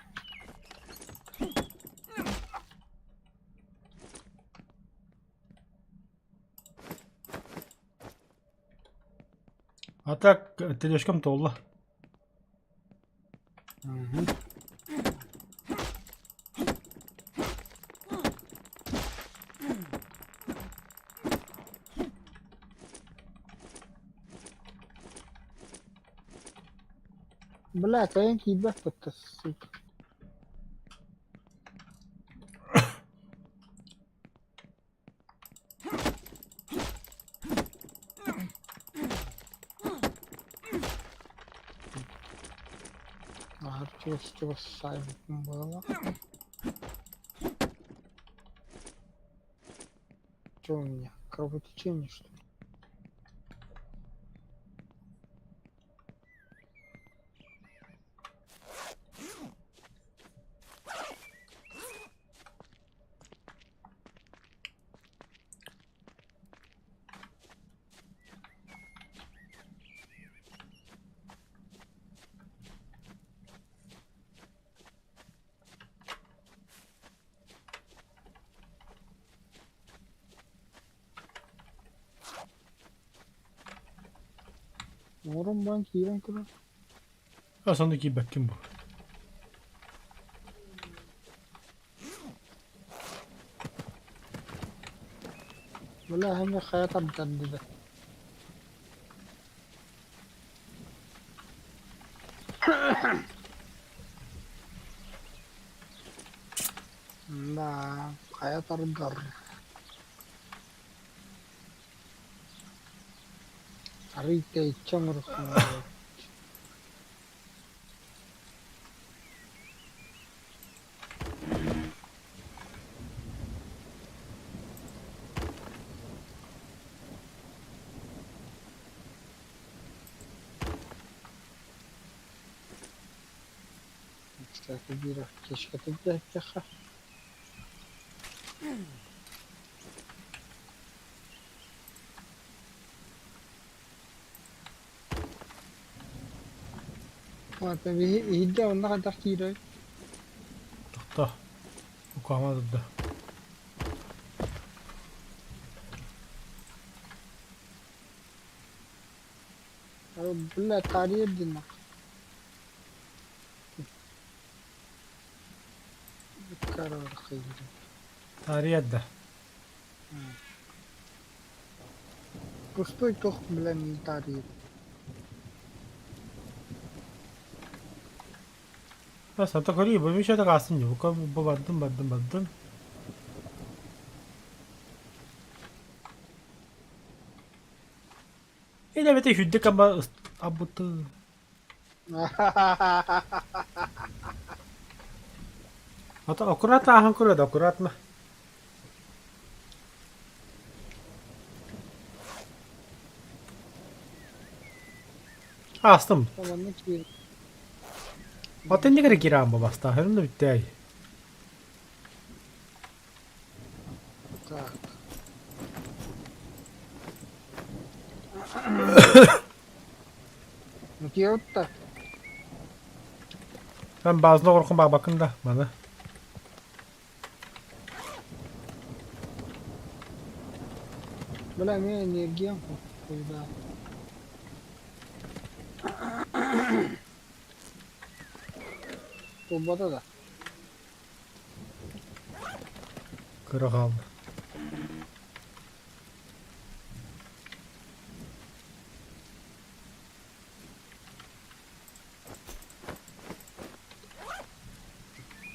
А так тележкам туолла. Мгм. Бля, кайын киирбэт бытта, сука. Аһар чугас-чугас саайбытым буолла. Что у меня? Кровотечение, что ли? Оҥорон баран киирэн көрөр. А сонно киирбэккин бу. Бля, эмиэ хайа тардардыда. Да, хайа тардар. Арыый тэйиччи оҥоруохтаах. Кстати, биир аптечка тилдьээттэххэ. Ата иһирдьэ онно хайдах киирэр? Тохто. Укаама турда. Бля, тарыйар диэн Таарыйар да. Пустой туох билэн таарыйар. Сата көрүү, бу миша тагасын дии. Бука бу бардым, бардым, бардым. Или эбэтэ үрдүк аба абыты. Ата аккуратно ааһан көрө да аккуратно. Аастым. Ата иннигэр киирэн бу бастаахын да бүттээй. Так. Утуйабыт Эн баазына оҕоркун баабаккын да маны. Бля, эмиэ энергиям куда. Буолбата да. Кыра хаалла.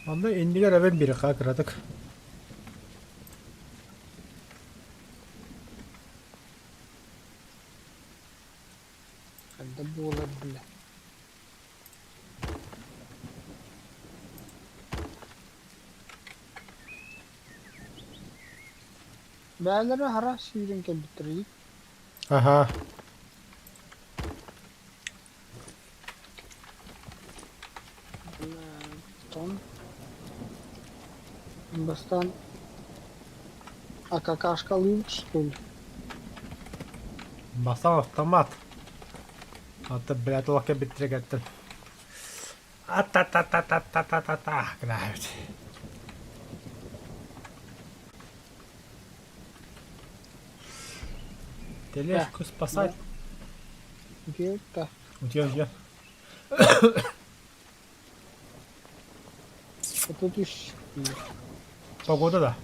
Онно иннигэр эбэн биэрэххэ кыратык. Ханна буолар бля. Бээлэрэ хара сүүрэн кэлбиттэрий? Аһаа. Том. Бастаан а какашкалыыбыт что ли? Бастаан автомат. Ата блядь олох кэлбиттэрэ А-та-та-та-та-та-та-та-та гынаабыт. Тележку спасать. Где-то. Где, где? А тут еще. Погода, да.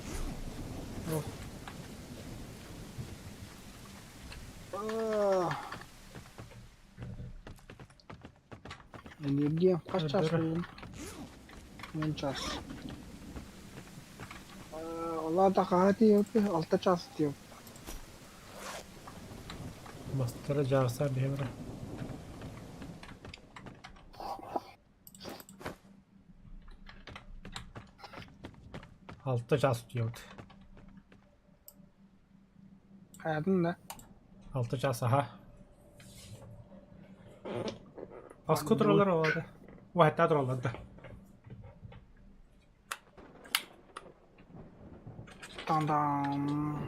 Энергия хас чаас буоллун? 10 чаас. Ол аата хаһа тиийэбит? 6 чаас тиийэбит. Мастара дьаарсаан биһи 6 чаас утуйабыт. Хайатын да? 6 чаас аха. Аска тураллар оларды. Уһаттаа тураллар да. Тан-дан.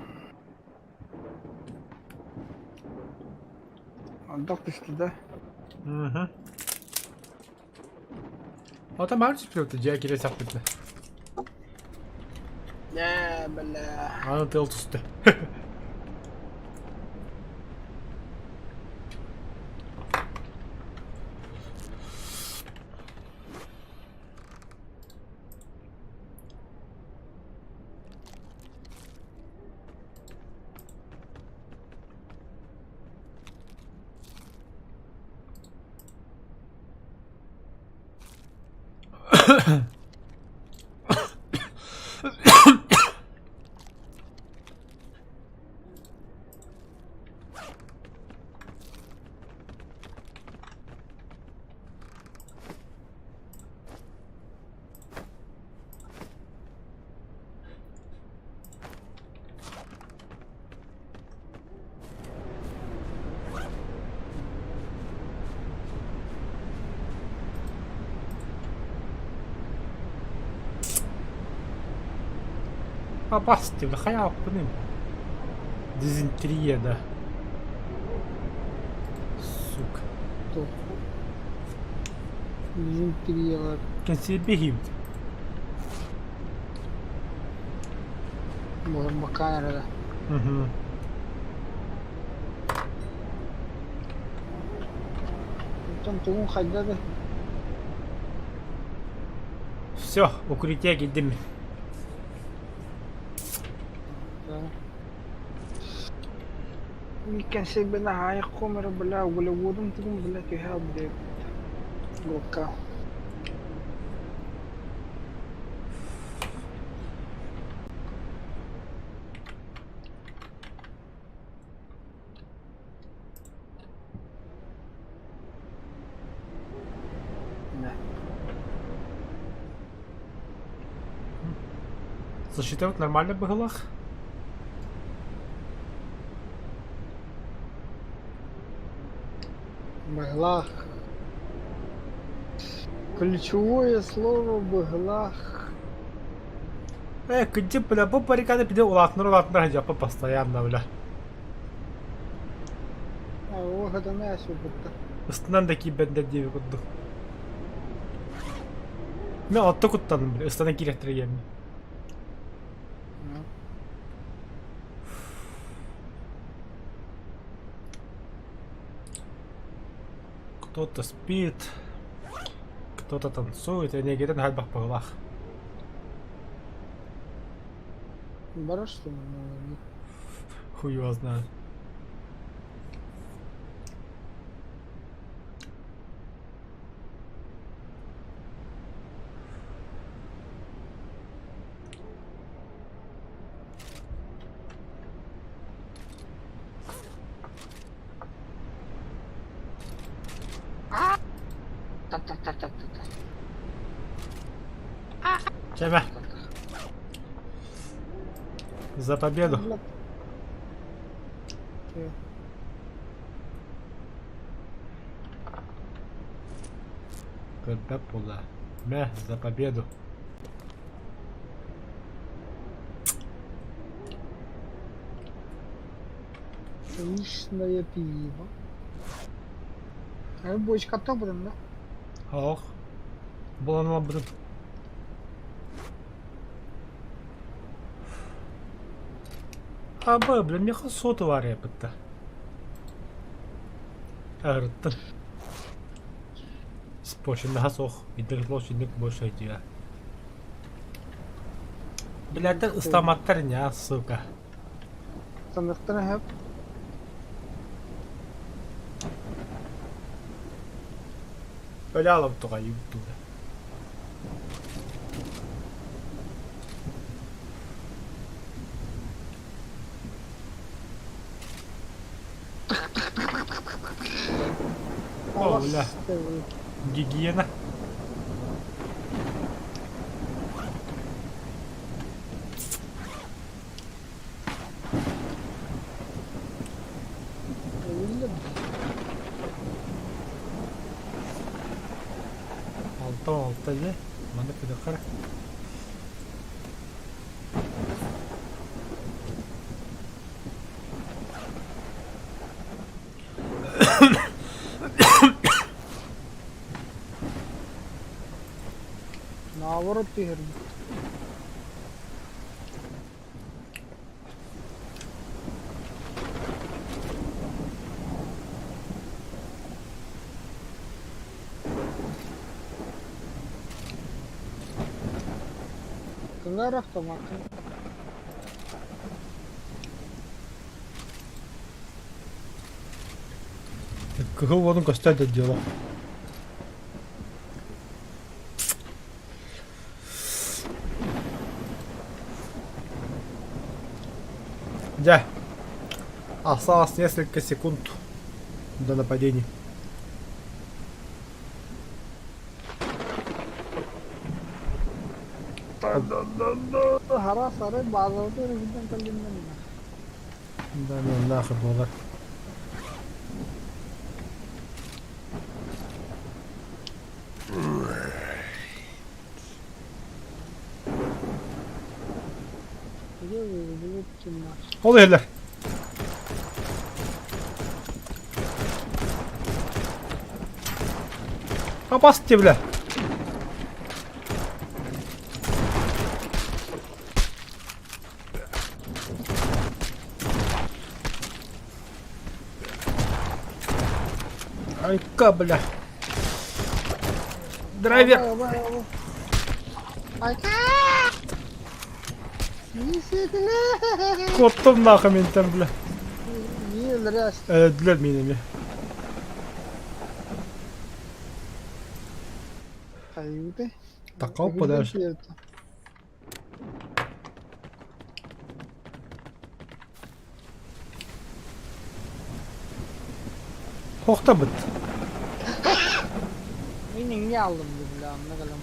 Ардах түстэ да? Мгм. Ата маар түспүт дьиэ киирэ сахпытна. Ээ, бля. Аны тыал түстэ. Абасти, хайааппыный. Дизентерия, да. Сука. Дизентериялар. Кэнсиэрбэ иһиибит. Буһарбаккаан эрэ. Мгм. Оттон тугун хайда да? Все, укрытие киирдим. Кэнсиэрбин аһаайах эрэ бля углеводум тугун бля түһэ албыт Гокка. Да. Засчитывать нормально быһыылаах? Быһылаах. Ключевое слово быһылаах. Э, кырдьык, бля, бу баррикада били улаатынар-улаатынар сылдьаппын постоянно, бля. Оо, хатана суппutta. Ыстынан да киирбэттэр диэби курдук. Мен отто куттанным, бля, ыстанан киириэхтэрэ диэммин. Кто-то спит, кто-то танцует, энергиятын хайбах быһылаах. Барар что ли? Хуй его знает. Та-та-та-та-та. Чэмэ. За победу. Когда пула. Мэ, за победу. Личное пиво. А бочка тобрын да? Ох. Булан ылбытым. Аба, бля, миэхэ соту арыйбытта. Арыттын. Спочиннаһа суох, идэр больше идея. Блядь, ыстаматтар не, сука. Саныктан хеп. Өлө алып туға юбтуга. О, бля. Гигиена. 6-6 дьэ, маннык күдэххэ Наоборот түһэрбит. Кылар автоматы. Кыһыл уотун көстөр да дело. Дьэ, осталось несколько секунд до нападения. Хара сары базалды регион калинна. Да, ну нахуй буолар. Где вы, ублюдки наши? Ол иһэллэр. Абас бля. Айка, бля. Драйвер. Айка! Куоттум нахуй ментен, бля. Өлдүлэр миин эмиэ. Такал подальше. Хохтабыт. Мин иҥҥэ аллым биллэ онно кэлэн.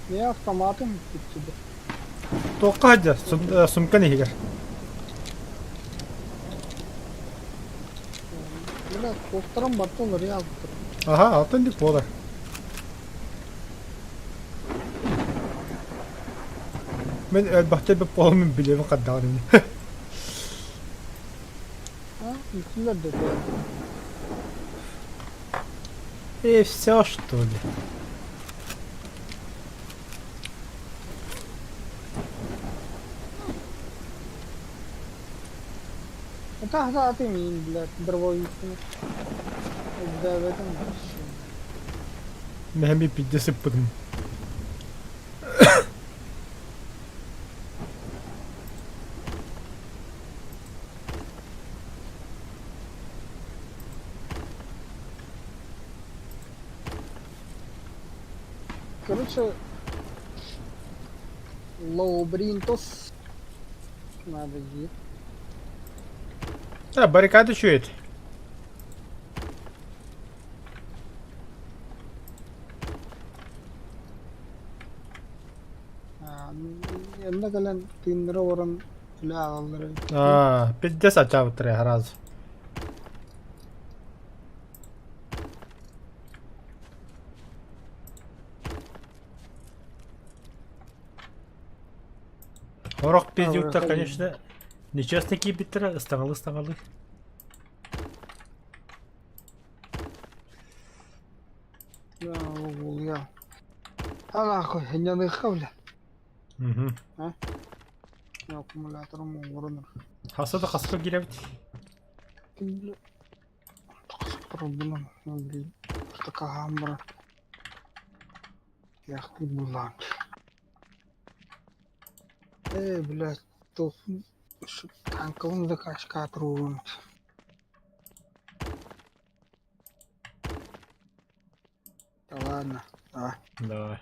Мин автоматым бүттү. Туохха сылдьар? Сумкан иһигэр. Бля, туохтарым барта уларыйа албыттар. Аха, алтан дик буолар. Мин өлбөхтөр бip буоламмын билиэбин хардаҕын ини. А, үксүлэр да И все, что ли? Это мин, блядь, дробовикпин. Өйдөөбөтүм вообще. Мэһэми пидде сыппытым. Короче, Лоубринтос надо диир. Да, баррикада үчүгэй. Онно кэлэн тыыннара олорон үлэ аҕаллар эбит. Аа, пиздец ачаабыттар сразу. Сорох пиздюктар, конечно, нечестно киирбиттэрэ, ыстаҥалыы-ыстаҥалыы. А нахуй, не бля. Мгм. А? Аккумуляторым оҥоронор. Хаста да хаска киирэбит. Проблема, блин. Такая баран. Яхты буллаан. Э, блядь, туох танковым закачка туруорун. Да ладно, давай. Давай.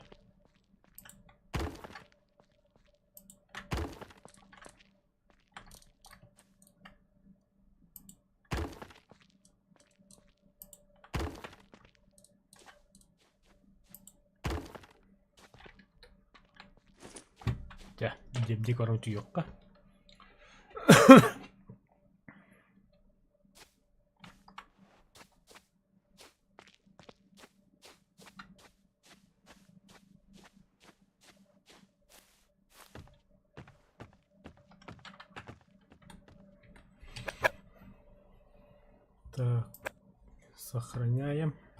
Дьэ, дьэбдик орутуйуохха. Так, сохраняем.